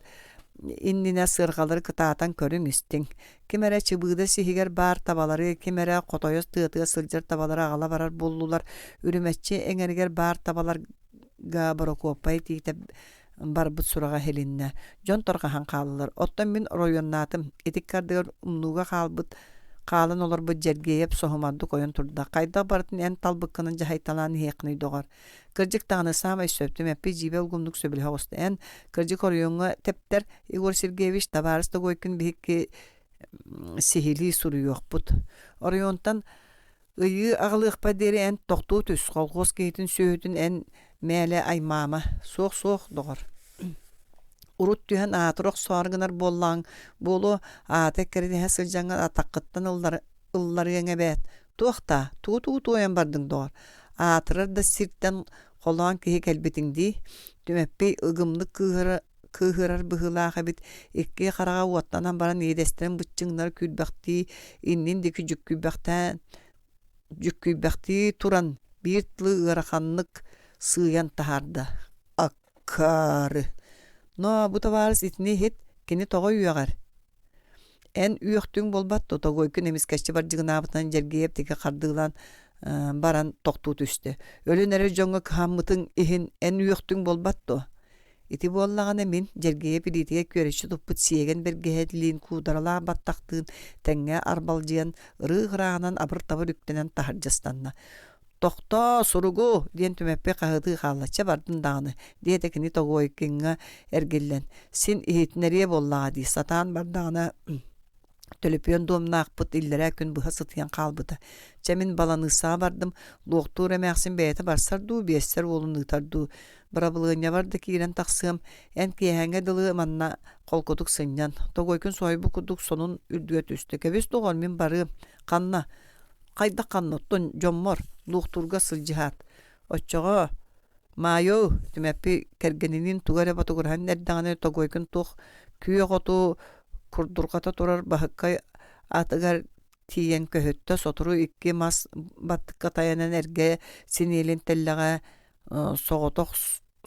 иннинэ сыарҕалары кытаатан көрүҥ-истиҥ. Ким эрэ Чыбыыда сиһигэр баар табалары, ким эрэ хотойо тыатыгар сылдьар табалары аҕала барар буоллулар. Үрүмэччи эҥэригэр баар табаларга Борокуоппай Тиитэп барбыт сураҕа иһилиннэ. Дьон тарҕаһан хааллылар. Оттон мин оройуоннаатым. Ити ардыгар умнууга хаалбыт хаалан олорбут Дьэргиэйэп соһумардык ойон турда. Хайдах барытын эн талбыккынан дьаһайталаан иһиэххиний, доҕор? Кырдьык даҕаны саамай сөп, Түмэппий дьиибэ улгумнук сөбүлэһэ оҕуста. Эн, кырдьык оройуоҥҥа тэптэр, Егор Сергеевич, табаарыс Тогойкин биһикки сиһилии суруйуохпут. Оройуонтан ыйыы аҕалыахпар диэри эн тохтуу түс, колхуос киһитин сүөһүтүн эн мээлэ аймаама. Суох-суох, доҕор. Урут түһэн аатыр охсоору гынар буоллаҕыҥ буолуо, аата эккирэтиһэ сылдьаҥҥын атаххыттан ылларыаҥ эбээт. Туох даа, тугу-тугу туойан бардыҥ, доҕор? Аатырар да сиртэн холоон киһи кэлбитиҥ дии, Түмэппий ыгымнык кыыһыра кыыһырар быһыылаах эбит, икки хараҕа уоттанан баран иэдэстэрин быччыҥнара күүрбэхтии, иннин диэки дьүккүйбэхтээн дьүккүйбэхтии туран биир тылы ыараханнык сыыйан таһаарда: «Акаары! Но бу табаарыс итини иһит, кини тоҕо үөҕэр? Эн үөхтүҥ буолбат дуо?» Тогойкун эмискэччи бардьыгынаабытынан Дьэргиэйэп диэки хардыылаан баран тохтуу түстэ. «Өлөн эрэр дьоҥҥо кыһаммытыҥ иһин эн үөхтүҥ буолбат дуо?» Ити буоллаҕына мин Дьэргиэйэп илиитигэр күөрэччи туппут сиэгэн бэргэһэтилиин куударалаах баттахтыын тэҥҥэ арбалдьыйан ырыы-ырааҕынан абыр-табыр үктэнэн таһырдьа ыстанна. «Тохтоо, суругу!» диэн Түмэппий хаһыытыы хаалла. «Чэ бардын даҕаны» диэтэ кини Тогойкиҥҥа эргиллэн. «Син иһитинэриэ буоллаҕа дии, сатаан бардаҕына Төлөпүөн дуомнаахпыт иллэрээ күн быһа сытыйан хаалбыта. Чэ мин баланыыссаҕа бардым, луохтуур эмээхсин бэйэтэ барсар дуу, биэссэр уолун ыытар дуу. Бырабылыанньабар да киирэн тахсыам, эн киэһээҥҥэ дылы манна холкутук сынньан. Тогойкун соһуйбут курдук сонун үрдүгэр түстэ. Кэбис доҕор, мин барыам. Ханна? Хайдах ханна? Оттон дьоммор, луохтуурга сылдьыһаат. Оччоҕо Маайоо, Түмэппий кэргэниниин тугу эрэ ботугураһан эрдэҕинэ Тогойкун туох күөх оту курдурҕата турар баһыккай атыгар тиийэн көһүттэ, сотору икки мас баттыкка тайанан эргэ синиэлин тэллэҕэ соҕотох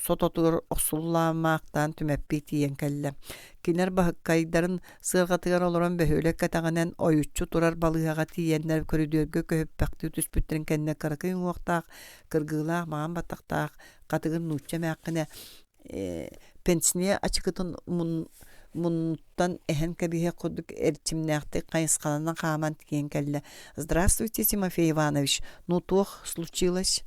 сототугар охсуллаамаахтаан Түмэппий тиийэн кэллэ. Кинилэр баһыккайдарын сыарҕатыгар олорон бөһүөлэк кэтэҕинэн ойуччу турар балыыһаҕа тиийэннэр көрүдүөргэ көһүппэхтии түспүттэрин кэннэ кыракый уҥуохтаах кыргыылаах маҥан баттахтаах хатыгыр нуучча эмээххинэ пенсния ачыкытын муннуттан эһэн кэбиһиэх курдук эрчимнээхтик хайысхаланан хааман тиийэн кэллэ. «Здравствуйте, Тимофей Иванович. Ну туох случилось?»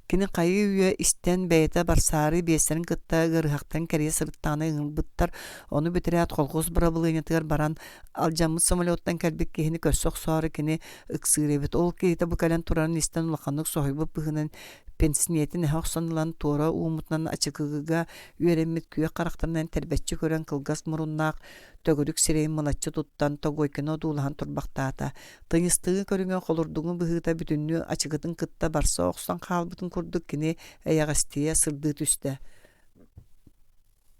Кини хайыы-үйэ истэн бэйэтэ барсаары биэстэрин кытта ыарыһахтарын кэрийэ сырыттаҕына ыҥырбыттар, ону бүтэрээт колхоз бырабылыанньатыгар баран алдьаммыт самолеттан кэлбит киһини көрсө охсоору кини ыксыыр эбит. Ол киһитэ бу кэлэн турарын истэн улаханнык соһуйбут быһыынан пенсиниэтин эһэ охсон ылан туора ууммутунан ачыкыга үөрэммит күөх харахтарынан тэрбэччи көрөн кылгас муруннаах төгүрүк сирэйин мылаччы туттан Тогойкины одуулаһан турбахтаата. Тыйыстыгы көрүҥэ холурдуҥу быһыыта бүтүннүү ачыкытын кытта барса охсон хаалбытын курдук кини эйэҕэстийэ сырдыы түстэ.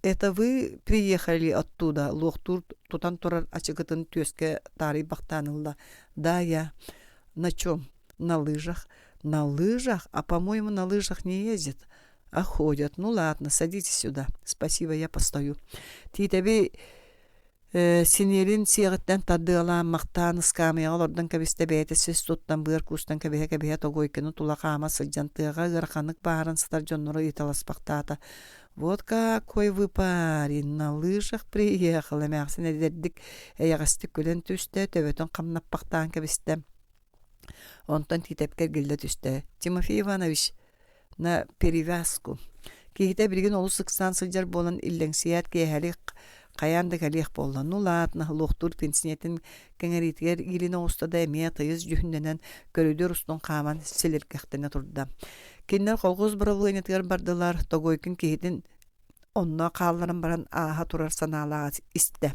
«Это вы приехали оттуда?» луохтуур тутан турар ачыкытын түөскэ таарыйбахтаан ылла. «Да, я. На чем? На лыжах. На лыжах? А по-моему, на лыжах не ездят. А ходят. Ну ладно, садитесь сюда. Спасибо, я постою». Тиитэби Синиэлин сиэҕиттэн тардыалаан, махтаан, ыскаамыйаҕа олордон кэбистэ, бэйэтэ сис туттан, быар куустан кэбиһэ-кэбиһэ Тогойкины тула хаама сылдьан тыаҕа ыараханнык бааһыран сытар дьоннору ыйыталаспахтаата. «Вот какой вы парень, на лыжах приехал» эмээхсин эдэрдик, эйэҕэстик күлэн түстэ, төбөтүн хамнаппахтаан кэбистэ. Онтон Тиитэпкэ эргиллэ түстэ: «Тимофей Иванович, на перевязку». Киһитэ билигин олус ыксаан сылдьар буолан иллэҥсийээт киэһэлик хайаан да кэлиэх буолла. Ну ладно, луохтуур пенсиятын кэҥэриитигэр иилинэ оҕуста да эмиэ тыйыс дьүһүннэнэн көрүдүөр устун хааман силиргэхтэнэ турда. Кинилэр колхоз бырабылыанньатыгар бардылар, Тогойкин киһитин онно хаалларан баран ааһа турар санаалаах истэ.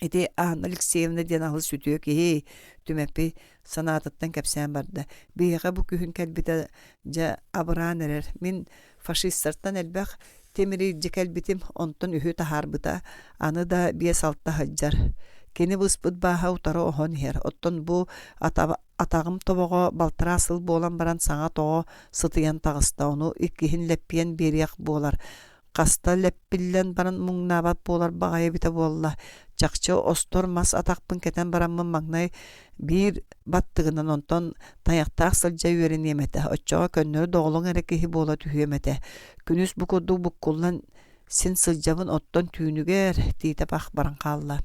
Ити Анна Алексеевна диэн алыс үтүө киһи Түмэппий санаатыттан кэпсээн барда. Биһиэхэ бу күһүн кэлбитэ дьэ абыраан эрэр. Мин фашистартан элбэх тимири илдьэ кэлбитим, онтон үһү таһаарбыта, аны да биэс-алта сылдьар. Кини быспыт бааһа утары оһон иһэр. Оттон бу атаҕым тобоҕо балтараа сыл буолан баран саҥа тоҕо сытыйан таҕыста, ону иккиһин лэппийэн биэриэх буолар. Хаста лэппиллэн баран муҥнаабат буолар баҕайы эбитэ буолла. Чахчы остор мас атахпын кэтэн бараммын маҥнай биир баттыгынан онтон тайахтаах сылдьа үөрэниэм этэ. Оччоҕо көннөрү доҕолоҥ эрэ киһи буола түһүөм этэ. Күнүс бу курдук буккуллан Син сылдьабын оттон түүнүгэр Тиитэп ах баран хаалла.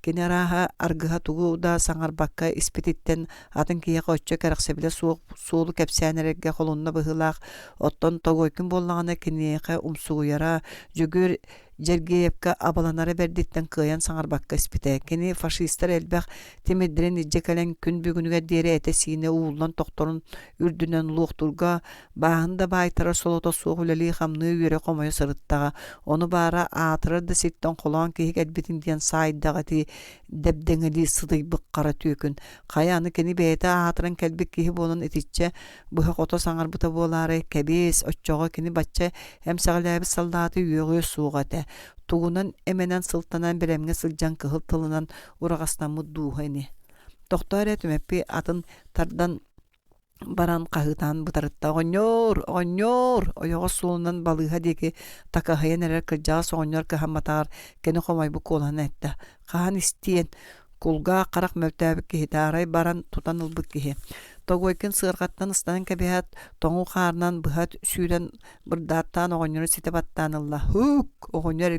Кини арааһа аргыһа тугу да саҥарбакка испититтэн атын киһиэхэ оччо кэрэхсэбилэ суох суолу кэпсээн эрэргэ холунна быһыылаах. Оттон Тогойкин буоллаҕына киниэхэ умсугуйара, Дьөгүөр Дьэргиэйэпкэ абаланара бэрдиттэн кыайан саҥарбакка испитэ. Кини фашистар элбэх тимирдэрин илдьэ кэлэн күн бүгүнүгэр диэри этэ-сиинэ ууллан тохторун үрдүнэн луохтуурга Бааһын да баайтарар солото суох үлэлии-хамныы үөрэ-хомойо сырыттаҕа. Ону баара аатырар да сиртэн холоон киһи кэлбитин диэн саайдаҕа ити дэбдэҥэлии сытыйбыт хара түөкүн. Хайа аны кини бэйэтэ аатыран кэлбит киһи буолан итиччэ быһа-хото саҥарбыта буолаарай, кэбиэс, оччоҕо кини бачча эмсэҕэлээбит саллааты үөҕүө суоҕа этэ. Тугунан эмэнэн сылтанан бэлэмҥэ сылдьан кыһыл тылынан ураҕастаммыт дууһа ини. Тохтоо эрэ Түмэппий атын тардан баран хаһыытаан бытарытта «Оҕонньоор! Оҕонньоор!» ойоҕос суолунан балыыһа диэки такаһыйан эрэр кырдьаҕас оҕонньор кыһамматаҕар кини хомойбут куолаһын эттэ: «Хаһан истиэн, кулгаах харах мөлтөөбүт киһитэ арай баран тутан ылбыт киһи». Тогойкин сыарҕаттан ыстанан кэбиһээт, тоҥуу хаарынан быһа сүүрэн бырдааттаан оҕонньору ситэ баттаан ылла. «Һуук!» оҕонньор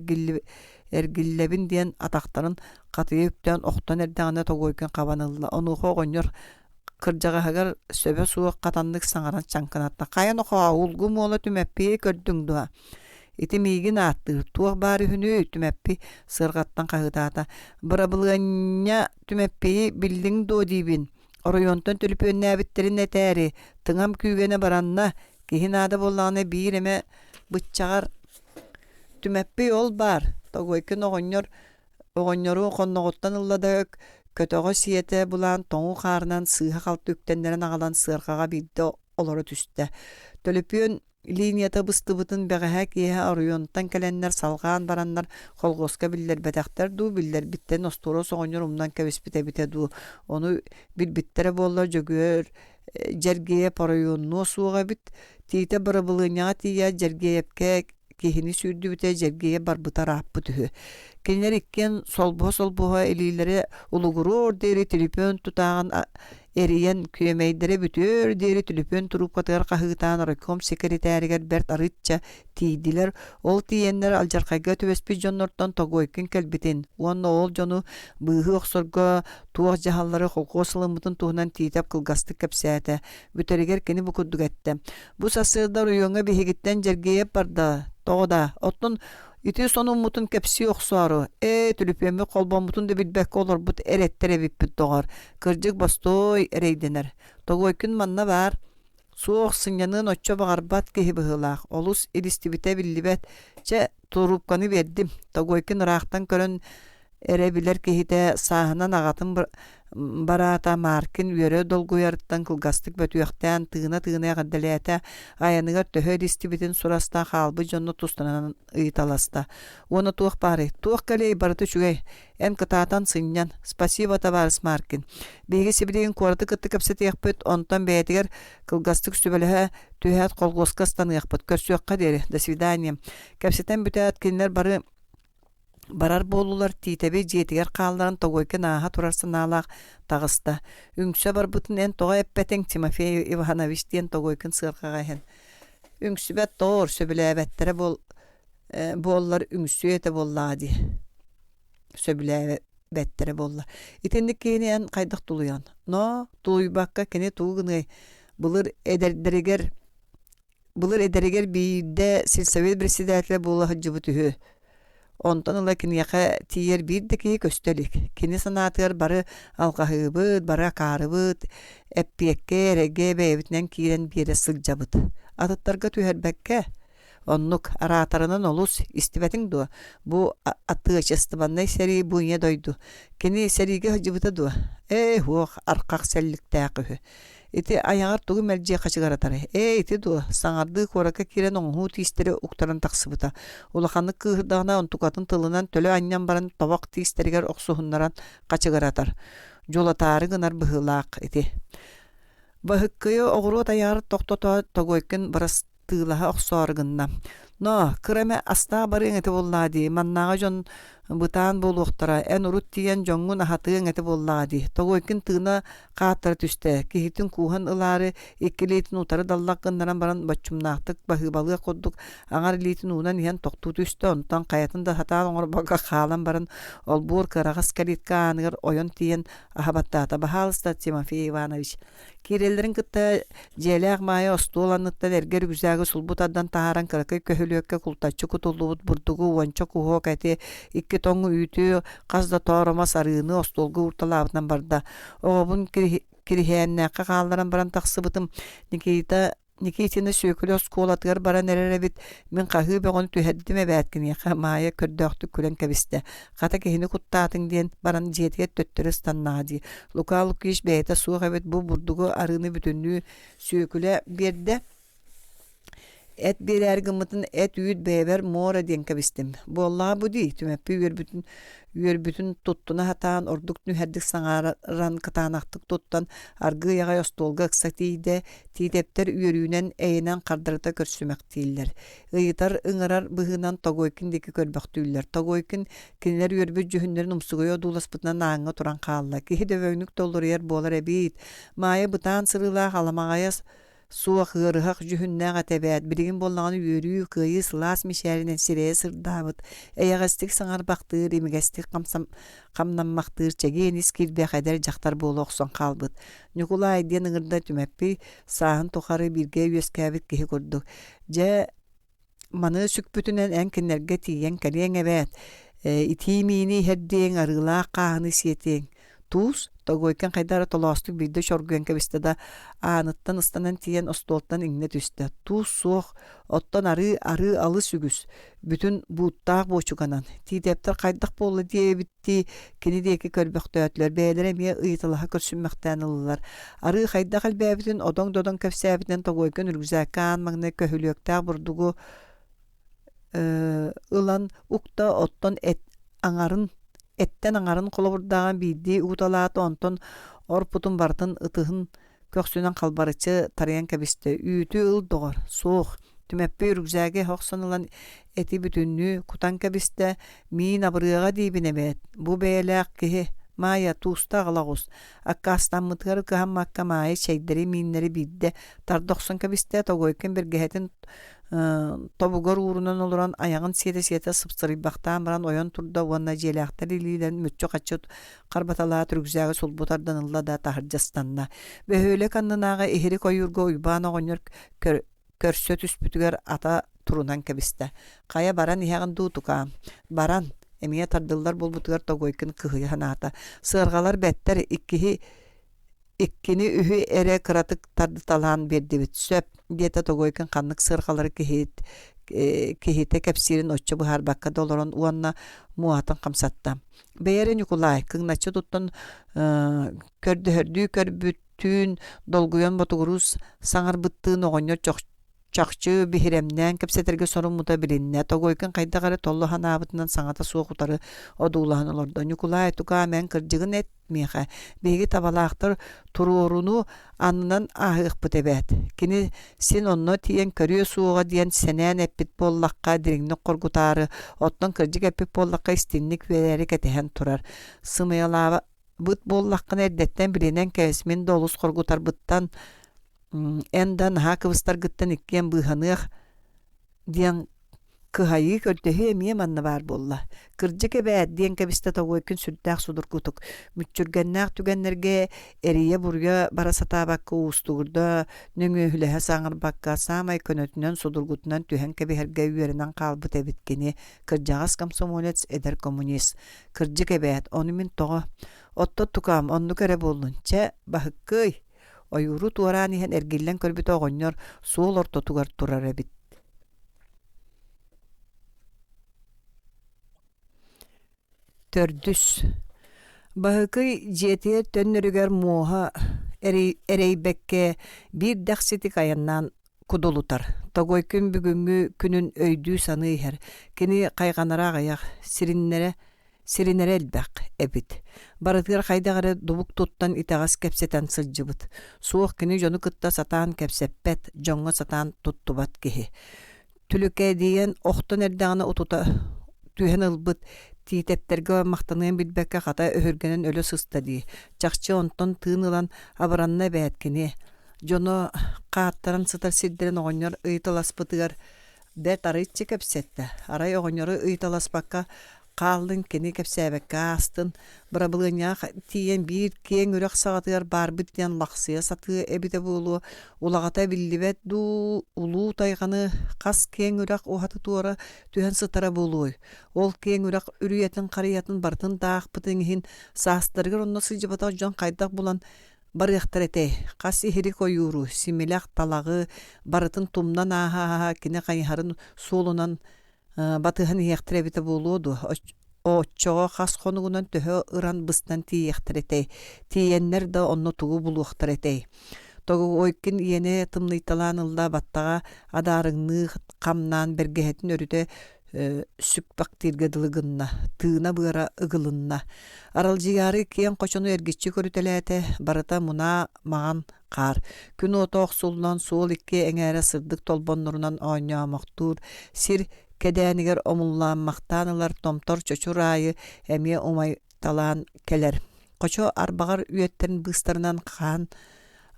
эргиллэбин диэн атахтарын хатыйа үктээн охтон эрдэҕинэ Тогойкин хабан ылла. Онуоха оҕонньор Кырдьаҕаһыгар сөбө суох хатаннык саҥаран чаҥкынатта: «Хайа нохоо, улгум уола Түмэппийи көрдүҥ дуо? Ити миигин ааттыыр, туох баар үһүнүй?» Түмэппий сыарҕаттан хаһыытаата: «Бырабылыанньа Түмэппийи биллиҥ дуо диибин? Оройуонтан төлөпүөннээбиттэрин этээри, тыҥам күүгэнэ баранна, киһи наада буоллаҕына биир эмэ быччаҕар Түмэппий ол баар, Тогойкин оҕонньор Оҕонньору хонноҕуттан ылла да көтөҕө сиэтэ булаан тоҥуу хаарынан сыыһа-халты үктэннэрэн аҕалан сыарҕаҕа биирдэ олоро түстэ. Төлөпүөн линията быстыбытын бэҕэһээ киэһэ оройуонтан кэлэннэр салҕаан бараннар колхуоска биллэрбэтэхтэр дуу, биллэрбиттэрин остуорас оҕонньор умнан кэбиспит эбитэ дуу, ону билбиттэрэ буоллар Дьөгүөр Дьэргиэйэп оройуоннуо суоҕа эбит. Тиитэ бырабылыанньаҕа тиийээт Дьэргиэйэпкэ киһини сүүрдүбүтэ дьэргийэ барбыта ырааппыт үһү. Кинилэр иккиэн солбуһа-солбуһа илиилэрэ улугуруор диэри түлүпүөн тутааҕын эрийэн, күөмэйдэрэ бүтүөр диэри түлүпүөн туруупкатыгар хаһыытаан райком сэкиритээригэр бэрт арыычча тиийдилэр. Ол тиийэннэр алдьархайга түбэспит дьоннортон Тогойкин кэлбитин уонна ол дьону быыһыы охсорго туох дьаһаллары холкуос ылыммытын туһунан Тиитэп кылгастык кэпсээтэ. Бүтэригэр кини бу курдук эттэ: Бу сарсыарда оройуоҥҥа биһигиттэн Дьэргиэйэп барда. Тоҕо да? Оттон ити сонуммутун кэпсии охсоору, ээ, түлүпүөммүт холбоммутун да билбэккэ олорбут эрэттэр эбиппит доҕор. Кырдьык бостуой эрэйдэнэр. Тогойкин манна баар. Суох, сынньаныан оччо баҕарбат киһи быһыылаах. Олус илистибитэ биллибэт. Чэ, туруупканы биэрдим. Тогойкин ыраахтан көрөн эрэ билэр киһитэ сааһынан аҕатын бараата Маркин үөрэ долгуйарыттан кылгастык бөтүөхтээн тыына-тыына эҕэрдэлээтэ, айаныгар төһө илистибитин сураста, хаалбыт дьонно тустарынан ыйыталаста. Уонна туох баарый? Туох кэлиэй, барыта үчүгэй. Эн кытаатан сынньан. Спасибо, товарищ Маркин. Биһиги сибилигин куораты кытта кэпсэтиэхпит, онтон бэйэтигэр кылгастык сүбэлэһэ түһээт колхуоска ыстаныахпыт. Көрсүөххэ диэри. До свидания. Кэпсэтэн бүтээт, кинилэр бары Барар буоллулар Тиитэби дьиэтигэр хаалларан Тогойкин ааһа турар санаалаах таҕыста. Үҥсэ барбытын эн тоҕо эппэтиҥ, Тимофей Иванович диэн Тогойкин сыарҕаҕа иһэн. Үҥсүбэт тоор, сөбүлээбэттэрэ буол, буоллар үҥсүө этэ буоллаҕа дии. Сөбүлээбэттэрэ буолла. Итинник киһини эн хайдах тулуйаҕын? Но, тулуйбакка кини тугу гыныай? Былыр эдэрдэригэр Былыр эдэригэр биирдэ сельсовет председателэ буола сылдьыбыт үһү. Онтон ыла киниэхэ тиийэр биир да киһи көстө илик. Кини санаатыгар бары алҕаһыыбыт, бары акаарыбыт, эппиэккэ, эрэйгэ бэйэбитинэн киирэн биэрэ сылдьабыт. Атыттарга түһэрбэккэ, оннук араатарынан олус истибэтиҥ дуо? Бу атыачыстыбаннай сэрии бу ийэ дойду. Кини сэриигэ сылдьыбыта дуо? Ээ, суох, архах сэлликтээх үһү. Ити айаҕар тугу мэлдьи хачыгаратарый? Ээ, ити дуо, саҥардыы куоракка киирэн оҥоһуу тиистэри уктаран тахсыбыта. Улаханнык кыыһырдаҕына онтукатын тылынан төлө анньан баран тобох тиистэригэр охсуһуннаран хачыгаратар. Дьулатаары гынар быһыылаах ити. Баһыккыйы оҕуруот айаҕар тохтотоот Тогойкин бырас тыылаһа охсоору гынна. «Ноо, кыра эмэ астаах барыаҥ этэ буоллаҕа дии, маннааҕы дьон бытаан буолуохтара, эн урут тиийэн дьоҥҥун аһатыаҥ этэ буоллаҕа дии» Тогойкин тыына хааттара түстэ, киһитин кууһан ылаары икки илиитин утары даллах гыннаран баран боччумнаахтык баһыыбалыах курдук аҥар илиитин уунан иһэн тохтуу түстэ, онтон хайатын да сатаан оҥорбокко хаалан баран олбуор кыараҕас калитка ааныгар ойон тиийэн аһа баттаата. «Баһаалыста, Тимофей Иванович, Киирэллэрин кытта дьиэлээх Маайа остуол анныттан эргэ үрүксээги сулбу тардан таһааран кыракый көһүлүөккэ култаччы кутуллубут бурдугу уонча куһуок эти, икки тоҥ үүтү, хас да тооромос арыыны остуолга уурталаабытынан барда. Оҕобун Кириһээннээххэ хаалларан баран тахсыбытым. Никита Никитина Сүөкүлэ оскуолатыгар баран эрэр эбит. Мин хаһыы бөҕөнү түһэрдим эбээт киниэхэ, Маайа көрдөөхтүк күлэн кэбистэ. Хата киһини куттаатыҥ диэн баран дьиэтигэр төттөрү ыстаннаҕа дии. Лука Лукич бэйэтэ суох эбит бу бурдугу арыыны бүтүннүү Сүөкүлэ биэрдэ. Эт биэрээри гыммытын эт-үүт бэйэбэр муора диэн кэбистим. Буоллаҕа бу дии, Түмэппий үөрбүтүн үөрбүтүн туттуна сатаан ордук нүһэрдик саҥаран кытаанахтык туттан аргыый аҕай остуолга ыкса тиийдэ, Тиитэптэр үөрүүнэн, эйэнэн хардарыта көрсүмэхтииллэр. Ыйытар, ыҥырар быһыынан Тогойкин диэки көрбөхтүүллэр. Тогойкин кинилэр үөрбүт дьүһүннэрин умсугуйа одууласпытынан ааҥҥа туран хаалла. Киһи дөбөҥнүк толлуруйар буолар эбит. Маайа бытаан сырыылаах аламаҕайа суох ыарыһах дьүһүннээх этэ эбээт. Билигин буоллаҕына үөрүү, кыайыы сылаас мичээринэн сирэйэ сырдаабыт, эйэҕэстик саҥарбахтыыр, имигэстик хамнаммахтыыр чэгиэн ис киирбэх эдэр дьахтар буола охсон хаалбыт. Ньукулай диэн ыҥырда Түмэппий, сааһын тухары бииргэ үөскээбит киһи курдук. Дьэ, маны сүкпүтүнэн эн кинилэргэ тиийэн кэлиэҥ эбээт. Итии миини иһэрдиэҥ, арыылаах хааһыны сиэтиэҥ. Туус, Тогойкин хайдах эрэ толоостук биирдэ чоргуйан кэбистэ да, ааныттан ыстанан тиийэн остуолтан иҥнэ түстэ. Туус суох, оттон арыы, арыы алыс үгүс, бүтүн бууттаах буочуканан. Тиитэптэр хайдах буолла диэбит дии кини диэки көрбөхтөөтүлэр, бэйэлэрэ эмиэ ыйыталаһа көрсүммэхтээн ыллылар. Арыы хайдах элбээбитин одоҥ-додоҥ кэпсээбитинэн Тогойкин үрүкзээккэ аан маҥнай көһүлүөктээх бурдугу ылан укта, оттон эт аҥарын эттэн аҥарын холобурдааҕын биирдии угуталаата, онтон орпутун барытын ытыһын көхсүнэн халбарыччы тарыйан кэбистэ: «Үүтү ыл, доҕор, суох» Түмэппий үрүкзээги эһэ охсон ылан эти бүтүннүү кутан кэбистэ: «Миин абырыаҕа диибин эбээт, бу бэйэлээх киһи, Маайа, тууста аҕала оҕус» Аккаастаммытыгар кыһаммакка Маайа чэйдэри, мииннэри биирдэ тарда охсон кэбистэ, Тогойкин бэргэһэтин тобугар уурунан олорон айаҕын сиэтэ-сиэтэ сыпсырыйбахтаан баран ойон турда уонна дьиэлээхтэр илиилэрин мүччү-хаччы Харбаталаат рюкзагы сулбу тардан ылла да таһырдьа ыстанна. Бөһүөлэк аннынааҕы иһирик ойуурга Уйбаан оҕонньор көрсө түспүтүгэр ата турунан кэбистэ. Хайа баран иһэҕин дуу, тукаам? Баран, эмиэ тардыллар буолбутугар Тогойкин кыһыйа санаата. Сыарҕалар бэттэр иккиһи иккини үһү эрэ кыратык тардыталаан биэрдибит. Сөп, диэтэ Тогойкин ханнык сыарҕалары киһит киһитэ кэпсиирин оччо быһаарбакка да олорон уонна муоһатын хамсатта. Бэйэ эрэ Ньукулай кыҥначчы туттан көрдөһөрдүү көрбүттүүн, долгуйан ботугуруу саҥарбыттыын оҕонньор чахчы биһирэмнээн кэпсэтэргэ соруммута билиннэ. Тогойкин хайдах эрэ толло санаабытынан саҥата суох утары одуулаһан олордо. Ньукулай, тукаам, эн кырдьыгын эт миэхэ. Биһиги табалаахтар туруоруну аннынан ааһыахпыт эбээт. Кини син онно тиийэн көрүө суоҕа диэн сэнээн эппит буоллахха дириҥник хоргутаары, оттон кырдьык эппит буоллахха истинник үөрээри кэтэһэн турар. Сымыйалаабыт буоллаххына эрдэттэн билинэн кэбис, мин да олус хоргутарбыттан эн да наһаа кыбыстаргыттан иккиэн быыһаныах диэн. Кыһайыы көрдөһүү эмиэ манна баар буолла. Кырдьык эбээт диэн кэбистэ Тогойкин сүрдээх судургутук. Мүччүргэннээх түгэннэргэ эрийэ-буруйа бара сатаабакка уустугурда, нөҥүөһүлэһэ саҥарбакка, саамай көнөтүнэн судургутунан түһэн кэбиһэргэ үөрэнэн хаалбыт эбит кини, кырдьаҕас комсомолец, эдэр коммунист. Кырдьык эбээт, ону мин тоҕо? Оттон тукаам, оннук эрэ буоллун. Чэ, баһыккыай! Ойууру туораан иһэн эргиллэн көрбүтэ оҕонньор суол ортотугар турар эбит. Төрдүс Баһыкый дьиэтигэр төннөрүгэр муоһа эрэйбэккэ биир дэхситик айаннаан кудулутар. Тогойкун бүгүҥҥү күнүн өйдүү-саныы иһэр. Кини хайҕанара аҕыйах, сириннэрэ сиринэрэ элбэх эбит. Барытыгар хайдах эрэ дубук туттан итэҕэс кэпсэтэн сылдьыбыт. Суох кини дьону кытта сатаан кэпсэппэт, дьоҥҥо сатаан туттубат киһи. Түлүкэдийэн охтон эрдэҕинэ утута түһэн ылбыт Тиитэптэргэ махтаныан билбэккэ хата өһүргэнэн өлө сыста дии. Чахчы онтон тыын ылан абыранна эбээт кини. Дьоно хааттаран сытар сирдэрин оҕонньор ыйыталаспытыгар Бэрт арыыччы кэпсэттэ, арай оҕонньору ыйыталаспакка хааллын кини кэпсээбэккэ аастын, бырабылыанньаҕа тиийэн биир киэҥ үрэх саҕатыгар баарбыт диэн лахсыйа сатыа эбитэ буолуо, улаҕата биллибэт дуу, улуу тайҕаны хас киэҥ үрэх уһаты-туора түһэн сытара буолуой? Ол киэҥ үрэх үрүйэтин харыйатын барытын да аахпытын иһин саастарыгар онно сылдьыбатах дьон хайдах булан Барыахтар этэй, хас иһирик ойууру, симилэх талаҕы барытын тумнан ааһа-ааһа кини хайыһарын суолунан батыһан иһиэхтэрэ эбитэ буолуо дуо? Оччоҕо хас хонугунан төһө ыран быстан тиийиэхтэрэ этэй? Тиийэннэр да онно тугу булуохтара этэй? Тогуойкин иэнэ тымныйталаан ылла баттаҕа адаарыҥныы хамнаан бэргэһэтин өрүтэ сүкпэхтииргэ дылы гынна, тыына-быара ыгылынна. Аралдьыйаары киэҥ хочону эргиччи көрүтэлээтэ, барыта мунаа маҕан хаар. Күн уота охсуллан, суол икки эҥээрэ сырдык толбоннорунан оонньоомохтуур, сир кэдээнигэр омуллааммахтаан ылар томтор чочур аайы эмиэ умайталаан кэлэр. Хочо арбаҕар үөттэрин быыстарынан хаан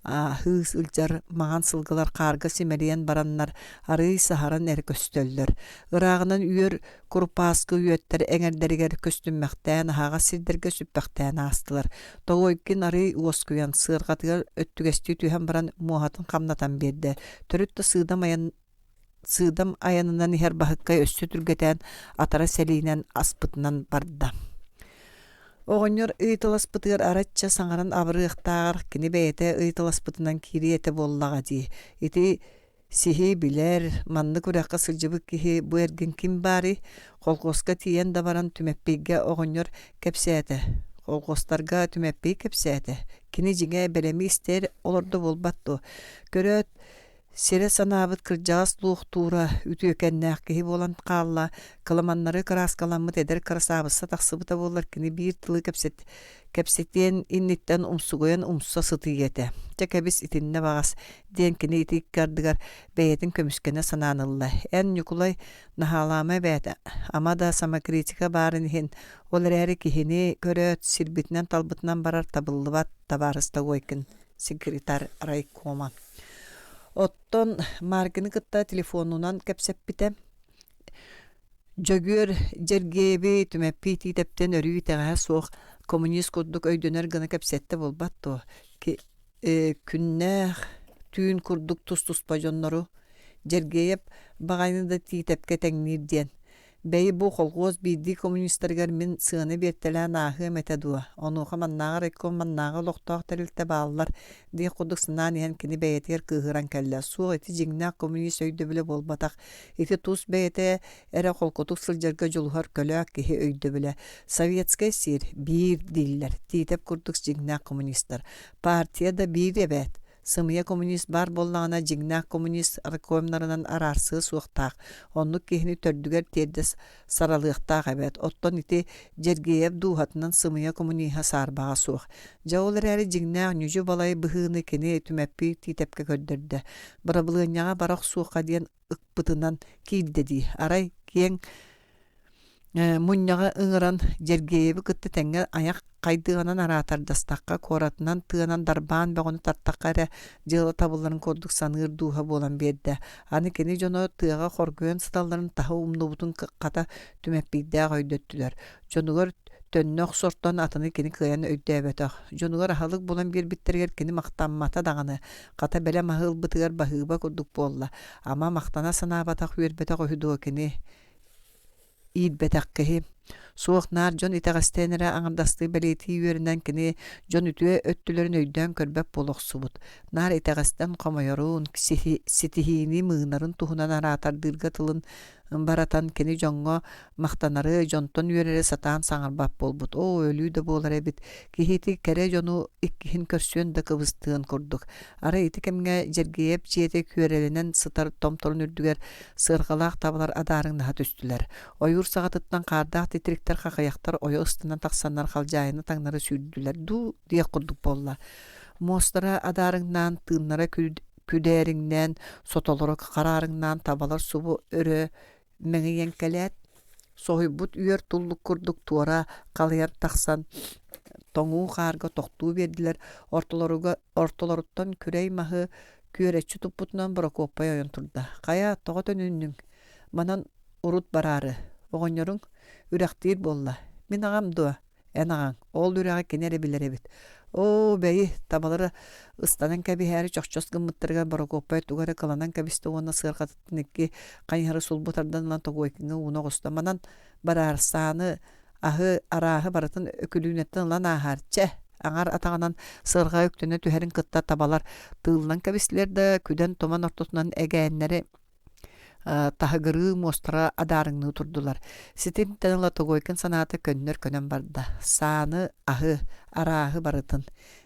ааһыы сылдьар маҥан сылгылар хаарга симэлийэн бараннар арыый саһаран эрэ көстөллөр. Ырааҕынан үөр курупааскы үөттэр эҥэрдэригэр көстүммэхтээн аһаҕас сирдэргэ сүппэхтээн аастылар. Тогойкин арыый уоскуйан, сыарҕатыгар өттүгэстии түһэн баран муоһатын хамнатан биэрдэ. Төрүт да сыыдам айан сыыдам айанынан иһэр Баһыккай өссө түргэтээн атара сэлиинэн аспытынан барда. Оҕонньор ыйыталаспытыгар арачча саҥаран абырыахтааҕар кини бэйэтэ ыйыталаспытынан киириэ этэ буоллаҕа дии. Ити сиһи билэр, маннык үрэххэ сылдьыбыт киһи бу эргин ким баарый? Колхуоска тиийэн да баран Түмэппийгэ оҕонньор кэпсээтэ. Колхуостарга Түмэппий кэпсээтэ. Кини дьиҥэ бэлэми истэр олордо буолбат дуо? Көрөөт, Сирэ санаабыт кырдьаҕас луохтуура үтүөкэннээх киһи буолан хаалла, кыламаннары кырааскаламмыт эдэр кырасаабысса тахсыбыта буоллар кини биир тылы кэпсэт кэпсэтиэн инниттэн умсугуйан умса сытыйыа этэ. Чэ кэбис итиннэ баҕас диэн кини ити икки ардыгар бэйэтин көмүскэнэ санаан ылла. Эн, Ньукулай, наһаалаама эбээт, ама да самокритика баарын иһин, ол эрээри киһини көрөөт сирбитинэн-талбытынан барар табыллыбат, табаарыс Тогойкин секретарь райкома. Оттон Маркины кытта телефонунан кэпсэппитэ. Дьөгүөр Дьэргиэби Түмэппий Тиитэптэн өрүү итэҕэһэ суох коммунист курдук өйдөнөр гына кэпсэттэ буолбат дуо? Күннээх түүн курдук тус-туспа дьоннору Дьэргиэйэп баҕайыны да Тиитэпкэ тэҥниир диэн Бэйи бу колхуос биирдии коммунистарыгар мин сыана биэртэлээн ааһыам этэ дуо, онуоха маннааҕы райком, маннааҕы олохтоох тэрилтэ бааллар диэх курдук санаан иһэн кини бэйэтигэр кыыһыран кэллэ. Суох ити дьиҥнээх коммунист өйдөбүлэ буолбатах, ити тус бэйэтэ эрэ холкутук сылдьарга дьулуһар көлөөк киһи өйдөбүлэ. Советскай сир биир дииллэр, Тиитэп курдук дьиҥнээх коммунистар. Партия да биир эбээт. Сымыйа коммунист баар буоллаҕына, дьиҥнээх коммунист райкомнарынан араарсыа суохтаах, оннук киһини төрдүгэр тиэрдэ саралыахтаах эбээт. Оттон ити Дьэргиэйэп дууһатынан сымыйа коммуниһа саарбаҕа суох. Дьэ ол эрээри дьиҥнээх ньүдьү-балай быһыыны кини Түмэппий Тиитэпкэ көрдөрдө. Бырабылыанньаҕа бара охсуохха диэн ыкпытынан киирдэ дии. Арай киэҥ мунньаҕы ыҥыран Дьэргиэйэби кытта тэҥҥэ айах хайдыанан араатардастахха, куоратынан тыанан дарбаан бөҕөнү тартахха эрэ дьыала табылларын курдук саныыр дууһа буолан биэрдэ. Аны кини дьоно тыаҕа хоргуйан сыталларын таһы умнубутун хата Түмэппийдээх өйдөттүлэр. Дьонугар төннө охсортон атыны кини кыайан өйдөөбөтөх. Дьонугар аһылык булан биэрбиттэригэр кини махтаммата даҕаны, хата бэлэм аһы ылбытыгар баһыыба курдук буолла. Ама махтана санаабатах үөрбэтэх үһү дуо кини иирбэтэх киһи. Суох наар дьон итэҕэстэн эрэ аҥардастыы бэлиэтии үөрэнэн кини дьон үтүө өттүлэрин өйдөөн көрбөт буола охсубут. Наар итэҕэстэн хомойорун, ситиһиини мыынарын туһунан араатардыырга тылын баратан кини дьоҥҥо махтанары, дьонтон үөрэри сатаан саҥарбат буолбут. Оо, өлүү да буолар эбит. Киһи ити кэрэ дьону иккиһин көрсүөн да кыбыстыан курдук. Арай ити кэмҥэ Дьэргийэп дьиэтэ күөрэлэнэн сытар томторун үрдүгэр сыарҕалаах табалар адаарыҥнаһа түстүлэр. Ойуур саҕатыттан хаардаах титириктэр хахыйахтар ойо ыстанан тахсаннар халдьаайыны таҥнары сүүрдүлэр дуу диэх курдук буолла. Муостара адаарыҥнаан, тыыннара күдээриҥнээн, сотолоро хараарыҥнаан табалар субу өрө мэҥийэн кэлээт, соһуйбут үөр туллук курдук туора халыйан тахсан тоҥуу хаарга тохтуу биэрдилэр, ортолоруттан күрэй маһы күөрэччи туппутунан Борокуоппай ойон турда: «Хайа, тоҕо төнүннүҥ? Манан урут бараары. Оҕонньоруҥ үрэхтиир буолла. Мин аҕам дуо? Эн аҕаҥ, ол үрэҕи кини эрэ билэр эбит. Оо, бэйи, табалары ыстанан кэбиһээри чохчос гыммыттарыгар Борокуоппай тугу эрэ кыланан кэбистэ уонна сыарҕатыттан икки хайыһары сулбу тардан ылан Тогуойкиҥҥа ууна оҕуста. Манан бараар, сааны, аһы, арааһы барытын Өкүлүүнэттэн ылан ааһаар. Чэ, аҥар атаҕынан сыарҕаҕа үктэнэ түһэрин кытта табалар тыыллан кэбистилэр да, күдэн туман ортотунан эгээннэри таһыгырыы муостара адаарыҥныы турдулар. Ситинтэн ыла Тогойкин санаата көннөр көнөн барда. Сааны, аһы, арааһы барытын.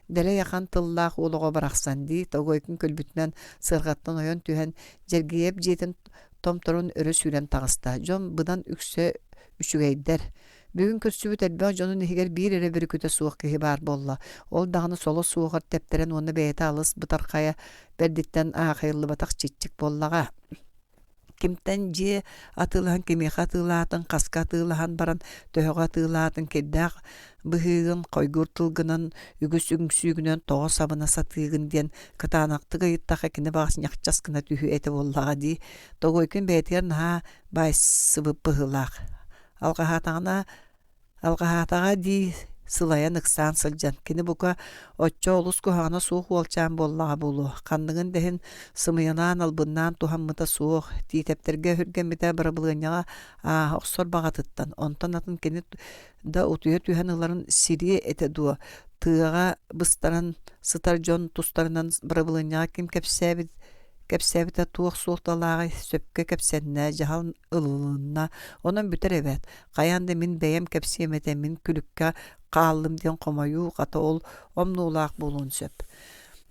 Дэлэй ахан тыллаах уол оҕо барахсан дии Тогойкин күлбүтүнэн сыарҕаттан ойон түһэн, Дьэргийэп дьиэтин томторун өрө сүүрэн таҕыста. Дьон быдан үксэ үчүгэйдэр. Бүгүн көрсүбүт элбэх дьонун иһигэр биир эрэ бөрүкүтэ суох киһи баар буолла. Ол даҕаны соло суоҕар тэптэрэн уонна бэйэтэ алыс бытархайа бэрдиттэн аахайыллыбатах чиччик буоллаҕа. Кимтэн дьиэ атыылаһан кимиэхэ атыылаатын, хаска атыылаһан баран төһөҕө атыылаатын кирдээх быһыыгын, хойгур тылгынан, үгүс үҥсүүгүнэн тоҕо сабына сатыыгын диэн кытаанахтык ыйыттахха кини баҕас ньахчас гына түһүү этэ буоллаҕа дии. Тогойкин бэйэтигэр наһаа баайсыбыт быһыылаах. Алҕаһаатаҕына алҕаһаатаҕа дии сылайан ыксаан сылдьан, кини бука оччо олус куһаҕана суох уолчаан буоллаҕа буолуо, ханныгын да иһин сымыйалаан албыннаан туһаммыта суох, Тиитэптэргэ өһүргэммитэ бырабылыанньаҕа ааһа охсор баҕатыттан, онтон атын кини да утуйа түһэн ыларын сириэ этэ дуо, тыаҕа быстаран сытар дьон тустарынан бырабылыанньаҕа ким кэпсээбит кэпсээбитэ туох суолталааҕый, сөпкө кэпсэннэ, дьаһал ылылынна, онон бүтэр эбээт, хайаан да мин бэйэм кэпсиэм этэ, мин күлүккэ хааллым диэн хомойуу, хата ол омнуолаах буолуон сөп.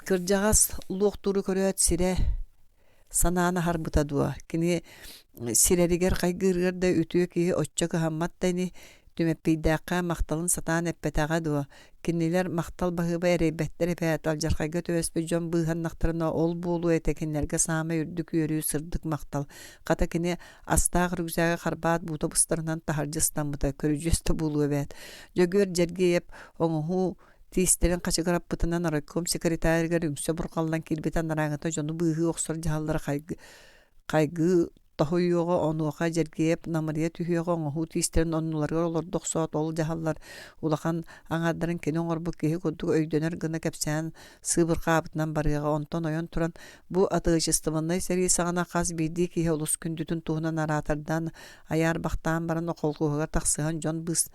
Кырдьаҕас луохтууру көрөөт сирэ санаан аһарбыта дуо, кини сирэригэр хайгыырыгар да үтүө киһи оччо кыһаммат да ини, Түмэппийдээххэ махталын сатаан эппэтэҕэ дуо, Кинилэр махтал баһыыба эрэйбэттэр эбээт, алдьархайга түбэспит дьон быыһаннахтарына ол буолуо этэ кинилэргэ саамай үрдүк үөрүү, сырдык махтал. Хата кини астаах рюкзагы харбаат буута быстарынан таһырдьа ыстаммыта, көрүдьүөс да буолуо эбээт. Дьөгүөр Дьэргиэйэп оҥоһуу тиистэрин хачыгыраппытынан райком секретарыгар үҥсэ бурҕаллан киирбитэ анарааҥыта дьону быыһыы охсор дьаһаллары хайгыы Тоһуйуоҕа, онуоха Дьэргиэп намырыйа түһүөҕэ оҥоһуу тиистэрин оннуларыгар олордо охсоот, ол дьаһаллар улахан аҥаардарын кини оҥорбут киһи курдук өйдөнөр гына кэпсээн сыыбырҕаабытынан барыаҕа. Онтон ойон туран, бу атыычыстыбаннай сэрии саҕана хас биирдии киһи олус күндүтүн туһунан араатардаан айаарбахтаан баран холкуоһугар тахсыһан дьон быыс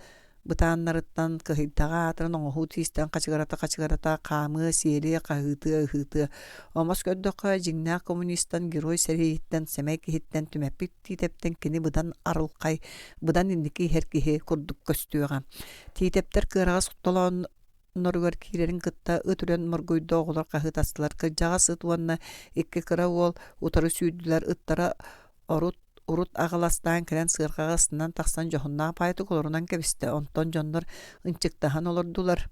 бытааннарыттан кыһыйдаҕа аатыран оҥоһуу тиистэн хачыгырата-хачыгырата хаамыа, сиэлиэ, хаһыытыа, ыһыытыа. Омос көрдөххө, дьиҥнээх коммунистан, герой сэрииһиттэн, сэмэй киһиттэн Түмэппит Тиитэптэн кини быдан арылхай, быдан инники иһэр киһи курдук көстүөҕэ. Тиитэптэр кыараҕас толоонноругар киирэрин кытта ыт үрэн моргуйда оҕолор хаһыытастылар. Кырдьаҕас ыт уонна икки кыра уол утары сүүрдүлэр, ыттара Орут урут аҕыластаан кэлэн сыарҕаҕа ыстанан тахсан дьоһуннаах баайытык олорунан кэбистэ, онтон дьоннор ынчыктаһан олордулар,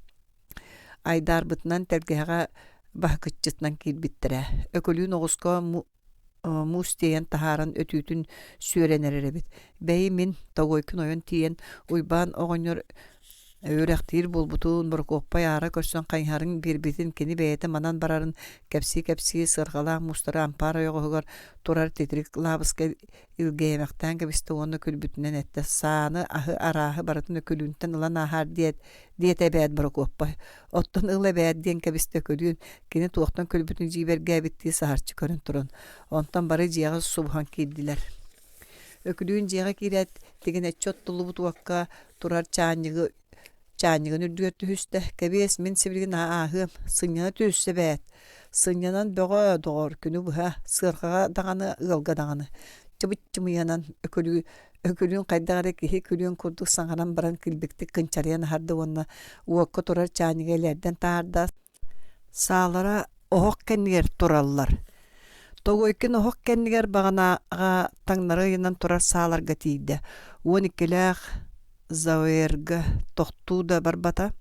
айдаарбытынан тэлгэһэҕэ баһыкыччытынан киирбиттэрэ. Өкүлүүн оҕуска муус тиэйэн таһааран өтүүтүн сүөрэн эрэр эбит. Бэйи мин, Тогойкун ойон тиийэн, Уйбаан оҕонньор Үөрэхтиир буолбутун, Борокуоппай аара көрсөн хайыһарын биэрбитин кини бэйэтэ манан барарын кэпсии-кэпсии сыарҕалаах муустары ампаар ойоҕоһугар турар титирик лаабыска илгэйэмэхтээн кэбистэ уонна күлбүтүнэн эттэ: «Сааны, аһы, арааһы барытын Өкүлүүнтэн ылан ааһаар диэт, диэтэ эбээт Борокуоппай. Оттон ыл эбээт диэн кэбистэ Өкүлүүн, кини туохтан күлбүтүн дьиибэргээбиттии саһарчы көрөн туран. Онтон бары дьиэҕэ субуһан киирдилэр. Өкүлүүн дьиэҕэ киирээт, тигинэччи оттуллубут уокка турар чаанньыгы чаанньыгын үрдүгэр түһүстэ: «Кэбиэс, мин сибилигин ааһыам, сынньана түһүстэ эбээт. Сынньанан бөҕө, доҕор, күнү быһа, сыарҕаҕа даҕаны, ыалга даҕаны. Чыбыт-чымыйанан Өкүлүү Өкүлүүн хайдах эрэ киһи күлүөн курдук саҥаран баран килбиктик кынчарыйан аһарда уонна уокка турар чаанньыгы элээрдэн таһаарда. Саалара оһох кэннигэр тураллар. Тогойкин оһох кэннигэр баҕанаҕа таҥнары ыйанан турар сааларга тиийдэ. 12-лээх ЗАОР-га тохтуу да барбата.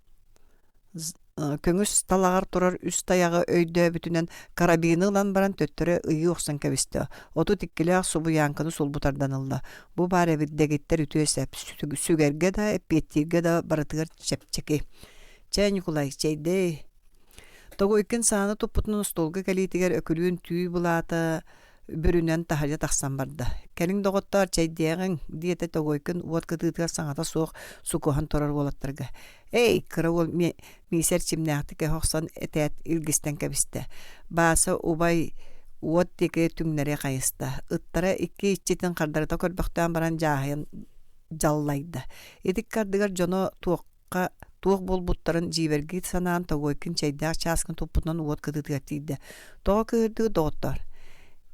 Көҥүс талаҕар турар үс тайаҕы өйдөөбүтүнэн карабины ылан баран төттөрү ыйыы охсон кэбистэ. 32-лээх субуйааҥканы сулбу тардан ылла. Бу баар эбит дэгиттэр үтүө сэп. Сүгэргэ да, эппиэттииргэ да барытыгар чэпчэки. Чэ, Ньукулай, чэйдэй. Тогойкин сааны туппутунан остуолга кэлиитигэр Өкүлүүн түү былаата бүрүнэн таһырдьа тахсан барда. «Кэлиҥ, доҕоттоор, чэйдиэҕиҥ», диэтэ Тогойкин уот кытыытыгар саҥата суох сукуһан турар уолаттарга. «Эй!» кыра уол Миисэ эрчимнээхтик эһэ охсон этээт илгистэн кэбистэ. Бааса убай уот диэки түҥнэри хайыста. Ыттара икки иччитин хардарыта көрбөхтөөн баран дьааһыйан дьаллайда. Ити ардыгар дьоно туох туох буолбуттарын дьиибэргии санаан Тогойкин чэйдээх чааскын туппутунан уот кытыытыгар тиийдэ. «Тоҕо кыыһырдыгыт, доҕоттоор?»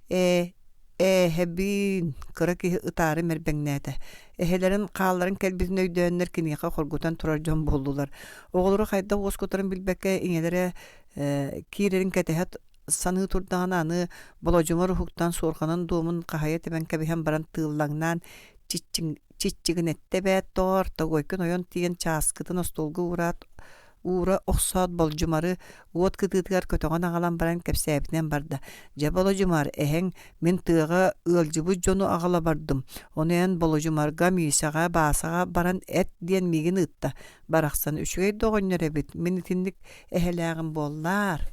«Ээ, ээһэбиин!» кыра киһи ытаары мэрбэҥнээтэ. Эһэлэрин хаалларан кэлбитин өйдөөннөр киниэхэ хоргутан турар дьон буоллулар. Оҕолору хайдах уоскутарын билбэккэ ийэлэрэ киирэрин кэтэһэ саныы турдаҕына аны Болодьумар уһуктан суорҕанын дуомун хаһыйа тэбэн кэбиһэн баран тыыллаҥнаан чиччигинэттэ эбээт доҕоор, Тогойкун ойон тиийэн чааскытын остуолга уураат уура охсоот Болдьумары уот кытыытыгар көтөҕөн аҕалан баран кэпсээбитинэн барда: «Дьэ, Болодьумар, эһэҥ мин тыаҕа ыалдьыбыт дьону аҕала бардым, ону эн Болодьумарга, Миисэҕэ, Баасаҕа баран эт диэн миигин ыытта. Барахсан үчүгэй да оҕонньор эбит, мин итинник эһэлээҕим буоллаар»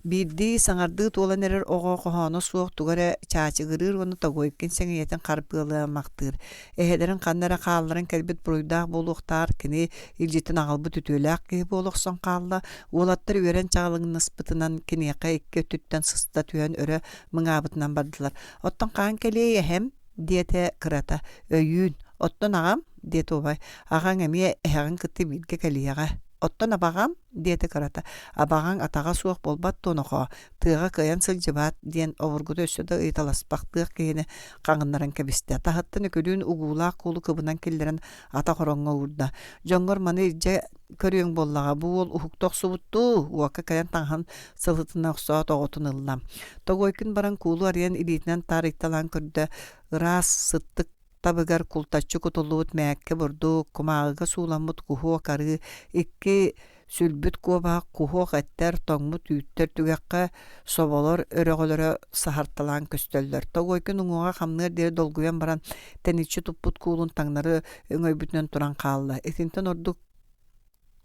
Биирдии саҥардыы туолан эрэр оҕо хоһооно суох тугу эрэ чаачыгырыыр уонна Тогойкин сэҥийэтин харбыалаамахтыыр. Эһэлэрин ханна эрэ хаалларан кэлбит буруйдаах буолуохтааҕар кини илдьитин аҕалбыт үтүөлээх киһи буола охсон хаалла. Уолаттар үөрэн чаҕылыҥнаспытынан киниэхэ икки өттүттэн сыста түһэн өрө мыҥаабытынан бардылар. «Оттон хаһан кэлиэй эһэм?» диэтэ кырата. «Өйүүн. Оттон аҕам?» диэтэ убай. «Аҕаҥ эмиэ эһэҕин кытта бииргэ кэлиэҕэ. Оттон абаҕам?» диэтэ кырата. «Абаҕаҥ атаҕа суох буолбат дуо, нохоо? Тыаҕа кыайан сылдьыбат» диэн обургута өссө да ыйыталаспахтыах киһини хаҥыннаран кэбистэ. Таһыттан Өкүлүүн угуулаах куулу кыбынан киллэрэн атах ороҥҥо уурда. «Дьоҥҥор маны илдьэ көрүөҥ буоллаҕа, бу уол уһукта охсубуттуу, уокка кэлэн таҥаһын сылытына охсоот оҕотун ылла». Тогойкин баран куулу арыйан илиитинэн таарыйталаан көрдө, ыраас, сыттык табыгар култаччы кутуллубут мээккэ бурдук, кумааҕыга сууламмыт куһуок арыы, икки сүлбүт куобах, куһуок эттэр, тоҥмут үүттэр түгэххэ соболор өрөҕөлөрө саһарталаан көстөллөр. Тогойкин уҥуоҕа хамныар диэри долгуйан баран, тэниччи туппут куулун таҥнары өҥөйбүтүнэн туран хаалла. Итинтэн ордук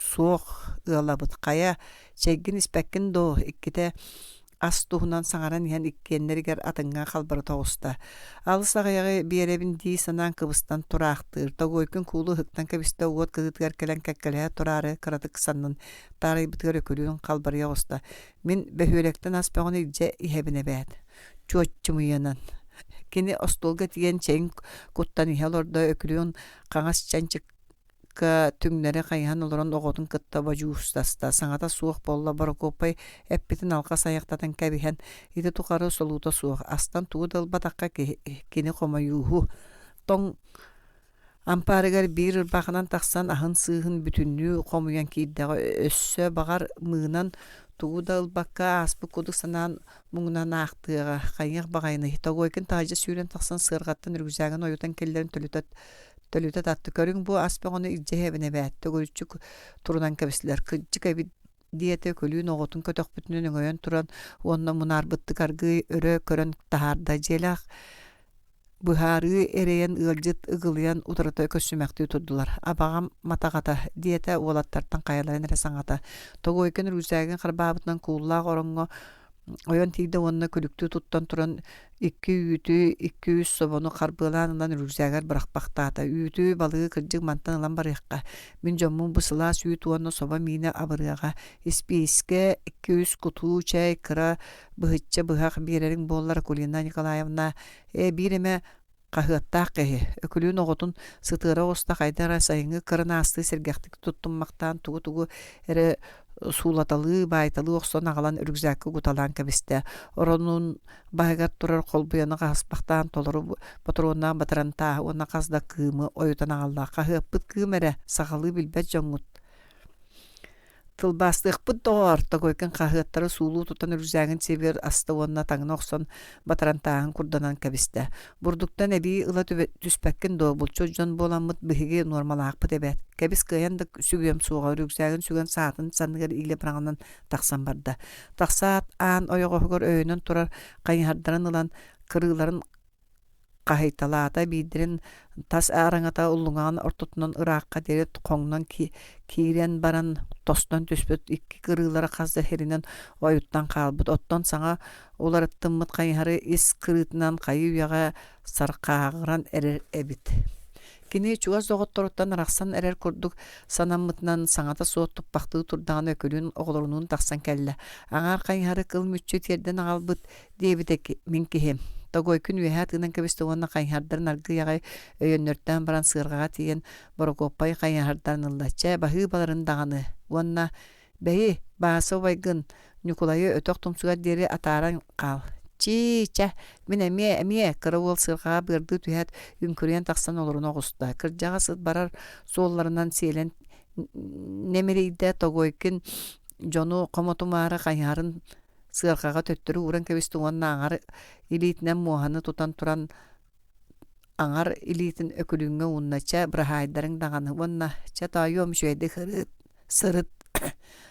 суох ыалабыт. Хайа, чэйгин испэккин дуо? Иккитэ ас туһунан саҥаран иһэн иккиэннэригэр атыҥҥа халбарыта оҕуста. Алыс аҕыйаҕы биэрэбин дии санаан кыбыстан тураахтыыр. Тогойкун куулу ыһыктан кэбистэ, уот кытыытыгар кэлэн кэккэлэһэ тураары кыратык саннын таарыйбытыгар Өкүлүүн халбарыйа оҕуста. Мин бөһүөлэктэн ас бөҕөнү илдьэ иһэбин эбээт. Чуоччумуйанан. Кини остуолга тиийэн чэйин куттан иһэ олордо, Өкүлүүн хаҥас чанчык түҥнэри хайыһан олорон оҕотун кытта бодьуустаста, саҥата суох буолла Борокуоппай эппитин алҕас айахтатан кэбиһэн, ити тухары солуута суох, астан тугу да ылбатахха кини хомойууһу. Тоҥ ампаарыгар биир ырбаахынан тахсан аһын сыыһын бүтүннүү хомуйан киирдэҕэ, өссө баҕар мыынан тугу да ылбакка ааспыт курдук санаан муҥунан аахтыаҕа, хайыах баҕайыный, Тогойкин таһырдьа сүүрэн тахсан сыарҕаттан рюкзагын ойутан киллэрэн төлүтэ Төлүтэ татты көрүҥ бу ас бөҕөнү илдьэ иһэбин эбээт, төгүрүччү турунан кэбистилэр, кырдьык эбит диэтэ Өкүлүүн оҕотун көтөхпүтүнэн өҥөйөн туран уонна мунаарбыттык аргыый өрө көрөн таһаарда. Дьиэлээх Быһаарыы эрэйэн ыалдьыт ыгылыйан утарыта көрсүмэхтии турдулар. «Абаҕам матаҕата» диэтэ уолаттартан хайаларын эрэ саҥата. Тогойкин үрүсээгин харбаабытынан кууллаах ороҥҥо ойон тиийдэ уонна күлүктүү туттан туран икки үүтү, икки-үс собону харбыалаан ылан үрүсээгэр бырахпахтаата. Үүтү, балыгы кырдьык мантан ылан барыахха. Мин дьоммун бу сылаас үүт уонна собо миинэ абырыаҕа. Испиискэ, икки-үс кутуу чэй, кыра быһычча быһах биэрэриҥ буоллар, Акулина Николаевна Ээ, биир эмэ хаһыаттаах киһи, Өкүлүүн оҕотун сытыара оҕуста хайдах эрэ сайыҥҥы кырынаастыы сэргэхтик туттуммахтаан тугу-тугу эрэ суулаталыы, баайталыы охсон аҕалан рюкзакка угуталаан кэбистэ. Оронун баһыгар турар холбуйаны хаһыспахтаан толору ботуруоннаах батарантааһы уонна хас да кыымы ойутан аҕалла. Хаһыаппыт кыым эрэ, сахалыы билбэт дьоҥҥут Тылбаастыахпыт доҕоор, Тогойкин хаһыаттары суулуу тутан үрүсээгин сиэбигэр аста уонна таҥна охсон батарантааһын курданан кэбистэ. Бурдуктан эбии ыла түспэккин дуо, булчут дьон буоламмыт биһиги нуормалаахпыт эбээт. Кэбис кыайан да сүгүөм суоҕа, үрүксээгин сүгэн саатын санныгар иилэ быраҕынан тахсан барда. Тахсаат аан ойоҕоһугар өйөнөн турар хайыһардарын ылан кырыыларын хаһыйталаата, биирдэрин тас араҥата уллуҥаҕын ортотунан ыраахха диэри хоҥнон киирэн баран тостон түспүт икки кырыылара хас да сиринэн ойуттан хаалбыт. Оттон саҥа уларыттыммыт хайыһары ис кырыытынан хайыы-үйэҕэ сархааҕыран эрэр эбит. Кини чугас доҕотторуттан арахсан эрэр курдук санаммытынан саҥата суох туппахтыы турдаҕына Өкүлүүн оҕолорунуун тахсан кэллэ. Аҥаар хайыһары кыл мүччү тиэрдэн аҕалбыт диэбитэ мин киһим. Тогойкун үөһээ тыынан кэбистэ уонна хайыһардарын аргыый аҕай өйөннөртөөн баран сыарҕаҕа тиийэн Борокуоппай хайыһардарын ылла. Чэ, баһыыбаларын даҕаны. Уонна бэйи, Бааса убайгын, Ньукулайы өтөх тумсугар диэри атааран хаал. Чии-чэ, мин эмиэ, эмиэ, кыра уол сыарҕаҕа быардыы түһээт, үҥкүрүйэн тахсан олоруна оҕуста. Кырдьаҕас ыт барар суолларынан сиэлэн нэмирийдэ, Тогойкин дьону хомотумаары хайыһарын сыарҕаҕа төттөрү ууран кэбистэ уонна аҥар илиитинэн муоһаны тутан туран аҥар илиитин Өкүлүүҥҥэ уунна чэ быраһаайдарыҥ даҕаны уонна чэ тоойуом үчүгэйдик сырыт сырыт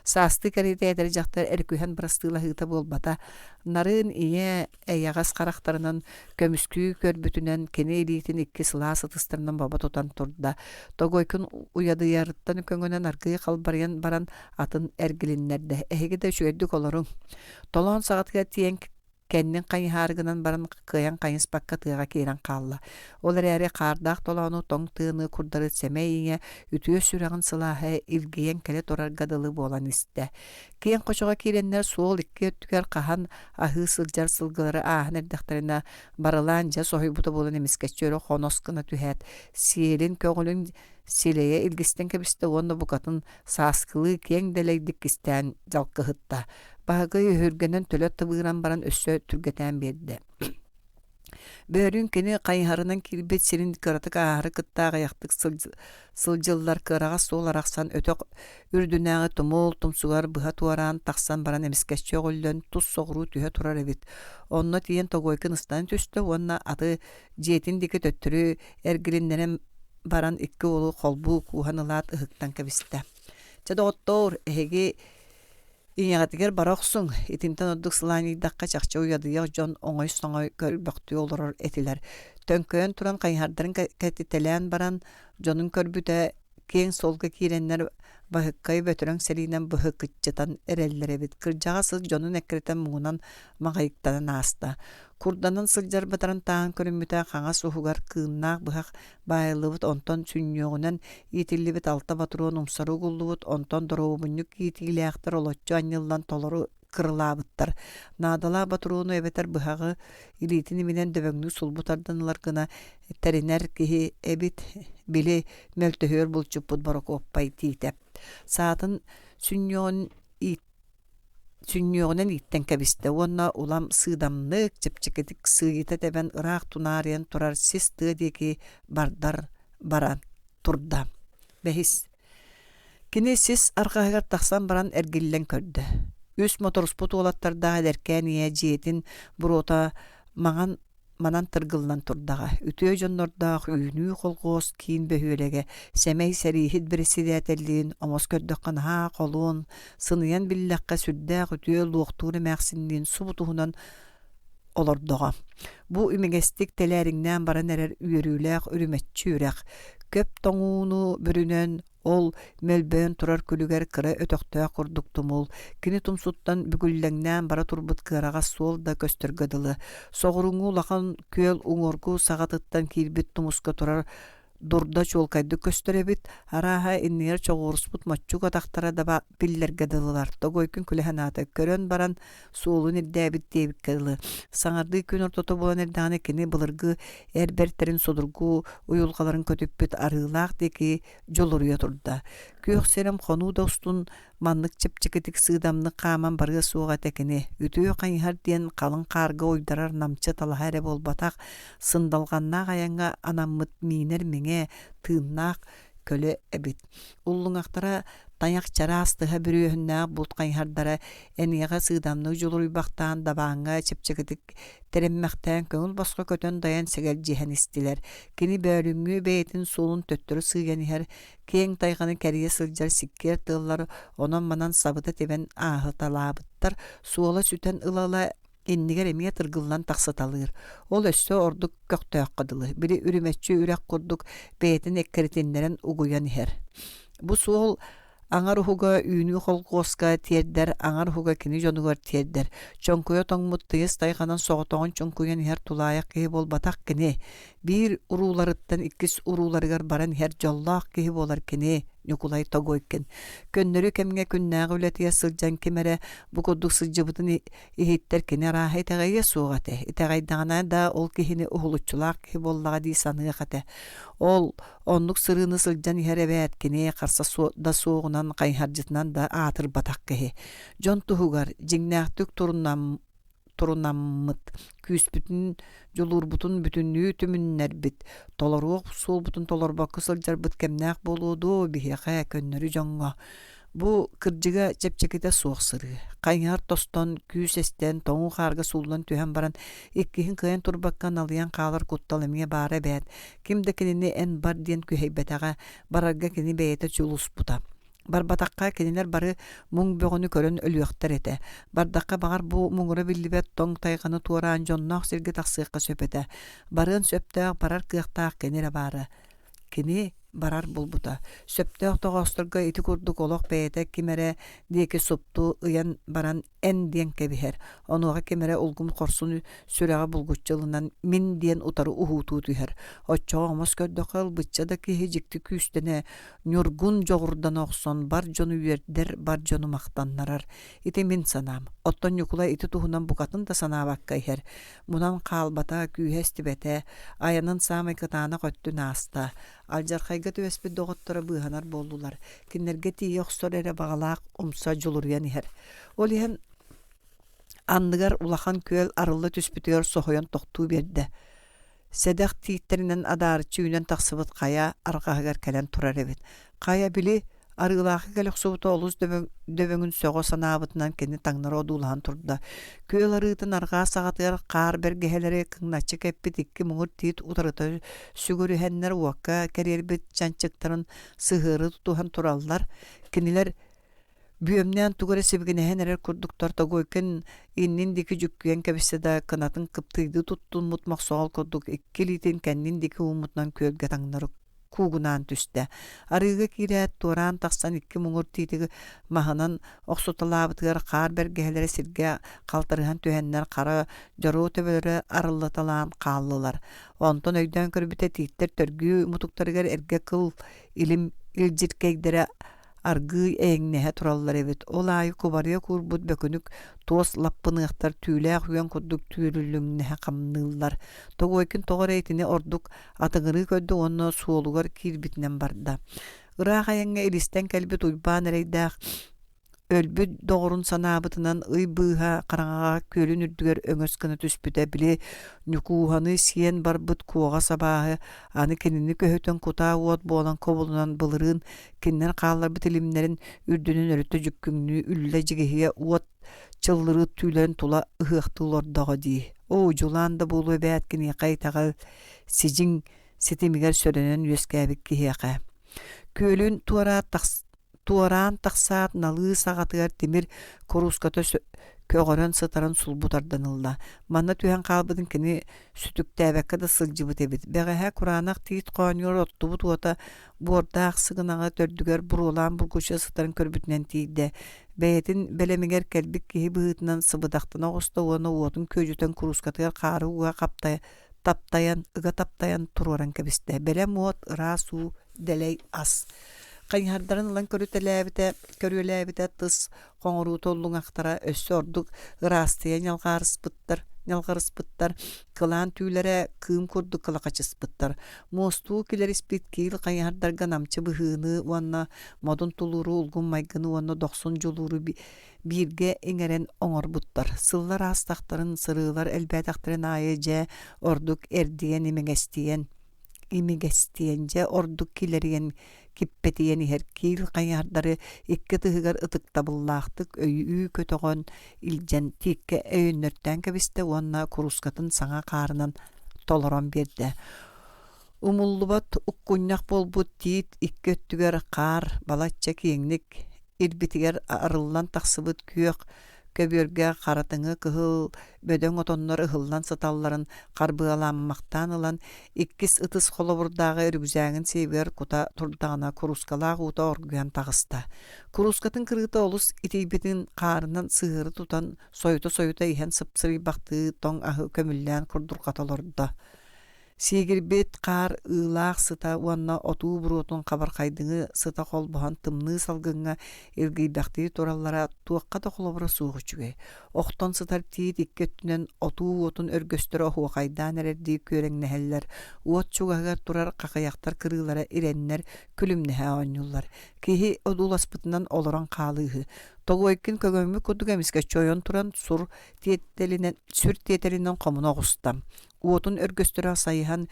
саастыы кэриэтэ эдэр дьахтар эргүһэн бырастыылаһыыта буолбата нарын ийэ эйэҕэс харахтарынан көмүскүү көрбүтүнэн кини илиитин икки сылаас ытыстарынан бобо тутан турда Тогойкун уйадыйарыттан көҥөнөн аргыый халбарыйан баран атын эргилиннэрдэ эһиги да үчүгэйдик олоруҥ Толоон саҕатыгар тиийэн кэннин хайыһаары гынан баран кыайан хайыспакка тыаҕа киирэн хаалла. Ол эрээри хаардаах толоону тоҥ тыаны курдары сэмэй ийэ үтүө сүрэҕин сылааһа илгийэн кэлэ турарга дылы буолан истэ. Киэҥ хочоҕо киирэннэр суол икки өттүгэр хаһан аһыы сылдьар сылгылары ааһан эрдэхтэринэ барылаан дьэ соһуйбута буолан эмискэччи өрө хонос гына түһээт сиэлин көҕүлүн силэйэ илгистэн кэбистэ уонна букатын сааскылыы киэҥ дэлэйдик кистээн дьалкыһытта. Баһыкай өһүргэнэн төлө тыбыыран баран өссө түргэтээн биэрдэ. Бөөлүүн кини хайыһарынан киирбит сирин кыратык ааһары кытта аҕыйахтык сылдьыллар кыараҕас суол арахсан өтөх үрдүнээҕи тумул тумсугар быһа туораан тахсан баран эмискэччи өҕүллэн тус соҕуруу түһэ турар эбит. Онно тиийэн Тогойкин ыстана түстэ уонна аты дьиэтин диэки төттөрү эргилиннэрэн баран икки уолу холбуу кууһан ылаат ыһыктан кэбистэ. Чэ доҕоттоор, эһиги Ийэҕитигэр бара охсуҥ, итинтэн ордук сылаанньыйдахха чахчы уйадыйыах дьон оҥой-соҥой көрбөхтүү олорор этилэр. Төҥкөйөн туран хайыһардарын кэтитэлээн баран, дьонун көрбүтэ, киэҥ суолга киирэннэр Баһыккайы бөтөрөҥ сэриинэн быһыкыччытан эрэллэр эбит. Кырдьаҕас ыт дьонун эккирэтэн муҥунан маҕайыктанан ааста. Курданан сылдьар батарантааһын көрүммүтэ хаҥас уһугар кыыннаах быһах баайыллыбыт, онтон сүнньүөҕүнэн иитиллибит алта ботуруон умсары угуллубут, онтон доруобунньук иитиилээхтэр олоччу анньыллан толору кырылаабыттар. Наадалаах ботуруону эбэтэр быһаҕы илиитин иминэн дөбөҥнүк сулбу тардан ылар гына тэринэр киһи эбит, били мөлтөһүөр булчуппут Борокуоппай Тиитэп. Саатын сүнньүөҕүн иит сүнньүөҕүнэн ииттэн кэбистэ уонна улам сыыдамнык, чэпчэкитик сыыйыта тэбэн ыраах тунаарыйан турар сис тыа диэки бардар баран турда. Бэһис. Кини сис арҕаһыгар тахсан баран эргиллэн көрдө. Үс моторуспут уолаттардаах эдэркээн ийэ дьиэтин буруота маҥан манан тыргыллан турдаҕа. Үтүө дьоннордоох Үүнүү холхуос киин бөһүөлэгэ сэмэй сэрииһит бэрэссэдээтэллиин омос көрдөххө наһаа холуон, сыныйан биллэххэ сүрдээх үтүө луохтуур эмээхсинниин субу туһунан олордоҕо. Бу имигэстик тэлээриҥнээн баран эрэр үөрүүлээх үрүмэччи үрэх, көп тоҥууну бүрүнэн ол мөлбөйөн турар күлүгэр кыра өтөхтөөх курдук тумул, кини тумсуттан бүгүллэҥнээн бара турбут кыараҕас суол да көстөргө дылы. Соҕурууҥҥу улахан күөл уҥуоргу саҕатыттан киирбит тумуска турар дурда чуолкайдык көстөр эбит, арааһа иннигэр чоҕуруспут моччук атахтара да биллэргэ дылылар. Тогойкун күлэ санаата, көрөн баран суолун ирдээбит диэбиккэ дылы. Саҥардыы күн ортото буолан эрдэҕинэ кини былыргы эр бэртэрин судургу уйулҕаларын көтүппүт арыылаах диэки дьулуруйа турда. Күөх сирэм хонуу да устун Маннык чэпчэкитик сыыдамнык хааман барыа суох этэ кини. Үтүө хайыһар диэн халыҥ хаарга уйдарар намчы талаһа эрэ буолбатах, сындалҕаннаах айаҥҥа анаммыт миинэр миҥэ, тыыннаах көлө эбит. Уллуҥахтара тайах чараас тыһа бүрүөһүннээх булт хайыһардара эниэхэ сыыдамнык дьулуруйбахтаан дабааҥҥа чэпчэкитик тэрэммэхтээн көҥүл босхо көтөн дайан сэгэлдьиһэн истилэр. Кини бөөлүҥҥү бэйэтин суолун төттөрү сыыйан иһэр Киэҥ тайҕаны кэрийэ сылдьар сиккиэр тыаллар онон-манан сабыта тибэн ааһыталаабыттар, суола сүтэн ыла-ыла иннигэр эмиэ тыргыллан тахсыталыыр. Ол өссө ордук көхтөөххө дылы, били үрүмэччи үрэх курдук бэйэтин эккирэтиннэрэн угуйан иһэр. Бу суол аҥар уһуга үүнүү холкуоска тиэрдэр, аҥар уһуга кини дьонугар тиэрдэр. Чоҥкуйа тоҥмут тыйыс тайҕанан соҕотоҕун чуҥкуйан иһэр тулаайах киһи буолбатах кини. Биир урууларыттан иккис урууларыгар баран иһэр дьоллоох киһи буолар кини, Ньукулай Тогойкин. Көннөрү кэмҥэ күннээҕи үлэтигэр сылдьан ким эрэ бу курдук сылдьыбытын иһиттэр кини арааһа итэҕэйиэ суох этэ. Итэҕэйдэҕинэ да ол киһини уһулуччулаах киһи буоллаҕа дии саныах этэ. Ол оннук сырыыны сылдьан иһэр эбээт кини харса да суоҕунан хайыһардьытынан да аатырбатах киһи. Дьон туһугар дьиҥнээхтик турунам турунаммыт, күүспүтүн, дьулуурбутун бүтүннүү түмүннэрбит, толоруох суолбутун толорбокко сылдьарбыт кэмнээх буолуо дуо биһиэхэ, көннөрү дьоҥҥо. Бу кырдьыга чэпчэкитэ суох сырыы. Хайыһар тостон, күүс эстэн, тоҥуу хаарга сууллан түһэн баран, иккиһин кыайан турбакка налыйан хаалар куттал эмиэ баара эбээт. Ким да кинини эн бар диэн күһэйбэтэҕэ, барарга кини бэйэтэ дьулуспута. Барбатахха кинилэр бары муҥ бөҕөнү көрөн өлүөхтэр этэ. Бардахха баҕар бу муҥура биллибэт тоҥ тайҕаны туораан дьонноох сиргэ тахсыахха сөп этэ. Барыан сөптөөх барар кыахтаах кини эрэ баара. Кини барар буолбута. Сөптөөх тоҕоосторго ити курдук олох бэйэтэ ким эрэ диэки супту ыйан баран эн диэн кэбиһэр. Онуоха ким эрэ улгум хорсун сүрэҕэ булгуччу ылынан мин диэн утары уһуутуу түһэр. Оччоҕо омос көрдөххө ылбычча да киһи дьикти күүстэнэ Ньургун дьоҕурдана охсон бар дьону үөрдэр, бар дьону махтаннарар. Ити мин санаам. Оттон Ньукулай ити туһунан букатын да санаабакка иһэр. Мунан хаалбата, күүһэ эстибэтэ, айанын саамай кытаанах өттүн ааста. Алдьархайга түбэспит доҕотторо быыһанар буоллулар. Кинилэргэ тиийэ охсор эрэ баҕалаах умса дьулуруйан иһэр. Ол иһэн анныгар улахан күөл арылла түспүтүгэр соһуйан тохтуу биэрдэ. Сэдэх тииттэринэн адаарыччы үүнэн тахсыбыт хайа арҕаһыгар кэлэн турар эбит. Хайа, били, Арыылаахы кэлэ охсубута олус дөбөҥүн сөҕө санаабытынан кини таҥнары одуулаһан турда. Күөл арыытын арҕаа саҕатыгар хаар бэргэһэлэри кыҥначчы кэппит икки муҥур тиит утарыта сүгүрүһэннэр уокка кэриэрбит чанчыктарын сыһыары тутуһан тураллар. Кинилэр Бүөмнээн тугу эрэ сибигинэһэн эрэр курдуктар Тогойкин иннин диэки дьүккүйэн кэбистэ да, кынатын кыптыйдыы туттуммут мохсоҕол курдук икки илиитин кэннин диэки ууммутунан күөлгэ таҥнары куугунаан түстэ. Арыыга киирээт, туораан тахсан икки муҥур тиити маһынан охсуталаабытыгар хаар бэргэһэлэрэ сиргэ халтарыһан түһэннэр хара дьоруо төбөлөрө арыллаталаан хааллылар. Онтон өйдөөн көрбүтэ тииттэр төргүү мутуктарыгар эргэ кыл илим илдьиркэйдэрэ аргыый эйэҥнэһэ тураллар эбит. Ол аайы кубарыйа куурбут бөкүнүк туос лаппыныахтар түүлээх үөн курдук түүрүлүҥнэһэ хамныыллар. Тогойкин тоҕо эрэ итини ордук атыҥырыы көрдө уонна суолугар киирбитинэн барда. Ыраах айаҥҥа илистэн кэлбит Уйбаан эрэйдээх өлбүт доҕорун санаабытынан ый быыһа хараҥаҕа күөлүн үрдүгэр өҥөс гына түспүтэ били Ньукууһаны сиэн барбыт куоҕас абааһы аны кинини көһүтэн кутаа уот буолан кобулунан былырыын кинилэр хаалларбыт илимнэрин үрдүнэн өрүтэ дьүккүҥнүү үллэ дьигиһийэ уот чыллырыы түүлэрин тула ыһыахтыы олордоҕо дии. Оо, дьулаан да буолуо эбээт киниэхэ итэҕэл сидьиҥ ситимигэр сөрөнөн үөскээбит киһиэхэ. Күөлүн туораат туораан тахсаат налыы саҕатыгар тимир курууската көҕөрөн сытарын сулбу тардан ылла. Манна түһэн хаалбытын кини сүтүктээбэккэ да сылдьыбыт эбит. Бэҕэһээ кураанах тиит хоонньугар оттубут уота буордаах сыгынаҕа төрдүгэр буруолаан бургуча сытарын көрбүтүнэн тиийдэ. Бэйэтин бэлэмигэр кэлбит киһи быһыытынан сыбыдахтана оҕуста уонна уотун күөдьүтэн куруускатыгар хаары уга хаптай таптайан, ыга таптайан туруоран кэбистэ. Бэлэм уот, ыраас уу, дэлэй ас. Хайыһардарын ылан көрүтэлээбитэ, көрүөлээбитэ тыс хоҥоруута уллуҥахтара өссө ордук ыраастыйа ньалҕаарыспыттар, ньалҕарыспыттар, кылаан түүлэрэ кыым курдук кылахачыспыттар. Муостуу килэриспит киил хайыһардарга намчы быһыыны уонна модун тулууру, улгум майгыны уонна дохсун дьулууру бииргэ иҥэрэн оҥорбуттар. Сыллар аастахтарын, сырыылар элбээтэхтэрин аайы дьэ ордук эрдийэн имигэстийэн имигэстийэн дьэ ордук килэрийэн киппэтийэн иһэр киил хайыһардары икки ытыһыгар ытыктабыллаахтык өйүү көтөҕөн илдьэн тииккэ өйөннөртөөн кэбистэ уонна куруускатын саҥа хаарынан толорон биэрдэ. Умуллубат уккунньах буолбут тиит икки өттүгэр хаар балачча киэҥник ирбитигэр арыллан тахсыбыт күөх көбүөргэ харатыҥы кыһыл бөдөҥ отоннор ыһыллан сыталларын харбыалааммахтаан ылан, иккис ытыс холобурдааҕы үрүкзээгин сиэбигэр кута турдаҕына куруускалаах уута оргуйан таҕыста. Куруускатын кырыыта олус итийбитин хаарынан сыһыары тутан сойута-сойута иһэн сыпсырыйбахтыы тоҥ аһы көмүллээн курдурҕата олордо. Сиигирбит хаар ыылаах сыта уонна отуу буруотун хабархайдыҥы сыта холбоһон тымныы салгыҥҥа илгийбэхтии тураллара туохха да холобура суох үчүгэй. Охтон сытар тиит икки өттүнэн отуу уотун өргөстөрө оһуохайдаан эрэрдии күөрэҥнэһэллэр, уот чугаһыгар турар хахыйахтар кырыылара ирэннэр күлүмнэһэ оонньууллар. Киһи одууласпытынан олорон хаалыыһы. Тогуойкин көҥөммүт курдук эмискэччи ойон туран сур тиэтэлинэн, сүр тиэтэлинэн хомуна оҕуста. Уотун өргөстөрө сайыһан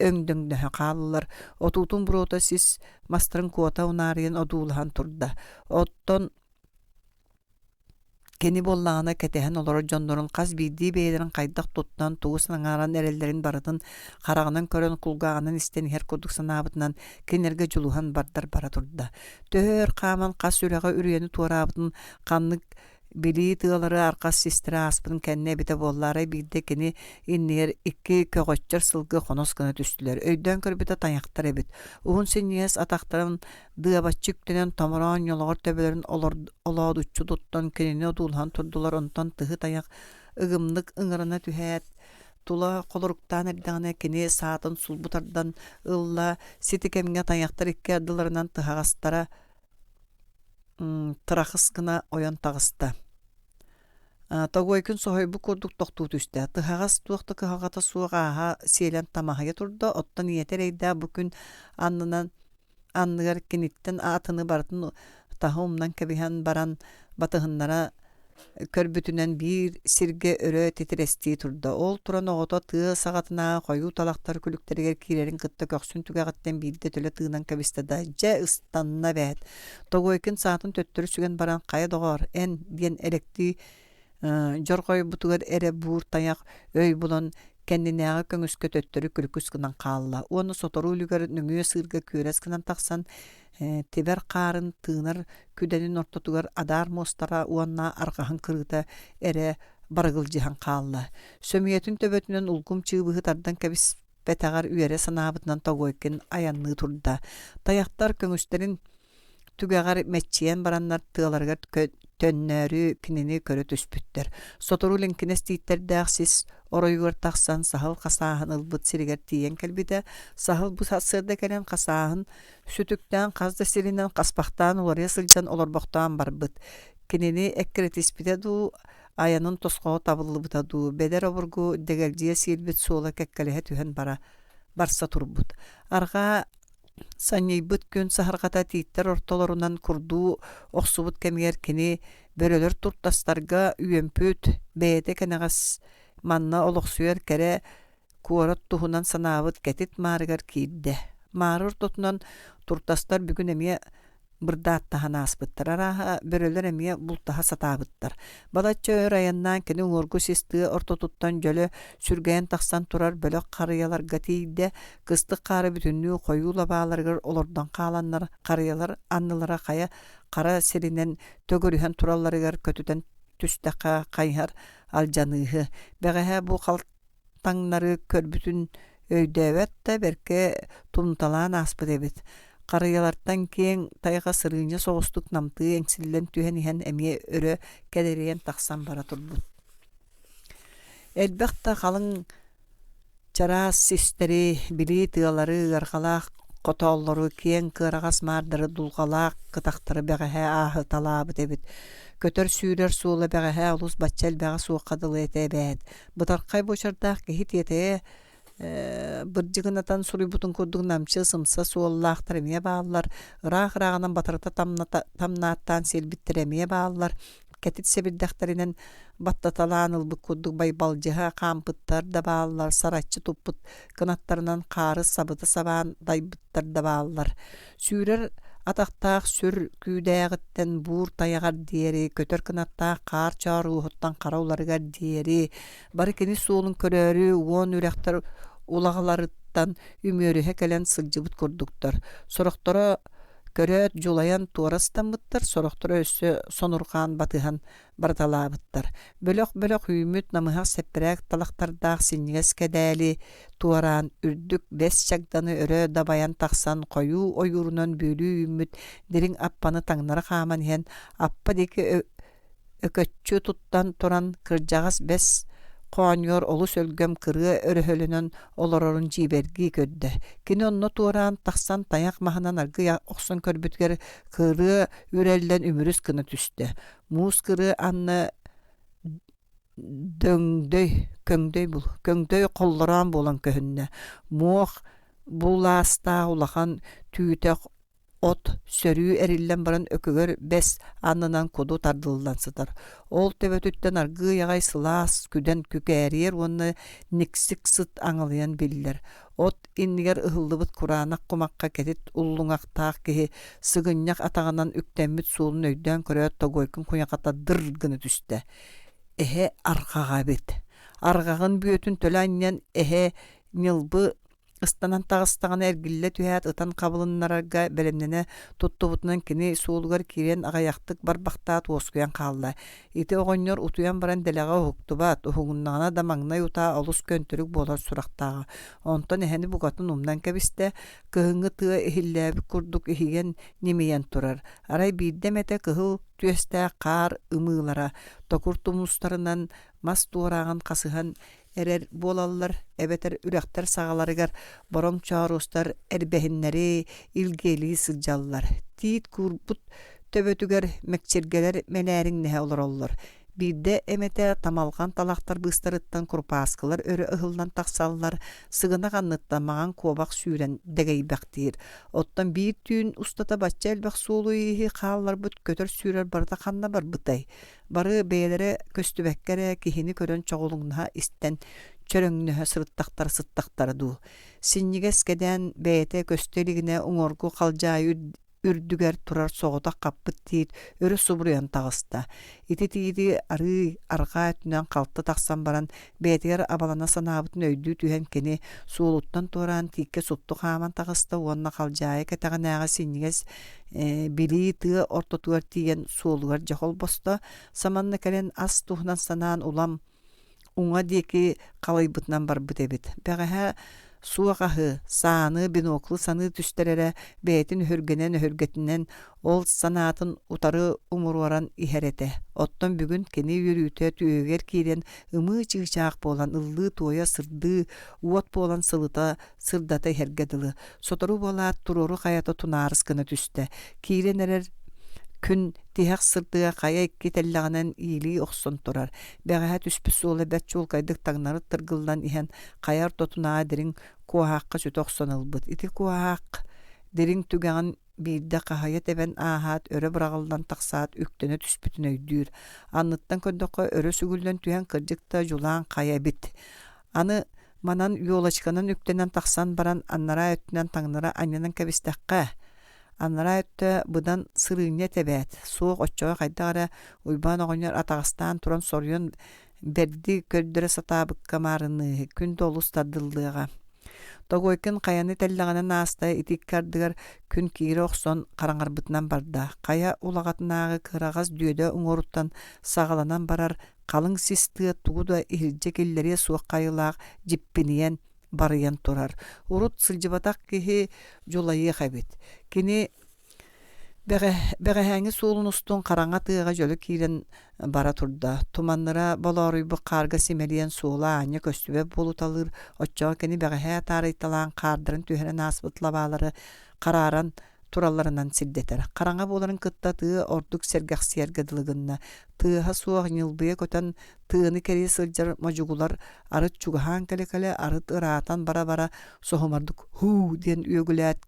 өҥдөҥнөһө хааллылар, отуутун буруота сис мастарын куота унаарыйан одуулаһан турда. Оттон кини буоллаҕына кэтэһэн олорор дьоннорун хас биирдии бэйэлэрин хайдах туттан, тугу саҥаран эрэллэрин барытын хараҕынан көрөн, кулгааҕынан истэн иһэр курдук санаабытынан кинилэргэ дьулуһан бардар бара турда. Төһө өр хааман хас үрэҕи үрүйэни туораабытын ханнык Билии тыалары арҕас систэрэ ааспытын кэннэ эбитэ буоллаарай биирдэ кини иннигэр икки көҕөччөр сылгы хонос гына түстүлэр. Өйдөөн көрбүтэ тайахтар эбит. Уһун синньигэс атахтарын дыабаччы үктэнэн томороон ньолоҕор төбөлөрүн олоодуччу туттан кинини одуулаһан турдулар. Онтон тыһы тайах ыгымнык ыҥырана түһээт тула холоруктаан эрдэҕинэ кини саатын сулбу тардан ылла. Сити кэмҥэ тайахтар икки ардыларынан тыһаҕастара тырахыс гына ойон таҕыста. Тогуойкун соһуйбут курдук тохтуу түстэ. Тыһаҕас туох да кыһалҕата суох ааһа сиэлэн тамаһыйа турда, оттон ийэтэ эрэйдээх бу күн аннынан анныгар киниттэн атыны барытын таһы умнан кэбиһэн баран батыһыннара көрбүтүнэн биир сиргэ өрө титирэстии турда. Ол туран оҕото тыа саҕатынааҕы хойуу талахтар күлүктэригэр киирэрин кытта көхсүн түгэҕиттэн биирдэ төлө тыынан кэбистэ да, дьэ ыстанна эбээт. Тогуойкин саатын төттөрү сүгэн баран «Хайа доҕоор, эн» диэн элэктии дьорҕойбутугар эрэ буур тайах өй булан кэннинээҕи көҥүскэ төттөрү күлүкүс гынан хаалла уонна сотору үлүгэр нөҥүө сыырга күөрэс гынан тахсан тибэр хаарын тыынар күдэнин ортотугар адаар муостара уонна арҕаһын кырыыта эрэ барыгылдьыһан хаалла. Сөмүйэтин төбөтүнэн улгум чыыбыһы тардан кэбиспэтэҕэр үөрэ санаабытынан Тогойкин айанныы турда. Тайахтар көҥүстэрин түгэҕэр мэччийэн бараннар тыаларыгар төннөөрү кинини көрө түспүттэр. Сотору лиҥкинэс тииттэрдээх сис оройугар тахсан саһыл хасааһын ылбыт сиригэр тиийэн кэлбитэ. Саһыл бу сарсыарда кэлэн хасааһын сүтүктээн хас да сиринэн хаспахтаан уларыйа сылдьан олорбохтоон барбыт. Кинини эккирэтиспитэ дуу, айанын тосхоҕо табыллыбыта дуу, бэдэр обургу дэгэлдьийэ сиэлбит суола кэккэлэһэ түһэн бара барса турбут. Арҕаа санньыйбыт күн саһарҕата тииттэр ортолорунан курдуу охсубут кэмигэр кини бөрөлөр туртастарга үөмпүт, бэйэтэ кэнэҕэс манна олохсуйар кэрэ куорат туһунан санаабыт кэтит маарыгар киирдэ. Маары ортотунан туртастар бүгүн эмиэ бырдааттаһан ааспыттар. Арааһа, бөрөлөр эмиэ бултаһа сатаабыттар. Балачча өр айаннаан кини уҥуоргу сис тыа ортотуттан дьөлө сүргэйэн тахсан турар бөлөх харыйаларга тиийдэ. Кыстык хаары бүтүннүү хойуу лабааларыгар олордон хааланнар, харыйалар аннылара хайа хара сиринэн төгүрүһэн туралларыгар көтүтэн түстэххэ хайыһар алдьаныыһы. Бэҕэһээ бу халтаҥнары көрбүтүн өйдөөбөт да бэркэ тумталаан ааспыт эбит. Харыйалартан киэҥ тайҕа сырыынньа соҕустук намтыы эҥсиллэн түһэн иһэн эмиэ өрө кэдэрийэн тахсан бара турбут. Элбэх да халыҥ чараас систэри, билии тыалары, ыарҕалаах хотооллору, киэҥ кыараҕас маардары, дулҕалаах кытахтары бэҕэһээ ааһыталаабыт эбит. Көтөр-сүүрэр суола бэҕэһээ олус бачча элбэҕэ суохха дылы этэ эбээт. Бытархай буочардаах киһи тиэтэйэ бырдьыгынатан суруйбутун курдук намчы сымса суоллаахтар эмиэ бааллар, ыраах-ырааҕынан батарыта тамнааттаан сиэлбиттэрэ эмиэ бааллар, кэтит сэбирдэхтэринэн баттаталаан ылбыт курдук байбалдьыһа хаампыттар да бааллар, сараччы туппут кынаттарынан хаары сабыта сабаан дайбыттар да бааллар. Сүүрэр атахтаах сүр күүдээҕиттэн буур тайаҕар диэри, көтөр кынаттаах хаар чооруоһуттан хара уларыгар диэри бары кини суолун көрөөрү уон үрэхтэр улаҕаларыттан үмүөрүһэ кэлэн сылдьыбыт курдуктар. Сорохторо көрөөт дьулайан туора ыстаммыттар, сорохторо өссө сонурҕаан батыһан барыталаабыттар. Бөлөх-бөлөх үүммүт намыһах сэппэрээк талахтардаах синньигэс кэдээли туораан, үрдүк бэс чагданы өрө дабайан тахсан хойуу ойуурунан бүөлүү үүммүт дириҥ аппаны таҥнары хааман иһэн аппа диэки өкөччү туттан туран кырдьаҕас бэс хоонньугар олус өлгөм кырыа өрөһөлөнөн олорорун дьиибэргии көрдө. Кини онно туораан тахсан тайах маһынан аргыый охсон көрбүтүгэр кырыа үрэллэн үмүрүс гына түстэ. Муус кырыа анна дөҥдөй көҥдөй бул көҥдөй холлороон буолан көһүннэ. Муох булаастаах улахан түүтэх От сөрүү эриллэн баран өкөгөр бэс аннынан куду тардыллан сытар. Ол төбөтүттэн аргыый аҕай сылаас күдэн күкээрийэр уонна никсик сыт аҥылыйан биллэр. От иннигэр ыһыллыбыт кураанах кумахха кэтит уллуҥахтаах киһи сыгынньах атаҕынан үктэммит суолун өйдөөн көрөөт Тогойкун куйахата дыр гына түстэ. Эһэ арҕаҕа эбит. Арҕаҕын бүөтүн төлө анньан эһэ ньылбы Ыстанан таҕыстаҕына эргиллэ түһээт ытан хабылыннарарга бэлэмнэнэ туттубутунан кини суолугар киирэн аҕыйахтык барбахтаат уоскуйан хаалла. Ити оҕонньор утуйан баран дэлэҕэ уһуктубат, уһугуннаҕына да маҥнай утаа олус көнтөрүк буолар сурахтааҕа. Онтон эһэни букатын умнан кэбистэ, кыһыҥҥы тыа иһиллээбит курдук иһийэн ньимийэн турар. Арай биирдэ эмэтэ кыһыл түөстээх хаар ымыылара токур тумустарынан мас туорааҕын хасыһан эрэр буолаллар эбэтэр үрэхтэр саҕаларыгар бороҥ чооруостар эрбэһиннэри илгиэлии сылдьаллар. Тиит куурбут төбөтүгэр мэкчиргэлэр мэлээриҥнэһэ олороллор. Биирдэ эмэтэ тамалҕан талахтар быыстарыттан курупааскылар өрө ыһыллан тахсаллар, сыгынах анныттан маҥан куобах сүүрэн дэгэйбэхтиир. Оттон биир түүн устата бачча элбэх суолу-ииһи хаалларбыт көтөр-сүүрэр барыта ханна барбытай? Бары бэйэлэрэ көстүбэккэ эрэ киһини көрөн чоҕулуҥнаһа истэн чөрөҥнөһө сырыттахтара сыттахтара дуу. Синньигэс кэдээн бэйэтэ көстө илигинэ уҥуоргу халдьаайы үрдүгэр турар соҕотох хаппыт тиит өрө субуруйан таҕыста. Ити тиити арыый арҕаа өттүнэн халты тахсан баран бэйэтигэр абалана санаабытын өйдүү түһэн кини суолуттан туораан тииккэ супту хааман таҕыста уонна халдьаайы кэтэҕинээҕи синньигэс билии тыа ортотугар тиийэн суолугар дьэ холбосто, саманна кэлэн ас туһунан санаан улам уҥа диэки халыйбытынан барбыт эбит. Бэҕэһээ суох аһы, сааны, биноклы саныы түстэр эрэ бэйэтин өһүргэнэн өһүргэтинэн ол санаатын утары умуруоран иһэр этэ. Оттон бүгүн кини үөрүүтэ түөһүгэр киирэн ымыы чыычаах буолан ыллыы-туойа сырдыы, уот буолан сылыта сырдата иһэргэ дылы. Сотору буолаат туруору хайата тунаарыс гына түстэ. Киирэн эрэр күн тиһэх сырдыга хайа икки тэллэҕинэн иилии охсон турар. Бэҕэһээ түспүт суола бэрт чуолкайдык таҥнары тыргыллан иһэн хайа ортотунааҕы дириҥ куоһаахха сүтэ охсон ылбыт. Ити куоһаах дириҥ түгэҕин биирдэ хаһыйа тэбэн ааһаат өрө быраҕыллан тахсаат үктэнэ түспүтүн өйдүүр. Анныттан көрдөххө өрө сүгүллэн түһэн кырдьык да дьулаан хайа эбит. Аны манан елочканан үктэнэн тахсан баран анараа өттүнэн таҥнары анньынан кэбистэххэ, анараа өттө быдан сырыынньа этэ эбээт, суох оччоҕо хайдах эрэ Уйбаан оҕонньор атаҕастаан туран соруйан бэрди көрдөрө сатаабыкка маарынныыһы, күн да олус тардыллыаҕа. Тогойкин хайаны тэллэҕинэн ааста, ити икки ардыгар күн киирэ охсон хараҥарбытынан барда. Хайа улаҕатынааҕы кыараҕас дүөдэ уҥуоруттан саҕаланан барар халыҥ сис тыа тугу да иһирдьэ киллэриэ суох хайылаах дьиппинийэн барыйан турар. Урут сылдьыбатах киһи дьулайыах эбит. Кини Бэҕэһээҥҥи суолун устун хараҥа тыаҕа дьөлө киирэн бара турда, туманнара болооруйбут хаарга симэлийэн суола аанньа көстүбэт буолуталыыр, оччоҕо кини бэҕэһээ таарыйталаан хаардарын түһэрэн ааспыт лабаалары харааран туралларынан сирдэтэр. Хараҥа буоларын кытта тыа ордук сэргэхсийэргэ дылы гынна. Тыаһа суох ньылбыйа көтөн тыаны кэрийэ сылдьар модьугулар арыт чугаһаан кэлэ-кэлэ, арыт ыраатан бара-бара соһумардык «һуу» диэн үөгүлээт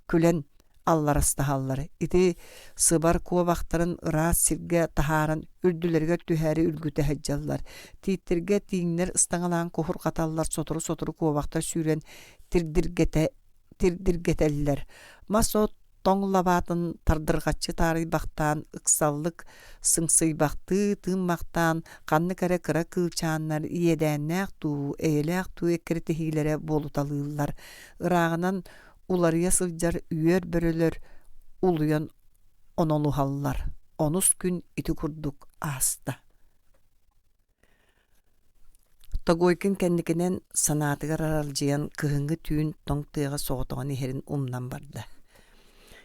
күлэн алларастаһаллар. Ити сыбар куобахтарын ыраас сиргэ таһааран үрдүлэригэр түһээри үргүтэ сылдьаллар. Тииттэргэ тииҥнэр ыстаҥалаан куһурҕаталлар, сотору-сотору куобахтар сүүрэн тирдиргэтэ тирдиргэтэллэр. Мас-от тоҥ лабаатын тардырҕаччы таарыйбахтаан, ыксаллык сыҥсыйбахтыы тыыммахтаан, ханнык эрэ кыра кыылчааннар иэдээннээх дуу, эйэлээх дуу эккирэтиһиилэрэ буолуталыыллар. Ырааҕынан уларыйа сылдьар үөр бөрөлөр улуйан онолуһаллар. Онус күн ити курдук ааста. Тогойкин кэнникинэн санаатыгар аралдьыйан кыһыҥҥы түүн тоҥ тыаҕа соҕотоҕун иһэрин умнан барда.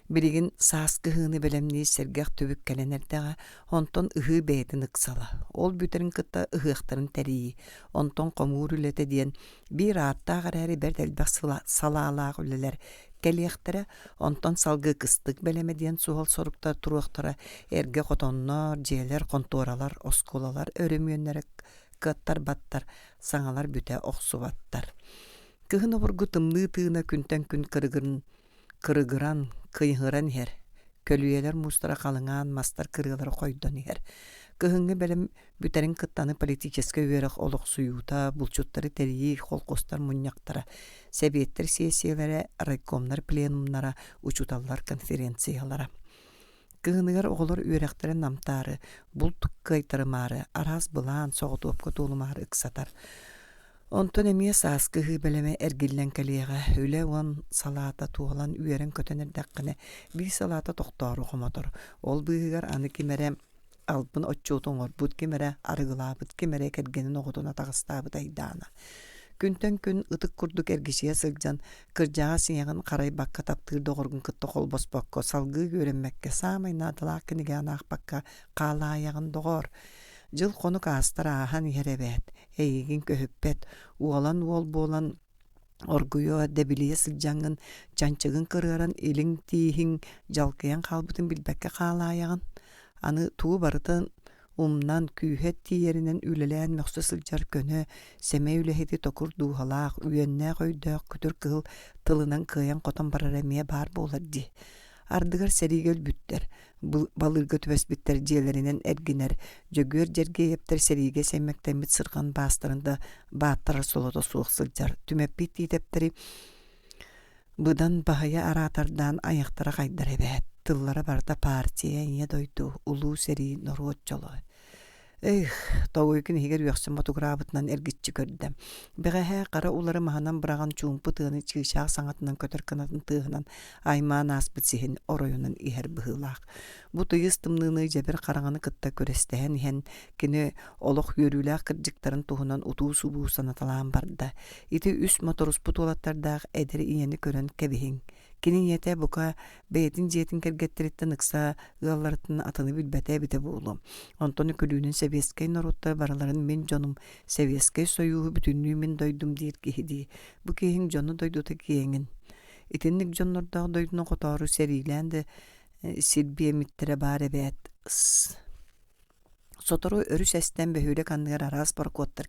Билигин саас кыһыыны бэлэмниир сэргэх түбүк кэлэн эрдэҕэ, онтон ыһыы бэйэтин ыксала. Ол бүтэрин кытта ыһыахтарын тэрийии, онтон хомуур үлэтэ диэн биир ааттаах эрээри бэрт элбэх салаалаах үлэлэр кэлиэхтэрэ, онтон салгыы кыстык бэлэмэ диэн суһал соруктар туруохтара, эргэ хотоннор, дьиэлэр, хонтуоралар, оскуолалар өрөмүөннэрэ кыаттарбаттар, саҥалар бүтэ охсубаттар. Кыһын обургу тымныы тыына күнтэн күн кырыгыран, кыйыһыран иһэр. Көлүйэлэр муустара халыҥаан, мастар кырыалара хойдон иһэр. Кыһыҥҥы бэлэм бүтэрин кытта аны политическай үөрэх олохсуйуута, булчуттары тэрийии, холкуостар мунньахтара, сэбиэттэр сиэссийэлэрэ, райкомнар пленумнара, учууталлар конференциялара. Кыһыныгар оҕолор үөрэхтэрин намтаары, булт кыайтарымаары, араас былаан, соҕотуопка туолумаары ыксатар. Онтон эмиэ сааскы ыһыы бэлэмэ эргиллэн кэлиэҕэ, үлэ уон салаата туолан үөрэн-көтөн эрдэххинэ, биир салаата тохтоору хомотор. Ол быыһыгар аны ким эрэ албын отчуоту оҥорбут, ким эрэ арыгылаабыт, ким эрэ кэргэнин оҕотун атаҕастаабыт айдаана. Күнтэн күн ытык курдук эргичийэ сылдьан, кырдьаҕас ийэҕин харайбакка таптыыр доҕоргун кытта холбоспокко, салгыы үөрэммэккэ, саамай наадалаах кинигэҕин аахпакка хаалаайаҕын доҕоор. Дьыл-хонук аастар ааһан иһэр эбээт, эйигин көһүппэт, уолан уол буолан оргуйа, дэбилийэ сылдьаҥҥын, чанчыгын кырыаран илиҥ тииһиҥ дьалкыйан хаалбытын билбэккэ хаалаайаҕын. Аны тугу барытын умнан, күүһэ тиийэринэн үлэлээн мөхсө сылдьар көнө, сэмэй үлэһити токур дууһалаах, үөннээх өйдөөх күтүр кыһыл тылынан кыайан-хотон барара эмиэ баар буолар дии. Ардыгар сэриигэ өлбүттэр, балыырга түбэспиттэр дьиэлэринэн эргинэр, Дьөгүөр Дьэргиэйэптэр сэриигэ сэймэктэммит сырҕан баастарын да бааттарар солото суох сылдьар, Түмэппит Тиитэптэри быдан баһыйа араатардаан айахтара хайдар эбээт, тыллара барыта партия, Ийэ дойду, улуу сэрии, норуот дьоло. Эх, Тоойкун иһигэр үөхсэн ботугураабытынан эргиччи көрдө. Бэҕэһээ хара улары маһынан быраҕан чуумпу тыаны чыычаах саҥатынан көтөр кынатын тыаһынан аймаан ааспыт сиһин оройунан иһэр быһыылаах. Бу тыйыс тымныыны дьэбир хараҥаны кытта күрэстэһэн иһэн, кини олох үөрүүлээх кырдьыктарын туһунан утуу-субуу санаталаан барда. Ити үс моторуспут уолаттардаах эдэр ийэни көрөн кэбиһиҥ. Кини ийэтэ бука бэйэтин дьиэтин кэргэттэриттэн ыкса ыалларыттан атыны билбэтэ эбитэ буолуо. Онтон үкүлүүнүн сэбиэскэй норуоттар барыларын мин дьонум, Сэбиэскэй Сойууһу бүтүннүү мин дойдум диир киһи дии. Бу киһиҥ дьоно дойдута киэҥин. Итинник дьоннордоох дойдуну хотоору сэриилээн да сирбиэмиттэрэ баар эбээт. Сотору өрүс эстэн бөһүөлэк анныгар араас борокуоттар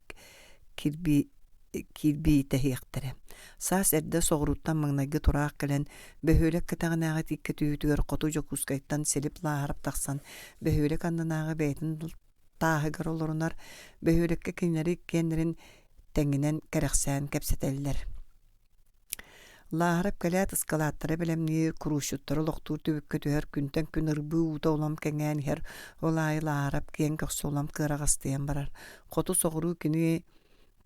кирбиитэһиэхтэрэ. Саас эрдэ соҕурууттан маҥнайгы тураах кэлэн, бөһүөлэк кэтэҕинээҕи тииккэ түһүүтүгэр хоту Дьокуускайтан Силип Лааһарап тахсан, бөһүөлэк аннынааҕы бэйэтин тааһыгар олорунар, бөһүөлэккэ кинилэри иккиэннэрин тэҥинэн кэрэхсээн кэпсэтэллэр. Лааһарап кэлээт ыскалааттары бэлэмниир, куруусчуттары олохтуур түбүккэ түһэр, күнтэн күн ырбыы уута улам кэҥээн иһэр, ол аайы Лааһарап киэҥ көхсө улам кыараҕастыйан барар. Хоту-соҕуруу кини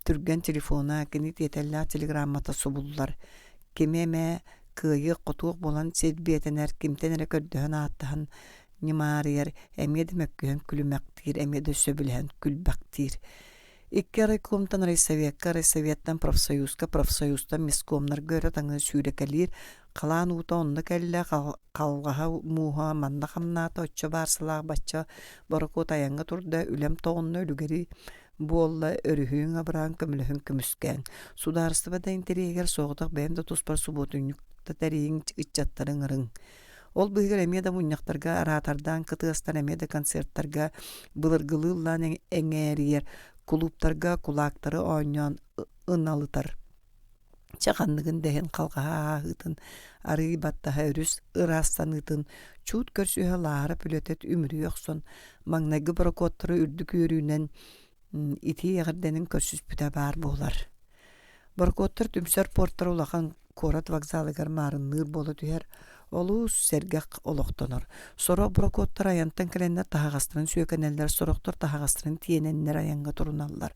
Түргэн телефона, кини тиэтэллээх телеграммата субуллар. Кими эмэ кыайыах-хотуох буолан сирбиэтэнэр, кимтэн эрэ көрдөһөн-ааттаһан ньымаарыйар, эмиэ да мөккүһэн күлүмэхтиир, эмиэ да сөбүлэһэн күлбэхтиир. Икки райкомтан райсоветка, райсоветтан профсоюзка, профсоюзтан месткомнарга өрө таҥыы сүүрэкэлиир, халаан уута онно кэллэ, халҕаһа мууһа манна хамнаата, оччо баарсалаах бачча борокуот айаҥҥа турда, үлэм тоҕунна, үлүгэри буолла, өрүһүҥ абыраан көмөлөһүҥ көмүскээҥ. Судаарыстыба да интэриэһигэр соҕотох бэйэм да туспар субуотунньукта тэрийиҥ, ыччаттары ыҥырыҥ. Ол быыһыгар эмиэ да мунньахтарга араатардаан кытыастар, эмиэ да концертарга былыргылыы ыллаан эҥээрийэр, кулууптарга кулаактары оонньоон ыналытар. Чэ ханныгын да иһин халҕаһа ааһыытын, арыый баттаһа өрүс ыраастаныытын, чуут көрсүһэ Лааһара пүлэтэ үмүрүйэ охсон, маҥнайгы борокуоттары үрдүк үөрүүнэн итии эҕэрдэнин көрсүспүтэ баар буолар. Борокуоттар түмсэр пуортара улахан куорат вокзалыгар маарынныыр буола түһэр, олус сэргэх олохтонор. Сорох борокуоттар айантан кэлэннэр таһаҕастарын сүөкэнэллэр, сорохтор таһаҕастарын тиэнэннэр айаҥҥа туруналлар.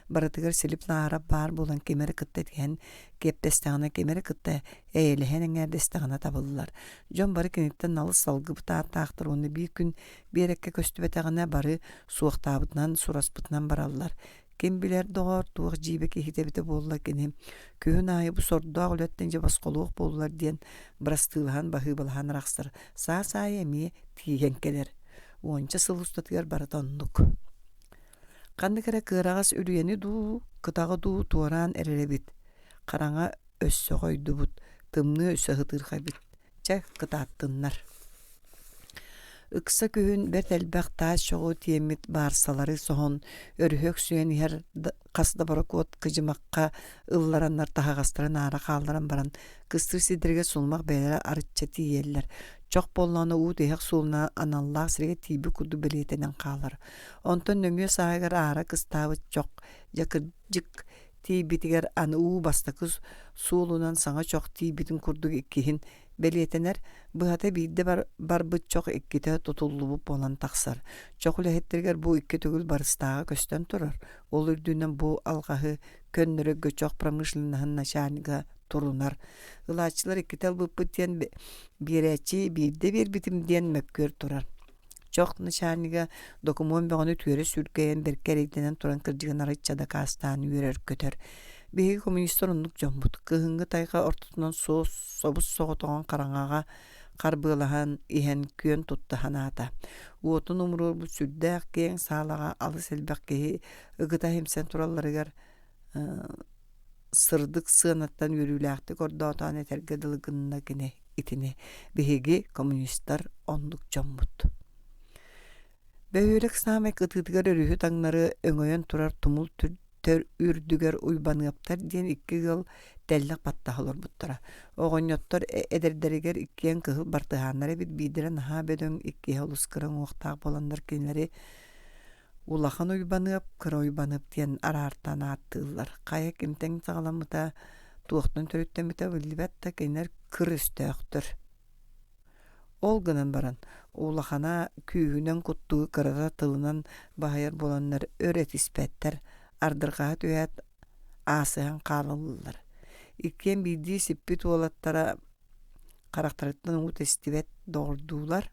Барытыгар Силип Лаарап баар буолан кими эрэ кытта этиһэн киэптэстэҕинэ, кими эрэ кытта эйэлэһэн эҥээрдэстэҕинэ табыллар. Дьон бары киниттэн налыс салгыбыт ааттаахтар уонна биир күн биэрэккэ көстүбэтэҕинэ бары суохтаабытынан, сураспытынан бараллар. Ким билэр доҕоор, туох дьиибэ киһитэ эбитэ буолла кини. Күһүн аайы бу сордоох үлэттэн дьэ босхолуох буоллулар диэн бырастыылаһан, баһыыбалаһан арахсар. Саас аайы эмиэ тиийэн кэлэр. Уонча сыл устатыгар барыта оннук. Ханнык эрэ кыараҕас үрүйэни дуу, кытаҕы дуу туораан эрэр эбит. Хараҥа өссө хойдубут, тымныы өссө ытырхайбыт. Чэ, кытааттыннар. Ыкса күһүн бэрт элбэх таас чоҕу тиэммит баарсалары соһон, өрүһү өксүйэн иһэр хас да борокуот кыдьымахха ыллараннар таһаҕастарын аара хаалларан баран, кыстыыр сирдэригэр сулумах бэйэлэрэ арычча тиийэллэр. Чох буоллаҕына уу тиһэх суолунан аналлаах сиргэ тиийбит курдук бэлиэтэнэн хаалар. Онтон нөҥүө сааһыгар аара кыстаабыт чох дьэ кырдьык тиийбитигэр аны уу бастакы суолунан саҥа чох тиийбитин курдук иккиһин бэлиэтэнэр, быһата биирдэ барбыт чох иккитэ тутуллубут буолан тахсар. Чох үлэһиттэригэр бу икки төгүл барыстааҕа көстөн турар. Ол үрдүнэн бу алҕаһы көннөрөргө чох промышленноһын начальнига турунар. Ылааччылар иккитэ ылбыппыт диэн биэрээччи биирдэ биэрбитим диэн мөккүөр турар. Чох начальнига докумуон бөҕөнү түөрэ сүргэйэн бэркэ эрэйдэнэн туран кырдьыгын арыйча дакаастаан үөрэр-көтөр. Биһиги коммунистар оннук дьоммут. Кыһыҥҥы тайҕа ортотунан суос собус-соҕотоҕун хараҥаҕа харбыалаһан иһэн күөн тутта санаата. Уотун умуруорбут сүрдээх киэҥ саалаҕа алыс элбэх киһи ыгыта симсэн туралларыгар сырдык сыанаттан үөрүүлээхтик ордоотоон этэргэ дылы гынна кини итини биһиги коммунистар оннук дьоммут. Бөһүөлэк саамай кытыытыгар өрүһү таҥнары өҥөйөн турар тумул төр үрдүгэр Уйбаныаптар диэн икки ыал тэллэх баттаһа олорбуттара. Оҕонньоттор эдэрдэригэр иккиэн кыһыл бартыһааннар эбит, биирдэрэ наһаа бөдөҥ, иккиһэ олус кыра уҥуохтаах буоланнар кинилэри Улахан Уйбаныап, Кыра Уйбаныап диэн араартаан ааттыыллар. Хайа кимтэн саҕаламмыта, туохтан төрүттэммитэ биллибэт да, кинилэр кыр өстөөхтөр. Ол гынан баран, улахана күүһүнэн куттуу, кырата тылынан баһыйар буоланнар өр этиспэттэр, ардырҕаһа түһээт аасыһан хаалаллар. Иккиэн биирдии сиппит уолаттара харахтарыттан уу тэстибэт доҕордуулар.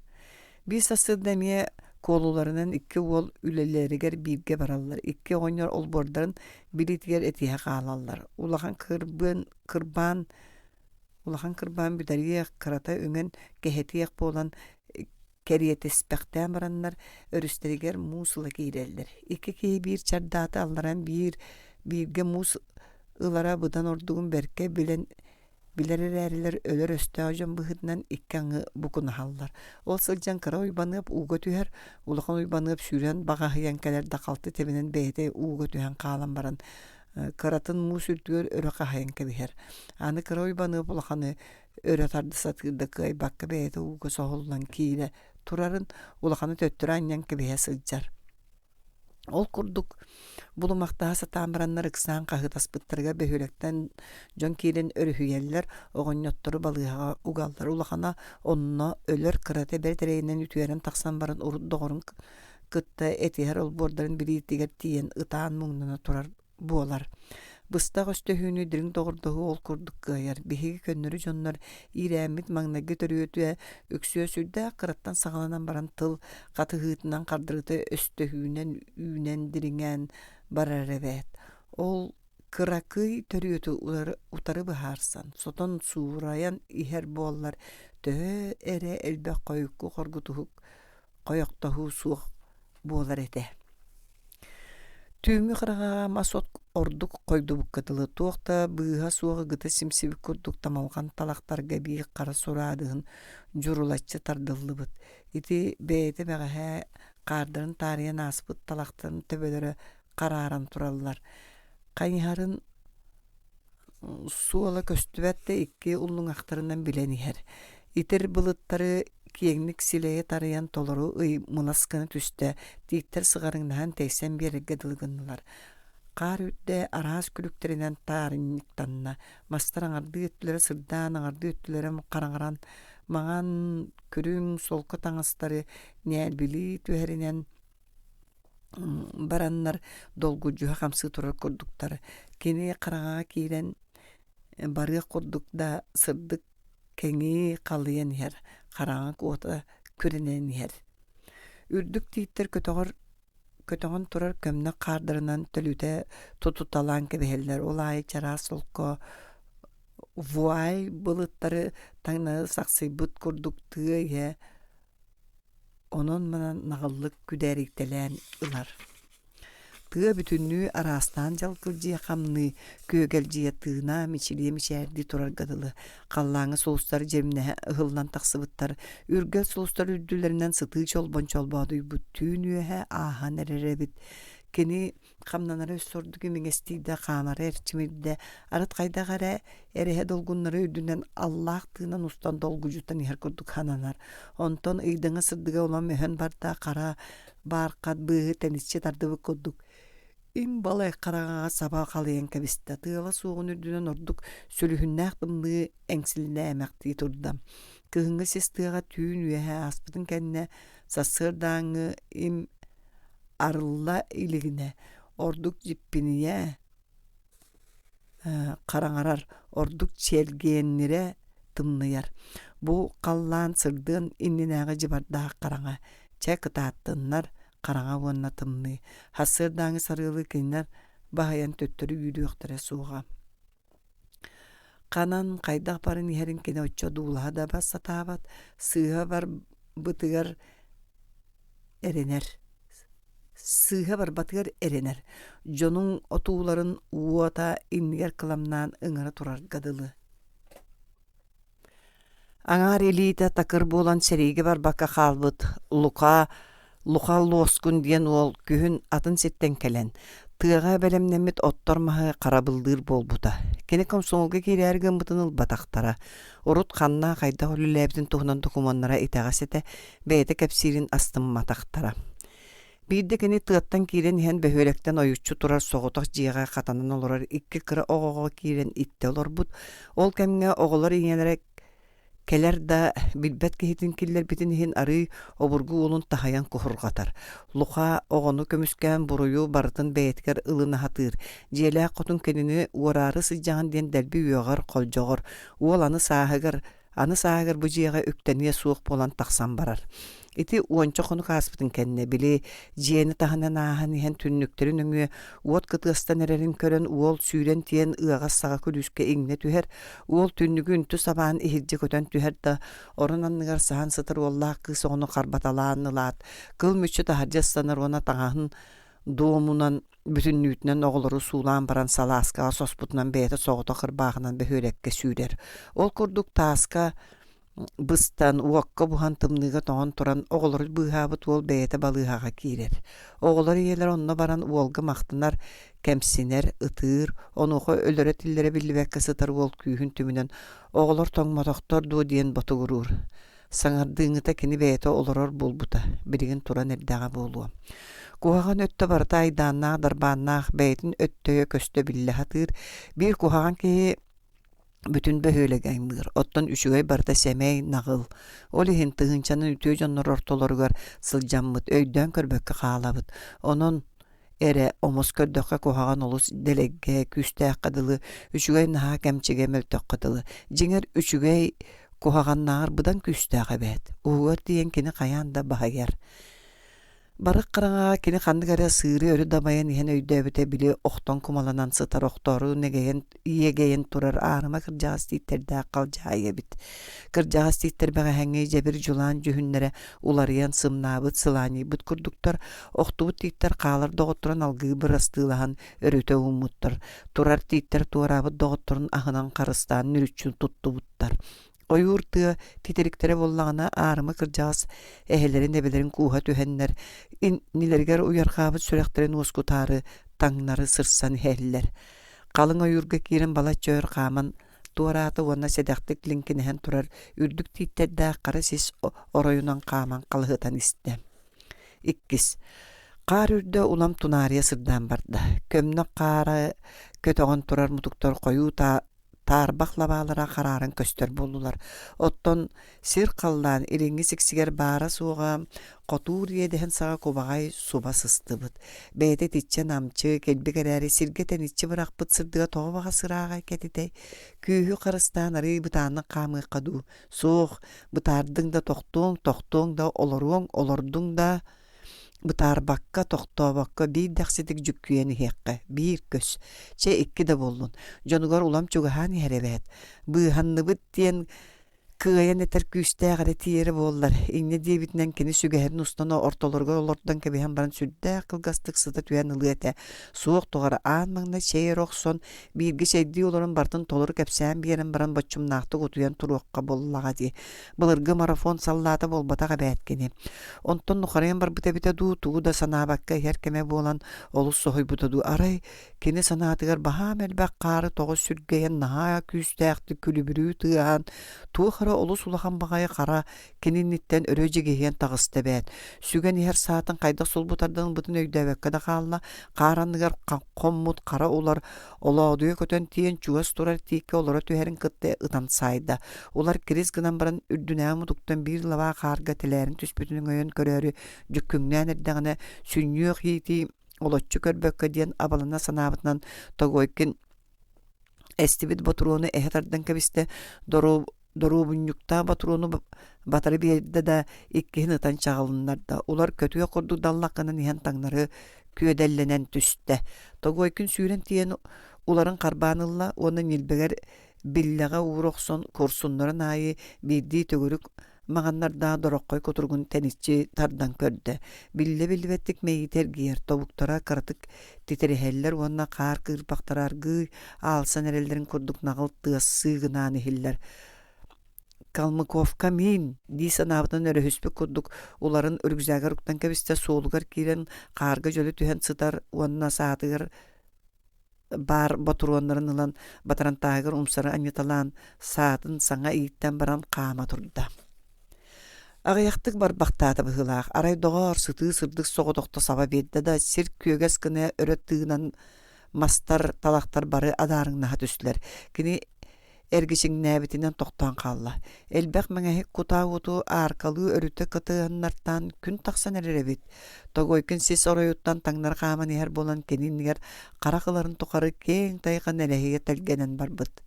Биир сарсыарда эмиэ куолуларынан икки уол үлэлэригэр бииргэ бараллар. Икки оҕонньор олбуордарын билиитигэр этиһэ хаалаллар. Улахан кырбыан кырбаан улахан кырбаан бүтэриэх, кырата үҥэн кэһэтиэх буолан кэриэтиспэхтээн бараннар өрүстэригэр муус ыла киирэллэр. Икки киһи биир чардааты алларан биир бииргэ муус ылара быдан ордугун бэркэ билэн Билэр эрээрилэр өлөр өстөөх дьон быһыытынан икки аҥы букунаһаллар. Ол сылдьан Кыра Уйбаныап ууга түһэр, Улахан Уйбаныап сүүрэн баҕаһыйан кэлэр да халты тэбинэн бэйэтэ ууга түһэн хаалан баран кыратын муус үрдүгэр өрө хаһыйан кэбиһэр. Аны Кыра Уйбаныап улаханы өрө тарда сатыыр да кыайбакка бэйэтэ ууга соһуллан киирэ турарын улаханы төттөрү анньан кэбиһэ сылдьар. Ол курдук булумахтаһа сатаан бараннар ыксаан хаһыытаспыттарыгар бөһүөлэктэн дьон киирэн өрүһүйэллэр, оҕонньоттору балыыһаҕа угаллар. Улахана онно өлөр, кырата бэрт эрэйинэн үтүөрэн тахсан баран урут доҕорун кытта этиһэр олбуордарын билиитигэр тиийэн ытаан муҥнана турар. буолар. Быстах өстөһүүнү дириҥ доҕордоһуу ол курдук кыайар. Биһиги көннөрү дьоннор иирээммит маҥнайгы төрүөтэ үксүө сүрдээх кыраттан саҕаланан баран тыл хатыһыытынан хардарыта өстөһүүнэн үүнэн дириҥээн барар эбээт. Ол кыракый төрүөтү утары быһаарсан, сотон суурайан иһэр буоллар, төһө эрэ элбэх хойукку хоргутуһук хойохтоһуу суох буолар этэ. Түүҥҥү хараҥаҕа мас от ордук хойдубукка дылы туох да быыһа суох ыгыта симсибит курдук тамалҕан талахтарга биир хара сураадыһын дьурулаччы тардыллыбыт. Ити бэйэтэ бэҕэһээ хаардарын таарыйан ааспыт талахтарын төбөлөрө харааран тураллар. Хайыһарын суола көстүбэт да икки уллуҥахтарынан билэн иһэр. Итир былыттары киэҥник силэйэ тарыйан толору ый мылас гына түстэ, тииттэр сыҕарыҥнаһан тэйсэн биэрэргэ дылы гыннылар. Хаар үрдэ араас күлүктэринэн таарынньыктанна, мастар аҥардыы өттүлэрэ сырдаан, аҥардыы өттүлэрэ хараҥаран, маҥан, күрүҥ, солко таҥастары ньээлбилии түһэринэн бараннар долгуйдьуһа хамсыы турар курдуктар. Кини хараҥаҕа киирэн барыах курдук да сырдык кэҥии халыйан иһэр, хараҥа куота күрэнэн иһэр. Үрдүк тииттэр көтөҕөр көтөҕөн турар көмнөх хаардарынан төлүтэ тутуталаан кэбиһэллэр. Ол аайы чараас солко вуаль былыттары таҥнары сахсыйбыт курдук тыа иһэ Онон-манан наҕыллык күдээрийтэлээн ылар. Тыа бүтүннүү араастаан дьалкылдьыйа хамныы, күөгэлдьийэ тыына, мичилийэ мичээрдии турарга дылы. Халлааҥҥа сулустар дьэримнэһэ ыһыллан тахсыбыттар, үргэл сулустар үрдүлэринэн сытыы чолбон чолбоодуйбут түүн үөһэ ааһан эрэр эбит. Кини хамнанара өссө ордук имигэстийдэ, хаамара эрчимирдэ, арыт хайдах эрэ эрэһэ долгуннары үрдүнэн аллаах тыынан устан долгудьутан иһэр курдук сананар. Онтон ыйдаҥа сырдыга улам өһөн барда, хара баархат быыһы тэниччи тардыбыт курдук им балай хараҥаҕа саба халыйан кэбистэ. Тыала суоҕун үрдүнэн ордук сүлүһүннээх тымныы эҥсиллээмэхтии турда. Кыһыҥҥы сис тыаҕа түүн үөһэ ааспытын кэннэ сарсыардааҥҥы им арылла илигинэ ордук дьиппинийэ хараҥарар, ордук чэлгиэннирэ тымныйар. Бу халлаан сырдыан иннинээҕи дьыбардаах хараҥа, чэ кытааттыннар, хараҥа уонна тымныы. Сарсыардааҥҥы сарыалы кинилэр баһыйан төттөрү үүрүөхтэрэ суоҕа. Ханан, хайдах баран иһэрин кини оччо дуулаһа да бас сатаабат, сыыһа барбытыгар эрэнэр сыыһа барбатыгар эрэнэр, дьонуҥ отууларын уота иннигэр кыламнаан ыҥыра турарга дылы. Аҥаар илиитэ такыр буолан сэриигэ барбакка хаалбыт Лука Луха Луоскун диэн уол күһүн атын сиртэн кэлэн, тыаҕа бэлэмнэммит оттор маһы харабыллыыр буолбута. Кини комсомолга киирээри гыммытын ылбатахтара. Урут ханна хайдах үлэлээбитин туһунан докумуоннара итэҕэс этэ, бэйэтэ кэпсиирин астымматахтара. Биирдэ кини тыаттан киирэн иһэн бөһүөлэктэн ойуччу турар соҕотох дьиэҕэ хатанан олорор икки кыра оҕоҕо киирэн иттэ олорбут. Ол кэмҥэ оҕолор ийэлэрэ кэлэр да билбэт киһитин киллэрбитин иһин арыый обургу уолун таһыйан куһурҕатар. Луха оҕону көмүскээн буруйу барытын бэйэтигэр ылына сатыыр. Дьиэлээх хотун кинини уораары сылдьаҕын диэн дэлби үөҕэр, холдьоҕор. Уол аны сааһыгар Аны сааһыгар бу дьиэҕэ үктэниэ суох буолан тахсан барар. Ити уонча хонук ааспытын кэннэ, били, дьиэни таһынан ааһан иһэн түннүктэрин өҥүө уот кытыастан эрэрин көрөн уол сүүрэн тиийэн ыаҕас саҕа күлүүскэ иҥнэ түһэр. Уол түннүгү үнтү сабаан иһирдьэ көтөн түһэр да, орон анныгар саһан сытар уоллаах кыыс оҕону харбаталаан ылаат, кыл мүччү таһырдьа ыстанар уонна таҥаһын дуомунан бүтүннүүтүнэн оҕолору суулаан баран салааскаҕа соспутунан бэйэтэ соҕотох ырбаахынан бөһүөлэккэ сүүрэр. Ол курдук тааска быстан, уокка буһан, тымныыга тоҥон туран оҕолору быыһаабыт уол бэйэтэ балыыһаҕа киирэр. Оҕолор ийэлэрэ онно баран уолга махтанар, кэмсинэр, ытыыр, онуоха өлөрө-тиллэрэ биллибэккэ сытар уол күүһүн түмүнэн оҕолор тоҥмотохтор дуо диэн ботугуруур. Саҥардыыҥҥыта кини бэйэтэ олорор буолбута, билигин туран эрдэҕэ буолуо. Куһаҕан өттө барыта айдааннаах-дарбааннаах, бэйэтин өттөйө көстө биллэ сатыыр. Биир куһаҕан киһи бүтүн бөһүөлэги аймыыр, оттон үчүгэй барыта сэмэй, наҕыл. Ол иһин тыһыынчанан үтүө дьоннор ортолоругар сылдьаммыт, өйдөөн көрбөккө хаалабыт. Онон. Эрэ омос көрдөххө куһаҕан олус дэлэйгэ, күүстээххэ дылы, үчүгэй наһаа кэмчигэ мөлтөххө дылы. Дьиҥэр, үчүгэй куһаҕаннааҕар быдан күүстээх эбээт. Уһугар тиийэн кини хайаан да баһыйар. Барык хараҥаҕа кини ханнык эрэ сыыры өрө дабайан иһэн өйдөөбүтэ били охтон кумаланан сытар охтоору нэгэйэн иэгэйэн турар аарыма кырдьаҕас тииттэрдээх халдьаайы эбит. Кырдьаҕас тииттэр бэҕэһээҥҥи дьэбир дьулаан дьүһүннэрэ уларыйан сымнаабыт, сылаанньыйбыт курдуктар, охтубут тииттэр хаалар доҕотторун алгыы бырастыылаһан өрүтэ ууммуттар, турар тииттэр туораабыт доҕотторун аһынан харыстаан нүрүччү туттубуттар. Ойуур тыа титириктэрэ буоллаҕына аарыма кырдьаҕас эһэлэрин эбэлэрин кууһа түһэннэр, иннилэригэр уйарҕаабыт сүрэхтэрин уоскутаары таҥнары сырсан иһэллэр. Халыҥ ойуурга киирэн балачча өр хааман туораата уонна сэдэхтик лиҥкинэһэн турар үрдүк тииттэрдээх хара сис оройунан хааман халыһытан истэ. Иккис. Хаар үрдэ улам тунаарыйа сырдаан барда. Көмнөх хаара көтөҕөн турар мутуктар хойуу таарбах лабаалара харааран көстөр буоллулар. Оттон сир-халлаан илиҥҥи сиксигэр баара-суоҕа хотуур иэдэһин саҕа кубаҕай суба сыстыбыт. Бэйэтэ итиччэ намчы, кэлбик эрээри сиргэ тэниччи бырахпыт сырдыга тоҕо баҕас ырааҕай кэтитэй? Күүһү харыстаан арыый бытааннык хаамыахха дуу? Суох, бытаардыҥ да тохтуоҥ, тохтуоҥ да олоруоҥ, олордуҥ да Бытаарбакка, тохтообокко биир дэхситик дьүккүйэн иһиэххэ, биир көс, чэ икки да буоллун, дьонугар улам чугаһаан иһэр эбээт. Быыһанныбыт диэн кыайан этэр күүстээх эрэ тиийэрэ буоллар, инньэ диэбитинэн кини сүгэһэрин устан ортолоругар олордон кэбиһэн баран сүрдээх кылгастык сыта түһэн ылыа этэ. Суох тухары аан маҥнай чэй эрэ охсон, бииргэ чэйдии олорон барытын толору кэпсээн биэрэн баран боччумнаахтык утуйан туруохха буоллаҕа дии. Былыргы марафон саллаата буолбатах эбээт кини. Онтон нухарыйан барбыта эбитэ дуу, тугу да санаабакка иһэр кэмэ буолан олус соһуйбута дуу. Арай кини санаатыгар баһаам элбэх хаары тоҕо сүргэйэн наһаа күүстээхтик күлүбүрүү тыаһаан, туох эрэ олус улахан баҕайы хара кини инниттэн өрө дьигиһийэн таҕыста эбээт. Сүгэн иһэр саатын хайдах сулбу тардан ылбытын өйдөөбөккө да хаалла, хаар анныгар хоммут хара улар Олоодуйа көтөн тиийэн чугас турар тииккэ олоро түһэрин кытта ытан саайда. Улар кирис гынан баран үрдүнээҕи мутуктан биир лабаа хаарга тэлээрин түспүтүн өҥөйөн көрөөрү дьүккүҥнээн эрдэҕинэ сүнньүөх иитии олоччу көрбөккө диэн абалана санаабытынан Тогойкин эстибит ботуруону эһэ тардан кэбистэ доруобунньуктаах ботуруону батары биэрдэ да иккиһин ытан чаҕылыннарда улар көтүөх курдук даллах гынан иһэн таҥнары күөдэллэнэн түстэ Тогойкин сүүрэн тиийэн уларын харбаан ылла уонна ньилбэгэр биллэҕэ уура охсон курсуннарын аайы биирдии төгүрүк маҕаннардаах дороххой кутуругун тэниччи тардан көрдө. Биллэ-биллибэттик мэйиитэ эргийэр, тобуктара кыратык титирэһэллэр уонна хаар кыырпахтара аргыый аалсан эрэллэрин курдук наҕыл тыас сыыгынаан иһиллэр. «Калмыковка миин!» дии санаабытын өрөһүспүт курдук уларын рюкзагар уктан кэбистэ, суолугар киирэн хаарга дьөлө түһэн сытар уонна саатыгар баар ботуруоннарын ылан батарантааһыгар умсары анньыталаан саатын саҥа ииттэн баран хаама турда. Аҕыйахтык барбахтаата быһыылаах, арай доҕоор сытыы сырдык соҕотохто саба биэрдэ да сир күөгэс гына өрө тыынан мастар, талахтар бары адаарыҥнаһа түстүлэр. Кини эргичиҥнээбитинэн тохтоон хаалла. Элбэх мэҥэһик кутаа уоту ааркалыы өрүтэ кытыһыннартаан күн тахсан эрэр эбит. Тогойкин сис оройуттан таҥнары хааман иһэр буолан кини иннигэр харах ыларын тухары киэҥ тайҕа нэлэһийэ тэлгэнэн барбыт.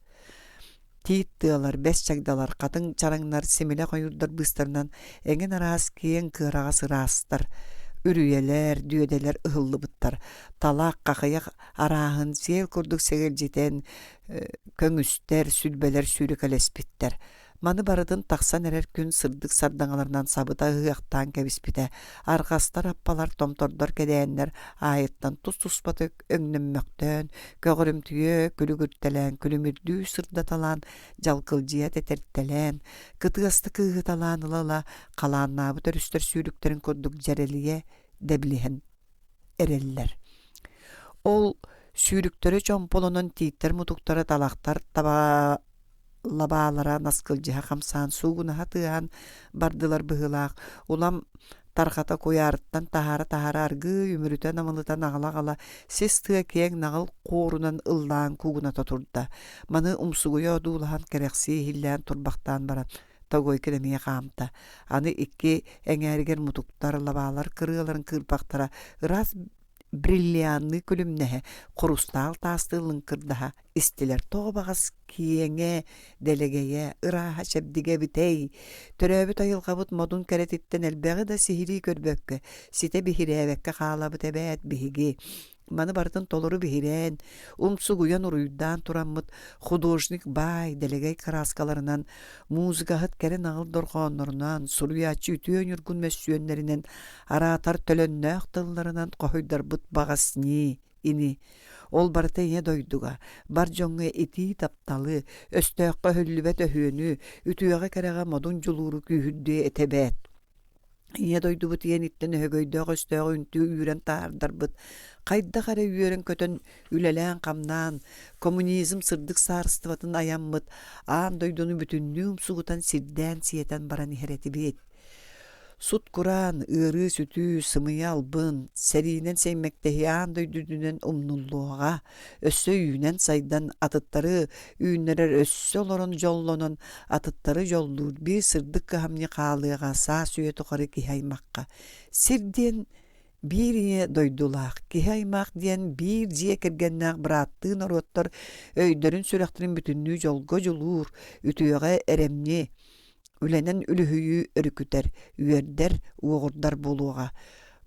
Тиит тыалар, бэс чагдалар, хатыҥ чараҥнар, симилэх ойуурдар быыстарынан эҥин араас киэҥ кыараҕас ыраастар, үрүйэлэр, дүөдэлэр ыһыллыбыттар. Талах, хахыйах арааһын сиэл курдук сэгэлдьитэн, көҥүстэр, сүлбэлэр сүүрэкэлэспиттэр. Маны барытын тахсан эрэр күн сырдык сардаҥаларынан сабыта ыһыахтаан кэбиспитэ. Арҕастар, аппалар, томтордор, кэдээннэр аайыттан тус-туспатык өҥнөммөхтөөн, көҕөрүмтүйэ күлүгүртэлээн, күлүмүрдүү сырдаталаан, дьалкылдьыйа тэтэртэлээн, кытыаста кыыһыталаан ыла-ыла халааннаабыт өрүстэр сүүрүктэрин курдук дьэрэлийэ дэбилиһэн эрэллэр. Ол сүүрүктэрэ чомполонон тииттэр мутуктара талахтар таба лабаалара наскылдьыһа хамсаан суугунаһа тыаһаан бардылар быһыылаах улам тарҕата куйаарыттан таһаара-таһаара аргыый үмүрүтэн амылытан аҕала-аҕала сис тыа киэҥ наҕыл хуорунан ыллаан куугуната турда. Маны умсугуйа одуулаһан кэрэхсии иһиллээн турбахтаан баран Тогойкин эмиэ хаамта. Аны икки эҥээригэр мутуктар, лабаалар кырыаларын кыырпахтара ыраас бриллианныы күлүмнэһэ, хурустаал таастыы лыҥкырдаһа истилэр. Тоҕо баҕас киэҥэ, дэлэгэйэ, ырааһа чэбдигэ эбитэй? Төрөөбүт айылҕабыт модун кэрэтиттэн элбэҕи да сиһилии көрбөккө, ситэ биһирээбэккэ хаалабыт эбээт биһиги. Маны барытын толору биһирээн, умсугуйан уруйдаан тураммыт художник баай, дэлэгэй кырааскаларынан, музыкаһыт кэрэ наҕыл дорҕооннорунан, суруйааччы үтүө ньургун мөссүөннэринэн, араатар төлөннөөх тылларынан хоһуйдарбыт баҕас ньии, ини. Ол барыта ийэ дойдуга, бар дьоҥҥо итии тапталы, өстөөххө өһүллүбэт өһүөнү, үтүөҕэ-кэрэҕэ модун дьулууру күүһүрдүө этэ эбээт. Ийэ дойдубут иэниттэн өһөгөйдөөх өстөөҕү үнтү үүрэн таһаардарбыт, хайдах эрэ үөрэн-көтөн үлэлээн-хамнаан, коммунизм сырдык саарыстыбатын айаммыт, аан дойдуну бүтүннүү умсугутан сирдээн-сиэтэн баран иһэр этибит. Сут-кураан, ыарыы-сүтүү, сымыйа албын, сэриинэн сэймэктэһии аан дойду үрдүнэн умнуллуоҕа, өссө үүнэн-сайдан, атыттары үүннэрэр өссө олорон дьоллонон, атыттары дьоллуур биир сырдык кыһамньы хаалыаҕа саас үйэ тухары киһи аймахха. Сир диэн биир ийэ дойдулаах, киһи аймах диэн биир дьиэ кэргэннээх бырааттыы норуоттар өйдөрүн-сүрэхтэрин бүтүннүү дьолго дьулуур, үтүөҕэ эрэмньи, Үлэнэн үлүһүйүү өрүкүтэр, үөрдэр, уоҕурдар буолуоҕа.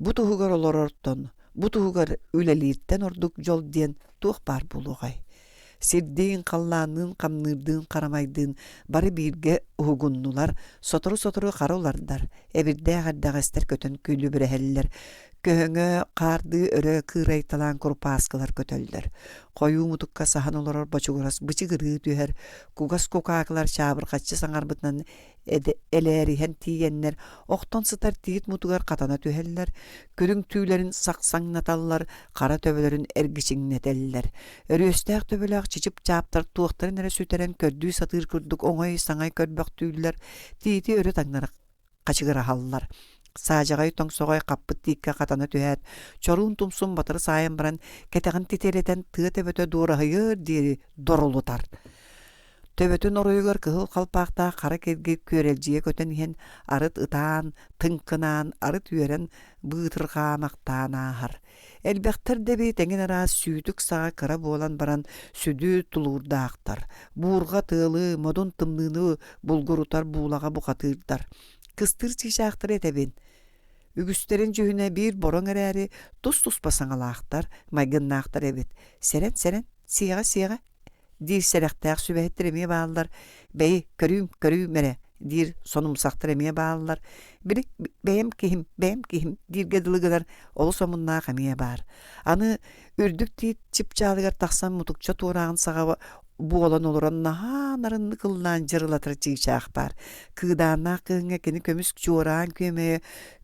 Бу туһугар олорортон, бу туһугар үлэлииртэн ордук дьол диэн туох баар буолуоҕай? Сирдиин, халлаанныын, хамныырдыын, харамайдыын бары бииргэ уһугуннулар, сотору-сотору хара улардар, эбирдээх эрдэҕэстэр көтөн күлүбүрэһэллэр, көһөҥө хаардыы өрө кыырайталаан курупааскылар көтөллөр. Хойуу мутукка саһан олорор бочугурас бычыгырыы түһэр, кугас кукаакылар чаабырҕаччы саҥарбытынан элээриһэн тиийэннэр, охтон сытар тиит мутугар хатана түһэллэр, күрүҥ түүлэрин сахсаҥнаталлар, хара төбөлөрүн эргичиҥнэтэллэр. Өрүөстээх төбөлөөх чычып-чааптар туохтарын эрэ сүтэрэн көрдүү сатыыр курдук оҥой-саҥай көрбөхтүүллэр, тиити өрө таҥнары хачыгыраһаллар. Саадьаҕай тоҥсоҕой хаппыт тииккэ хатана түһээт, чоруун тумсун батары саайан баран, кэтэҕин титирэтэн тыа төбөтө дуораһыйыар диэри дорулутар. Төбөтүн оройугар кыһыл халпаахтаах хара кирги күөрэлдьийэ көтөн иһэн, арыт ытаан, тыҥкынаан, арыт үөрэн быытырҕаамахтаан ааһар. Элбэхтэр да эбит эҥин араас сүүтүк саҕа кыра буолан баран сүдү тулуурдаахтар, буурҕа тыалы, модун тымныыны булгурутар буулаҕа бухатыырдар. Кыстыыр чыычаахтары этэбин. Үгүстэрин дьүһүнэ биир бороҥ эрээри тус-туспа саҥалаахтар, майгыннаахтар эбит. Сэрэн-сэрэн, сиэҕэ-сиэҕэ диир сэрэхтээх сүбэһиттэр эмиэ бааллар, бэйи, көрүүм, көрүүм эрэ диир сонумсахтар эмиэ бааллар, били бэйэм киһим, бэйэм киһим дииргэ дылы гынар олус омуннаах эмиэ баар. Аны үрдүк тиит чыпчаалыгар тахсан мутукча туорааҕын саҕа буолан олорон наһаа нарыннык ыллаан дьырылатар чыычаах баар. Кыыдааннаах кыһыҥҥа кини көмүс чуораан күөмэйэ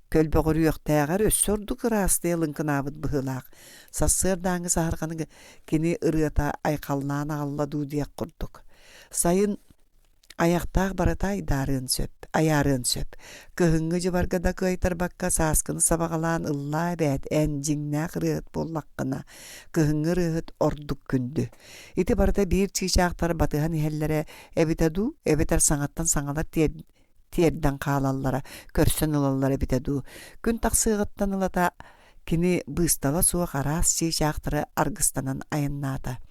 көлбөҕүрүөхтээҕэр өссө ордук ыраастыйа лыҥкынаабыт быһыылаах. Сарсыардааҥҥы саһарҕаны кини ырыата айхаллаан аҕалла дуу диэх курдук. Сайын айахтаах барыта айдаарыан сөп, айаарыан сөп. Кыһыҥҥы дьыбарга да кыайтарбакка сааскыны сабаҕалаан ыллаа эбээт эн дьиҥнээх ырыаһыт буоллаххына, кыһыҥҥы ырыаһыт ордук күндү. Ити барыта биир чыычаахтар батыһан иһэллэрэ эбитэ дуу, эбэтэр саҥаттан саҥалар тиэрдэн хаалаллара, көрсөн ылаллара эбитэ дуу. Күн тахсыаҕыттан ылата кини быыстала суох араас чыычаахтары аргыстанан айаннаата.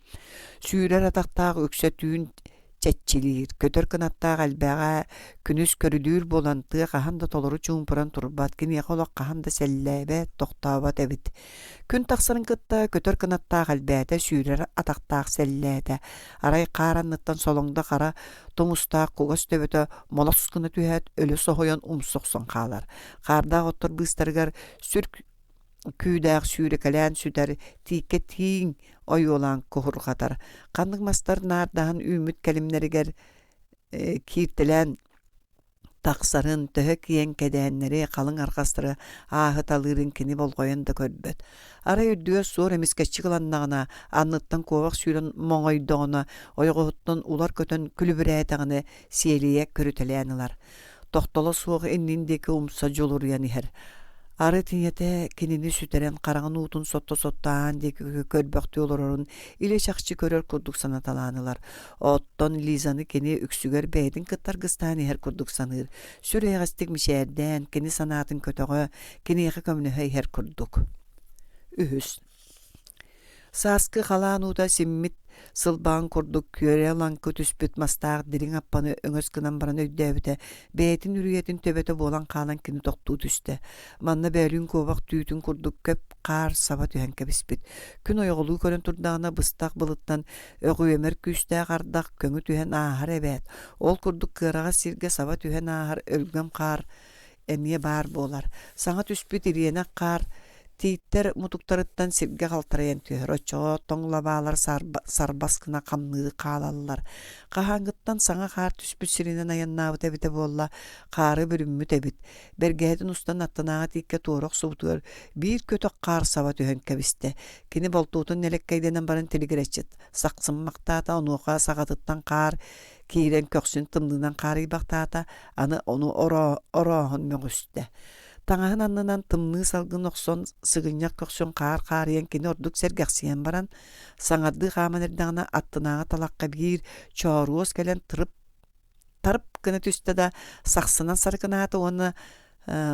Сүүрэр атахтаах үксэ түүн чэччилиир, көтөр кынаттаах элбэҕэ күнүс көрүлүүр буолан тыа хаһан да толору чуумпуран турбат, киниэхэ олох хаһан да сэллээбэт, тохтообот эбит. Күн тахсарын кытта көтөр кынаттаах элбээтэ, сүүрэр атахтаах сэллээтэ. Арай хаар анныттан солоҥдо хара тумустаах кугас төбөтө молос гына түһээт, өлө соһуйан умса охсон хаалар. Хаардаах оттор быыстарыгар сүр күүдээх сүүрэкэлээн сүтэр, тииккэ тииҥ ойуолаан куһурҕатар. Ханнык мастар наардаһан үүммүт кэлимнэригэр кииртэлээн тахсарын, төһө киэҥ кэдээннэри, халыҥ арҕастары ааһыталыырын кини болҕойон да көрбөт. Арай үрдүгэр суор эмискэччи кыланнаҕына, анныттан куобах сүүрэн моҥойдоҕуна, ойоҕоһуттан улар көтөн күлүбүрээтэҕинэ, сиэлийэ көрүтэлээн ылар. Тохтоло суох иннин диэки умса дьулуруйан иһэр. Арыт ийэтэ кинини сүтэрэн хараҕын уутун сотто-сотто аан диэки көрбөхтүү олорорун илэ-чахчы көрөр курдук санаталаан ылар. Оттон Лизаны кини үксүгэр бэйэтин кытта аргыстаан иһэр курдук саныыр. Сүр эйэҕэстик мичээрдээн, кини санаатын көтөҕө, киниэхэ көмөлөһө иһэр курдук. Үһүс. Сааскы халаан уута симмит сылбаҕын курдук күөрэ-лаҥкы түспүт мастаах дириҥ аппаны өҥөс гынан баран өйдөөбүтэ, бэйэтин үрүйэтин төбөтө буолан хаалан кини тохтуу түстэ. Манна бөөлүүн куобах түүтүн курдук көп хаар саба түһэн кэбиспит. Күн ойоҕолуу көрөн турдаҕына быстах былыттан өҕүөмэр күүстээх ардах көҥү түһэн ааһар эбээт. Ол курдук кыараҕас сиргэ саба түһэн ааһар өлгөм хаар эмиэ баар буолар. Саҥа түспүт ириэнэх хаар тииттэр мутуктарыттан сиргэ халтарыйан түһэр, оччоҕо тоҥ лабаалар сарбас гына хамныы хаалаллар. Хаһааҥҥыттан саҥа хаар түспүт сиринэн айаннаабыта эбитэ буолла, хаары бүрүммүт эбит. Бэргэһэтин устан аттынааҕы тииккэ туора охсубутугар биир көтөх хаар саба түһэн кэбистэ. Кини болтуутун нэлэккэйдэнэн баран тилигирэччи сахсыммахтаата, онуоха саҕатыттан хаар киирэн көхсүн тымныынан хаарыйбахтаата, аны ону орооһон мөҕүстэ. Таҥаһын аннынан тымныы салгын охсон, сыгынньах көхсүн хаар хаарыйан кини ордук сэргэхсийэн баран, саҥардыы хааман эрдэҕинэ аттынааҕы талахха биир чооруос кэлэн тырып тарып гына түстэ да сахсынан сарыкынаата уонна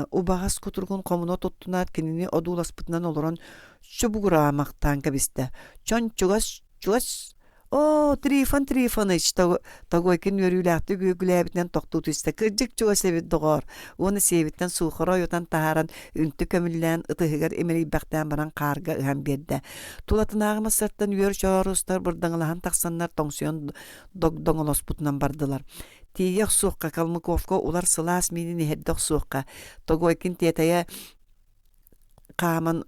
убаҕас кутуругун хомуна туттунаат кинини одууласпытынан олорон чубугураамахтаан кэбистэ. Чон чугас чугас Оо, Трифон Трифоныч, Тогойкин үөрүүлээхтик үөгүлээбитинэн тохтуу түстэ. Кырдьык чугас эбит, доҕоор. Уонна сиэбиттэн суухара ойутан таһааран, үнтү көмүллээн, ытыһыгар имэрийбэхтээн баран хаарга ыһан биэрдэ. Тулатынааҕы массартан үөр чооруустар бырдаҥалаһан тахсаннар тоҥсуйан догдоҥолоспутунан бардылар. Тиийэ охсуохха, Калмыковка улар сылаас миинин иһэрдэ охсуохха. Тогойкин тиэтэйэ хааман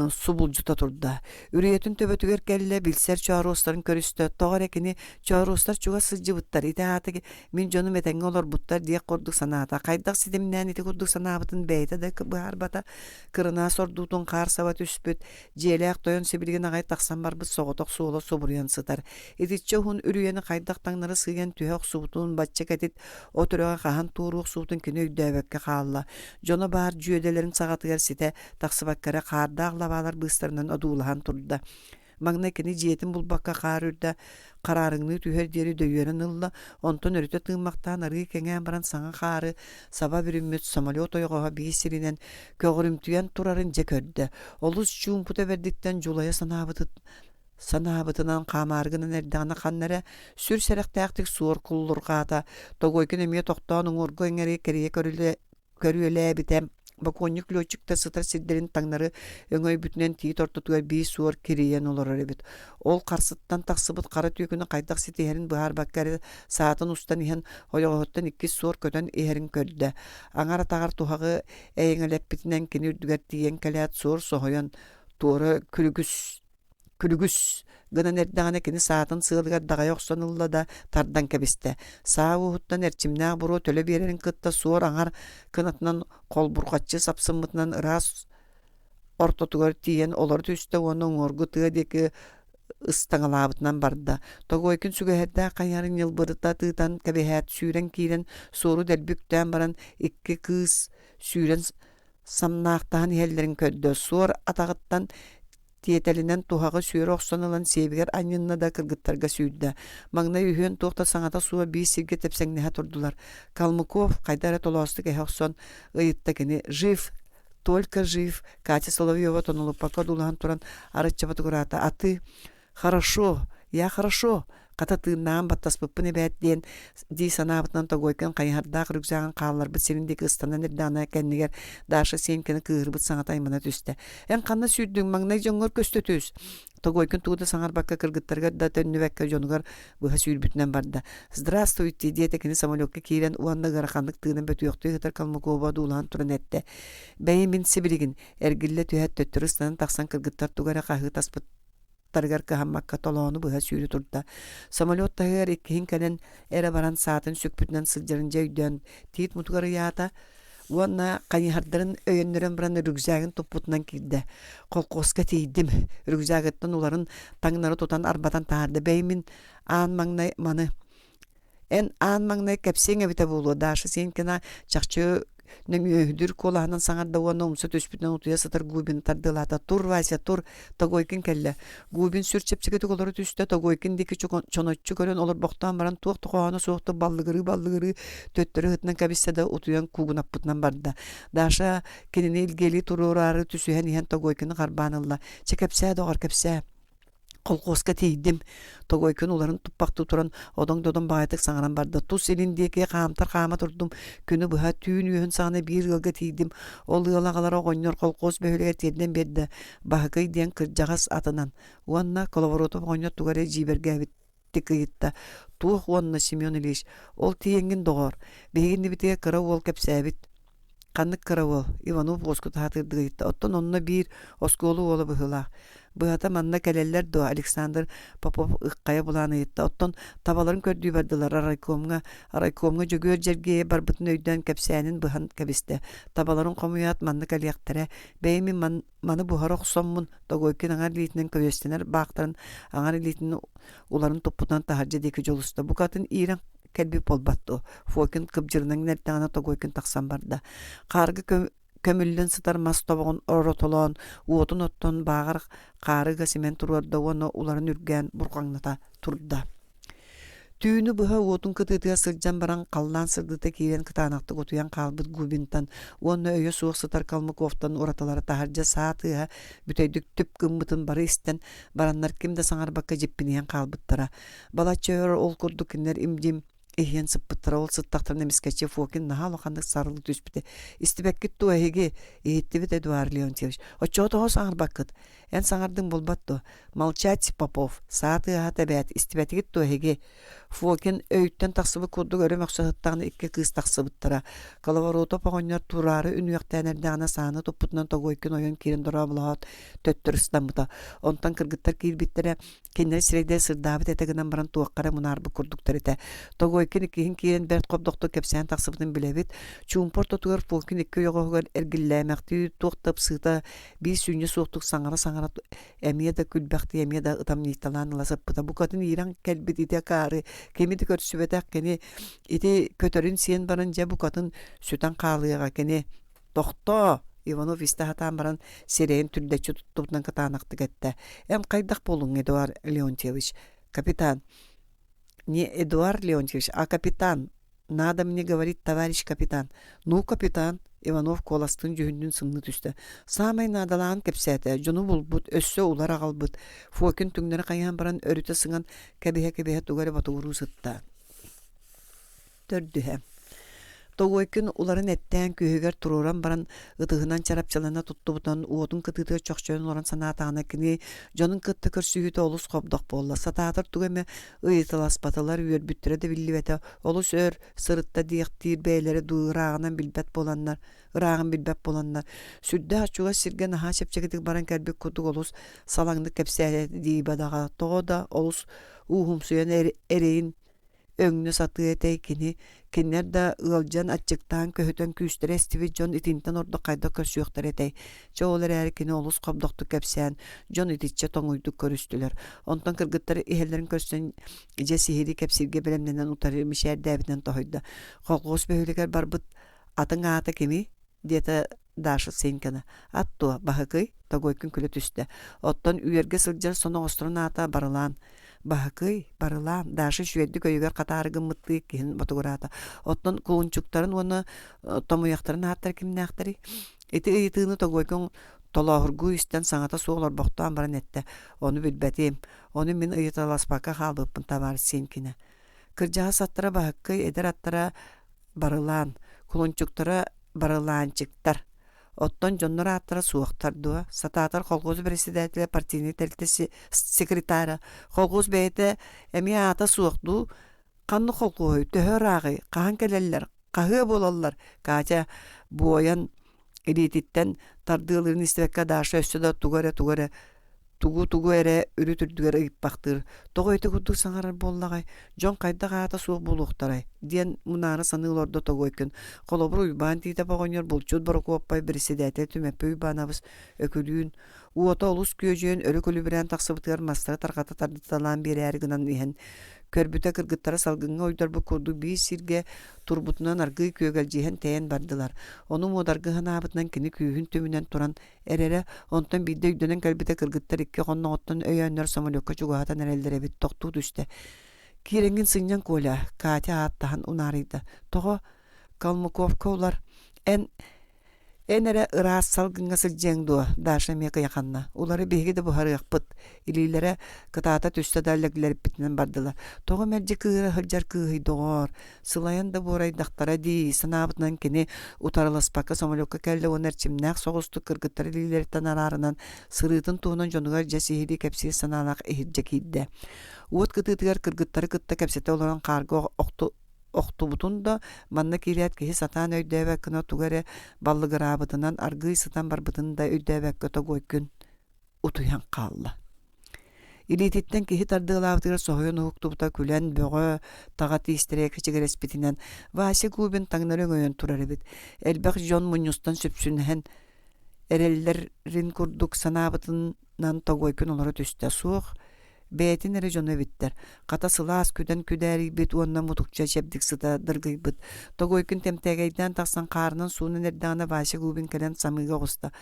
субулдьута турда. Үрүйэтин төбөтүгэр кэллэ, билсэр чооруостарын көрүстэ. Тоҕо эрэ кини чооруостар чугас сылдьыбыттар, ити аата мин дьонум этэҥҥэ олорбуттар диэх курдук санаата. Хайдах ситимнээн ити курдук санаабытын бэйэтэ да быһаарбата. Кырынаас ордуутун хаар саба түспүт, дьиэлээх тойон сибилигин аҕай тахсан барбыт соҕотох суола субуруйан сытар. Итиччэ уһун үрүйэни хайдах таҥнары сыыйан түһэ охсубутун бачча кэтит от үрэҕи хаһан туоруу охсубутун кини өйдөөбөккө хаалла. Дьоно баар дьүөдэлэрин саҕатыгар ситэ тахсыбакка эрэ хаардаах лабаалар быыстарынан одуулаһан турда. Маҥнай кини дьиэтин булбакка хаар үрдэ хараарыҥныы түһэр диэри дөйүөрэн ылла, онтон өрүтэ тыыммахтаан арыы кэҥээн баран саҥа хаары саба бүрүммүт самолет ойоҕоһо биир сиринэн көҕүрүмтүйэн турарын дьэ көрдө. Олус чуумпута бэрдиттэн дьулайа санаабытын санаабытынан хаамаары гынан эрдэҕинэ ханна эрэ сүр сэрэхтээхтик суор куллурҕаата. Тогойкин эмиэ тохтоон уҥуоргу эҥэри кэрийэ көрүөлээбитэ бокуонньук летчиктар сытар сирдэрин таҥнары өҥөйбүтүнэн тиит ортотугар биир суор кирийэн олорор эбит. Ол харсыттан тахсыбыт хара түөкүнү хайдах ситиһэрин быһаарбакка эрэ саатын устан иһэн ойоҕоһуттан иккис суор көтөн иһэрин көрдө. Аҥар атаҕар туһаҕы эйэҥэлэппитинэн кини үрдүгэр тиийэн кэлээт суор соһуйан туора күлүгүс күлүгүс гынан эрдэҕинэ кини саатын сыалыгар даҕайа охсон ылла да тардан кэбистэ. Саа уоһуттан эрчимнээх буруо төлө биэрэрин кытта суор аҥар кынатынан холбурҕаччы сапсыммытынан ыраас ортотугар тиийэн олоро түстэ уонна уҥуоргу тыа диэки ыстаҥалаабытынан барда. Тогойкин сүгэһэрдээх хайыһарын ньылбырыта тыытан кэбиһээт сүүрэн киирэн суору дэлби үктээн баран икки кыыс сүүрэн самнаахтаһан иһэллэрин көрдө. Суор атаҕыттан Тиэтэлинэн туһаҕы сүөрэ охсон ылан сиэбигэр анньынна да кыргыттарга сүүрдэ. Маҥнай үһүөн туох да саҥата суох биир сиргэ тэпсэҥнэһэ турдулар. Калмыков хайда эрэ толоостук эһэ охсон ыйытта кини «Жив! Только жив!» Катя Соловьева тонулуппакка одуулаһан туран арычча ботугураата «А ты?» «Хорошо! Я хорошо!» Хата тыыннааҕын баттаспыппын эбээт диэн дии санаабытынан Тогойкин хайыһардаах рюкзагын хаалларбыт сирин диэки ыстанан эрдэҕинэ кэннигэр Даша Сенькины кыыһырбыт саҥата аймана түстэ. «Эн ханна сүүрдүҥ? Маҥнай дьоҥҥор көстө түс!» Тогойкин тугу да саҥарбакка кыргыттарыгар да төннүбэккэ дьонугар быһа сүүрбүтүнэн барда. «Здравствуйте!» диэтэ кини самолекка киирэн уонна ыараханнык тыынан бөтүөхтүү сытар Калмыкова одуулаһан туран эттэ. «Бэйи мин сибилигин!» Эргиллэ түһээт төттөрү ыстанан тахсан кыргыттар тугу эрэ хаһыытаспыт тарыгар кыһаммакка толоону быһа сүүрэ турда. Самолет таһыгар иккиһин кэлэн эрэ баран саатын сүкпүтүнэн сылдьарын дьэ өйдөөн тиит мутугар ыйаата уонна хайыһардарын өйөннөрөн баран рюкзагын туппутунан киирдэ. Колхозка тиийдим. Рюкзагыттан уларын таҥнары тутан арбатан таһаарда. Бэймин аан маҥнай маны Эн аан маҥнай кэпсиэҥ эбитэ буолуо, Даша Сенькина чахчы Нөҥүөһүдүр куолаһынан саҥарда уонна умса түспүтүнэн утуйа сытар Губин тардыалаата. Тур, Вася, тур, Тогойкин кэллэ. Губин сүр чэпчэкитик олоро түстэ, Тогойкин диэки чоноччу көрөн олорбохтоон баран туох да хоһооно суохтук баллыгырыы-баллыгырыы төттөрү ыһытынан кэбистэ да утуйан куугунаппытынан барда. Даша кинини илгиэлии туруораары түсүһэн иһэн Тогойкины харбаан ылла. Чэ кэпсээ, доҕор, кэпсээ. Колхуоска тиийдим. Тогойкун уларын туппахтыы туран одоҥ-додон баҕайытык саҥаран барда. Тус илин диэки хаамтар хаама турдум. Күнү быһа түүн үөһүн саҕана биир ыалга тиийдим. Ол ыал аҕалара оҕонньор колхуос бөһүөлэгэр тиэрдэн биэрдэ. Баһыкый диэн кырдьаҕас атынан. Уонна Коловоротов оҕонньор тугу эрэ дьиибэргээбиттик ыйытта. Туох уонна Семен Ильич, ол тиийэҥҥин доҕоор, биһиги иннибитигэр кыра уол кэпсээбит. Ханнык кыра уол? Иванов уоскута сатыырдык ыйытта. Оттон онно биир оскуола уола быһыылаах. Быһата манна кэлэллэр дуо? Александр Попов ыххайа булаан ыйытта. Оттон табаларын көрдүү бардылар райкомҥа. Райкомҥа Дьөгүөр Дьэргиэйэ барбытын өйдөөн кэпсээнин быһан кэбистэ. Табаларын хомуйаат манна кэлиэхтэрэ. Бэйэм мин маны буһара охсоммун Тогойкин аҥар илиитинэн көйөстөнөр баахтарын аҥар илиитин уларын туппутунан таһырдьа диэки дьулуста. Букатын иирэн кэлбит буолбат дуо? Фокин кыбдьырынан эрдэҕинэ Тогойкин тахсан барда. Хаарга көмүллэн сытар мас тобоҕун оротолоон, уотун оттон бааҕар хаары ыга симэн туруорда уонна уларын үргээн бурҕаҥната турда. Түүнү быһа уотун кытыытыгар сылдьан баран халлаан сырдыыта киирэн кытаанахтык утуйан хаалбыт Губинтан уонна өйө суох сытар Калмыковтан уратылара таһырдьа саа тыаһа бүтэйдик түп гыммытын бары истэн бараннар ким да саҥарбакка дьиппинийэн хаалбыттара. Балачча өр ол курдук кинилэр им-дьим иһийэн сыппыттара. Ол сыттахтарына эмискэччи Фокин наһаа улаханнык сарылыы түспүтэ. «Истибэккит дуо эһиги?» «Иһиттибит, Эдуард Леонтьевич. Оччоҕо тоҕо саҥарбаккыт? Эн саҥардыҥ буолбат дуо? Молчать, Попов. Саа тыаһа эбээт, истибэтигит дуо эһиги?» Фокин өйүттэн тахсыбыт курдук өрө мөхсө сыттаҕына икки кыыс тахсыбыттара. Коловоротов оҕонньор тураары үнүөхтээн эрдэҕинэ сааны туппутунан Тогойкин ойон киирэн дорооболоһоот төттөрү ыстаммыта. Онтон кыргыттар киирбиттэрэ Кинилэр сирэйдэрэ сырдаабыт этэ гынан баран туохха эрэ мунаарбыт курдуктар этэ. Тогойкин иккиһин киирэн бэрт хобдохтук кэпсээн тахсыбытын билэбит. Чуумпу ортотугар Фокин икки ойоҕоһугар эргиллээмэхтии туох да ыпсыыта биир сүнньэ суохтук саҥара-саҥара эмиэ да күлбэхтии, эмиэ да ытамньыйталаан ыла сыппыта. Букатын иирэн кэлбит ити акаары кими да көрсүбэтэх кини ити көтөрүн сиэн баран дьэ букатын сүтэн хаалыаҕа кини Тохтоо! Иванов истэ сатаан баран сирэйин түрдэччи туттубутунан кытаанахтык эттэ. Эн хайдах буолуҥ, Эдуард Леонтьевич? Капитан. Не Эдуард Леонтьевич, а капитан. Надо мне говорить, товарищ капитан. Ну, капитан, Иванов куоластыын дьүһүннүүн сымныы түстэ. Саамай наадалааҕын кэпсээтэ, дьону булбут, өссө улар аҕалбыт. Фокин түҥнэри хайыһан баран өрүтэ сыҥан кэбиһэ-кэбиһэ тугу эрэ ботугуруу сытта. Төрдүһэ. Тогойкин уларын эттээн күөһүгэр туруоран баран ытыһынан чарапчылана туттубутунан уотун кытыытыгар чохчойон олорон санаатаҕына кини дьонун кытта көрсүһүүтэ олус хобдох буолла. Сатаатар тугу эмэ ыйыталаспатылар, үөрбүттэрэ да биллибэтэ. Олус өр сырытта диэхтиир бэйэлэрэ дуу ырааҕынан билбэт буоланнар, ырааҕын билбэт буоланнар, сүрдээх чугас сиргэ наһаа чэпчэкитик баран кэлбит курдук олус салаҥнык кэпсээтэ дии бадаҕа. Тоҕо да олус ууһумсуйан эрэйин Өҥнө сатыа этэй кини, кинилэр да ыалдьан, аччыктаан, көһүтэн күүстэрэ эстибит дьон итинтэн ордук хайдах көрсүөхтэрэ этэй? Чэ ол эрээри кини олус хобдохтук кэпсээн, дьон итиччэ тоҥуйдук көрүстүлэр. Онтон кыргыттар иһэллэрин көрсөн, дьэ сиһилии кэпсииргэ бэлэмнэнэн утары мичээрдээбитинэн тоһуйда. Колхоз бөһүөлэгэр барбыт атыҥ аата кимий? диэтэ Даша Сенькина. Ат дуо, Баһыкый? Тогойкин күлэ түстэ. Оттон үөргэ сылдьар соноҕосторун аата Барылаан. Баһыкый, Барылаан, Даша үчүгэйдик өйүгэр хатаары гыммыттыы иккиһин ботугураата. Оттон кулунчуктарын уонна томуйахтарын ааттара кимнээхтэрий? Ити ыйытыыны Тогойкин толооһургуу истэн саҥата суох олорбохтоон баран эттэ. Ону билбэтим. Ону мин ыйыталаспакка хаалбыппын, табаарыс Сенькина. Кырдьаҕас аттара Баһыккый, эдэр аттара Барылаан, кулунчуктара барылаанчыктар. Оттон дьоннор ааттара суохтар дуо? Сатаатар колхоз председателэ партийнай тэрилтэ секретара. Колхоз бэйэтэ эмиэ аата суох дуу? Ханнык колхоһуй? Төһө ырааҕый? Хаһан кэлэллэр? Хаһыа буолаллар? Катя буойан илиититтэн тардыалыырын истибэккэ Даша өссө да тугу эрэ тугу эрэ тугу-тугу эрэ үрүт үрдүгэр ыйыппахтыыр. Тоҕо ити курдук саҥарар буоллаҕай? Дьон хайдах аата суох буолуохтарай? диэн мунаара саныы олордо Тогойкин. Холобур, Уйбаан Тиитэп оҕонньор булчут Борокуоппай бэрэссэдээтэл Түмэппий Уйбаанабыс Өкүлүүн уота олус күөдьүйэн өрө күлүбүрээн тахсыбытыгар мастары тарҕата тардыталаан биэрээри гынан иһэн. Көрбүтэ кыргыттара салгыҥҥа уйдарбыт курдук биир сиргэ турбутунан аргыый күөгэлдьиһэн тэйэн бардылар. Ону муодаргы санаабытынан кини күүһүн түмүнэн туран эрэрэ, онтон биирдэ өйдөнөн кэлбитэ кыргыттар икки хонноҕуттан өйөөннөр самолекка чугаһатан эрэллэр эбит тохтуу түстэ. Киирэҥҥин сынньан Коля, Катя ааттаһан унаарыйда. Тоҕо? Калмыковка улар. Эн Эн эрэ ыраас салгыҥҥа сылдьыаҥ дуо, Даша эмиэ кыйаханна. Улары биһиги да буһарыахпыт. Илиилэрэ кытаата түстэ да лэглэриппитинэн бардылар. Тоҕо мэлдьи кыыһыра сылдьар кыыһый доҕоор? Сылайан да буорайдахтара дии, санаабытынан кини утарыласпакка самолекка кэллэ уонна эрчимнээх соҕустук кыргыттар илиилэриттэн араарынан сырыытын туһунан дьонугар дьэ сиһилии кэпсиир санаалаах иһирдьэ киирдэ. Уот кытыытыгар кыргыттары кытта кэпсэтэ олорон хаарга охту охтубутун да, манна киирээт киһи сатаан өйдөөбөт гына тугу эрэ баллыгыраабытынан аргыый сытан барбытын да өйдөөбөккө тогуойкун утуйан хаалла. Илиититтэн киһи тардыалаабытыгар соһуйан уһуктубута күлэн бөҕө таҕа тиистэрэ кэчигирэспитинэн Вася Губин таҥнары өҥөйөн турар эбит. Элбэх дьон мунньустан сүпсүнэһэн эрэллэрин курдук санаабытынан тогуойкун олоро түстэ. Суох, Бэйэтин эрэ дьоно эбиттэр. Хата сылаас күдэн күдээрийбит уонна мутукча чэбдик сыта дыргыйбыт. Тогойкун тэмтэгэйдээн тахсан хаарынан суунан эрдэҕинэ Вася Губин кэлэн самыыга оҕуста.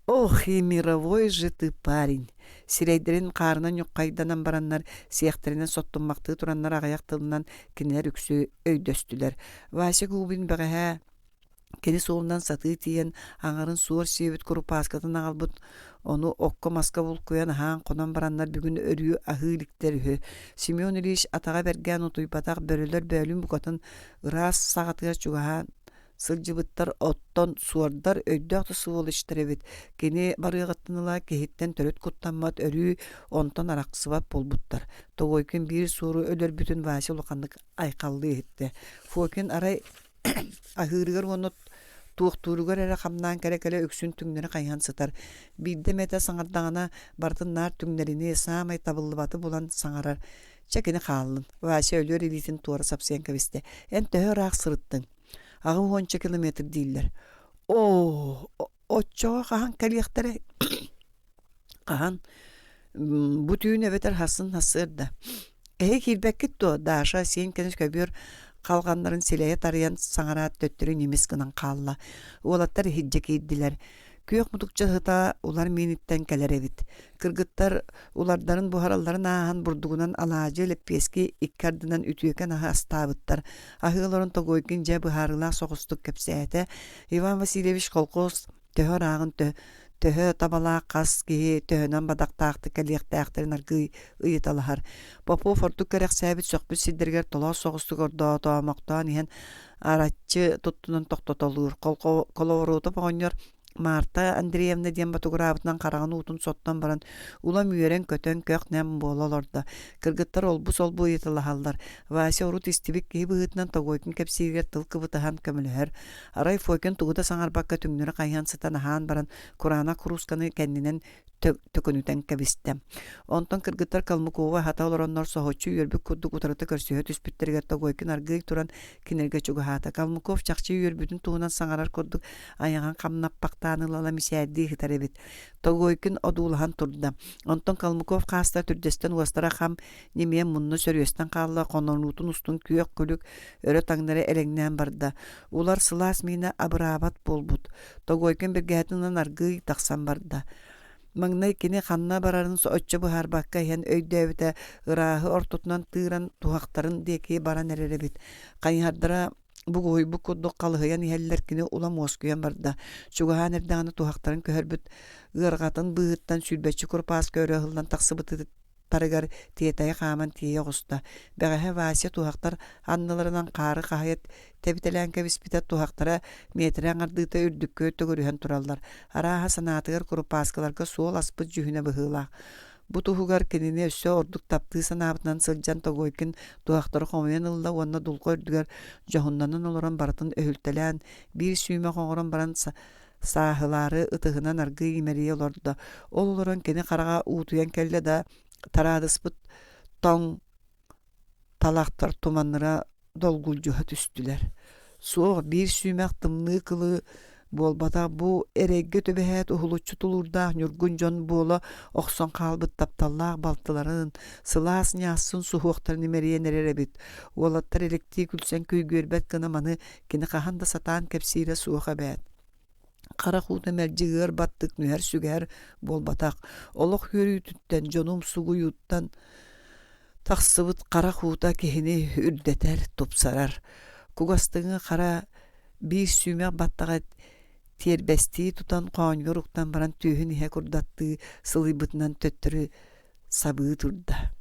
«Ох и мировой же ты парень!» Сирэйдэрин хаарынан ньуххайданан бараннар, сиэхтэринэн соттуммахтыы тураннар аҕыйах тылынан кинилэр үксү өйдөстүлэр. Вася Губин бэҕэһээ Кини суолунан сатыы тиийэн, аҥарын суор сиэбит курупааскатын аҕалбыт, ону окко-маска булкуйан аһаан хонон бараннар бүгүн өрүү аһыы иликтэр үһү. Семен Ильич атаҕа бэргээн утуйбатах бөрөлөр бөөлүүн букатын ыраас саҕатыгар чугаһаан сылдьыбыттар, оттон суордар өйдөөх да сволочтар эбит. Кини барыаҕыттан ыла киһиттэн төрүт куттаммат, өрүү онтон арахсыбат буолбуттар. Тогойкин биир суору өлөрбүтүн Вася улаханнык айхаллыы иһиттэ. Фокин арай Аһыырыгар уонна туохтууругар эрэ хамнаан кэлэ-кэлэ үксүн түҥнэри хайыһан сытар. Биирдэ эмэтэ саҥардаҕына, барытын наар түҥнэрини, саамай табыллыбаты булан саҥарар. Чэ, кини хааллын. Вася өлүөр илиитин туора сапсыйан кэбистэ. Эн төһө ыраах сырыттыҥ? Аҕа уонча километр дииллэр. Оо, оччоҕо хаһан кэлиэхтэрэй? Хаһан? Бу түүн эбэтэр сарсын сарсыарда. Эһи киирбэккит дуо? Даша сиэн кэнис көбүөр халҕаннарын силэйэ тарыйан саҥараат төттөрү ньимис гынан хаалла. Уолаттар иһирдьэ киирдилэр. Күөх мутукча сыта улар мииниттэн кэлэр эбит. Кыргыттар улардарын буһаралларын ааһан бурдугунан алаадьы, лэппиэски икки ардынан үтүөкэн аһы астаабыттар. Аһыы олорон Тогойкин дьэ быһаарыылаах соҕустук кэпсээтэ. Иван Васильевич колхоз төһө ырааҕын төһө табалаах хас киһи төһөнөн бадахтаахтык кэлиэхтээхтэрин аргыый ыйыталаһар. Попов ордук кэрэхсээбит сөхпүт сирдэригэр толоос соҕустук ордоотоомохтоон иһэн араччы туттунан тохтотолуур. Коловоротов оҕонньор Марта Андреевна диэн ботугураабытынан хараҕын уутун соттон баран улам үөрэн-көтөн көх-нэм буола олордо. Кыргыттар олбу-солбу ыйыталаһаллар. Вася урут истибит киһи быһыытынан Тогойкин кэпсииригэр тыл кыбытаһан көмөлөһөр. Арай Фокин тугу да саҥарбакка түҥнэри хайыһан сытан аһаан баран кураанах куруусканы кэннинэн төкүнүтэн кэбистэ. Онтон кыргыттар Калмыкова аһата олороннор соһуччу үөрбүт курдук утарыта көрсүһэ түспүттэригэр Тогойкин аргыый туран кинилэргэ чугаһаата. Калмыков чахчы үөрбүтүн туһунан саҥарар курдук айаҕын хамнаппахтаан ыла-ыла мичээрдии сытар эбит. Тогойкин одуулаһан турда. Онтон Калмыков хаастара түрдэстэн уостара хам ньимийэн мунну сөрүөстэн хаалла, хононуутун устун күөх күлүк өрө таҥнары элэҥнээн барда. Улар сылаас миинэ абыраабат буолбут. Тогойкин бэргэһэтин ылан аргыый тахсан барда. Маҥнай кини ханна барарын оччо быһаарбакка иһэн өйдөөбүтэ ырааһы ортотунан тыыран туһахтарын диэки баран эрэр эбит. Хайыһардара бугуһуйбут курдук халыһыйан иһэллэр кини улам уоскуйан барда. Чугаһаан эрдэҕинэ туһахтарын көһөрбүт ыарҕатын быыһыттан сүүрбэччэ курупааска өрө ыһыллан тахсыбытыттарыгар тиэтэйэ хааман тиийэ оҕуста. Бэҕэһээ Вася туһахтар анныларынан хаары хаһыйа тэбитэлээн кэбиспитэ туһахтара миэтэрэ аҥардыыта үрдүккэ төгүрүһэн тураллар. Арааһа санаатыгар курупааскаларга суол аспыт дьүһүнэ быһыылаах. Бу туһугар кинини өссө ордук таптыы санаабытынан сылдьан Тогойкин туһахтары хомуйан ылла уонна дулҕа үрдүгэр дьоһуннанан олорон барытын өһүлтэлээн, биир сүүмэх оҥорон баран сааһылаары ытыһынан аргыый имэрийэ олордо. Ол олорон кини хараҕа уутуйан кэллэ да, тараадыспыт тоҥ талахтар туманныра долгулдьуһа түстүлэр. Суох, биир сүүмэх тымныы кылы Буолбатах бу эрэйгэ түбэһээт уһулуччу тулуурдаах ньургун дьон буола охсон хаалбыт тапталлаах балтыларын, сылаас ньаассын суһуохтарын имэрийэн эрэр эбит. Уолаттар иликтии күлсэн күйгүөрбэт гына маны кини хаһан да сатаан кэпсиирэ суох эбээт. Харах уута мэлдьи ыар баттык нүһэр-сүгэһэр буолбатах. Олох үөрүүтүттэн, дьону умсугуйууттан тахсыбыт харах уута киһини үрдэтэр, тупсарар. Кугастыҥы хара биир сүүмэх баттаҕа тиэрбэстии тутан хоонньугар уктан баран түөһүн иһэ курдаттыы сылыйбытынан төттөрү сабыы турда.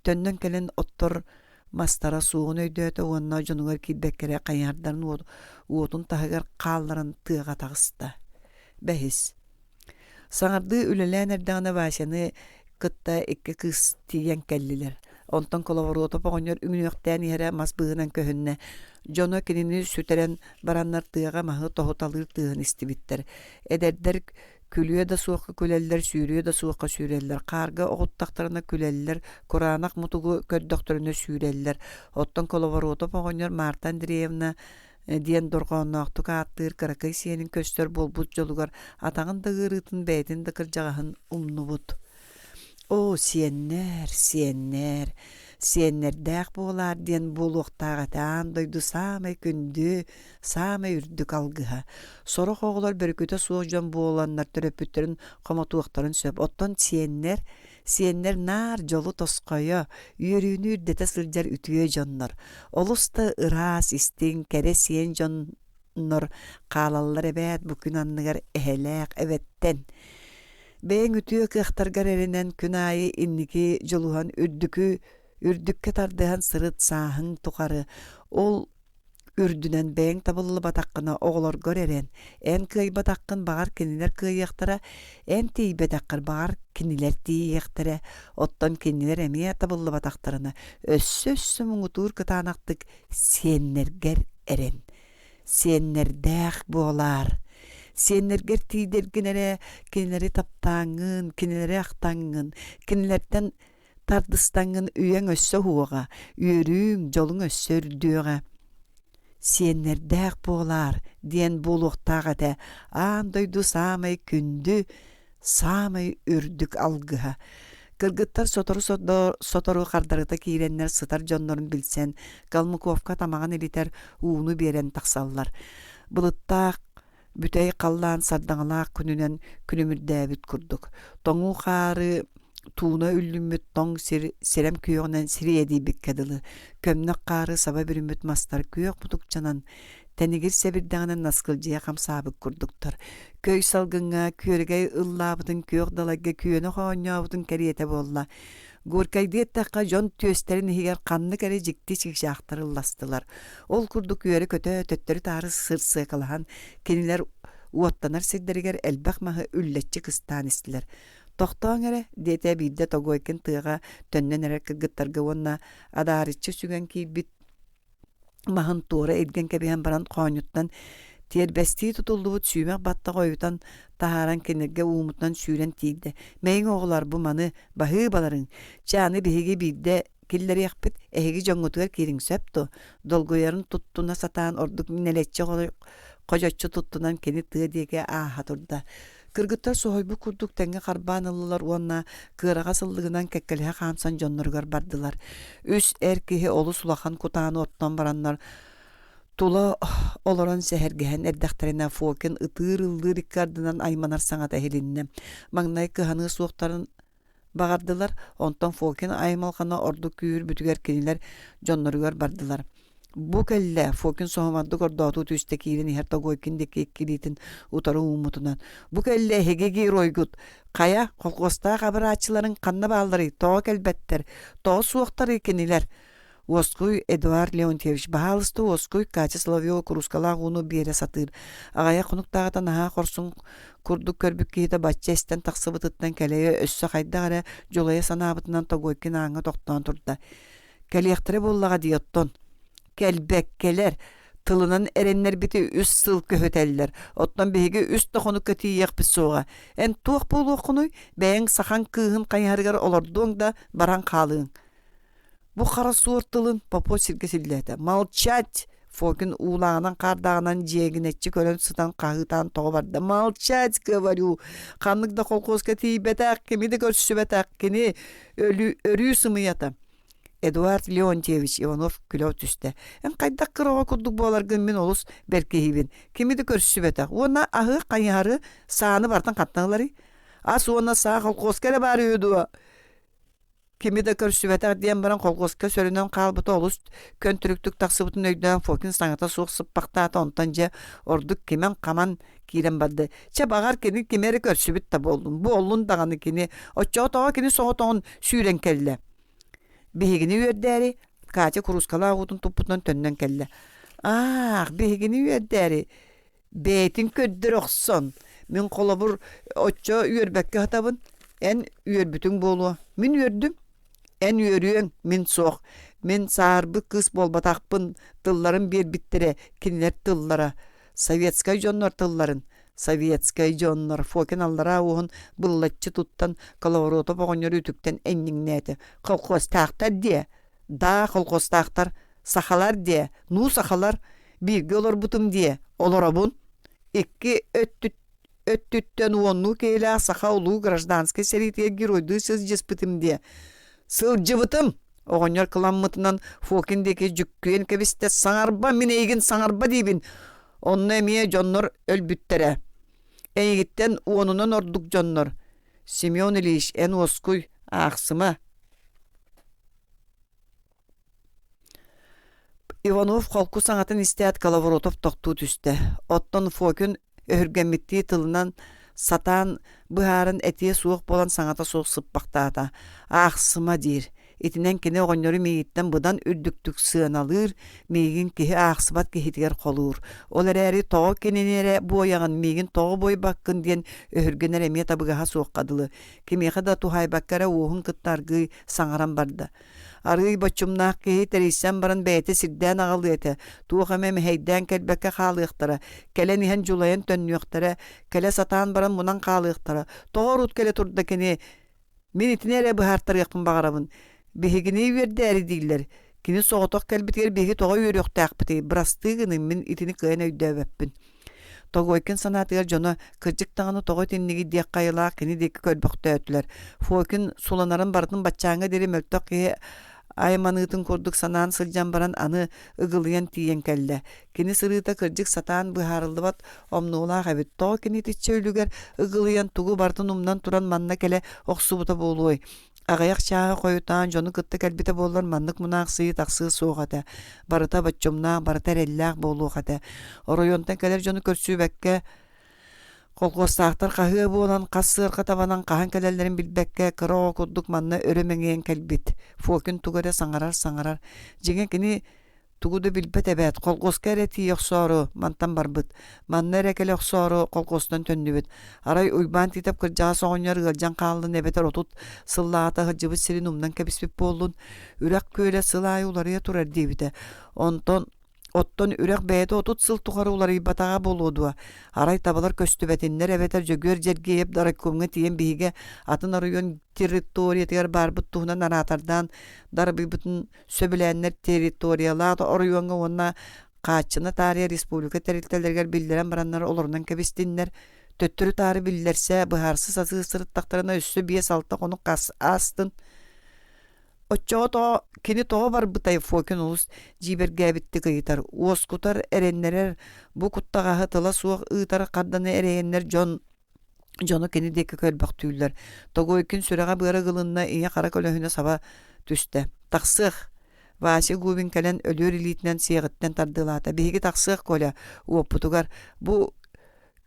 Төннөн кэлэн оттор мастара суоҕун өйдөөтө уонна дьонугар киирбэккэ эрэ хайыһардарын уотун таһыгар хаалларан тыаҕа таҕыста. Бэһис. Саҥардыы үлэлээн эрдэҕинэ Васяны кытта икки кыыс тиийэн кэллилэр. Онтон Коловоротов оҕонньор үҥүөхтээн иһэрэ мас быыһынан көһүннэ. Дьоно кинини сүтэрэн бараннар тыаҕа маһы тоһуталыыр тыаһын истибиттэр. Эдэрдэр күлүө да суохха күлэллэр, сүүрүө да суохха сүүрэллэр, хаарга оҕуттахтарына күлэллэр, кураанах мутугу көрдөхтөрүнэ сүүрэллэр. Оттон Коловоротов оҕонньор Марта Андреевна диэн дорҕоонноохтук ааттыыр кыракый сиэнин көстөр буолбут дьолугар атаҕын да ыарыытын бэйэтин да кырдьаҕаһын умнубут. Оо, сиэннэр, сиэннэр, сиэннэрдээх буолаар диэн буолуохтаах этэ аан дойду саамай күндү, саамай үрдүк алгыһа. Сорох оҕолор бөрүкүтэ суох дьон буоланнар төрөппүттэрин хомотуохтарын сөп. Оттон сиэннэр, сиэннэр наар дьолу тосхойо, үөрүүнү үрдэтэ сылдьар үтүө дьоннор. Олус да ыраас, истиҥ, кэрэ сиэн дьоннор хаалаллар эбээт бу күн анныгар эһэлээх эбэттэн. Бэйэҥ үтүө кыахтаргар эрэнэн күн аайы инники дьулуһан үрдүкү үрдүккэ тардыһан сырыт сааһыҥ тухары. Ол үрдүнэн бэйэҥ табыллыбатаххына оҕолоргор эрэн, эн кыайбатаххын баҕар кинилэр кыайыахтара, эн тиийбэтэххэр баҕар кинилэр тиийиэхтэрэ, оттон кинилэр эмиэ табыллыбатахтарына өссө-өссө муҥутуур кытаанахтык сиэннэргэр эрэн. Сиэннэрдээх буолаар. Сиэннэргэр тиийдэргин эрэ кинилэри таптааҥҥын, кинилэри ахтаҥҥын, кинилэртэн Тардыстаҥҥын үйэҥ өссө уһуоҕа, үөрүүҥ, дьолуҥ өссө үрдүөҕэ. Сиэннэрдээх буолаар диэн буолуохтаах этэ аан дойду саамай күндү, саамай үрдүк алгыһа. Кыргыттар сотору-сотору хардарыта киирэннэр сытар дьоннорун билсэн, Калмыковка тамаҕын илитэр ууну биэрэн тахсаллар. Былыттаах Бүтэй халлаан сардаҥалаах күнүнэн күлүмүрдээбит курдук. Тоҥуу хаары тууна үллүммүт тоҥ сир сирэм күөҕүнэн сириэдийбиккэ дылы. Көмнөх хаары саба бүрүммүт мастар күөх мутукчанан, тэнигир сэбирдэҕинэн наскылдьыйа хамсаабыт курдуктар. Көй салгыҥҥа күөрэгэй ыллаабытын күөх далайга күөнэх оонньообутун кэриэтэ буолла. Горькайдыы эттэххэ, дьон түөстэрин иһигэр ханнык эрэ дьикти чыычаахтар ылластылар. Ол курдук үөрэ-көтө төттөрү-таары сырсыакалаһан, кинилэр уоттанар сирдэригэр элбэх маһы үллэччи кыстаан истилэр. «Тохтооҥ эрэ» диэтэ биирдэ Тогойкин тыаҕа төннөн эрэр кыргыттарга уонна адаарыччы сүгэн киирбит маһын туора илгэн кэбиһэн баран хоонньуттан тиэрбэстии тутуллубут сүүмэх баттах ойутан таһааран кинилэргэ уумутунан сүүрэн тиийдэ. «Мэйиҥ оҕолор бу маны баһыыбаларыҥ, чэ аны биһиги биирдэ киллэриэхпит, эһиги дьоҥҥутугар киириҥ сөп дуо?» Долгуйарын туттуна сатаан ордук нэлэччи ходьоччу туттунан кини тыа диэки ааһа турда. Кыргыттар соһуйбут курдук тэҥҥэ харбаан ыллылар уонна кыараҕас ыллыгынан кэккэлэһэ хаамсан дьонноругар бардылар. Үс эр киһи олус улахан кутааны оттон бараннар тула олорон сэһэргэһэн эрдэхтэринэ Фокин ытыыр-ыллыыр икки ардынан айманар саҥата иһилиннэ. Маҥнай кыһаныа суохтарын баҕардылар, онтон Фокин аймалҕана ордук күүһүрбүтүгэр кинилэр дьонноругар бардылар. Бу кэллэ, Фокин соһумардык ордоотуу түстэ киирэн иһэр Тогойкин диэки икки илиитин утары ууммутунан. Бу кэллэ эһиги геройгут. Хайа, колхуостаах абырааччыларыҥ ханна баалларый? Тоҕо кэлбэттэр? Тоҕо суохтарый кинилэр? Уоскуй, Эдуард Леонтьевич, баһаалыста уоскуй, Катя Соловьева куруускалаах ууну биэрэ сатыыр. Аҕыйах хонуктааҕыта наһаа хорсун курдук көрбүт киһитэ бачча эстэн тахсыбытыттан кэлэйэ өссө хайдах эрэ дьулайа санаабытынан Тогойкин ааҥҥа тохтоон турда. Кэлиэхтэрэ буоллаҕа дии оттон. Кэлбэккэлэр, тылынан эрэннэрбити үс сыл көһүтэллэр. Оттон биһиги үс да хонукка тиийиэхпит суоҕа. Эн туох буолуоххунуй? Бэйэҥ сахаҥ кыыһын хайыһарыгар олордуоҥ да баран хаалыаҥ. Бу хара суор тылын Попов сиргэ силлээтэ. «Молчать!» Фокин уулааҕынан-хаардааҕынан дьиэгинэччи көрөн сытан хаһыытаан тоҕо барда: «Молчать, говорю! Ханнык да колхозка тиийбэтэх, кими да көрсүбэтэх, кини өрүү сымыйата!» Эдуард Леонтьевич Иванов күлэ түстэ. «Эн хайдах кыра оҕо курдук буоларгын мин олус бэркиһиибин. Кими да көрсүбэтэх. Уонна аһыы хайыһары сааны бартан хантан ыларый? Ас уонна саа колхозка эрэ баар үһү дуо? Кими да көрсүбэтэх диэн баран колхозка сөрөнөн хаалбыта олус көнтөрүктүк тахсыбытын өйдөөн Фокин саҥата суох сыппахтаата онтон дьэ ордук кимэн-хаман киирэн барда. Чэ баҕар кини кими эрэ көрсүбүт да буоллун. Буоллун даҕаны кини. Оччоҕо тоҕо кини соҕотоҕун сүүрэн кэллэ. Биһигини үөрдээри Катя куруускалаах уутун туппутунан төннөн кэллэ. Аах, биһигини үөрдээри Бэйэтин көрдөрө охсон, мин холобур оччо үөрбэккэ сытабын, эн үөрбүтүҥ буолуо, мин үөрдүм, эн үөрүөҥ, мин суох, мин сааһырбыт кыыс буолбатахпын, тылларын биэрбиттэрэ, кинилэр тыллара, советскай дьоннор тылларын, советскай дьоннор, Фокин аллараа уоһун быллаччы туттан Коловоротов оҕонньору үтүктэн энньиҥнээтэ, колхозтаахтар диэ, даа колхозтаахтар, сахалар диэ, ну сахалар, бииргэ олорбутум диэ, олоробун. Икки өттүттэн уоннуу киһилээх саха улуу гражданскай сэриитигэр геройдуу сылдьыспытым диэ. Сылдьыбытым! Оҕонньор кыламмытынан Фокин диэки дьүккүйэн кэбистэ. Саҥарба, мин эйигин саҥарба диибин. Онно эмиэ дьоннор өлбүттэрэ. Эйигиттэн уонунан ордук дьоннор. Семен Ильич, эн уоскуй, аахсыма. Иванов холку саҥатын истээт Коловоротов тохтуу түстэ. Оттон Фокин өһүргэммиттии тылынан сатаан быһааран этиэ суох буолан саҥата суох сыппахтаата. «Аахсыма» диир. Итинэн кини оҕонньору миигиттэн быдан үрдүктүк сыаналыыр, миигин киһи аахсыбат киһитигэр холуур. Ол эрээри тоҕо кинини эрэ буойаҕын, миигин тоҕо буойбаккын диэн өһүргэнэр эмиэ табыгаһа суохха дылы. Кимиэхэ да туһаайбакка эрэ уоһун кытта аргыый саҥаран барда. Арыый боччумнаах киһи тэрийсэн баран бэйэтэ сирдээн аҕалыа этэ, туох эмэ мэһэйдээн кэлбэккэ хаалыахтара, кэлэн иһэн дьулайан төннүөхтэрэ, кэлэ сатаан баран мунан хаалыахтара. Тоҕо урут кэлэ турда кини? Мин итини эрэ быһаартарыахпын баҕарабын. Биһигини үөрдээри дииллэр. Кини соҕотох кэлбитигэр биһиги тоҕо үөрүөхтээхпитий? Бырастыы гыныҥ, мин итини кыайан өйдөөбөппүн. Тогойкин санаатыгар дьоно кырдьык даҕаны тоҕо итиннигий диэххэ айылаах кини диэки көрбөхтөөтүлэр. Фокин суланарын барытын баччааҥҥа диэри мөлтөх киһи айманыытын курдук санаан сылдьан баран аны ыгылыйан тиийэн кэллэ. Кини сырыыта кырдьык сатаан быһаарыллыбат омнуолаах эбит. Тоҕо кини итиччэ үлүгэр ыгылыйан тугу барытын умнан туран манна кэлэ охсубута буолуой? Аҕыйах чааһы хойутаан дьону кытта кэлбитэ буоллар маннык мунаахсыйыы тахсыа суох этэ. Барыта боччумнаах, барыта эрэллээх буолуох этэ. Оройуонтан кэлэр дьону көрсүбэккэ колхуостаахтар хаһыа буолан, хас сыарҕа табанан хаһан кэлэллэрин билбэккэ, кыра оҕо курдук манна өрө мэҥийэн кэлбит. Фокин тугу эрэ саҥарар-саҥарар. Дьиҥэ кини Тугу да билбэт эбээт, колхуоска эрэ тиийэ охсоору мантан барбыт, манна эрэ кэлэ охсоору колхуостан төннүбүт. Арай Уйбаан Тиитэп кырдьаҕас оҕонньор ыалдьан хааллын эбэтэр 30 сыллааҕыта сылдьыбыт сирин умнан кэбиспит буоллун, үрэх күөлэ сыл аайы уларыйа турар диэбитэ. Онтон Оттон үрэх бэйэтэ 30 сыл тухары уларыйбатаҕа буолуо дуо? Арай табалар көстүбэтиннэр эбэтэр Дьөгүөр Дьэргиэйэп райкомҥа тиийэн биһиги атын оройуон территориятыгар баарбыт туһунан араатардаан дарбыйбытын сөбүлээннэр территориялаах оройуоҥҥа уонна хааччына таарыйа республика тэрилтэлэригэр биллэрэн бараннар олорунан кэбистиннэр, төттөрү-таары биллэрсэ, быһаарса сатыы сырыттахтарына өссө 5-6 хонук аастын. Оччоҕо тоҕо кини тоҕо барбытай Фокин олус дьиибэргээбиттик ыйытар, уоскутар, эрэннэрэр, бу куттаҕаһы тыла суох ыытар харданы эрэйэннэр дьон Дьоно кини диэки көрбөхтүүллэр. Тогойкин сүрэҕэ-быара ыгылынна, ийэ-хара көлөһүнэ саба түстэ. «Тахсыах!» Вася Губин кэлэн өлүөр илиитинэн сиэҕиттэн тардыалаата. «Биһиги тахсыах, Коля, уоппутугар. Бу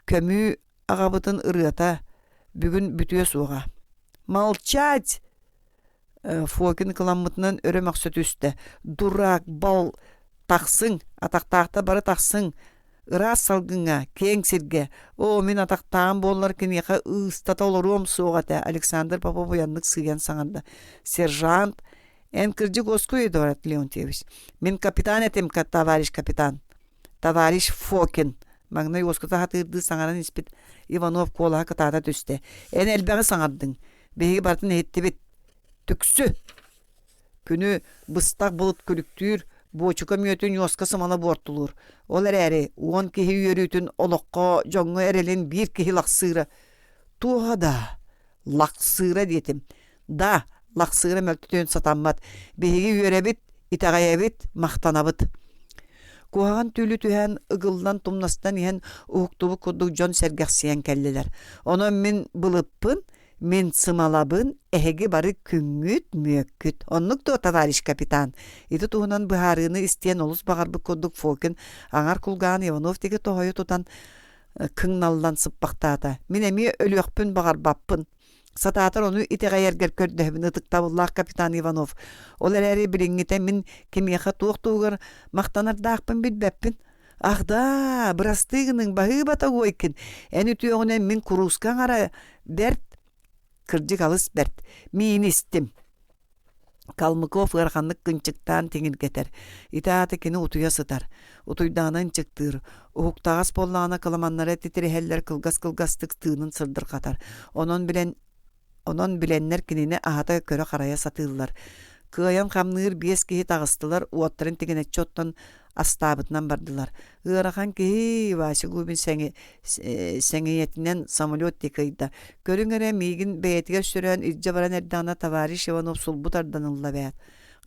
көмүү аҕабытын ырыата бүгүн бүтүө суоҕа». «Молчать!» Фокин кыламмытынан өрө мөхсө түстэ: «Дурак, бал, тахсыҥ, атахтаахтар бары тахсыҥ, ыраас салгыҥҥа, киэҥ сиргэ. Оо, мин атахтааҕым буоллар киниэхэ ыыстата олоруом суох этэ», Александр Попов уйаннык сыыйан саҥарда. «Сержант, эн кырдьык уоскуй, Эдуард Леонтьевич. Мин капитан этим, товарищ капитан. Товарищ Фокин, маҥнай уоскута сатыырдыы саҥаран испит Иванов куолаһа кытаата түстэ. Эн элбэҕи саҥардыҥ. Биһиги барытын иһиттибит. Түксү! Күнү быстах былыт күлүктүүр. Буочука мүөтүн ньуоска сымала буортулуур. Ол эрээри уон киһи үөрүүтүн олоххо дьоҥҥо эрэлин биир киһи лахсыыра. Туоҕа да лахсыыра диэтим. Да, лахсыыра мөлтөтүөн сатаммат. Биһиги үөрэбит, итэҕэйэбит, махтанабыт. Куһаҕан түүлү түһээн ыгыллан тумнастан иһэн уһуктубут курдук дьон сэргэхсийэн кэллилэр. Онон мин былыппын, мин сымалабын, эһиги бары күҥҥүт, мүөккүт. Оннук дуо, товарищ капитан? Ити туһунан быһаарыыны истиэн олус баҕарбыт курдук Фокин аҥар кулгааҕын Иванов диэки тоһойо тутан кыҥналлан сыппахтаата. Мин эмиэ өлүөхпүн баҕарбаппын. Сатаатар ону итэҕэйэргэр көрдөһөбүн ытыктабыллаах капитан Иванов. Ол эрээри билиҥҥитэ мин кимиэхэ туох туһугар махтанардаахпын билбэппин. Ах даа, бырастыы гыныҥ, баһыыба Тогойкин, эн үтүөҕүнэн мин курууска аҥара бэрт, кырдьык алыс бэрт, миини истим. Калмыков ыараханнык кынчыктаан тиҥиргэтэр. Ити аата кини утуйа сытар. Утуйдаҕына ынчыктыыр. Уһуктаҕас буоллаҕына кыламаннара титирэһэллэр кылгас-кылгастык тыынын сырдырҕатар. Онон билэн Онон билэннэр кинини аһата көрө-харайа сатыыллар. Кыайан хамныыр биэс киһи таҕыстылар, уоттарын тигинэччи оттон астаабытынан бардылар. Ыарахан киһи Вася Губин сэҥи, сэҥийэтинэн самолет диэки ыйда. Көрүҥ эрэ, миигин бэйэтигэр сөрөөн илдьэ баран эрдэҕинэ товарищ Иванов сулбу тардан ылла эбээт.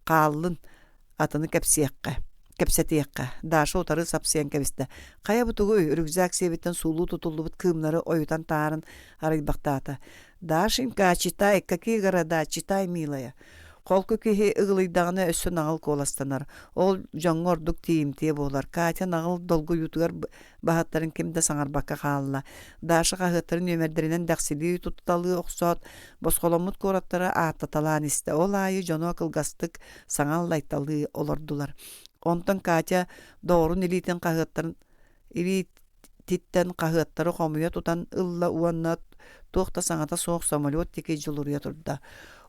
Хааллын, атыны кэпсиэххэ кэпсэтиэххэ Даша утары сапсыйан кэбистэ хайа бу тугуй рюкзак сиэбиттэн суулуу тутуллубут кыымнары ойутан таарын арыйбахтаата Дашенька читай какие города читай милая Холку киһи ыгылыйдаҕына өссө наҕыл куоластанар. Ол дьоҥҥо ордук тиийимтиэ буолар. Катя наҕыл долгуйуутугар баһыттарын ким да саҥарбакка хаалла. Даша хаһыаттарын нүөмэрдэринэн дэхсилии тутталыы охсоот, босхоломмут куораттары ааттаталаан истэ. Ол аайы дьоно кылгастык саҥа аллайталыы олордулар. Онтон Катя доҕорун илиитин хаһыаттарын илиититтэн хаһыаттары хомуйа тутан ылла уонна туох да саҥата суох самолет диэки дьулуруйа турда.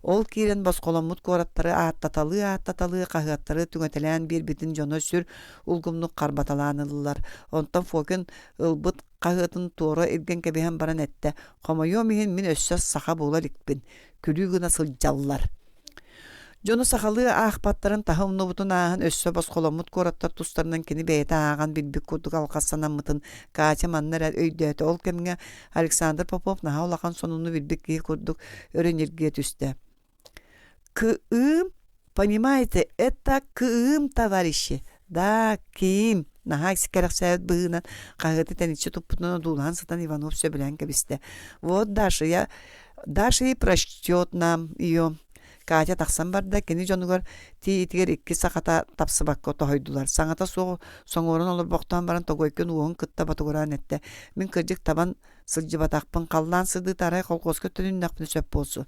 Ол киирэн босхоломмут куораттары ааттаталыы-ааттаталыы хаһыаттары түҥэтэлээн биэрбитин дьоно сүр улгумнук харбаталаан ыллылар. Онтон Фокин ылбыт хаһыатын туора илгэн кэбиһэн баран эттэ: «Хомойуом иһин мин өссө саха буола иликпин, күлүү гына сылдьаллар». Дьону сахалыы аахпаттарын таһа умнубутун ааһан өссө босхоломмут куораттар тустарынан кини бэйэтэ ааҕан билбит курдук алҕас санаммытын Катя манна эрэ өйдөөтө. Ол кэмҥэ Александр Попов наһаа улахан сонуну билбит киһи курдук өрө ньиргийэ түстэ. «Кыым, понимаете, это кыым, товарищи! Да, киим!» наһаа кэрэхсээбит быһыынан хаһыаты тэниччи туппутунан одуулаһан сытан Иванов сөбүлээн кэбистэ. «Вот, Даша, я Даша и прочтет нам ее. Катя тахсан барда, кини дьонугар тиийитигэр икки сахата тапсыбакка тоһуйдулар. Саҥата суох соҥуоран олорбохтоон баран Тогойкин уоһун кытта ботугураан эттэ. Мин кырдьык табан сылдьыбатахпын, халлаан сырдыыта арай колхуоска төнүннэхпинэ сөп буолсу.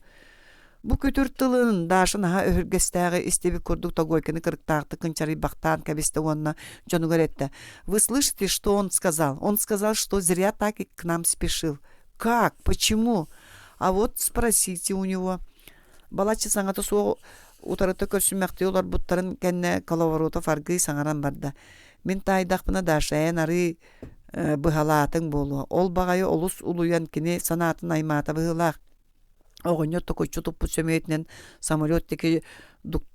Бу күтүр тылын Даша наһаа өһүргэстээҕи истибит курдук Тогойкины кырыктаахтык кынчарыйбахтаан кэбистэ уонна дьонугар эттэ: «Вы слышите, что он сказал? Он сказал, что зря так и к нам спешил. Как? Почему? А вот спросите у него. Балачча саҥата суох утарыта көрсүмэхтии олорбуттарын кэннэ Коловоротов аргыый саҥаран барда. Мин таайдахпына Даша эн арыы быһалаатыҥ буолуо. Ол баҕайы олус улуйан кини санаатын аймаата быһыылаах. Оҕонньор токуччу туппут сөмүйэтинэн самолет диэки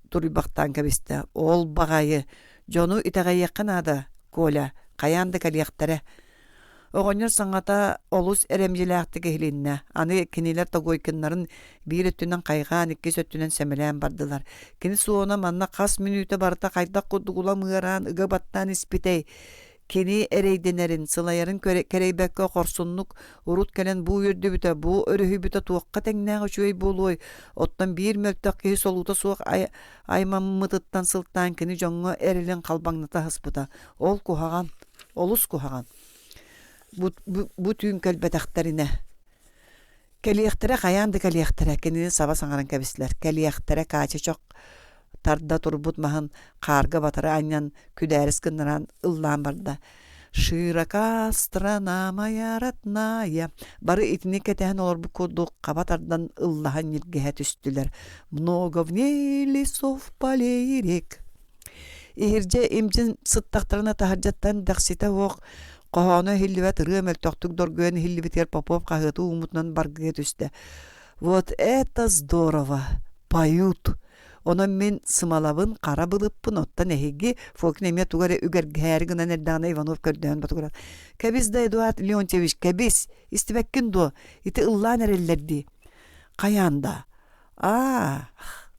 туруйбахтаан кэбистэ. Ол баҕайы дьону итэҕэйиэххэ наада, Коля, хайаан да кэлиэхтэрэ. Оҕонньор саҥата олус эрэмдьилээхтик иһилиннэ. Аны кинилэр Тогойкиннарын биир өттүнэн хайҕаан, иккис өттүнэн сэмэлээн бардылар. Кини суона манна хас мүнүүтэ барыта хайдах курдук улам ыараан, ыга баттаан испитэй. Кини эрэйдэнэрин, сылайарын кэрэйбэккэ хорсуннук урут кэлэн бу үөрдүбүтэ, бу өрүһүйбүтэ туохха тэҥнээх үчүгэй буолуой? Оттон биир мөлтөх киһи солуута суох аймаммытыттан сылтаан кини дьоҥҥо эрэлин халбаҥната сыспыта. Ол куһаҕан. Олус куһаҕан. Бу, бу, бу түүн кэлбэтэхтэринэ Кэлиэхтэрэ хайаан да кэлиэхтэрэ кинини саба саҥаран кэбистилэр. Кэлиэхтэрэ Катя чох тарда турбут маһын хаарга батары анньан күдээрис гыннаран ыллаан барда. Широка страна моя родная бары итини кэтэһэн олорбут курдук хаба тардан ыллаһан ньиргиһэ түстүлэр. Много в ней лесов, полей и рек. Иһирдьэ имдьин сыттахтарына таһырдьаттан дэхситэ суох хоһооно иһиллибэт ырыа мөлтөхтүк доргуйан иһиллибитигэр Попов хаһыаты ууммутунан баргыйа түстэ. «Вот это здорово! Поют!» Онон мин сымалабын, хара былыппын, оттон эһиги Фокин эмиэ тугу эрэ үгэргэһээри гынан эрдэҕинэ Иванов көрдөһөн ботугурар. Кэбис да, Эдуард Леонтьевич, кэбис! Истибэккин дуо? Ити ыллаан эрэллэр дии. Хайаан да? Аа,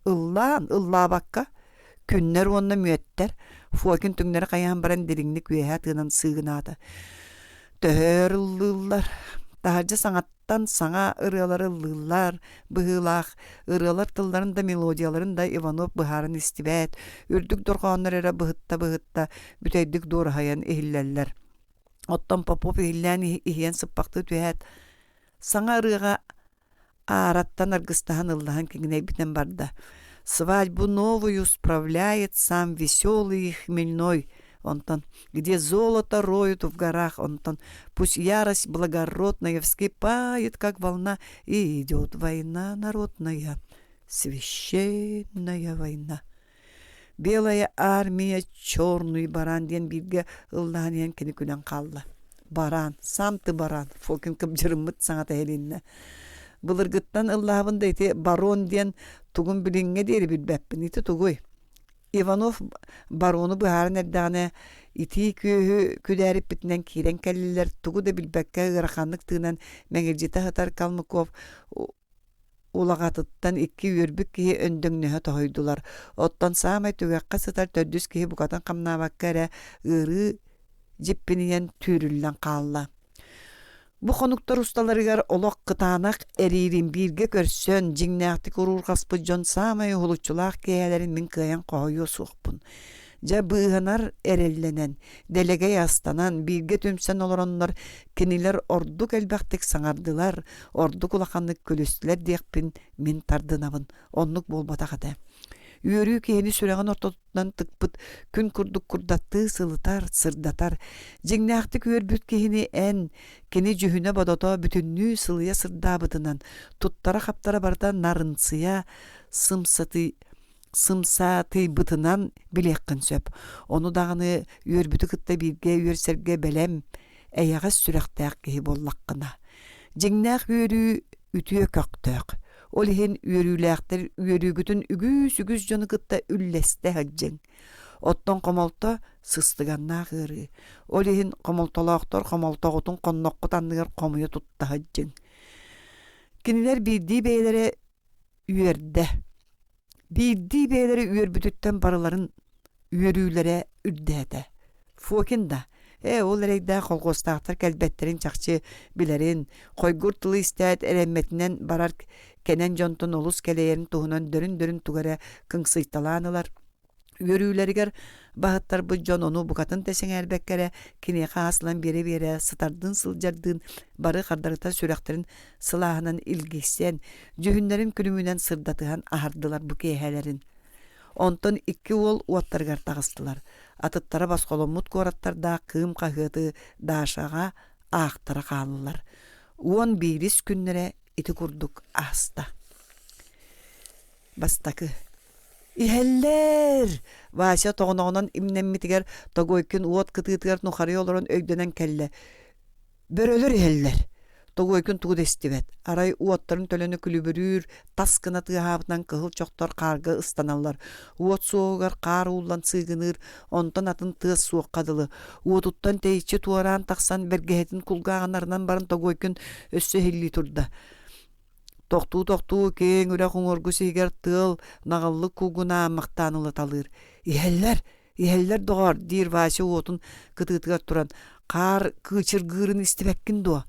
ыллаан, ыллаабакка. Күннэр уонна мүөттэр. Фокин түҥнэри хайаан баран дириҥник үөһэ тыынан сыыгынаата. Төһө өр ыллыыллар? Таһырдьа саҥаттан саҥа ырыалары ыллыыллар быһыылаах. Ырыалар тылларын да мелодияларын да Иванов быһааран истибэт, үрдүк дорҕооннор эрэ быһытта-быһытта бүтэйдик дуораһайан иһиллэллэр. Оттон Попов иһиллээн иһийэн сыппахтыы түһээт, саҥа ырыаҕа аараттан аргыстаһан ыллаһан киҥинэйбитинэн барда. «Свадьбу новую справляет сам веселый и хмельной», онтон «Где золото роют в горах», онтон «Пусть ярость благородная вскипает, как волна, и идет война народная, священная война». Белая армия, черный баран диэн бииргэ ыллаан иһэн кини күлэн хаалла. Баран, сам ты баран, Фокин кыбдьырыммыт саҥата иһилиннэ. Былыргыттан ыллаабын да ити барон диэн тугун билиҥҥэ диэри билбэппин. Ити тугуй? Иванов барону быһааран эрдэҕинэ итии күөһү күдээриппитинэн киирэн кэллилэр, тугу да билбэккэ ыараханнык тыынан мэҥирдьитэ сытар Калмыков улаҕатыттан икки үөрбүт киһи өндөҥнөһө тоһуйдулар. Оттон саамай түгэххэ сытар төрдүс киһи букатын хамнаабакка эрэ ыарыы дьиппинийэн түүрүллэн хаалла. Бу хонуктар усталарыгар олох кытаанах эриирин бииргэ көрсөн, дьиҥнээхтик уруурҕаспыт дьон саамай уһулуччулаах киэһэлэрин мин кыайан хоһуйуо суохпун. Дьэ быыһанар эрэллэнэн, дэлэгэй астанан, бииргэ түмсэн олороннор кинилэр ордук элбэхтик саҥардылар, ордук улаханнык күлүстүлэр диэхпин мин тардынабын. Оннук буолбатах этэ. Үөрүү киһини сүрэҕин ортотунан тыкпыт күн курдук курдаттыы сылытар, сырдатар. Дьиҥнээхтик үөрбүт киһини эн, кини дьүһүнэ-бодото бүтүннүү сылыйа сырдаабытынан, туттара-хаптара барыта нарынсыйа, сымсатый сымсаатыйбытынан билиэххин сөп. Ону даҕаны үөрбүтү кытта бииргэ үөрсэргэ бэлэм, эйэҕэс сүрэхтээх киһи буоллаххына. Дьиҥнээх үөрүү үтүө көхтөөх. Ол иһин үөрүүлээхтэр үөрүүгүтүн үгүс-үгүс дьону кытта үллэстэ сылдьыҥ. Оттон хомолто сыстыганнаах ыарыы. Ол иһин хомолтолоохтор хомолтоҕутун хонноххут анныгар хомуйа тутта сылдьыҥ. Кинилэр биирдии бэйэлэрэ үөрдэ. Биирдии бэйэлэрэ үөрбүтүттэн барыларын үөрүүлэрэ үрдээтэ. Фокин да, ээ ол эрэйдээх колхуостаахтар кэлбэттэрин чахчы билэрин, хойгур тылы истээт эрэммэтинэн барар кэнэн дьонтон олус кэлэйэрин туһунан дөрүн-дөрүн тугу эрэ кыҥсыйталаан ылар. Үөрүүлэригэр баһыттарбыт дьон ону букатын да сэҥээрбэккэ эрэ киниэхэ ааслан биэрэ-биэрэ сытардыын сылдьардыын бары хардарыта сүрэхтэрин сылааһынан илгийсэн, дьүһүннэрин күлүмүнэн сырдатыһан аһардылар бу киэһэлэрин. Онтон икки уол уоттарыгар таҕыстылар. Атыттара босхоломмут куораттардаах Кыым хаһыаты Дашаҕа аахтара хааллылар. 11-ис күннэрэ ити курдук ааста. Бастакы «Иһэллэр!» Вася тоҕоноҕунан имнэммитигэр Тогойкин уот кытыытыгар нухарыйа олорон өйдөнөн кэллэ. «Бөрөлөр иһэллэр!» Тогойкин тугу да истибэт. Арай уоттарын төлөнө күлүбүрүүр, тас гына тыаһаабытынан кыһыл чохтор хаарга ыстаналлар. Уот суоһугар хаар ууллан сыыгыныыр, онтон атын тыас суохха дылы. Уотуттан тэйиччи туораан тахсан бэргэһэтин кулгааҕын арынан баран Тогойкин өссө иһиллии турда. Тохтуу-тохтуу киэҥ үрэх уҥуоргу сиһигэр тыал наҕыллык куугунааммахтаан ылаталыыр. «Иһэллэр! Иһэллэр, доҕоор!» диир Вася уотун кытыытыгар туран, «Хаар кыычыргыырын истибэккин дуо?»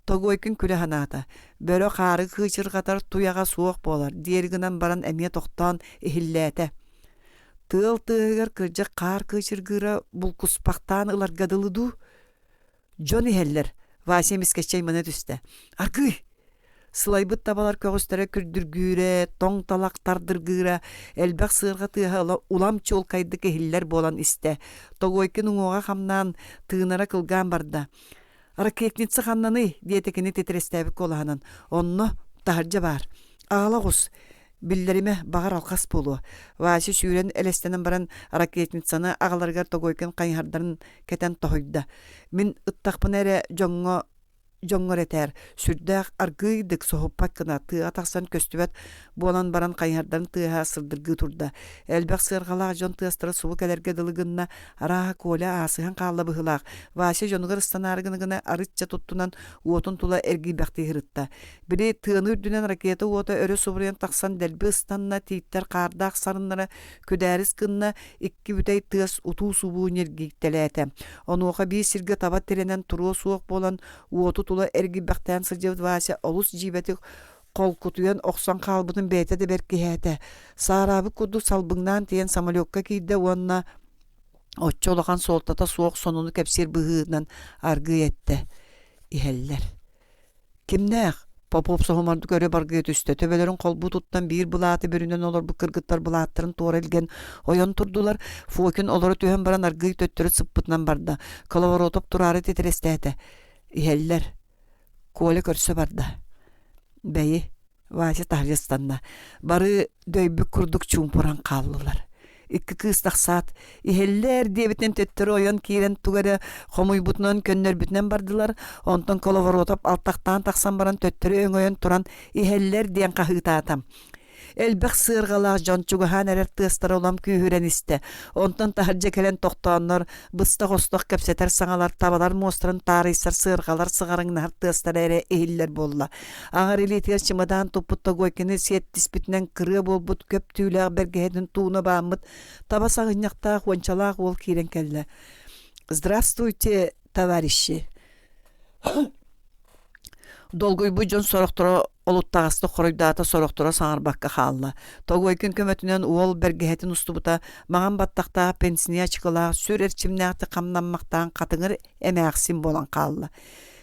Тогойкин күлэ санаата. Бөрө хаары кыычырҕатар туйаҕа суох буолар, диэри гынан баран эмиэ тохтоон иһиллээтэ. Тыал тыаһыгар кырдьык хаар кыычыргыыра булкуспахтаан ыларга дылы дуу? Дьон иһэллэр, Вася эмискэччи аймана түстэ. Аргыый! Сылайбыт табалар көҕүстэрэ күрдүргүүрэ, тоҥ талах тардыргыыра, элбэх сыарҕа тыаһа улам чуолкайдык иһиллэр буолан истэ. Тогойкин уҥуоҕа хамнаан, тыынара кылгаан барда. «Ракетница ханнаный?» диэтэ кини титирэстээбит куолаһынан. «Онно, таһырдьа баар. Аҕала оҕус. Биллэримэ, баҕар алҕас буолуо. Вася сүүрэн элэстэнэн баран ракетницаны аҕаларыгар Тогойкин хайыһардарын кэтэн тоһуйда. Мин ыттахпына эрэ дьоҥҥо дьоҥҥор этээр, сүрдээх аргыыйдык соһуппат гына тыаҕа тахсан көстүбэт буолан баран хайыһардарын тыаһа сырдыргыы турда. Элбэх сыарҕалаах дьон тыастара субу кэлэргэ дылы гынна, арааһа Коля аасыһан хаалла быһыылаах. Вася дьонугар ыстанаары гына-гына арычча туттунан уотун тула эргийбэхтии сырытта. Били тыаны үрдүнэн ракета уота өрө субуруйан тахсан дэлби ыстанна, тииттэр хаардаах сарыннара күдээрис гынна, икки бүтэй тыас утуу-субуу ньиргийтэлээтэ. Онуоха биир сиргэ таба тирэнэн туруо суох буолан, уоту тула эргийбэхтээн сылдьыбыт Вася олус дьиибэтик холкутуйан охсон хаалбытын бэйэтэ да бэркиһээтэ. Саараабыт курдук салбыҥнаан тиийэн самолекка киирдэ уонна оччо улахан суолтата суох сонуну кэпсиир быһыытынан аргыый эттэ. Иһэллэр. Кимнээх? Попов соһумардык өрө баргыйа түстэ, төбөлөрүн холбуу туттан биир былааты бүрүнэн олорбут кыргыттар былааттарын туора илгэн ойон турдулар. Фокин олоро түһэн баран аргыый төттөрү сыппытынан барда. Коловоротов тураары титирэстээтэ. Иһэллэр. Коля көрсө барда. Бэйи, Вася таһырдьа ыстанна. Бары дөйбүт курдук чуумпуран хааллылар. Икки кыыс тахсаат, иһэллэр диэбитинэн төттөрү ойон киирэн тугу эрэ хомуйбутунан көннөрбүтүнэн бардылар. Онтон Коловоротов алтахтаан тахсан баран төттөрү өҥөйөн туран иһэллэр диэн хаһыытаата. Элбэх сыарҕалаах дьон чугаһаан эрэр тыастара улам күүһүрэн истэ. Онтон таһырдьа кэлэн тохтооннор, быстах-остох кэпсэтэр саҥалар, табалар муостарын таарыйсар сыарҕалар сыҕарыҥнаһар тыастара эрэ иһиллэр буолла. Аҥар илиитигэр чымадаан туппут Тогойкины сиэттиспитинэн кырыа буолбут көп түүлээх бэргэһэтин тууна бааммыт таба саҕынньахтаах уончалаах уол киирэн кэллэ. «Здравствуйте, товарищи!» Долгуйбут дьон сорохторо олуттаҕастык хоруйдаата, сорохторо саҥарбакка хаалла. Тогойкин көмөтүнэн уол бэргэһэтин устубута, маҥан баттахтаах пенсионерчикалаах сүр эрчимнээхтик хамнаммахтаан хатыҥыр эмээхсин буолан хаалла.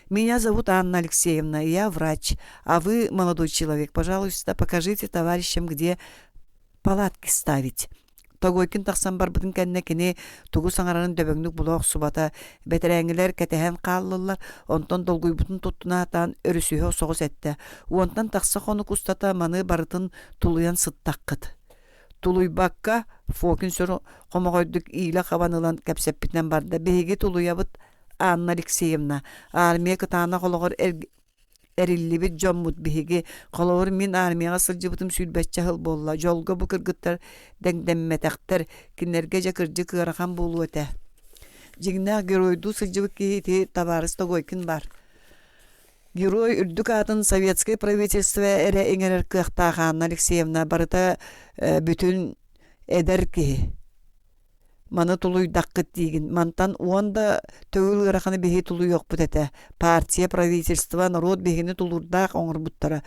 Меня зовут Анна Алексеевна, я врач. А вы, молодой человек, пожалуйста, покажите товарищам, где палатки ставить. Тогойкин тахсан барбытын кэннэ кини тугу саҥарарын дөбөҥнүк була охсубата, бэтэрээҥҥилэр кэтэһэн хааллылар, онтон долгуйбутун туттунаатаан өрүсүһэ соҕус эттэ: «Уонтан тахса хонук устата маны барытын тулуйан сыттаххыт». Тулуйбакка, Фокин сүр хомоҕойдук иилэ хабан ылан кэпсэппитинэн барда: «Биһиги тулуйабыт, Анна Алексеевна, армия кытаанах олоҕор эриллибит дьоммут биһиги. Холобур, мин армияҕа сылдьыбытым сүүрбэччэ сыл буолла. Дьолго бу кыргыттар дэҥдэммэтэхтэр, кинилэргэ дьэ кырдьык ыарахан буолуо этэ. Дьиҥнээх геройдуу сылдьыбыт киһи ити табаарыс Тогойкин баар. Герой үрдүк аатын советскай правительство эрэ иҥэрэр кыахтаах Анна Алексеевна барыта бүтүн эдэр киһи. Маны тулуйдаххыт диигин. Мантан уон да төгүл ыараханы биһи тулуйуохпут этэ. Партия, правительство, норуот биһигини тулуурдаах оҥорбуттара.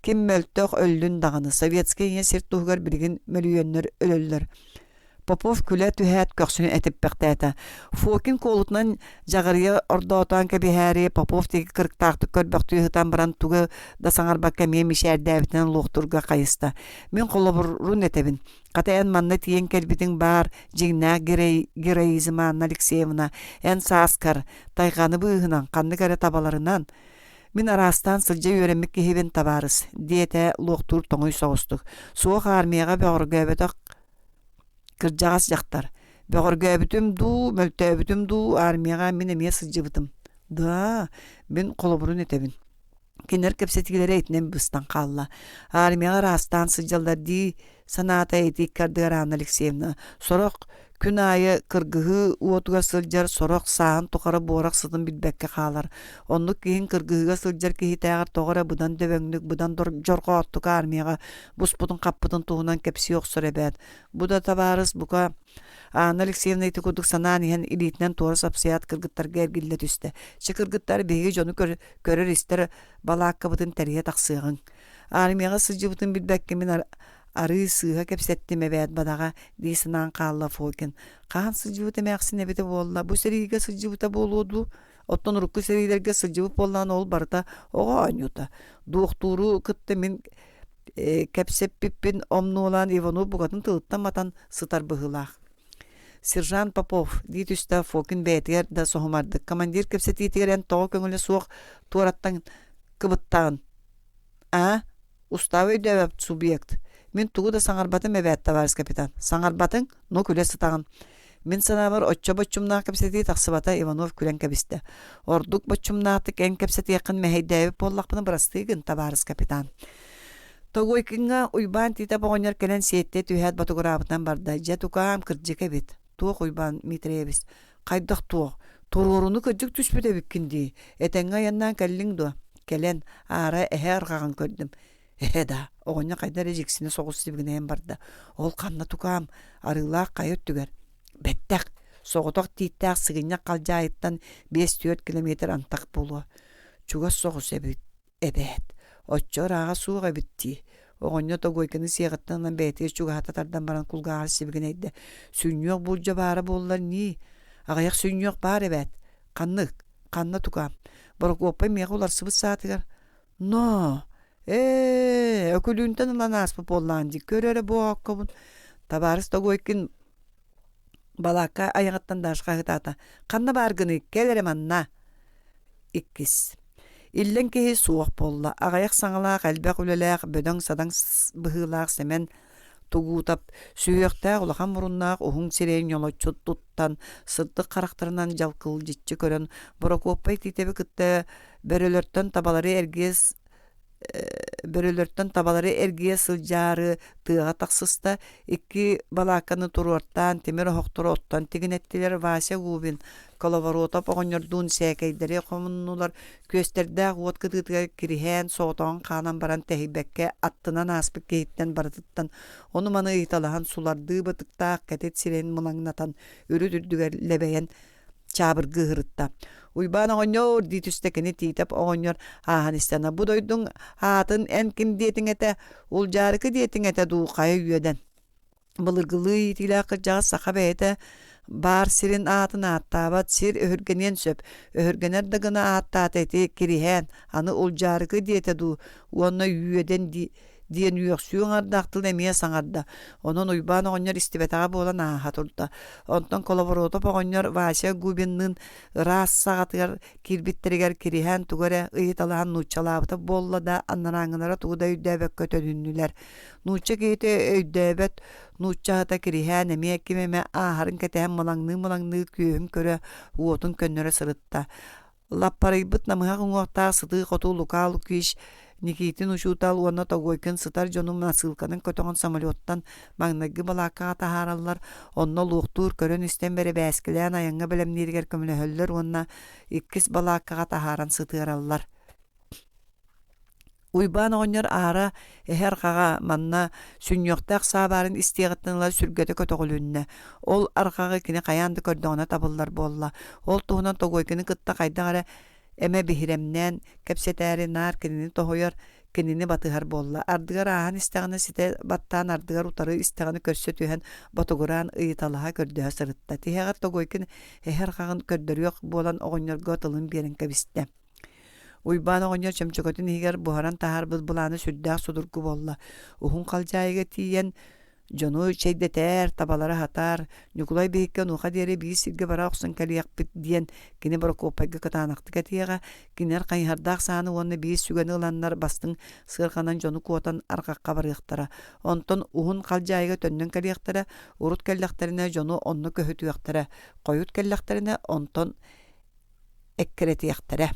Ким мөлтөх өллүн даҕаны, советскай ийэ сир туһугар билигин мөлүйүөннэр өлөллөр. Попов күлэ түһээт көхсүн этиппэхтээтэ. Фокин куолутунан дьаҕарыйа ордоотоон кэбиһээри Попов диэки кырыктаахтык көрбөхтүү ыһытан баран тугу да саҥарбакка эмиэ мичээрдээбитинэн луохтуурга хайыста. Мин холобурун этэбин. Хата эн манна тиийэн кэлбитиҥ баар, дьиҥнээх героизм Анна Алексеевна, эн сааскар, тайҕаны быыһынан, ханнык эрэ табаларынан. Мин араастаан сылдьа үөрэммит киһибин, табаарыс, диэтэ луохтуур тоҥуй соҕустук. Суох армияҕа бөҕөргөөбөтөх кырдьаҕас дьахтар. Бөҕөргөөбүтүм дуу, мөлтөөбүтүм дуу, армияҕа мин эмиэ сылдьыбытым. Да, мин холобурун этэбин. Кинилэр кэпсэтиилэрэ итинэн быстан хаалла. Армияҕа ыраастаан сылдьаллар дии санаата ити икки ардыгар Анна Алексеевна. Сорох күн аайы кыргыһыы уотугар сылдьар, сорох сааһын тухары буорах сытын билбэккэ хаалар. Оннук киһин кыргыһыыга сылдьар киһитээҕэр тоҕо эрэ быдан дөбөҥнүк, быдан дьорҕооттук армияҕа буспутун-хаппытын туһунан кэпсии охсор эбээт. Бу да табаарыс бука Анна Алексеевна ити курдук санаан иһэн илиитинэн туора сапсыйаат кыргыттарга эргиллэ түстэ. Чэ кыргыттар биһиги дьону көрөр-истэр балааккабытын тэрийэ тахсыаҕыҥ. Армияҕа сылдьыбытын билбэккэ мин арыы сыыһа кэпсэттим эбээт бадаҕа дии санаан хаалла Фокин. Хаһан сылдьыбыт эмээхсин эбитэ буолла, бу сэриигэ сылдьыбыта буолуо дуу? Оттон урукку сэриилэргэ сылдьыбыт буоллаҕына ол барыта оҕо оонньуута. Дуохтууру кытта мин кэпсэппиппин омнуолаан Иванов букатын тылыттан матан сытар быһыылаах. Сержант Попов, дии түстэ Фокин бэйэтигэр да соһумардык. Командир кэпсэтиитигэр эн тоҕо көҥүлэ суох туораттан кыбыттаҕын? Аа? Устаабы өйдөөбөт субъект. Мин тугу да саҥарбатым эбээт, товарищ капитан. Саҥарбатыҥ, но күлэ сытаҕын. Мин санаабар оччо боччумнаах кэпсэтии тахсыбата Иванов күлэн кэбистэ. Ордук боччумнаахтык эн кэпсэтиэххин мэһэйдээбит буоллахпына бырастыы гын, табаарыс капитан. Тогойкиҥҥа Уйбаан Тиитэп оҕонньор кэлэн сиэттэ түһээт ботугураабытынан барда. Дьэ тукаам кырдьык эбит. Туох Уйбаан Дмитриевич? Хайдах туох? Туруоруну кырдьык түспүт эбиккин дии. Этэҥҥэ айаннаан кэллиҥ дуо? Кэлэн, аара эһэ арҕаҕын көрдүм. Эһэ да, оҕонньор хайда эрэ дьиксинэ соҕус сибигинэйэн барда. Ол ханна тукаам, арыылаах хайа өттүгэр. Бэттэх, соҕотох тииттээх сыгынньах халдьаайыттан 5-4 километр антах буолуо. Чугас соҕус эбит, эбээт. Оччо ырааҕа суох эбит дии. Оҕонньор Тогойканы сиэҕиттэн ылан бэйэтигэр чугаһата тардан баран кулгааҕар сибигинэйдэ. Сүнньүөх булдьа баара буоллар ньии. Аҕыйах сүнньүөх баар эбээт. Ханнык? Ханна тукаам? Борокуоппай миэхэ уларсыбыт саатыгар «Ноо, ээ, Өкүлүүнтэн ылан ааспыт буоллаҕын дии, көр эрэ бу ооккобун» табаарыс Тогойкин балаакка айаҕыттан Даша хаһыытаата: «Ханна бааргыный, кэл эрэ манна!» Иккис Иллэҥ киһи суох буолла, аҕыйах саҥалаах, элбэх үлэлээх, бөдөҥ-садаҥ быһыылаах Сэмэн Тугуутап сүһүөхтээх улахан муруннаах уһун сирэйин ньолоччу туттан, сырдык харахтарынан дьалкылдьыччы көрөн, Борокуоппай Тиитэби кытта бөрөлөртөн табалары эргийэ бөрөлөртөн табалары эргийэ сылдьаары тыаҕа тахсыста, икки балаакканы туруортаан тимир оһохтору оттон тигинэттилэр Вася Губин, Коловоротов оҕонньордуун сээкэйдэри хомуннулар, күөстэрдээх уот кытыытыгар кириһээн соҕотоҕун хаалан баран тэһийбэккэ аттынан ааспыт киһиттэн барытыттан ону-маны ыйыталаһан сулардыы бытыктаах кэтит сирэйин мылаҥнатан үрүт үрдүгэр лэбэйэн чаабыргыы ыһырытта. Уйбаан оҕонньоор дии түстэ кини Тиитэп оҕонньор ааһан истэҕинэ бу дойдуҥ аатын эн ким диэтиҥ этэ, Улдьаарыкы диэтиҥ этэ дуу хайа үөдэн Былыргылыы иитиилээх кырдьаҕас саха бэйэтэ баар сирин аатын ааттаабат, сир өһүргэниэн сөп, өһүргэнэр да гына ааттаата ити Кириһээн, аны Улдьаарыкы диэтэ дуу уонна үөдэн дии диэн үөхсүү аҥардаах тыл эмиэ саҥарда. Онон Уйбаан оҕонньор истибэтэҕэ буолан ааһа турда. Онтон Коловоротов оҕонньор Вася Губинныын ыраас саҕатыгар киирбиттэригэр Кириһээн тугу эрэ ыйыталаһан нууччалаабыта буолла да, анарааҥҥылара тугу да өйдөөбөккө төнүннүлэр. Нуучча киһитэ өйдөөбөт, нууччаһыта Кириһээн эмиэ ким эмэ ааһарын кэтэһэн мылаҥныы-мылаҥныы күөһүн көрө, уотун көннөрө сырытта. Лаппарыйбыт намыһах уҥуохтаах сытыы-хотуу Лука Лукич, Никитин учуутал уонна Тогойкин сытар дьону насыылканан көтөҕөн самолеттан маҥнайгы балааккаҕа таһаараллар, онно луохтуур көрөн-истэн бэрэбээскилээн айаҥҥа бэлэмнииригэр көмөлөһөллөр уонна иккис балааккаҕа таһааран сытыараллар. Уйбаан оҕонньор аара эһэ арҕаҕа манна сүнньүөхтээх саа баарын истиэҕиттэн ыла сүргэтэ көтөҕүлүннэ. Ол арҕаҕы кини хайаан да көрдөҕүнэ табыллар буолла. Ол туһунан Тогойкины кытта хайдах эрэ эмэ биһирэмнээн кэпсэтээри наар кинини тоһуйар, кинини батыһар буолла. Ардыгар ааһан истэҕинэ ситэ баттаан ардыгар утары истэҕинэ көрсө түһэн ботугураан ыйыталаһа көрдөһө сырытта. Тиһэҕэр Тогойкин эһэ арҕаҕын көрдөрүөх буолан оҕонньорго тылын биэрэн кэбистэ. Уйбаан оҕонньор чөмчөкөтүн иһигэр буһаран таһаарбыт былаана сүрдээх судургу буолла. Уһун халдьаайыга тиийэн дьону чэйдэтээр, табалары аһатаар, Ньукулай биһикки онуоха диэри биир сиргэ бара охсон кэлиэхпит диэн кини Борокуоппайга кытаанахтык этиэҕэ, кинилэр хайыһардаах сааны уонна биир сүгэни ыланнар бастыҥ сыарҕанан дьону куотан арҕахха барыахтара. Онтон уһун халдьаайыга төннөн кэлиэхтэрэ, урут кэллэхтэринэ дьону онно көһүтүөхтэрэ, хойут кэллэхтэринэ онтон эккирэтиэхтэрэ.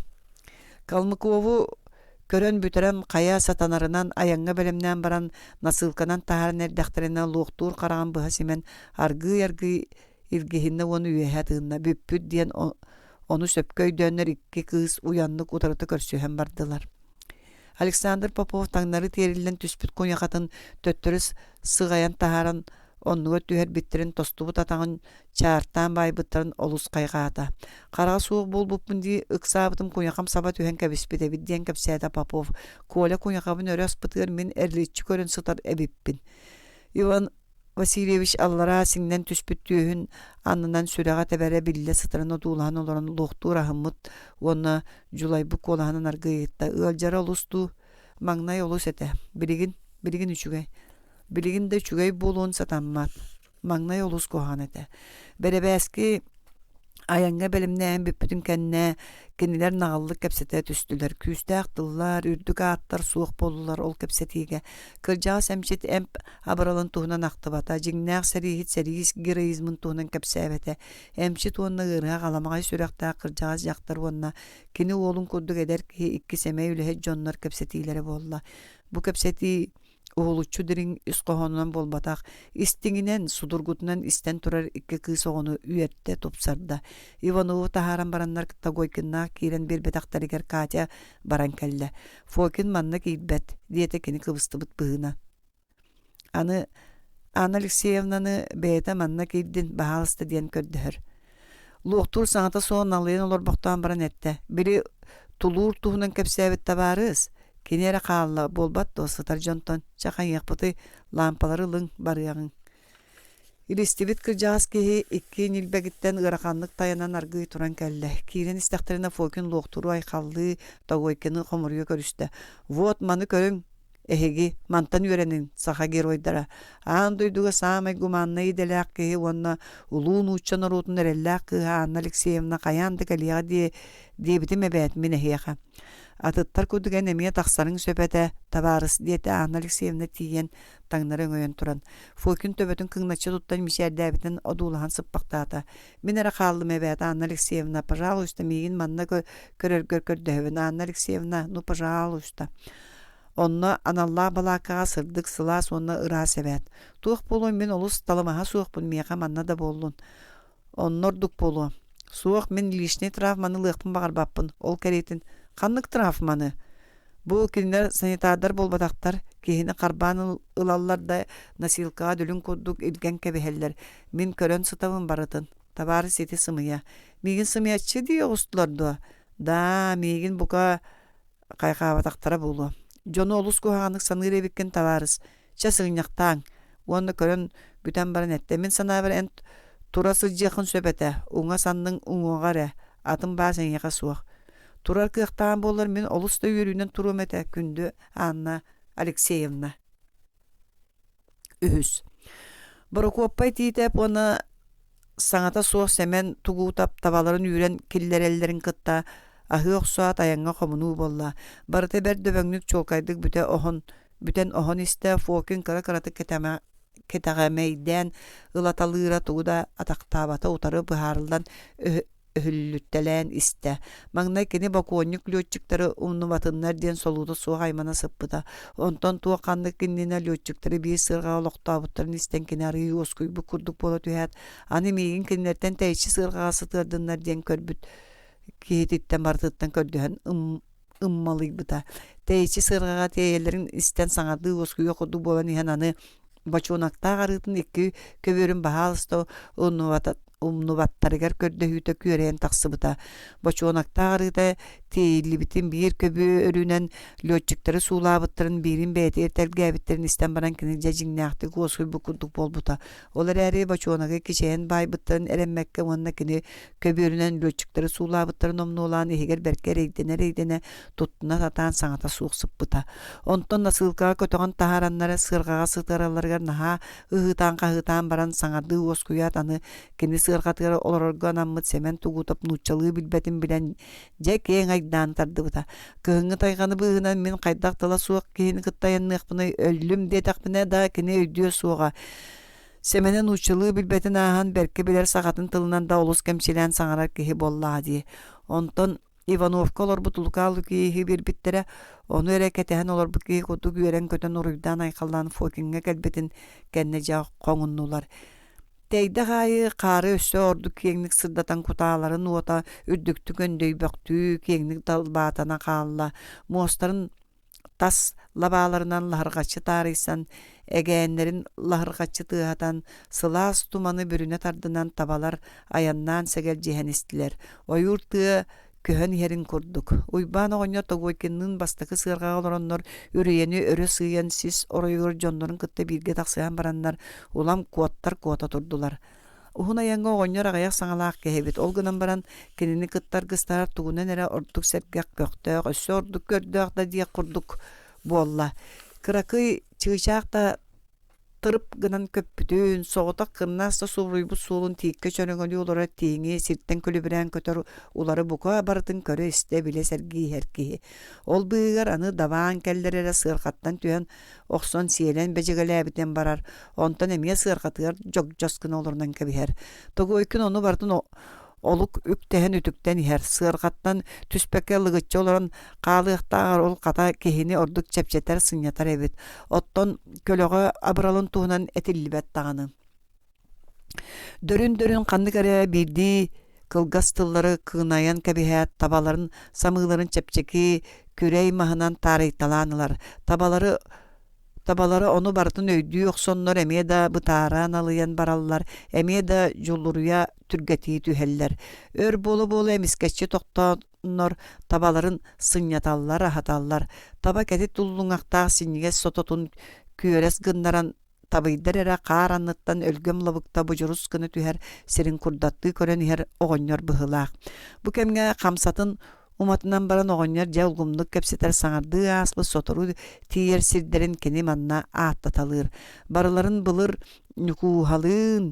Калмыкову көрөн бүтэрэн хайа сатанарынан айаҥҥа бэлэмнээн баран насыылканан таһааран эрдэхтэринэ луохтуур хараҕын быһа симэн аргыый-аргыый илгиһиннэ уонна үөһэ тыынна бүппүт диэн ону сөпкө өйдөөннөр икки кыыс уйаннык утарыта көрсүһэн бардылар. Александр Попов таҥнары тиэриллэн түспүт куйахатын төттөрү сыҕайан таһааран оннугар түһэрбиттэрин тостубут атаҕын чаартаан баайбыттарын олус хайҕаата. Хараҕа суох буолбуппун дии ыксаабытым куйахам саба түһэн кэбиспит эбит диэн кэпсээтэ Попов. Коля куйахабын өрө аспытыгар мин эриличчи көрөн сытар эбиппин. Иван Васильевич аллараа сиҥнэн түспүт түөһүн аннынан сүрэҕэ тэбэрэ биллэ сытарын одуулаһан олорон луохтуур аһыммыт уонна дьулайбыт куолаһынан аргыйытта. Ыалдьара олус дуу? Маҥнай олус этэ. Билигин, билигин үчүгэй. Билигин да үчүгэй буолуон сатаммат. Маҥнай олус куһаҕан этэ. Бэрэбээски Айаҥҥа бэлэмнээн бүппүтүн кэннэ кинилэр наҕыллык кэпсэтэ түстүлэр. Күүстээх тыллар, үрдүк ааттар суох буоллулар ол кэпсэтиигэ. Кырдьаҕас эмчит эмп абыралын туһунан ахтыбата, дьиҥнээх сэрииһит сэрии героизмын туһунан кэпсээбэтэ. Эмчит уонна ыарыһах аламаҕай сүрэхтээх кырдьаҕас дьахтар уонна кини уолун курдук эдэр киһи икки сэмэй үлэһит дьоннор кэпсэтиилэрэ буолла. Бу кэпсэтии уһулуччу дириҥ ис хоһоонунан буолбатах, истиҥинэн, судургутунан истэн турар икки кыыс оҕону үөртэ, тупсарда. Иванову таһааран бараннар Тогойкиннаах киирэн биэрбэтэхтэригэр Катя баран кэллэ. Фокин манна киирбэт, диэтэ кини кыбыстыбыт быһыынан. Аны Анна Алексеевнаны бэйэтэ манна киирдин, баһаалыста диэн көрдөһөр. Луохтуур саҥата суох налыйан олорбохтоон баран эттэ: «Били тулуур туһунан кэпсээбит табаарыс, кини эрэ хаалла буолбат дуо сытар дьонтон, чэ хайыахпытый, лаампалары ылыҥ, барыаҕыҥ». Илистибит кырдьаҕас киһи икки ньилбэгиттэн ыараханнык тайанан аргыый туран кэллэ. Киирэн истэхтэринэ Фокин луохтууру айхаллыы, Тогойкины хомуруйа көрүстэ: «Вот маны көрүҥ, Эһиги мантан үөрэниҥ, саха геройдара, аан дойдуга саамай гуманнай идэлээх киһи уонна улуу нуучча норуотун эрэллээх кыыһа Анна Алексеевна хайаан да кэлиэҕэ диэ диэбитим эбээт мин эһиэхэ. Атыттар курдук эн эмиэ тахсарыҥ сөп этэ, табаарыс, диэтэ Анна Алексеевна тиийэн таҥнары өҥөйөн туран. Фокин төбөтүн кыҥначчы туттан мичээрдээбитинэн одуулаһан сыппахтаата. Мин эрэ хааллым эбээт, Анна Алексеевна, пожалуйста, миигин манна көрөргөр көрдөһөбүн, Анна Алексеевна, ну, пожалуйста. Онно аналлаах балааккаҕа сырдык, сылаас уонна ыраас эбээт. Туох буолуой мин олус талымаһа суохпун, миэхэ манна да буоллун. Онно ордук буолуо. Суох, мин личнэй травманы ылыахпын баҕарбаппын. Ол кэриэтин ханнык травманы? Бу кинилэр санитардар буолбатахтар, киһини харбаан ылаллар да носилкаҕа дүлүҥ курдук илгэн кэбиһэллэр. Мин көрөн сытабын барытын. Табаарыс ити сымыйа. Миигин сымыйаччы дии оҕустулар дуо? Да, миигин бука хайҕаабатахтара буолуо. Дьону олус куһаҕаннык саныыр эбиккин, табаарыс. Чэ, сыгынньахтааҥ. Уонна көрөн бүтэн баран эттэ: Мин санаабар эн тура сылдьыаххын сөп этэ, уҥа санныҥ уҥуоҕа эрэ, атын баас эйиэхэ суох. Турар кыахтааҕым буоллар мин олус да үөрүүнэн туруом этэ, күндү Анна Алексеевна. Үһүс. Борокуоппай Тиитэп уонна саҥата суох Сэмэн Тугуутап табаларын үүрэн киллэрэллэрин кытта аһыы охсоот айаҥҥа хомунуу буолла. Барыта бэрт дөбөҥнүк чуолкайдык бүтэ оһон бүтэн оһон истэ Фокин кыра-кыратык кэтэҕэмэйдээн ылаталыыра тугу да атахтаабата утары быһаарыллан өһүллүтэлээн истэ. Маҥнай кини бокуонньук летчиктары умнубатыннар диэн солуута суох аймана сыппыта. Онтон туох ханнык иннинэ летчиктары биир сыарҕаҕа олохтообуттарын истэн кини арыый уоскуйбут курдук буола түһээт, аны миигин кинилэртэн тэйиччи сыарҕаҕа сытыардыннар диэн көрбүт киһититтэн барытыттан көрдөһөн ыммалыйбыта. Тэйиччи сыарҕаҕа тиэйэллэрин истэн саҥардыы уоскуйуох курдук буолан иһэн аны бочуонактаах арыытын икки көбүөрүн баһаалыста умнубаттарыгар көрдөһүүтэ күөрэйэн тахсыбыта. Бочуонактаах арыыта тиэйиллибитин биир көбүөрүнэн летчиктары суулаабыттарын биирин бэйэтигэр тэлгээбиттэрин истэн баран кини дьэ дьиҥнээхтик уоскуйбут курдук буолбута. Ол эрээри бочуонагы кичэйэн баайбыттарын эрэммэккэ уонна кини көбүөрүнэн летчиктары суулаабыттарын омнуолаан иһигэр бэркэ эрэйдэнэ-эрэйдэнэ туттуна сатаан саҥата суох сыппыта. Онтон насыылкаҕа көтөҕөн таһаараннара сыарҕаҕа сытыаралларыгар наһаа ыһыытаан-хаһыытаан баран саҥардыы уоскуйаат аны кини сыарҕатыгар олорорго анаммыт Сэмэн Тугутов нууччалыы билбэтин билэн дьэ киэҥ айдаан тардыбыта. Кыһыҥҥы тайҕаны быыһынан мин хайдах тыла суох киһини кытта айанныахпыный өллүм диэтэхпинэ да кини өйдүө суоҕа. Сэмэнэ нууччалыы билбэтин ааһан бэркэ билэр сахатын тылынан да олус кэмчилээн саҥарар киһи буоллаҕа дии. Онтон Ивановка олорбут Лука Лукииһи биэрбиттэрэ, ону эрэ кэтэһэн олорбут киһи курдук үөрэн-көтөн уруйдаан-айхаллаан Фокиҥҥа кэлбитин кэннэ дьэ хоҥуннулар. Тэйдэх аайы хаары өссө ордук киэҥник сырдатан кутааларын уота үрдүктүк өндөйбөхтүү киэҥник далбаатана хаалла. Муостарын тас лабааларынан лаһырҕаччы таарыйсан, эгээннэрин лаһырҕаччы тыаһатан, сылаас туманы бүрүнэ тардынан табалар айаннаан сэгэлдьиһэн истилэр. Ойуур тыа көһөн иһэрин курдук. Уйбаан оҕонньор Тогойкинныын бастакы сыарҕаҕа олороннор үрүйэни өрө сыыйан сис оройугар дьоннорун кытта бииргэ тахсыһан бараннар улам куоттар куота турдулар. Уһун айаҥҥа оҕонньор аҕыйах саҥалаах киһи эбит, ол гынан баран кинини кытта аргыстаһар тугунан эрэ ордук сэргэх көхтөөх, өссө ордук көрдөөх да диэх курдук буолла. Кыракый чыычаах да. тырып гынан көппүтүн, соҕотох кымнаас да суруйбут суолун тииккэ чөрөҥөлүү олорор тииҥи сиртэн күлүбүрээн көтөр улары бука барытын көрө-истэ билэ сэргии иһэр киһи. Ол быыһыгар аны дабаан кэллэр эрэ сыарҕаттан түһэн охсон сиэлэн бэдьэгэлээбитинэн барар, онтон эмиэ сыарҕатыгар дьогдьос гына олорунан кэбиһэр. Тогойкин ону барытын олук үктэһэн үтүктэн иһэр, сыарҕаттан түспэккэ лыгыччы олорон хаалыахтааҕар ол хата киһини ордук чэпчэтэр, сынньатар эбит. Оттон көлөҕө абыралын туһунан этиллибэт даҕаны. Дөрүн-дөрүн ханнык эрэ биирдии кылгас тыллары кыынайан кэбиһээт, табаларын самыыларын чэпчэки күрэй маһынан таарыйталаан ылар. Табалары Табалара ону барытын өйдүү охсоннор эмиэ да бытаара налыйан бараллар, эмиэ да дьулуруйа түргэтии түһэллэр. Өр буола-буола эмискэччи тохтооннор табаларын сынньаталлар, аһаталлар. Таба кэтит туллуҥахтаах синньигэс сототун күөрэс гыннаран табыйдар эрэ хаар анныттан өлгөм лабыкта будьурус гына түһэр сирин курдаттыы көрөн иһэр оҕонньор быһыылаах. Бу кэмҥэ хамсатын Уматынан баран оҕонньор дьэ улгумнук кэпсэтэр саҥардыы ааспыт сотору тиийэр сирдэрин кини манна ааттаталыыр. Барыларын былыр Ньукууһалыын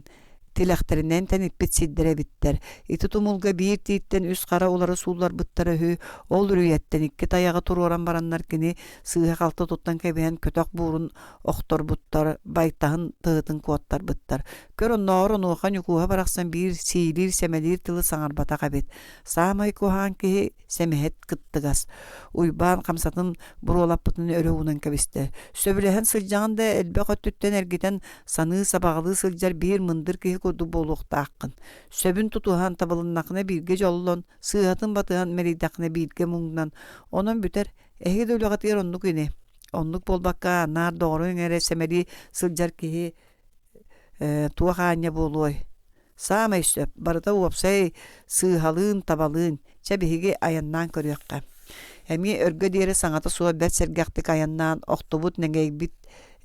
тилэхтэринэн тэниппит сирдэрэ эбиттэр. Ити тумулга биир тииттэн үс хара улары суулларбыттара үһү. Ол үрүйэттэн икки тайаҕы туруоран бараннар кини сыыһа-халты туттан кэбиһэн көтөх буурун охторбуттар, байтаһын тыһытын куоттарбыттар. Көр оннооҕор онуоха Ньукууһа барахсан биир сиилиир-сэмэлиир тылы саҥарбатах эбит. Саамай куһаҕан киһи сэмэһит кыттыгас. Уйбаан хамсатын буруолаппытын өрө уунан кэбистэ. Сөбүлэһэн сылдьаҕын да элбэх өттүттэн эргитэн саныы-сабаҕалыы сылдьар биир мындыр киһи курдук буолуохтааххын. Сөбүн тутуһан табылыннахына бииргэ дьоллон, сыыһатын батыһан мэлийдэххинэ бииргэ муҥнан. Онон бүтэр. Эһиги да үлэҕитигэр оннук ини. Оннук буолбакка наар доҕоруҥ эрэ сэмэлии сылдьар киһи э, туох аанньа буолуой? Саамай сөп, барыта уопсай сыыһалыын, табалыын. Чэ, биһиги айаннаан көрүөххэ. Эмиэ өргө диэри саҥата суох бэрт сэргэхтик айаннаан охтубут, нэҥэйбит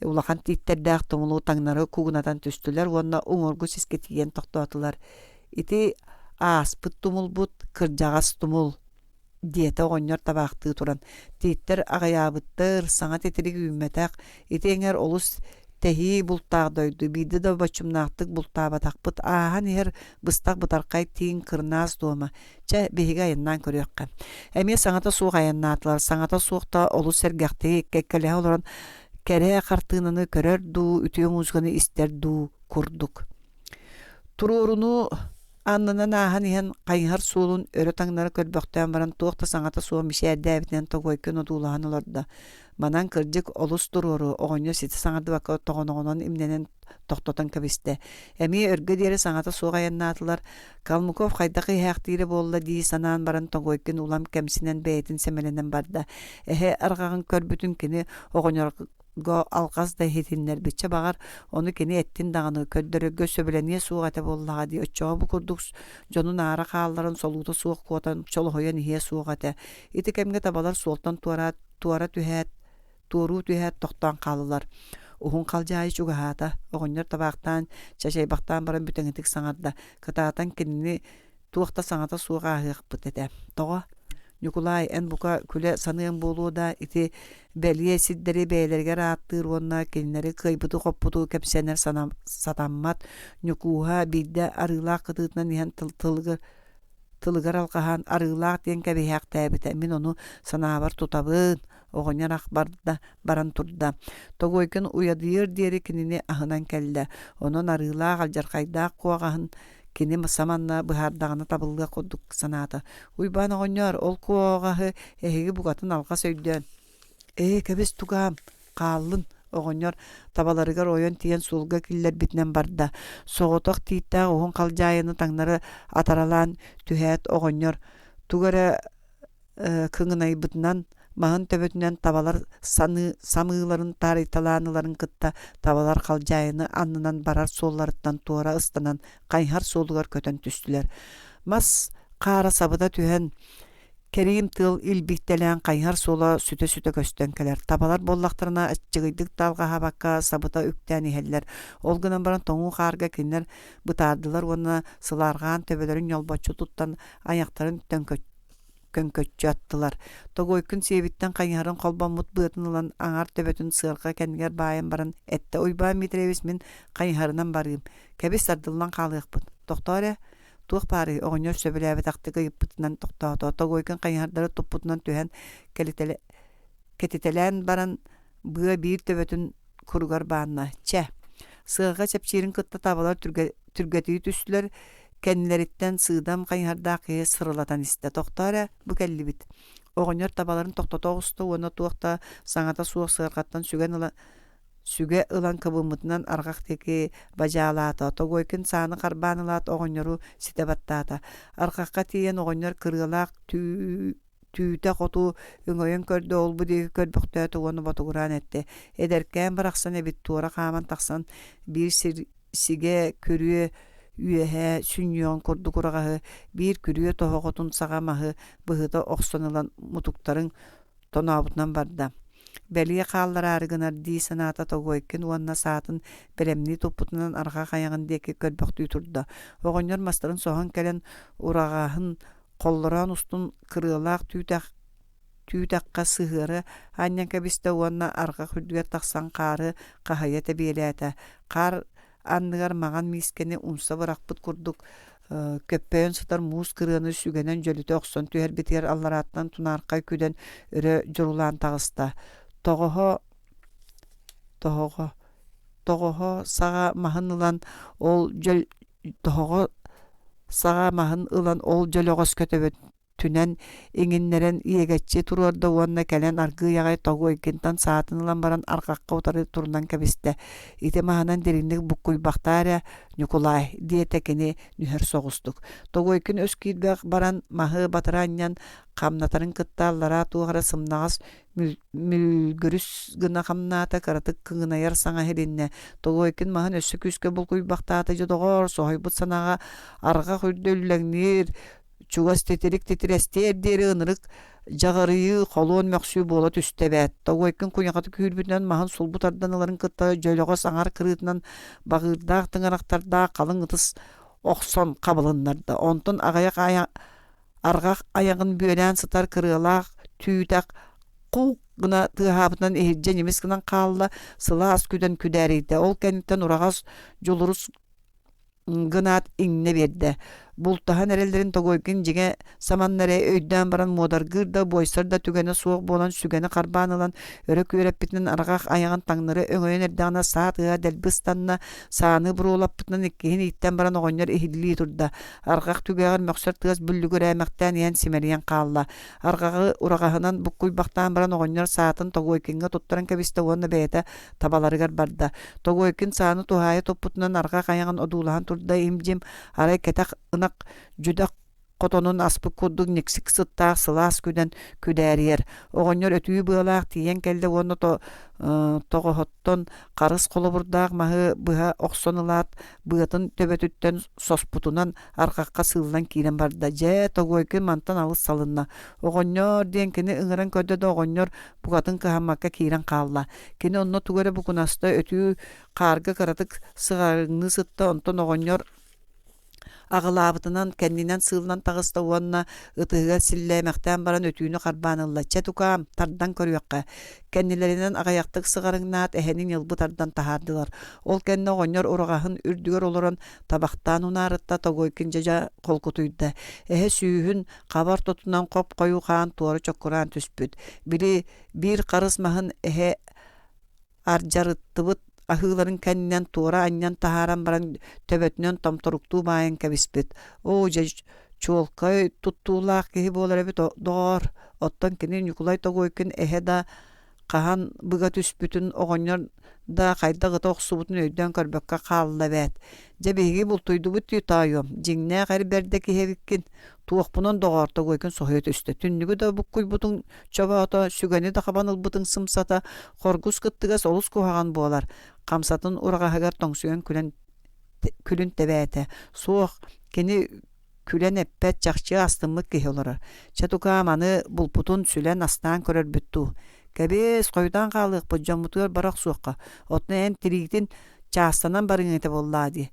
улахан тииттэрдээх тумулу таҥнары куугунатан түстүлэр уонна уҥуоргу сискэ тиийэн тохтоотулар. Ити ааспыт тумулбут кырдьаҕас тумул диэтэ оҕонньор табаахтыы туран. Тииттэр аҕыйаабыттар, саҥа титирик үүммэтэх, ити эҥэр олус тэһии бултаах дойду, биирдэ да боччумнаахтык бултаабатахпыт, ааһан иһэр быстах бытархай тииҥ кырнаас дуома. Чэ, биһиги айаннаан көрүөххэ. Эмиэ саҥата суох айаннаатылар, саҥата суох да олус сэргэхтик кэккэлэһэ олорон кэрэ хартыынаны көрөр дуу, үтүө музыканы истэр дуу курдук. Туруоруну аннынан ааһан иһэн хайыһар суолун өрө таҥнары көрбөхтөөн баран туох да саҥата суох мичээрдээбитинэн Тогойкин одуулаһан олордо. Манан кырдьык олус туруору оҕонньор ситэ саҥардыбакка тоҕоноҕунан имнэнэн тохтотон кэбистэ. Эмиэ өргө диэри саҥата суох айаннаатылар. Калмыков хайдах иһээхтиирэ буолла дии санаан баран Тогойкин улам кэмсинэн бэйэтин сэмэлэнэн барда. Эһэ арҕаҕын көрбүтүн кини оҕонньорго алҕас да иһитиннэрбиччэ баҕар, ону кини эттин даҕаны, көрдөрөргө сөбүлэниэ суох этэ буоллаҕа дии, оччоҕо бу курдук дьонун аара хаалларан солуута суох куотан чолоһуйан иһиэ суох этэ. Ити кэмҥэ табалар суолтан туораат, туора түһээт, туоруу түһээт тохтоон хааллылар. Уһун халдьаайы чугаһаата, оҕонньор табаахтаан, чачайбахтаан баран бүтэҥитик саҥарда, кытаатан кинини туох да саҥата суох ааһыахпыт этэ. Тоҕо? Ньукулай, эн бука күлэ саныаҥ буолуо да, ити бэлиэ сирдэри бэйэлэригэр ааттыыр уонна кинилэри кыайбыты-хоппуту кэпсэнэр сатаммат Ньукууһа биирдэ арыылаах кытыытынан иһэн тылыгар тылыгар алҕаһаан арыылаах диэн кэбиһээхтээбитэ мин ону санаабар тутабын оҕонньор ах барда баран турда Тогойкин уйадыйыар диэри кинини аһынан кэллэ онон арыылаах алдьархайдаах куоҕаһын Кини саманна быһаардаҕына табыллыах курдук санаата. Уйбаан оҕонньоор, ол куоҕаһы эһиги букатын алҕас өйдөөн «Ээ, кэбис тугаам, хааллын» оҕонньор табаларыгар ойон тиийэн суолга киллэрбитинэн барда. Соҕотох тииттээх уһун халдьаайыны таҥнары атаралаан түһээт оҕонньор тугу эрэ кыҥынайбытынан маһын төбөтүнэн табалар самыыларын таарыйталаан ыларын кытта табалар халдьаайыны аннынан барар суолларыттан туора ыстанан хайыһар суолугар көтөн түстүлэр. Мас хаара сабыта түһэн кэриим тыал илбиктэлээн хайыһар суола сүтэ-сүтэ көстөн кэлэр. Табалар буоллахтарына аччыгыйдык да алҕаһаабакка сабыта үктээн иһэллэр. Ол гынан баран тоҥуу хаарга кинилэр бытаардылар уонна сылаарҕаан төбөлөрүн ньолбоччу туттан айахтарын төҥкөччү. көҥкөччү аттылар. Тогойкун сиэбиттэн хайыһарын холбоммут быатын ылан аҥар төбөтүн сыарҕа кэннигэр баайан баран эттэ Уйбаан Дмитриевич мин хайыһарынан барыым. Кэбис тардыллан хаалыахпыт. Тохтоо эрэ. Туох баарый оҕонньор сөбүлээбэтэхтик ыйыппытынан тохтоото. Тогойкун хайыһардары туппутунан түһэн кэтитэлээн баран быа биир төбөтүн куругар баанна. Чэ, сыарҕа чэпчиирин кытта табалар түргэтии түстүлэр, кэннилэриттэн сыыдам хайыһардаах киһи сырылатан истэ. Тохтоо эрэ, бу кэллибит. Оҕонньор табаларын тохтото оҕуста уонна туох да саҥата суох сыарҕаттан сүгэн ыла сүгэ ылан кыбыммытынан арҕах диэки бадьаалаата. Тогойкин сааны харбаан ылаат оҕонньору ситэ баттаата. Арҕахха тиийэн оҕонньор кырыалаах түү түүтэ хоту өҥөйөн көрдө, ол-бу диэки көрбөхтөөтө уонна ботугураан эттэ: «Эдэркээн барахсан эбит, туора хааман тахсан биир сир сигэ күрүө үөһээ сүнньүөҕүн курдук ураҕаһы, биир күрүө тоһоҕотун саҕа маһы быһыта охсон ылан мутуктарын тонообутунан барда. Бэлиэ хааллараары гынар дии санаата Тогойкин уонна саатын бэлэмнии туппутунан арҕах айаҕын диэки көрбөхтүү турда. Оҕонньор мастарын соһон кэлэн ураҕаһын холлороон устун кырыалаах түүтэх түүтэххэ сыһыары анньан кэбистэ уонна арҕах үрдүгэр тахсан хаары хаһыйа тэбиэлээтэ. Хаар анныгар маҥан миискэни умса бырахпыт курдук көппөйөн сытар муус кырыаны сүгэнэн дьөлүтэ охсон түһэрбитигэр алларааттан тунаархай күдэн өрө дьурулаан таҕыста. Тоҕоһо тоһоҕо тоҕоһо саҕа маһын ылан ол дьөл тоһоҕо саҕа маһын ылан ол дьөлөҕөскө төбөтүнэн иҥиннэрэн иэгэччи туруорда уонна кэлэн аргыый аҕай Тогойкинтан саатын ылан баран арҕахха утары турунан кэбистэ. Ити маһынан дириҥник буккуйбахтаа эрэ, Ньукулай, диэтэ кини нүһэр соҕустук. Тогойкин өс киирбэх баран маһы батыра анньан хамнатарын кытта аллараа туох эрэ сымнаҕас мүлгүрүс гына хамнаата, кыратык кыҥынайар саҥа иһилиннэ. Тогойкин маһын өссө күүскэ булкуйбахтаата дьэ доҕоор, соһуйбут санааҕа арҕах үрдэ үллэҥниир, чугас титирик титирэстиэр диэри ынырык дьаҕарыйыы, холуон мөхсүү буола түстэ эбээт. Тогойкин куйахата күүрбүтүнэн маһын сулбу тардан ыларын кытта дьөлөҕөс аҥар кырыытынан баҕыырдаах тыҥырахтардаах халыҥ ытыс охсон хабылыннарда. Онтон аҕыйах арҕах айаҕын бүөлээн сытар кырыалаах түүтэх куук гына тыаһаабытынан иһирдьэ ньимис гынан хаалла, сылаас күдэн күдээрийдэ. Ол кэнниттэн ураҕас дьулурус гынаат иҥнэ биэрдэ. Бултаһан эрэллэрин Тогойкин дьиҥэ саманна эрэ өйдөөн баран муодаргыыр да, буойсар да түгэнэ суох буолан сүгэни харбаан ылан өрө күөрэппитинэн арҕах айаҕын таҥнары өҥөйөн эрдэҕинэ саа тыаһа дэлби ыстанна, сааны буруолаппытынан иккиһин ииттэн баран оҕонньор иһиллии турда. Арҕах түгэҕэр мөхсөр тыас бүллүгүрээмэхтээн иһэн симэлийэн хаалла. Арҕаҕы ураҕаһынан буккуйбахтаан баран оҕонньор саатын Тогойкиҥҥа туттаран кэбистэ уонна бэйэтэ табаларыгар барда. Тогойкин сааны туһаайа туппутунан арҕах айаҕын одуулаһан турда им-дьим арай кэтэх ынах дьүдэх хотонун аспыт курдук никсик сыттаах сылаас күдэн күдээрийэр. Оҕонньор өтүү быалаах тиийэн кэллэ уонна тоҕоһоттон харыс холобурдаах маһы быһа охсон ылаат, быатын төбөтүттэн соспутунан арҕахха сыыллан киирэн барда. Дьэ, Тогойкин мантан алыс салынна. Оҕонньоор диэн кини ыҥыран көрдө да оҕонньор букатын кыһаммакка киирэн хаалла. Кини онно тугу эрэ букунаста, өтүү хаарга кыратык сыҕарыҥныы сытта, онтон оҕонньор аҕылаабытынан кэннинэн сыыллан таҕыста уонна ытыһыгар силлээмэхтээн баран өтүүнү харбаан ылла чэ тукаам тардан көрүөххэ кэннилэринэн аҕыйахтык сыҕарыҥнаат эһэни ньылбы тардан таһаардылар ол кэннэ оҕонньор ураҕаһын үрдүгэр олорон табахтаан унаарытта Тогойкин дьэдьэ холкутуйда эһэ сүүһүн хаба ортотунан хоп-хойуу хаан туора чоккураан түспүт били биир харыс маһын эһэ ардьарыттыбыт аһыыларын кэннинэн туора анньан таһааран баран төбөтүнэн томторуктуу баайан кэбиспит. Оо, дьэ, чуолкай туттуулаах киһи буолар эбит доҕоор, оттон кини Ньукулай Тогойкин эһэ да хаһан быга түспүтүн оҕонньор да хайдах ыта охсубутун өйдөөн көрбөккө хаалла эбээт. Дьэ биһиги бултуйдубут дии тоойуом, дьиҥнээх эр бэрдэ киһи эбиккин. Туохпунан доҕоор Тогойкин соһуйа түстэ. Түннүгү да буккуйбутуҥ чобоото, сүгэни да хабан ылбытыҥ сымсата, хоргус кыттыгас олус куһаҕан буолар. Хамсатын ураҕаһыгар тоҥсуйан күлэн күлүн тэбээтэ. Суох, кини күлэн эппэт, чахчы астыммыт киһи олорор. Чэ тукаам, аны булпутун сүлэн астаан көрөрбүт дуу. Кэбиэс, хойутаан хаалыахпыт, дьоммутугар бара охсуохха. Оттон эн тириитин чаастанан барыҥ этэ буоллаа дии.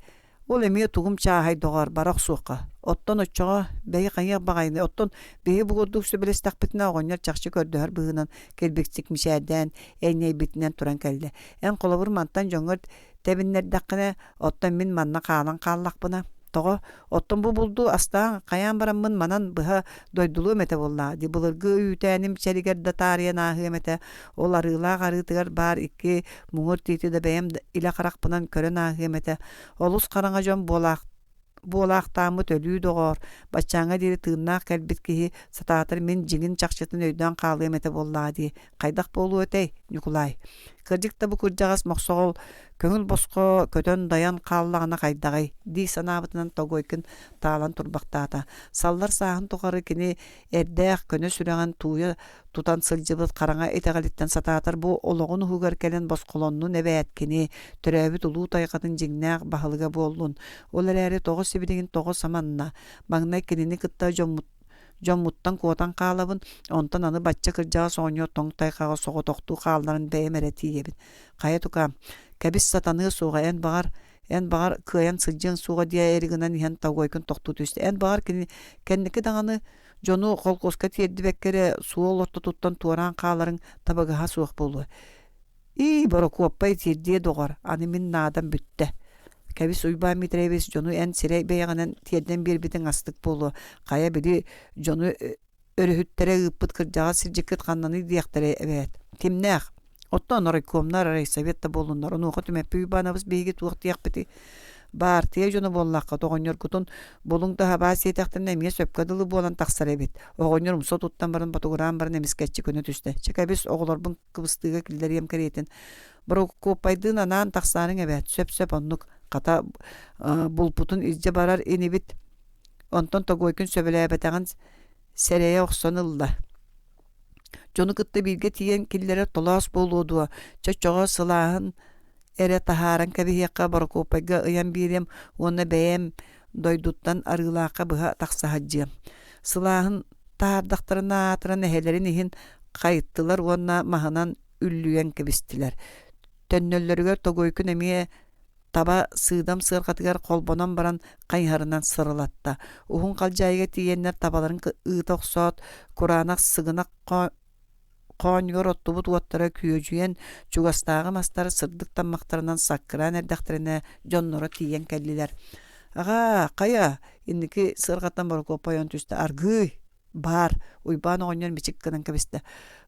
Ол эмиэ тугум чааһай доҕоор, бара охсуохха. Оттон оччоҕо бэйи хайыах баҕайыный, оттон биһи бу курдук сөбүлэстэхпитинэ оҕонньор чахчы көрдөһөр быһыынан килбиксик мичээрдээн, энньэйбитинэн туран кэллэ. Эн холобур мантан дьоҥҥор тэбиннэрдэххинэ, оттон мин манна хаалан хааллахпына, тоҕо? Оттон бу булду астаан хайаан бараммын манан быһа дойдулуом этэ буоллаа дии былыргы үүтээним чэригэр да таарыйан ааһыам этэ. Ол арыылаах арыытыгар баар икки муҥур тиити да бэйэм илэ харахпынан көрөн ааһыам этэ. Олус хараҥа дьон буолаах буолаахтааммыт өлүү доҕоор, баччааҥҥа диэри тыыннаах кэлбит киһи сатаатар мин дьиҥин чахчытын өйдөөн хаалыам этэ буоллаҕа дии. Хайдах буолуо этэй, Ньукулай? Кырдьык да бу кырдьаҕас мохсоҕол көҥүл босхо көтөн-дайан хааллаҕына хайдаҕый дии санаабытынан Тогойкин таалан турбахтаата. Саллар сааһын тухары кини эрдээх көнө сүрэҕин тууйа тутан сылдьыбыт хараҥа итэҕэлиттэн сатаатар бу олоҕун уһугар кэлэн босхолоннун эбээт кини төрөөбүт улуу тайҕатын дьиҥнээх баһылыга буоллун. Ол эрээри тоҕо сибилигин тоҕо саманна? Маҥнай кинини кытта дьоммут дьоммуттан куотан хаалабын, онтон аны бачча кырдьаҕас оҕонньор тоҥ тайҕаҕа соҕотохтуу хаалларан бэйэм эрэ тиийэбин. Хайа тукаам, кэбис сатаныа суоҕа, эн баҕар, эн баҕар кыайан сылдьыаҥ суоҕа диэри гынан иһэн Тогойкун тохтуу түстэ. Эн баҕар кини кэнники даҕаны дьону холкуоска тиэрдибэккэ эрэ суол ортотуттан туораан хааларыҥ табыгаһа суох буолуо. Ии, Борокуоппай тиэрдиэ доҕор, аны мин наадам бүттэ. Кэбис Уйбаан Митрэевич дьону эн сирэй бэйэҕинэн тиэрдэн биэрбитиҥ астык буолуо. Хайа били дьону өрүһүттэрэ ыыппыт кырдьаҕас сирдьиккит ханнаный диэхтэрэ эбээт. Кимнээх? Оттон райкомнар, райсовет да буоллуннар, онуоха Түмэппий Уйбаанабыс биһиги туох диэхпитий? Баартыйа дьоно буоллахха, оҕонньоргутун булуҥ да хабаа сиэтэхтэринэ эмиэ сөпкө дылы буолан тахсар эбит. Оҕонньор умса туттан баран ботугураан баран эмискэччи көнө түстэ. Чэ кэбис, оҕолорбун кыбыстыыга киллэриэм кэриэтин. Борокуоппайдыын анаан тахсаарыҥ эбээт, сөп-сөп оннук. Хата булпутун илдьэ барар инибит. Онтон Тогойкин сөбүлээбэтэҕин сэрэйэ охсон ылла. Дьону кытта бииргэ тиийэн киллэрэр толоос буолуо дуо, чочоҕо сылааһын эрэ таһааран кэбиһиэххэ Борокуоппайга ыйан биэриэм уонна бэйэм дойдуттан Арыылаахха быһа тахса сылдьыам. Сылааһын таһаардахтарына аатыран эһэлэрин иһин хайыттылар уонна маһынан үллүйэн кэбистилэр. Төннөллөрүгэр Тогойкун эмиэ таба сыыдам сыарҕатыгар холбонон баран хайыһарынан сырылатта. Уһун халдьаайыга тиийэннэр табаларын ыыта охсоот, кураанах сыгынах хоонньугар оттубут уоттара күөдьүйэн, чугастааҕы мастар сырдык таммахтарынан саккыраан эрдэхтэринэ дьонноро тиийэн кэллилэр. «Аҕаа, хайа?» инники сыарҕаттан Борокуоппай ойон түстэ. «Аргыый, баар!» Уйбаан оҕонньор мичик гынан кэбистэ.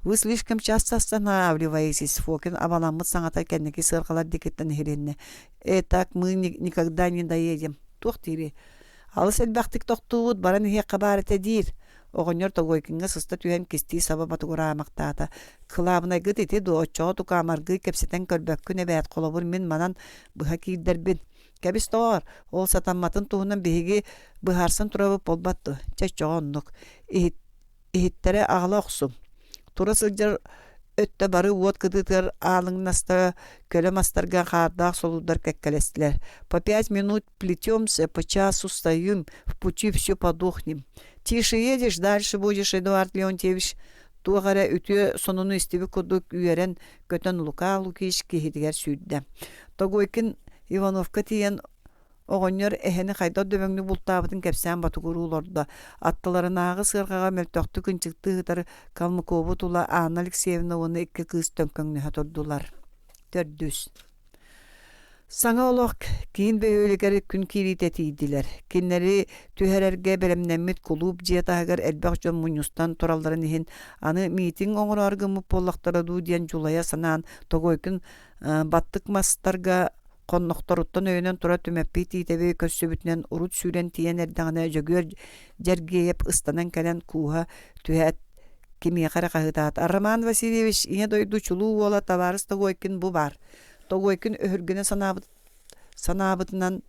«Вы слишком часто останавливаетесь», Фокин абаламмыт саҥата кэнники сыарҕалар диэкиттэн иһилиннэ. «Э, так мы никогда не доедем». Туох диирий? Алыс элбэхтик тохтуубут, баран иһиэххэ баар этэ диир. Оҕонньор Тогойкиҥҥа сыста түһэн кистии саба ботугураамахтаата. Кылаабынайгыт ити дуо, оччоҕо тукаамаргыы кэпсэтэн көрбөккүн эбээт, холобур мин манан быһа киирдэрбин. Кэбис доҕоор, ол сатамматын туһунан биһиги быһаарсан турабыт буолбат дуо? Чэ, оччоҕо оннук. Иһит иһиттэрэ аҕала охсуҥ. Тура сылдьар өттө бары уот кытыытыгар аалыҥнаста, көлө мастарга хаардаах солуурдар кэккэлэстилэр. По пять минут плетемся, по часу стоим, в пути все подохнем. Тише едешь, дальше будешь, Эдуард Леонтьевич туох эрэ үтүө сонуну истибит курдук үөрэн көтөн Лука Лукич киһитигэр сүүрдэ. Тогойкин Ивановка тиийэн Оҕонньор эһэни хайдах дөбөҥнүк бултаабытын кэпсээн ботугуруу олордо. Аттыларынааҕы сыарҕаҕа мөлтөхтүк ынчыктыы сытар Калмыкову тула Анна Алексеевна уонна икки кыыс төҥкөҥнөһө турдулар. Төрдүс. Саҥа олох киин бөһүөлэгэр күн киириитэ тиийдилэр. Кинилэри түһэрэргэ бэлэмнэммит кулууп дьиэ таһыгар элбэх дьон мунньустан туралларын иһин аны миитинг оҥороору гыммыт буоллахтара дуу диэн дьулайа санаан Тогойкин баттык мастарга хоннохторуттан өйөнөн турар Түмэппий Тиитэби көрсүбүтүнэн урут сүүрэн тиийэн эрдэҕинэ Дьөгүөр Дьэргиэйэп ыстанан кэлэн кууһа түһээт кимиэхэ эрэ хаһыытаата «Роман Васильевич, Ийэ дойду чулуу уола табаарыс Тогойкин бу баар». Тогойкин өһүргэнэ санаабыт санаабытынан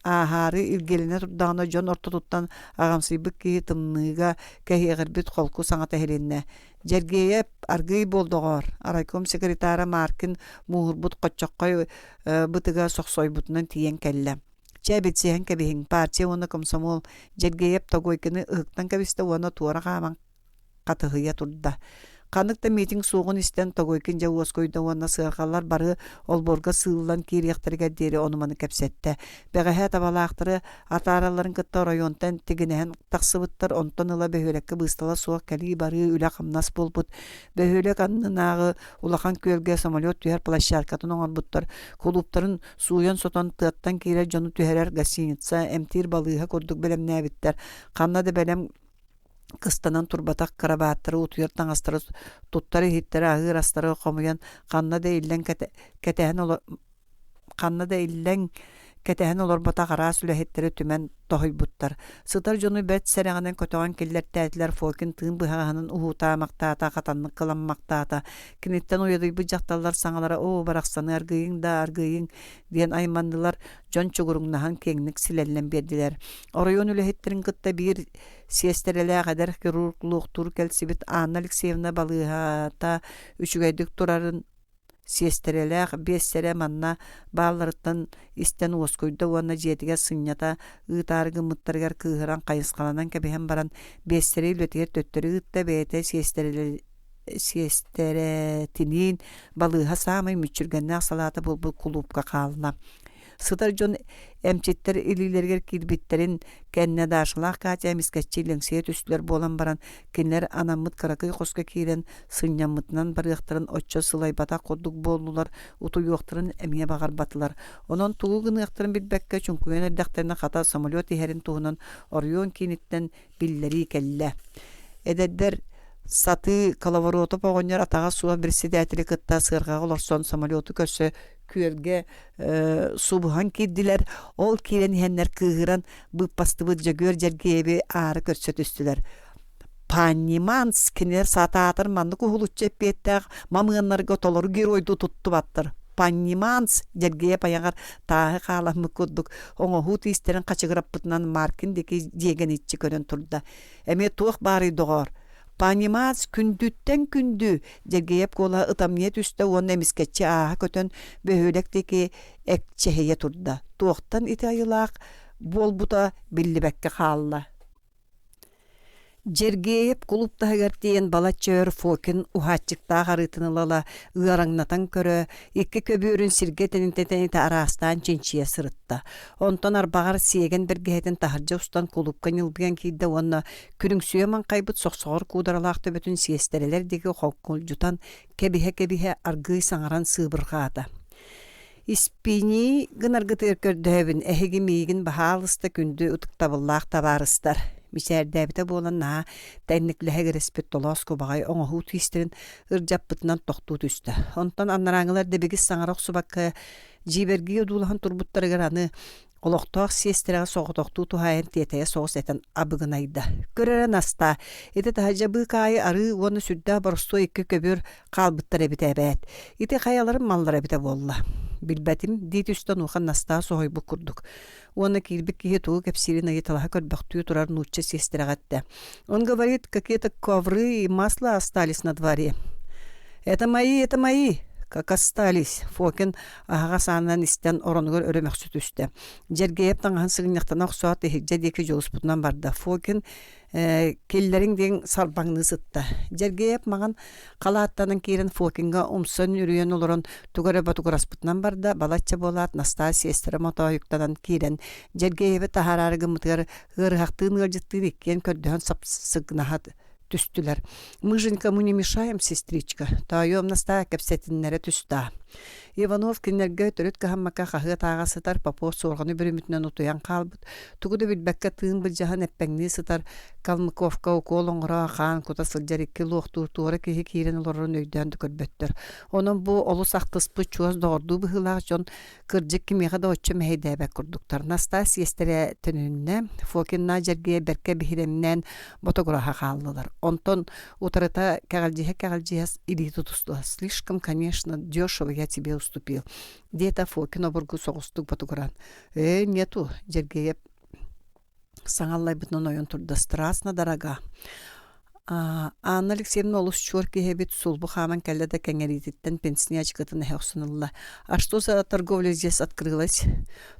Ааһаары илгэлэнэ турдаҕына дьон ортотуттан аҕамсыйбыт киһи тымныыга кэһиэҕирбит холку саҥата иһилиннэ: «Дьэргиэйэп, аргыый буол доҕоор!» Райком секретара Маркин мууһурбут хоччоххой бытыга сохсойбутунан тиийэн кэллэ. «Чэ, билсиһэн кэбиһиҥ, партия уонна комсомол» Дьэргиэйэп Тогойкины ыһыктан кэбистэ уонна туора хааман хатыһыйа турда. Ханнык да миитин суоҕун истэн Тогойкин дьэ уоскуйда уонна сыарҕалар бары олбуорга сыыллан киириэхтэригэр диэри ону-маны кэпсэттэ. Бэҕэһээ табалаахтары атааралларын кытта оройуонтан тигинэһэн тахсыбыттар, онтон ыла бөһүөлэккэ быыстала суох кэлии-барыы үлэ-хамнас буолбут. Бөһүөлэк аннынааҕы улахан күөлгэ самолет түһэр площадкатын оҥорбуттар, кулууптарын сууйан-сотон тыаттан киирэр дьону түһэрэр гостиница, эмтиир балыыһа курдук бэлэмнээбиттэр. Ханна да бэлэм кыстанан турбатах кырабааттары, утуйар таҥастары, туттар иһиттэри, аһыыр астары хомуйан ханна да иллэҥ кэтэһэн ханна да иллэҥ кэтэһэн олорботох араас үлэһиттэри түмэн тоһуйбуттар. Сытар дьону бэрт сэрэҕинэн көтөҕөн киллэртээтилэр, Фокин тыын быһаҕаһынан уһуутаамахтаата, хатаннык кыламмахтаата. Киниттэн уйадыйбыт дьахталлар саҥалара «Оо, барахсаны аргыйыҥ да аргыйыҥ» диэн айманнылар, дьон чугуруҥнаһан киэҥник силэллэн биэрдилэр. Оройуон үлэһиттэрин кытта биир сиэстэрэлээх эдэр хирург луохтуур кэлсибит Анна Алексеевна балыыһата үчүгэйдик турарын сиэстэрэлээх биэссэрэ манна баалларыттан истэн уоскуйда уонна дьиэтигэр сынньата ыытаары гыммыттарыгар кыыһыран хайысхаланан кэбиһэн баран биэссэрэ үлэтигэр төттөрү ыытта бэйэтэ сиэстэрэтиниин балыыһа саамай мүччүргэннээх салаата буолбут кулуупка хаалла. Сытар дьон эмчиттэр илиилэригэр киирбиттэрин кэннэ Дашалаах Катя эмискэччи лэҥсийэ түстүлэр буолан баран, кинилэр анаммыт кыракый хоско киирэн сынньаммытынан барыахтарын оччо сылайбатах курдук буоллулар, утуйуохтарын эмиэ баҕарбатылар. Онон тугу гыныахтарын билбэккэ чуҥкуйан эрдэхтэринэ хата самолет иһэрин туһунан оройуон кииниттэн биллэрии кэллэ. Эдэрдэр сатыы Коловоротов оҕонньор атаҕа суох председатели кытта сыарҕаҕа олорсон самолету көрсө күөлгэ субуһан киирдилэр. Ол киирэн иһэннэр кыыһыран быыппастыбыт Дьөгүөр Дьэргиэби аары көрсө түстүлэр. Панниманс кинилэр сатаатар маннык уһулуччу эппиэттээх мамыаннарга толору геройдуу туттубаттар. Панниманс Дьэргиэп айаҕар тааһы хааламмыт курдук оҥоһуу тиистэрин хачыгыраппытынан Маркин диэки дьиэгэниччи көрөн турда. Эмиэ туох баарый доҕоор? Панимаас күндүттэн күндү Дьэргэйэп куолаһа ытамньыйа түстэ уонна эмискэччи ааһа көтөн бөһүөлэк диэки экчэһийэ турда. Туохтан ити айылаах буолбута биллибэккэ хаалла. Дьэргиэйэп кулууп таһыгар тиийэн балачча өр Фокин уһааччыктаах арыытын ыла-ыла ыараҥнатан көрө, икки көбүөрүн сиргэ тэнитэ-тэнитэ араастаан чинчийэ сырытта. Онтон арбаҕар сиэгэн бэргэһэтин таһырдьа устан кулуупка ньылбыйан киирдэ уонна Күрүҥсүйэ маҥхайбыт сохсоҕор куударалаах төбөтүн сиэстэрэлэр диэки хоҥкулдьутан кэбиһэ-кэбиһэ аргыый саҥаран сыыбырҕаата. «Испинии гынаргытыгар көрдөһөбүн, эһиги миигин баһаалыста күндү ытыктабыллаах табаарыстар» мичээрдээбитэ буолан наһаа тэҥниклэһэ толоос кубаҕай оҥоһуу тиистэрин ырдьаппытынан тохтуу түстэ. Онтон анарааҥылар дэбигис саҥара охсубакка дьиибэргии одуулаһан турбуттарыгар аны Олохтоох сиэстэрэҕэ соҕотохтуу туһаайан тиэтэйэ соҕус этэн абыгынайда. Көр эрэ Настаа, ити таһырдьа быыкаайы арыы уонна сүрдээх боростуой икки көбүөр хаалбыттар эбитэ эбээт. Ити хайаларын маллара эбитэ буолла. Билбэтим, дии түстэ онуоха Настаа соһуйбут курдук. Уонна киирбит киһи тугу кэпсиирин ыйыталаһа көрбөхтүү турар нуучча сиэстэрэҕэ эттэ. Он говорит, какие-то ковры и масло остались на дворе. Это мои, это мои, как остались, Фокин аһаҕас аанынан истэн оронугар өрө мөхсө түстэ. Дьэргэйэп таҥаһын сыгынньахтана охсоот иһирдьэ диэки дьулуспутунан барда. Фокин э, киллэриҥ диэн сарбаҥныы сытта. Дьэргэйэп маҥан халааттанан киирэн Фокиҥҥа умсан үрүйэн олорон тугу эрэ ботугураспытынан барда. Балачча буолаат Настаа сиэстэрэ мотоойуктанан киирэн Дьэргэйэби таһаараары гыммытыгар ыарыһахтыын ыалдьыттыын иккиэн көрдөһөн сапсыгнаһа түстүлэр. Мы же никому не мешаем, сестричка. Тоойуом Настаа кэпсэтиннэрэ түстэ. Иванов кинилэргэ төрүт кыһаммакка хаһыат ааҕа сытар Попов суорҕаны бүрүмүтүнэн утуйан хаалбыт. Тугу да билбэккэ тыын былдьаһан эппэҥнии сытар Калмыковка укуол оҥоро хаан кута сылдьар икки луохтуур туора киһи киирэн олорорун өйдөөн да көрбөттөр. Онон бу олус ахтыспыт чуос доҕордуу быһыылаах дьон Кырдьык кимиэхэ да оччо мэһэйдээбэт курдуктар. Настаа сиэстэрэ төнүннэ, Фокинна дьэргийэ бэркэ биһирэмнээн ботугураһа хааллылар. Онтон утарыта кэҕэлдьиһэ-кэҕэлдьиһэ илии тутустулар. «Слишком, конечно, дешево я тебе уступил», диэтэ Фокин обургу соҕустук ботугураан. «Ээ, нету», Дьэргиэйэп саҥа аллайбытынан ойон турда. «Страстно дорога». Анна Алексеевна олус чуор киһи эбит, сулбу хааман кэллэ да кэҥэриититтэн пенсия ачыкытын эһэ охсон ылла. А что за торговля здесь открылась?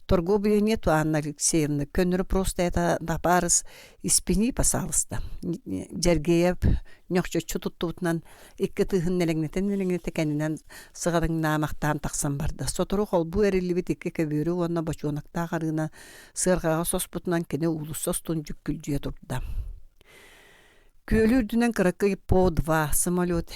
Торговли нету, Анна Алексеевна, көннөрү просто это табаарыс испини пожалуйста. Дьэргэйэп ньохчоччу туттубутунан икки тыһын нэлэҥнэтэн-нэлэҥнэтэ кэннинэн сыҕарыҥнаамахтаан тахсан барда. Сотору холбуу эриллибит икки көбүөрү уонна бочуонактаах арыына сыарҕаҕа соспутунан кини уулусса устун дьүккүлдьүйэ турда. Күөлү үрдүнэн кыракый По-2 самолет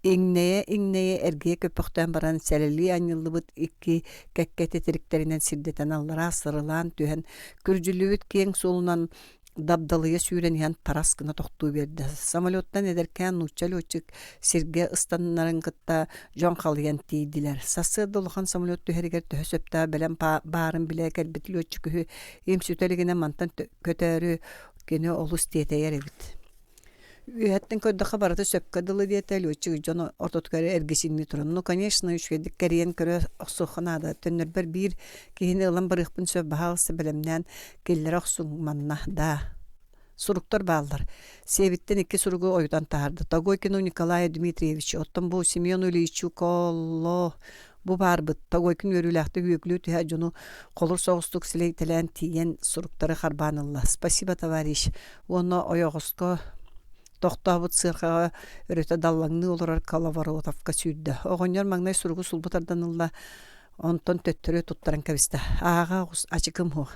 иҥнэйэ-иҥнэйэ эргийэ көппөхтөөн баран сэлэлии анньыллыбыт икки кэккэ титириктэринэн сирдэтэн аллараа сырылаан түһэн күрдьүллүбүт киэҥ суолунан дабдалыйа сүүрэн иһэн тарас гына тохтуу биэрдэ. Самолеттан эдэркээн нуучча летчик сиргэ ыстаннарын кытта дьон халыйан тиийдилэр. Сарсыарда улахан самолет түһэригэр төһө сөптөөх бэлэм баарын билэ кэлбит летчик үһү им сүтэ илигинэ мантан көтөөрү Кини олус тиэтэйэр эбит. Үөһэттэн көрдөххө барыта сөпкө дылы диэтэ летчик дьон ортотугар эргичиҥнии туран. Ну, конечно, үчүгэйдик кэрийэн көрө охсуохха наада. Төннөрбөр биир киһини ылан барыахпын сөп, баһаалыста бэлэмнээн киллэрэ охсуҥ манна, да. Суруктар бааллар. Сиэбиттэн икки суругу ойутан таһаарда. Тогойкину Николаю Дмитриевичу, оттон бу Семену Ильичу Колло Бу баарбыт, Тогойкин үөрүүлээхтик үөгүлүү түһэ дьону холур соҕустук силэйтэлээн тиийэн суруктары харбаан ылла. «Спасибо, товарищ!» уонна ойоҕоско тохтообут сыарҕаҕа өрүтэ даллаҥныы олорор Коловоротовка сүүрдэ. Оҕонньор маҥнай суругу сулбу тардан ылла, онтон төттөрү туттаран кэбистэ. «Ааҕа оҕус, ачыкым уһу.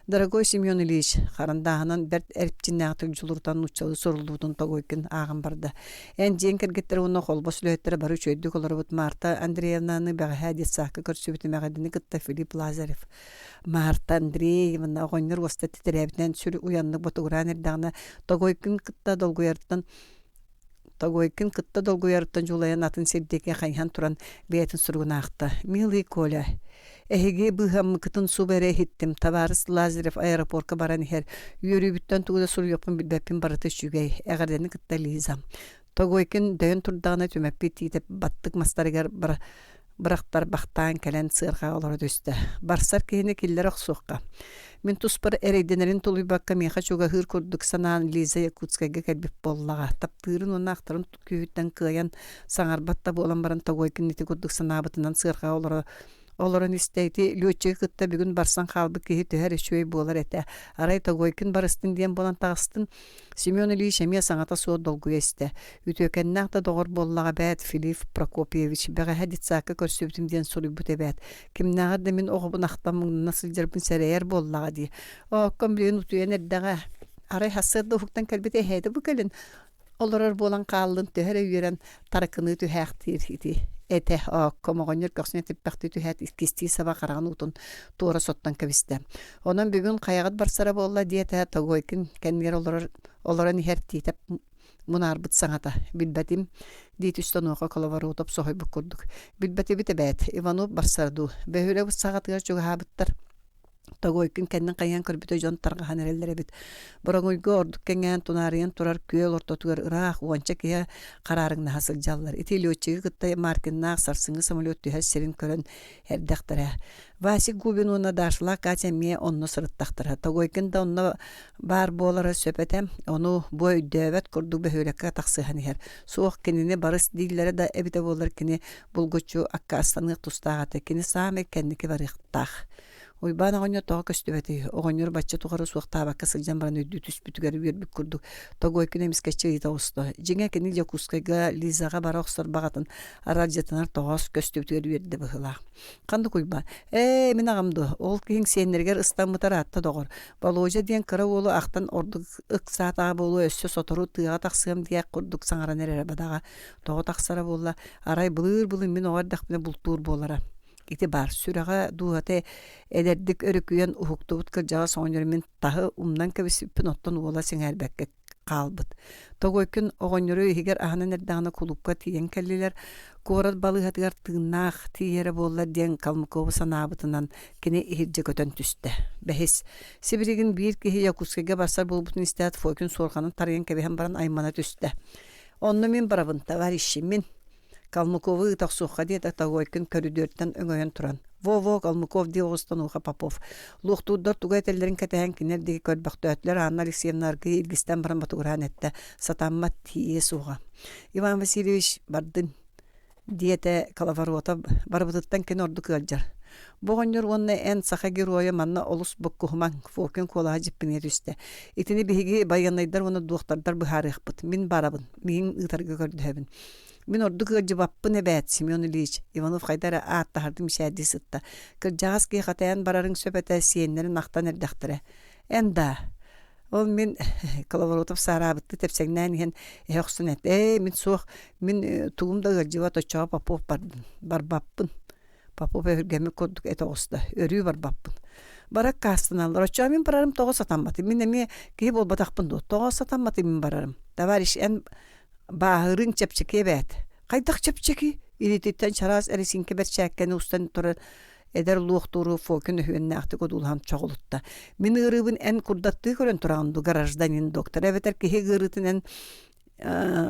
Дорогой Семен Ильич, харандааһынан бэрт эрчимнээхтик дьулурутан нууччалыы суруллубутун Тогойкин ааҕан барда. Эн дьиэҥ кэргэттэрэ уонна Холбос үлэһиттэрэ бары үчүгэйдик олоробут Марта Андреевнаны бэҕэһээ детсадка көрсүбүтүм эҕэрдэни кытта Филипп Лазарев. Марта Андреевна оҕонньор уоста титирээбитинэн сүр уйаннык ботугураан эрдэҕинэ Тогойкин кытта долгуйарыттан Тогойкин кытта долгуйарыттан дьулайан атын сир диэки хайыһан туран бэйэтин суругун аахта. «Милый Коля, эһиги быыһаммыккытын субу эрэ иһиттим. Табаарыс Лазарев аэропорка баран иһэр. Үөрүүбүттэн тугу да суруйуохпун билбэппин барыта үчүгэй. Эҕэрдэни кытта Лиза». Тогойкин дөйөн турдаҕына Түмэппий Тиитэп баттык мастарыгар бырахтарбахтаан кэлэн сыарҕаҕа олоро түстэ. Барсар киһини киллэрэ охсуохха. Мин туспар эрэйдэнэрин тулуйбакка миэхэ чугаһыыр курдук санаан Лиза Якутскайга кэлбит буоллаҕа. Таптыырын уонна ахтарын күүһүттэн кыайан саҥарбат да буолан баран Тогойкин ити курдук санаабытынан сыарҕаҕа олоро олорон истэ ити лүөччүгү кытта бүгүн барсан хаалбыт киһи төһө эрэ үчүгэй буолар этэ. Арай Тогойкин барыстын диэн буолан таҕыстын Семен Ильич эмиэ саҥата суох долгуйа истэ. Үтүөкэннээх да доҕор буоллаҕа эбээт Филипп Прокопьевич, бэҕэһээ детсадка көрсүбүтүм диэн суруйбут эбээт. Кимнээҕэр да мин оҕобун ахтан муҥнана сылдьарбын сэрэйэр буоллаҕа дии. Оокком билигин утуйан эрдэҕэ. Арай сарсыарда уһуктан кэлбит эһээтэ бу кэлин олорор буолан хааллын төһө эрэ үөрэн таракыныы түһээхтиир ити этэ оокком оҕонньор көхсүнэ типпэхтии түһээт иккистии саба хараҕын уутун туора соттон кэбистэ. Онон бүгүн хайаҕыт барсара буолла диэтэ Тогойкин кэннигэр олорор олорон иһэр Тиитэп мунаарбыт саҥата билбэтим дии түстэ онуоха Коловоротов соһуйбут курдук билбэтибит эбээт Иванов барсара дуу бөһүөлэк саҕатыгар чугаһаабыттар Тогойкин кэннин хайыһан көрбүтэ дьон тарҕаһан эрэллэр эбит. Бороҥуйга ордук кэҥээн тунаарыйан турар күөл ортотугар ыраах уонча киһи хараарыҥнаһа сылдьаллар. Ити летчиги кытта Маркиннаах сарсыҥҥы самолет түһэр сирин көрөн эрдэхтэрэ. Васик Губин уонна Дашалаах Катя эмиэ онно сырыттахтара. Тогойкин да онно баар буолара сөп этэ. Ону бу өйдөөбөт курдук бөһүөлэккэ тахсыһан иһэр. Суох кинини барыс дииллэрэ да эбитэ буоллар кини булгуччу аккаастаныах тустаах этэ. Кини саамай кэнники барыахтаах. Уйбаан оҕонньор тоҕо көстүбэтий? Оҕонньор бачча тухары суохтаабакка сылдьан баран өйдүү түспүтүгэр үөрбүт курдук Тогойкин эмискэччи ыйыта оҕуста. Дьиҥэ кини Дьокуускайга Лизаҕа бара охсор баҕатын аралдьытынар тоҕоос көстүбүтүгэр үөрдэ быһыылаах. Ханнык Уйбаан? Ээ, мин аҕам дуо? Ол киһиҥ сиэннэригэр ыстаммыта ыраатта доҕор. Болуодьа диэн кыра уолу ахтан ордук ыксаатаҕа буолуо өссө сотору тыаҕа тахсыам диэх курдук саҥаран эрэрэ бадаҕа. Тоҕо тахсара буолла? Арай былыыр-былыр мин оҕо эрдэхпинэ бултуур буолара. Ити баар сүрэҕэ, дууһата эдэрдик өрүкүйэн уһуктубут кырдьаҕас оҕонньор мин таһы умнан кэбиспиппин оттон уола сэҥээрбэккэ хаалбыт. Тогойкин оҕонньору иһигэр аһынан эрдэҕинэ кулуупка тиийэн кэллилэр. Куорат балыыһатыгар тыыннаах тиийэрэ буоллар диэн Калмыкову санаабытынан кини иһирдьэ көтөн түстэ. Бэһис. Сибилигин биир киһи Якутскайга барсар буолбутун истээт Фокин суорҕанын тарыйан кэбиһэн баран аймана түстэ. Онно мин барабын, товарищи, мин. Калмыковы ыыта охсуохха диэтэ Тогойкин көрүдүөртэн өҥөйөн туран. Во-во, Калмыков дии оҕустан Уха Попов. Луохтуурдар тугу этэллэрин кэтэһэн кинилэр диэки көрбөхтөөтүлэр Анна Алексеевна аргыый илгистэн баран ботугураан эттэ. Сатаммат тиийиэ суоҕа. Иван Васильевич бардын диэтэ Коловоротов барыбытыттан кини ордук ыалдьар. Бу оҕонньор уонна эн саха геройа манна олус буккуһумаҥ, Фокин куолаһа дьиппиниэ түстэ. Итини биһиги байыаннайдар уонна дуохтардар быһаарыахпыт. Мин барабын, миигин ыытарга көрдөһөбүн. Мин ордук ыалдьыбаппын эбээт, Семен Ильич, Иванов хайда эрэ ааттаһардыы мичээрдии сытта. Кырдьаҕас киһи хатайан барарыҥ сөп этэ, сиэннэрин ахтан эрдэхтэрэ. Эн даа, Ол мин Коловоротов саараабыттыы тэпсэҥнээн иһэн эһэ охсон эттэ: «Ээ, мин суох, мин тугум да ыалдьыбат, оччоҕо Попов бардын, барбаппын». Попов өһүргэммит курдук этэ оҕуста: «Өрүү барбаппын». Бары аккаастаналлар: «Оччоҕо мин барарым тоҕо сатамматый? Мин эмиэ киһи буолбатахпын дуо? Тоҕо сатамматый мин барарым? Товарищ, эн бааһырыыҥ чэпчэки эбээт». «Хайдах чэпчэки?» Илиититтэн чараас эрэсииҥкэ бэрчээккэни устан туран Эдэр луохтууру Фокин өһүөннээхтик одуулаһан чоҕулутта. Мин ыарыыбын эн курдаттыы көрөн тураҕын дуу, гражданин доктор, эбэтэр киһи ыарыытын эн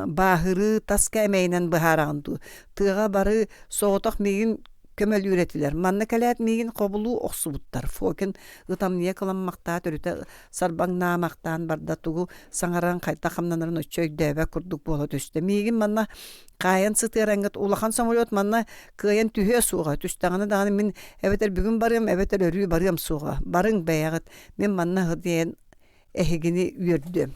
бааһырыы тас кээмэйинэн быһаараҕын дуу? Тыаҕа бары соҕотох миигин көмөлүүр этилэр. Манна кэлээт миигин хобулуу охсубуттар. Фокин ытамньыйа кыламмахтаат өрүтэ сарбаҥнаамахтаан барда тугу саҥаран хайдах хамнанарын оччо өйдөөбөт курдук буола түстэ. Миигин манна хаайан сытыараҥҥыт улахан самолет манна кыайан түһүө суоҕа түстэҕинэ даҕаны мин эбэтэр бүгүн барыам эбэтэр өрүү барыам суоҕа барыҥ бэйэҕит мин манна сытыйан эһигини үөрдүөм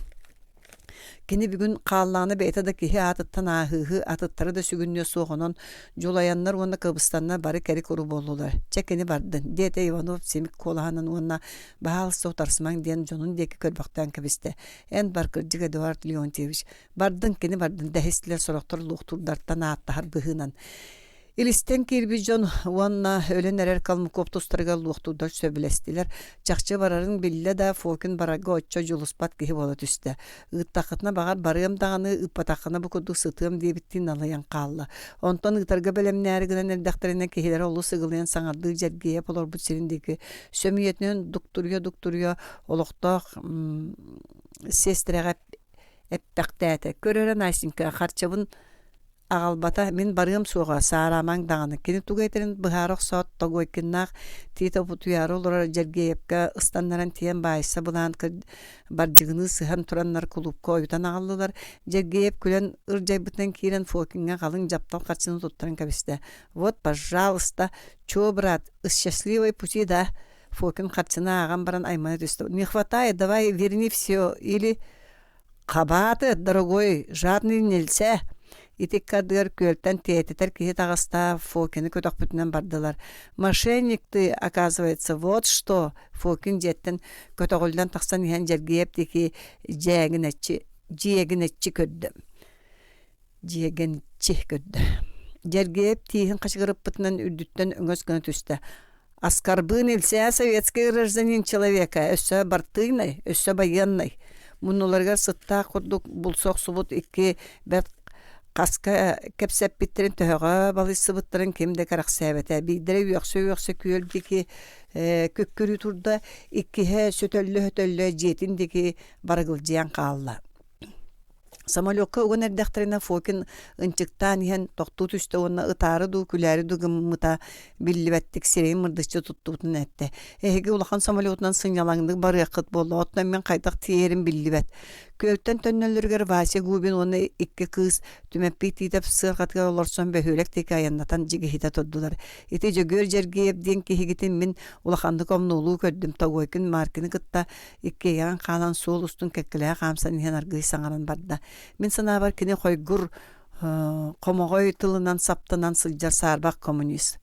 кини бүгүн хааллаҕына бэйэтэ да киһи аатыттан ааһыыһы атыттары да сүгүннүө суох онон дьулайаннар уонна кыбыстаннар бары кэри-куру буоллулар чэ кини бардын диэтэ Иванов симик куолаһынан уонна баһаалыста утарсымаҥ диэн дьонун диэки көрбөхтөөн кэбистэ эн бар кырдьык Эдуард Леонтьевич Бардын, кини бардын дэһистилэр сорохтор луохтуурдартан ааттаһар быһыынан. Илистэн киирбит дьон уонна өлөн эрэр Калмыков тустарыгар луохтуурдар сөбүлэстилэр. Чахчы барарын биллэ да, Фокин барарга оччо дьулуспат киһи буола түстэ. Ыыттаххытына баҕар барыам даҕаны, ыыппатаххына бу курдук сытыам диэбиттии налыйан хаалла. Онтон ыытарга бэлэмнээри гынан эрдэхтэринэ киһилэрэ олус ыгылыйан саҥардыы дьэргийэп олорбут сирин диэки сөмүйэтинэн дуктуруйа-дуктуруйа олохтоох сиэстэрэҕэ эппэхтээтэ: «Көр эрэ, Настенька, харчыбын аҕалбата, мин барыам суоҕа, саараамаҥ даҕаны». Кини тугу этэрин быһаара охсоот, Тогойкиннаах Титов утуйаары олорор Дьэргиэйэпкэ ыстаннаран тиийэн баайса былаан бардьыгыныы сыһан тураннар кулуупка ойутан аҕаллылар. Дьэргиэйэп күлэн ырдьайбытынан киирэн Фокиҥҥа халыҥ дьаптал харчыны туттаран кэбистэ: «Вот, пожалуйста, чё, брат, счастливой пути, да?» Фокин харчыны ааҕан баран аймана түстэ. «Не хватает, давай верни все или хабааты, дорогой, жадный нельзя!» Ити ыккардыгар күөлтэн тиэтэтэр киһи таҕыста, Фокины көтөхпүтүнэн бардылар. «Мошенник ты, оказывается, вот что!» Фокин дьиэттэн көтөҕүллэн тахсан иһэн Дьэргиэп диэки дьээгинэччи, дьиэгинэччи көрдө. Дьиэгинчи көрдө. Дьэргиэп тииһин хачыгырыппытынан үрдүттэн өҥөс гына түстэ. Оскорбын нельзя советский гражданин человека, өссө бартыынай, өссө байыаннай. Муннуларыгар сыттаах курдук булса охсубут икки бэрт хаска кэпсэппиттэрин төһөҕө балыйсыбыттарын ким да кэрэхсээбэтэ. Биирдэрэ үөхсэ-үөхсэ күөл диэки күккүрүү турда, иккиһэ сөтөллө-сөтөллө дьиэтин диэки барыгылдьыйан хаалла. Самолекка уган эрдэхтэринэ Фокин ынчыктаан иһэн тохтуу түстэ уонна ытаары дуу, күлээри дуу гыммыта биллибэттик сирэйин мырдыччы туттубутун эттэ. Эһиги улахан самолетунан сынньалаҥнык барыаххыт буолла, оттон мин хайдах тиийэрим биллибэт. Күөлтэн төннөллөрүгэр Вася Губин уонна икки кыыс Түмэппий Тиитэп сыарҕатыгар олорсон бөһүөлэк диэки айаннатан дьигиһитэ турдулар. Ити Дьөгүөр Дьэргиэп диэн киһигитин мин улаханнык омнуолуу көрдүм, Тогойкин Маркины кытта Иккиэйэҕин хаалан суол устун кэккэлэһэ хаамсан иһэн аргыый саҥаран барда. Мин санаабар кини хойгур хомоҕой тылынан саптанан сылдьар саарбах коммунист.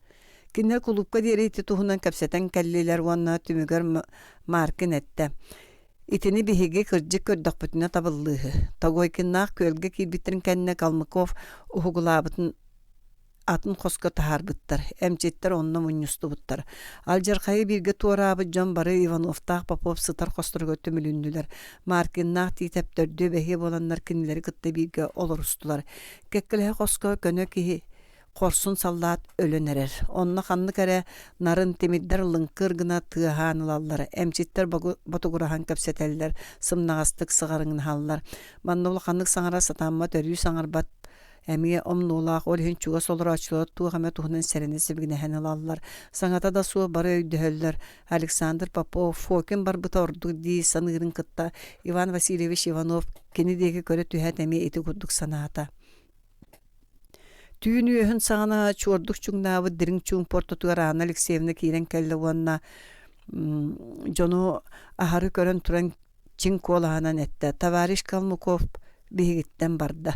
Кинилэр кулуупка диэри ити туһунан кэпсэтэн кэллилэр уонна түмүгэр Маркин эттэ: «Итини биһиги кырдьык көрдөхпүтүнэ табыллыыһы». Тогойкиннаах күөлгэ киирбиттэрин кэннэ Калмыков уһугулаабытын атын хоско таһаарбыттар, эмчиттэр онно мунньустубуттар. Алдьархайы бииргэ туораабыт дьон бары Ивановтаах Попов сытар хосторугар түмүлүннүлэр. Маркиннаах Тиитэп төрдүө бэһиэ буоланнар кинилэри кытта бииргэ олорустулар. Кэккэлэһэ хоско көнө киһи хорсун саллаат өлөн эрэр. Онно ханнык эрэ нарын тимирдэр лыҥкыр гына тыаһаан ылаллар, эмчиттэр ботугураһан кэпсэтэллэр, сымнаҕастык сыҕарыҥнаһаллар. Манна улаханнык саҥара сатааммат, өрүү саҥарбат. Эмиэ омнуолаах, ол иһин чугас олорооччулар туох эмэ туһунан сэрэнэ сибигинэһэн ылаллар. Саҥата да суох бары өйдөһөллөр. Александр Попов Фокин барбыта ордук дии саныырын кытта Иван Васильевич Иванов кини диэки көрө түһээт эмиэ ити курдук санаата. Түүн үөһүн саҕана чуордук чуҥнаабыт дириҥ чуумпу ортотугар Анна Алексеевна киирэн кэллэ уонна дьону аһары көрөн туран чиҥ куолаһынан эттэ: «Товарищ Калмыков биһигиттэн барда».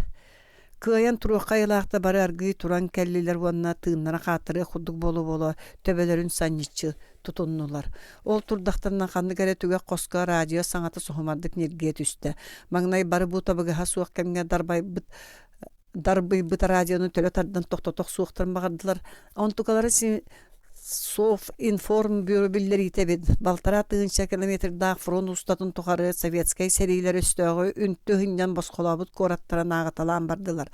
Кыайан туруохха айылаахта бары аргыый туран кэллилэр уонна тыыннара хааттарыах курдук буола-буола төбөлөрүн санньыччы тутуннулар. Ол турдахтарына ханнык эрэ түгэх хоско радио саҥата соһумардык ньиргийэ түстэ. Маҥнай бары бу табыгаһа суох кэмҥэ дарбайбыт дарбыйбыт радиону төлө тардан тохтото охсуохтарын баҕардылар. Онтукалара Совинформбюро биллэриитэ эбит. Балтараа тыһыынча километрдаах фронт устатын тухары советскай сэриилэр өстөөҕү үнтү ыһынньан босхолообут куораттарын ааҕыталаан бардылар.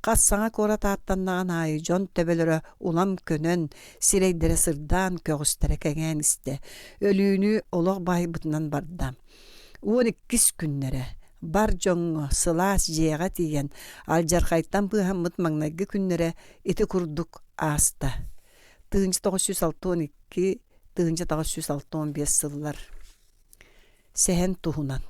Хас саҥа куорат ааттаннаҕын аайы дьон төбөлөрө улам көнөн, сирэйдэрэ сырдаан, көҕүстэрэ кэҥээн истэ. Өлүүнү олох баайбытынан барда. 12-ис күннэрэ бар дьоҥҥо сылаас дьиэҕэ тиийэн алдьархайтан быыһаммыт маҥнайгы күннэрэ ити курдук ааста. 1962 1965 сыллар. Сэһэн туһунан.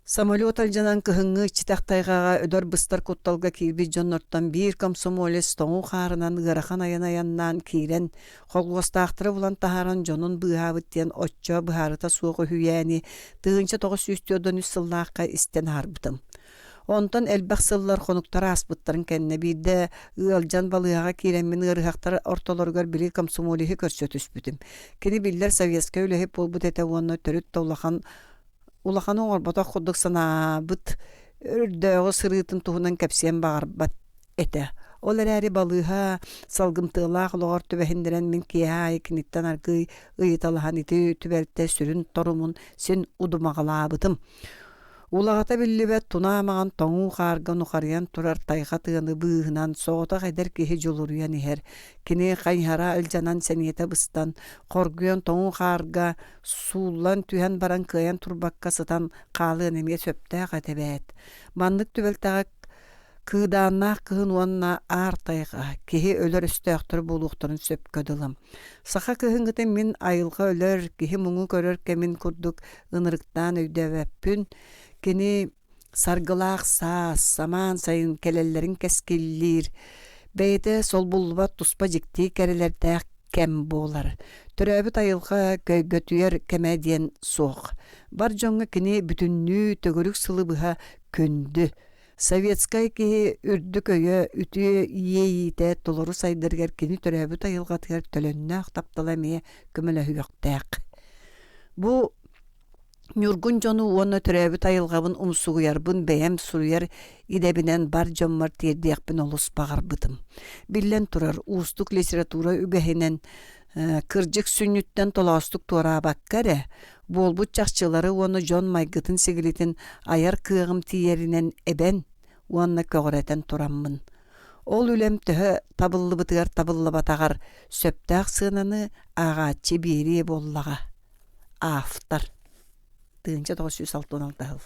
Самолет алдьанан кыһыҥҥы иччитэх тайҕаҕа өлөр-быстар кутталга киирбит дьоннортон биир комсомолец тоҥуу хаарынан ыарахан айан айаннаан киирэн, холхуостаахтары булан таһааран дьонун быыһаабыт диэн оччо быһаарыта суох үһүйээни 1943 сыллаахха истэн аһарбытым. Онтон элбэх сыллар хонуктар ааспыттарын кэннэ биирдэ ыалдьан балыыһаҕа киирэммин ыарыһахтар ортолоругар били комсомолеһы көрсө түспүтүм. Кини биллэр советскай үлэһит буолбут этэ уонна төрүт да улахан улаханы оҥорботох курдук санаабыт өрдөөҕү сырыытын туһунан кэпсиэн баҕарбат этэ. Ол эрээри балыыһа салгымтыалаах олоҕор түбэһиннэрэн мин киэһэ аайы киниттэн аргыый ыйыталаһан ити түбэлтэ сүрүн торумун син удумаҕалаабытым. Улаҕата биллибэт тунаа маҥан тоҥуу хаарга нухарыйан турар тайҕа тыаны быыһынан соҕотох эдэр киһи дьулуруйан иһэр. Кини хайыһара алдьанан сэниэтэ быстан, хоргуйан тоҥуу хаарга сууллан түһэн баран кыайан турбакка сытан хаалыан эмиэ сөптөөх этэ эбээт. Маннык түбэлтэҕэ Кыыдааннаах кыһын уонна аар тайҕа киһи өлөр өстөөхтөрө буолуохтарын сөпкө дылы. Саха кыһыҥҥытын мин айылҕа өлөр, киһи муҥу көрөр кэмин курдук ынырыктаан өйдөөбөппүн. Кини саргылаах саас, самаан сайын кэлэллэрин кэскиллиир, бэйэтэ солбуллубат туспа дьикти кэрэлэрдээх кэм буолар. Төрөөбүт айылҕа көйгөтүйэр кэмэ диэн суох. Бар дьоҥҥо кини бүтүннүү төгүрүк сылы быһа күндү. Советскай киһи үрдүк өйө, үтүө иэйиитэ толору сайдарыгар кини төрөөбүт айылҕатыгар төлөннөөх таптала эмиэ көмөлөһүөхтээх. Бу ньургун дьону уонна төрөөбүт айылҕабын умсугуйарбын бэйэм суруйар идэбинэн бар дьоммор тиэрдиэхпин олус баҕарбытым. Биллэн турар, уустук литература үгэһинэн кырдьык сүнньүттэн толоостук туораабакка эрэ, буолбут чахчылары уонна дьон майгытын-сигилитин айар кыаҕым тиийэринэн эбэн уонна көҕүрэтэн тураммын. Ол үлэм төһө табыллыбытыгар табыллыбатаҕар сөптөөх сыананы ааҕааччы биэриэ буоллаҕа. Автор. 1966 сыл.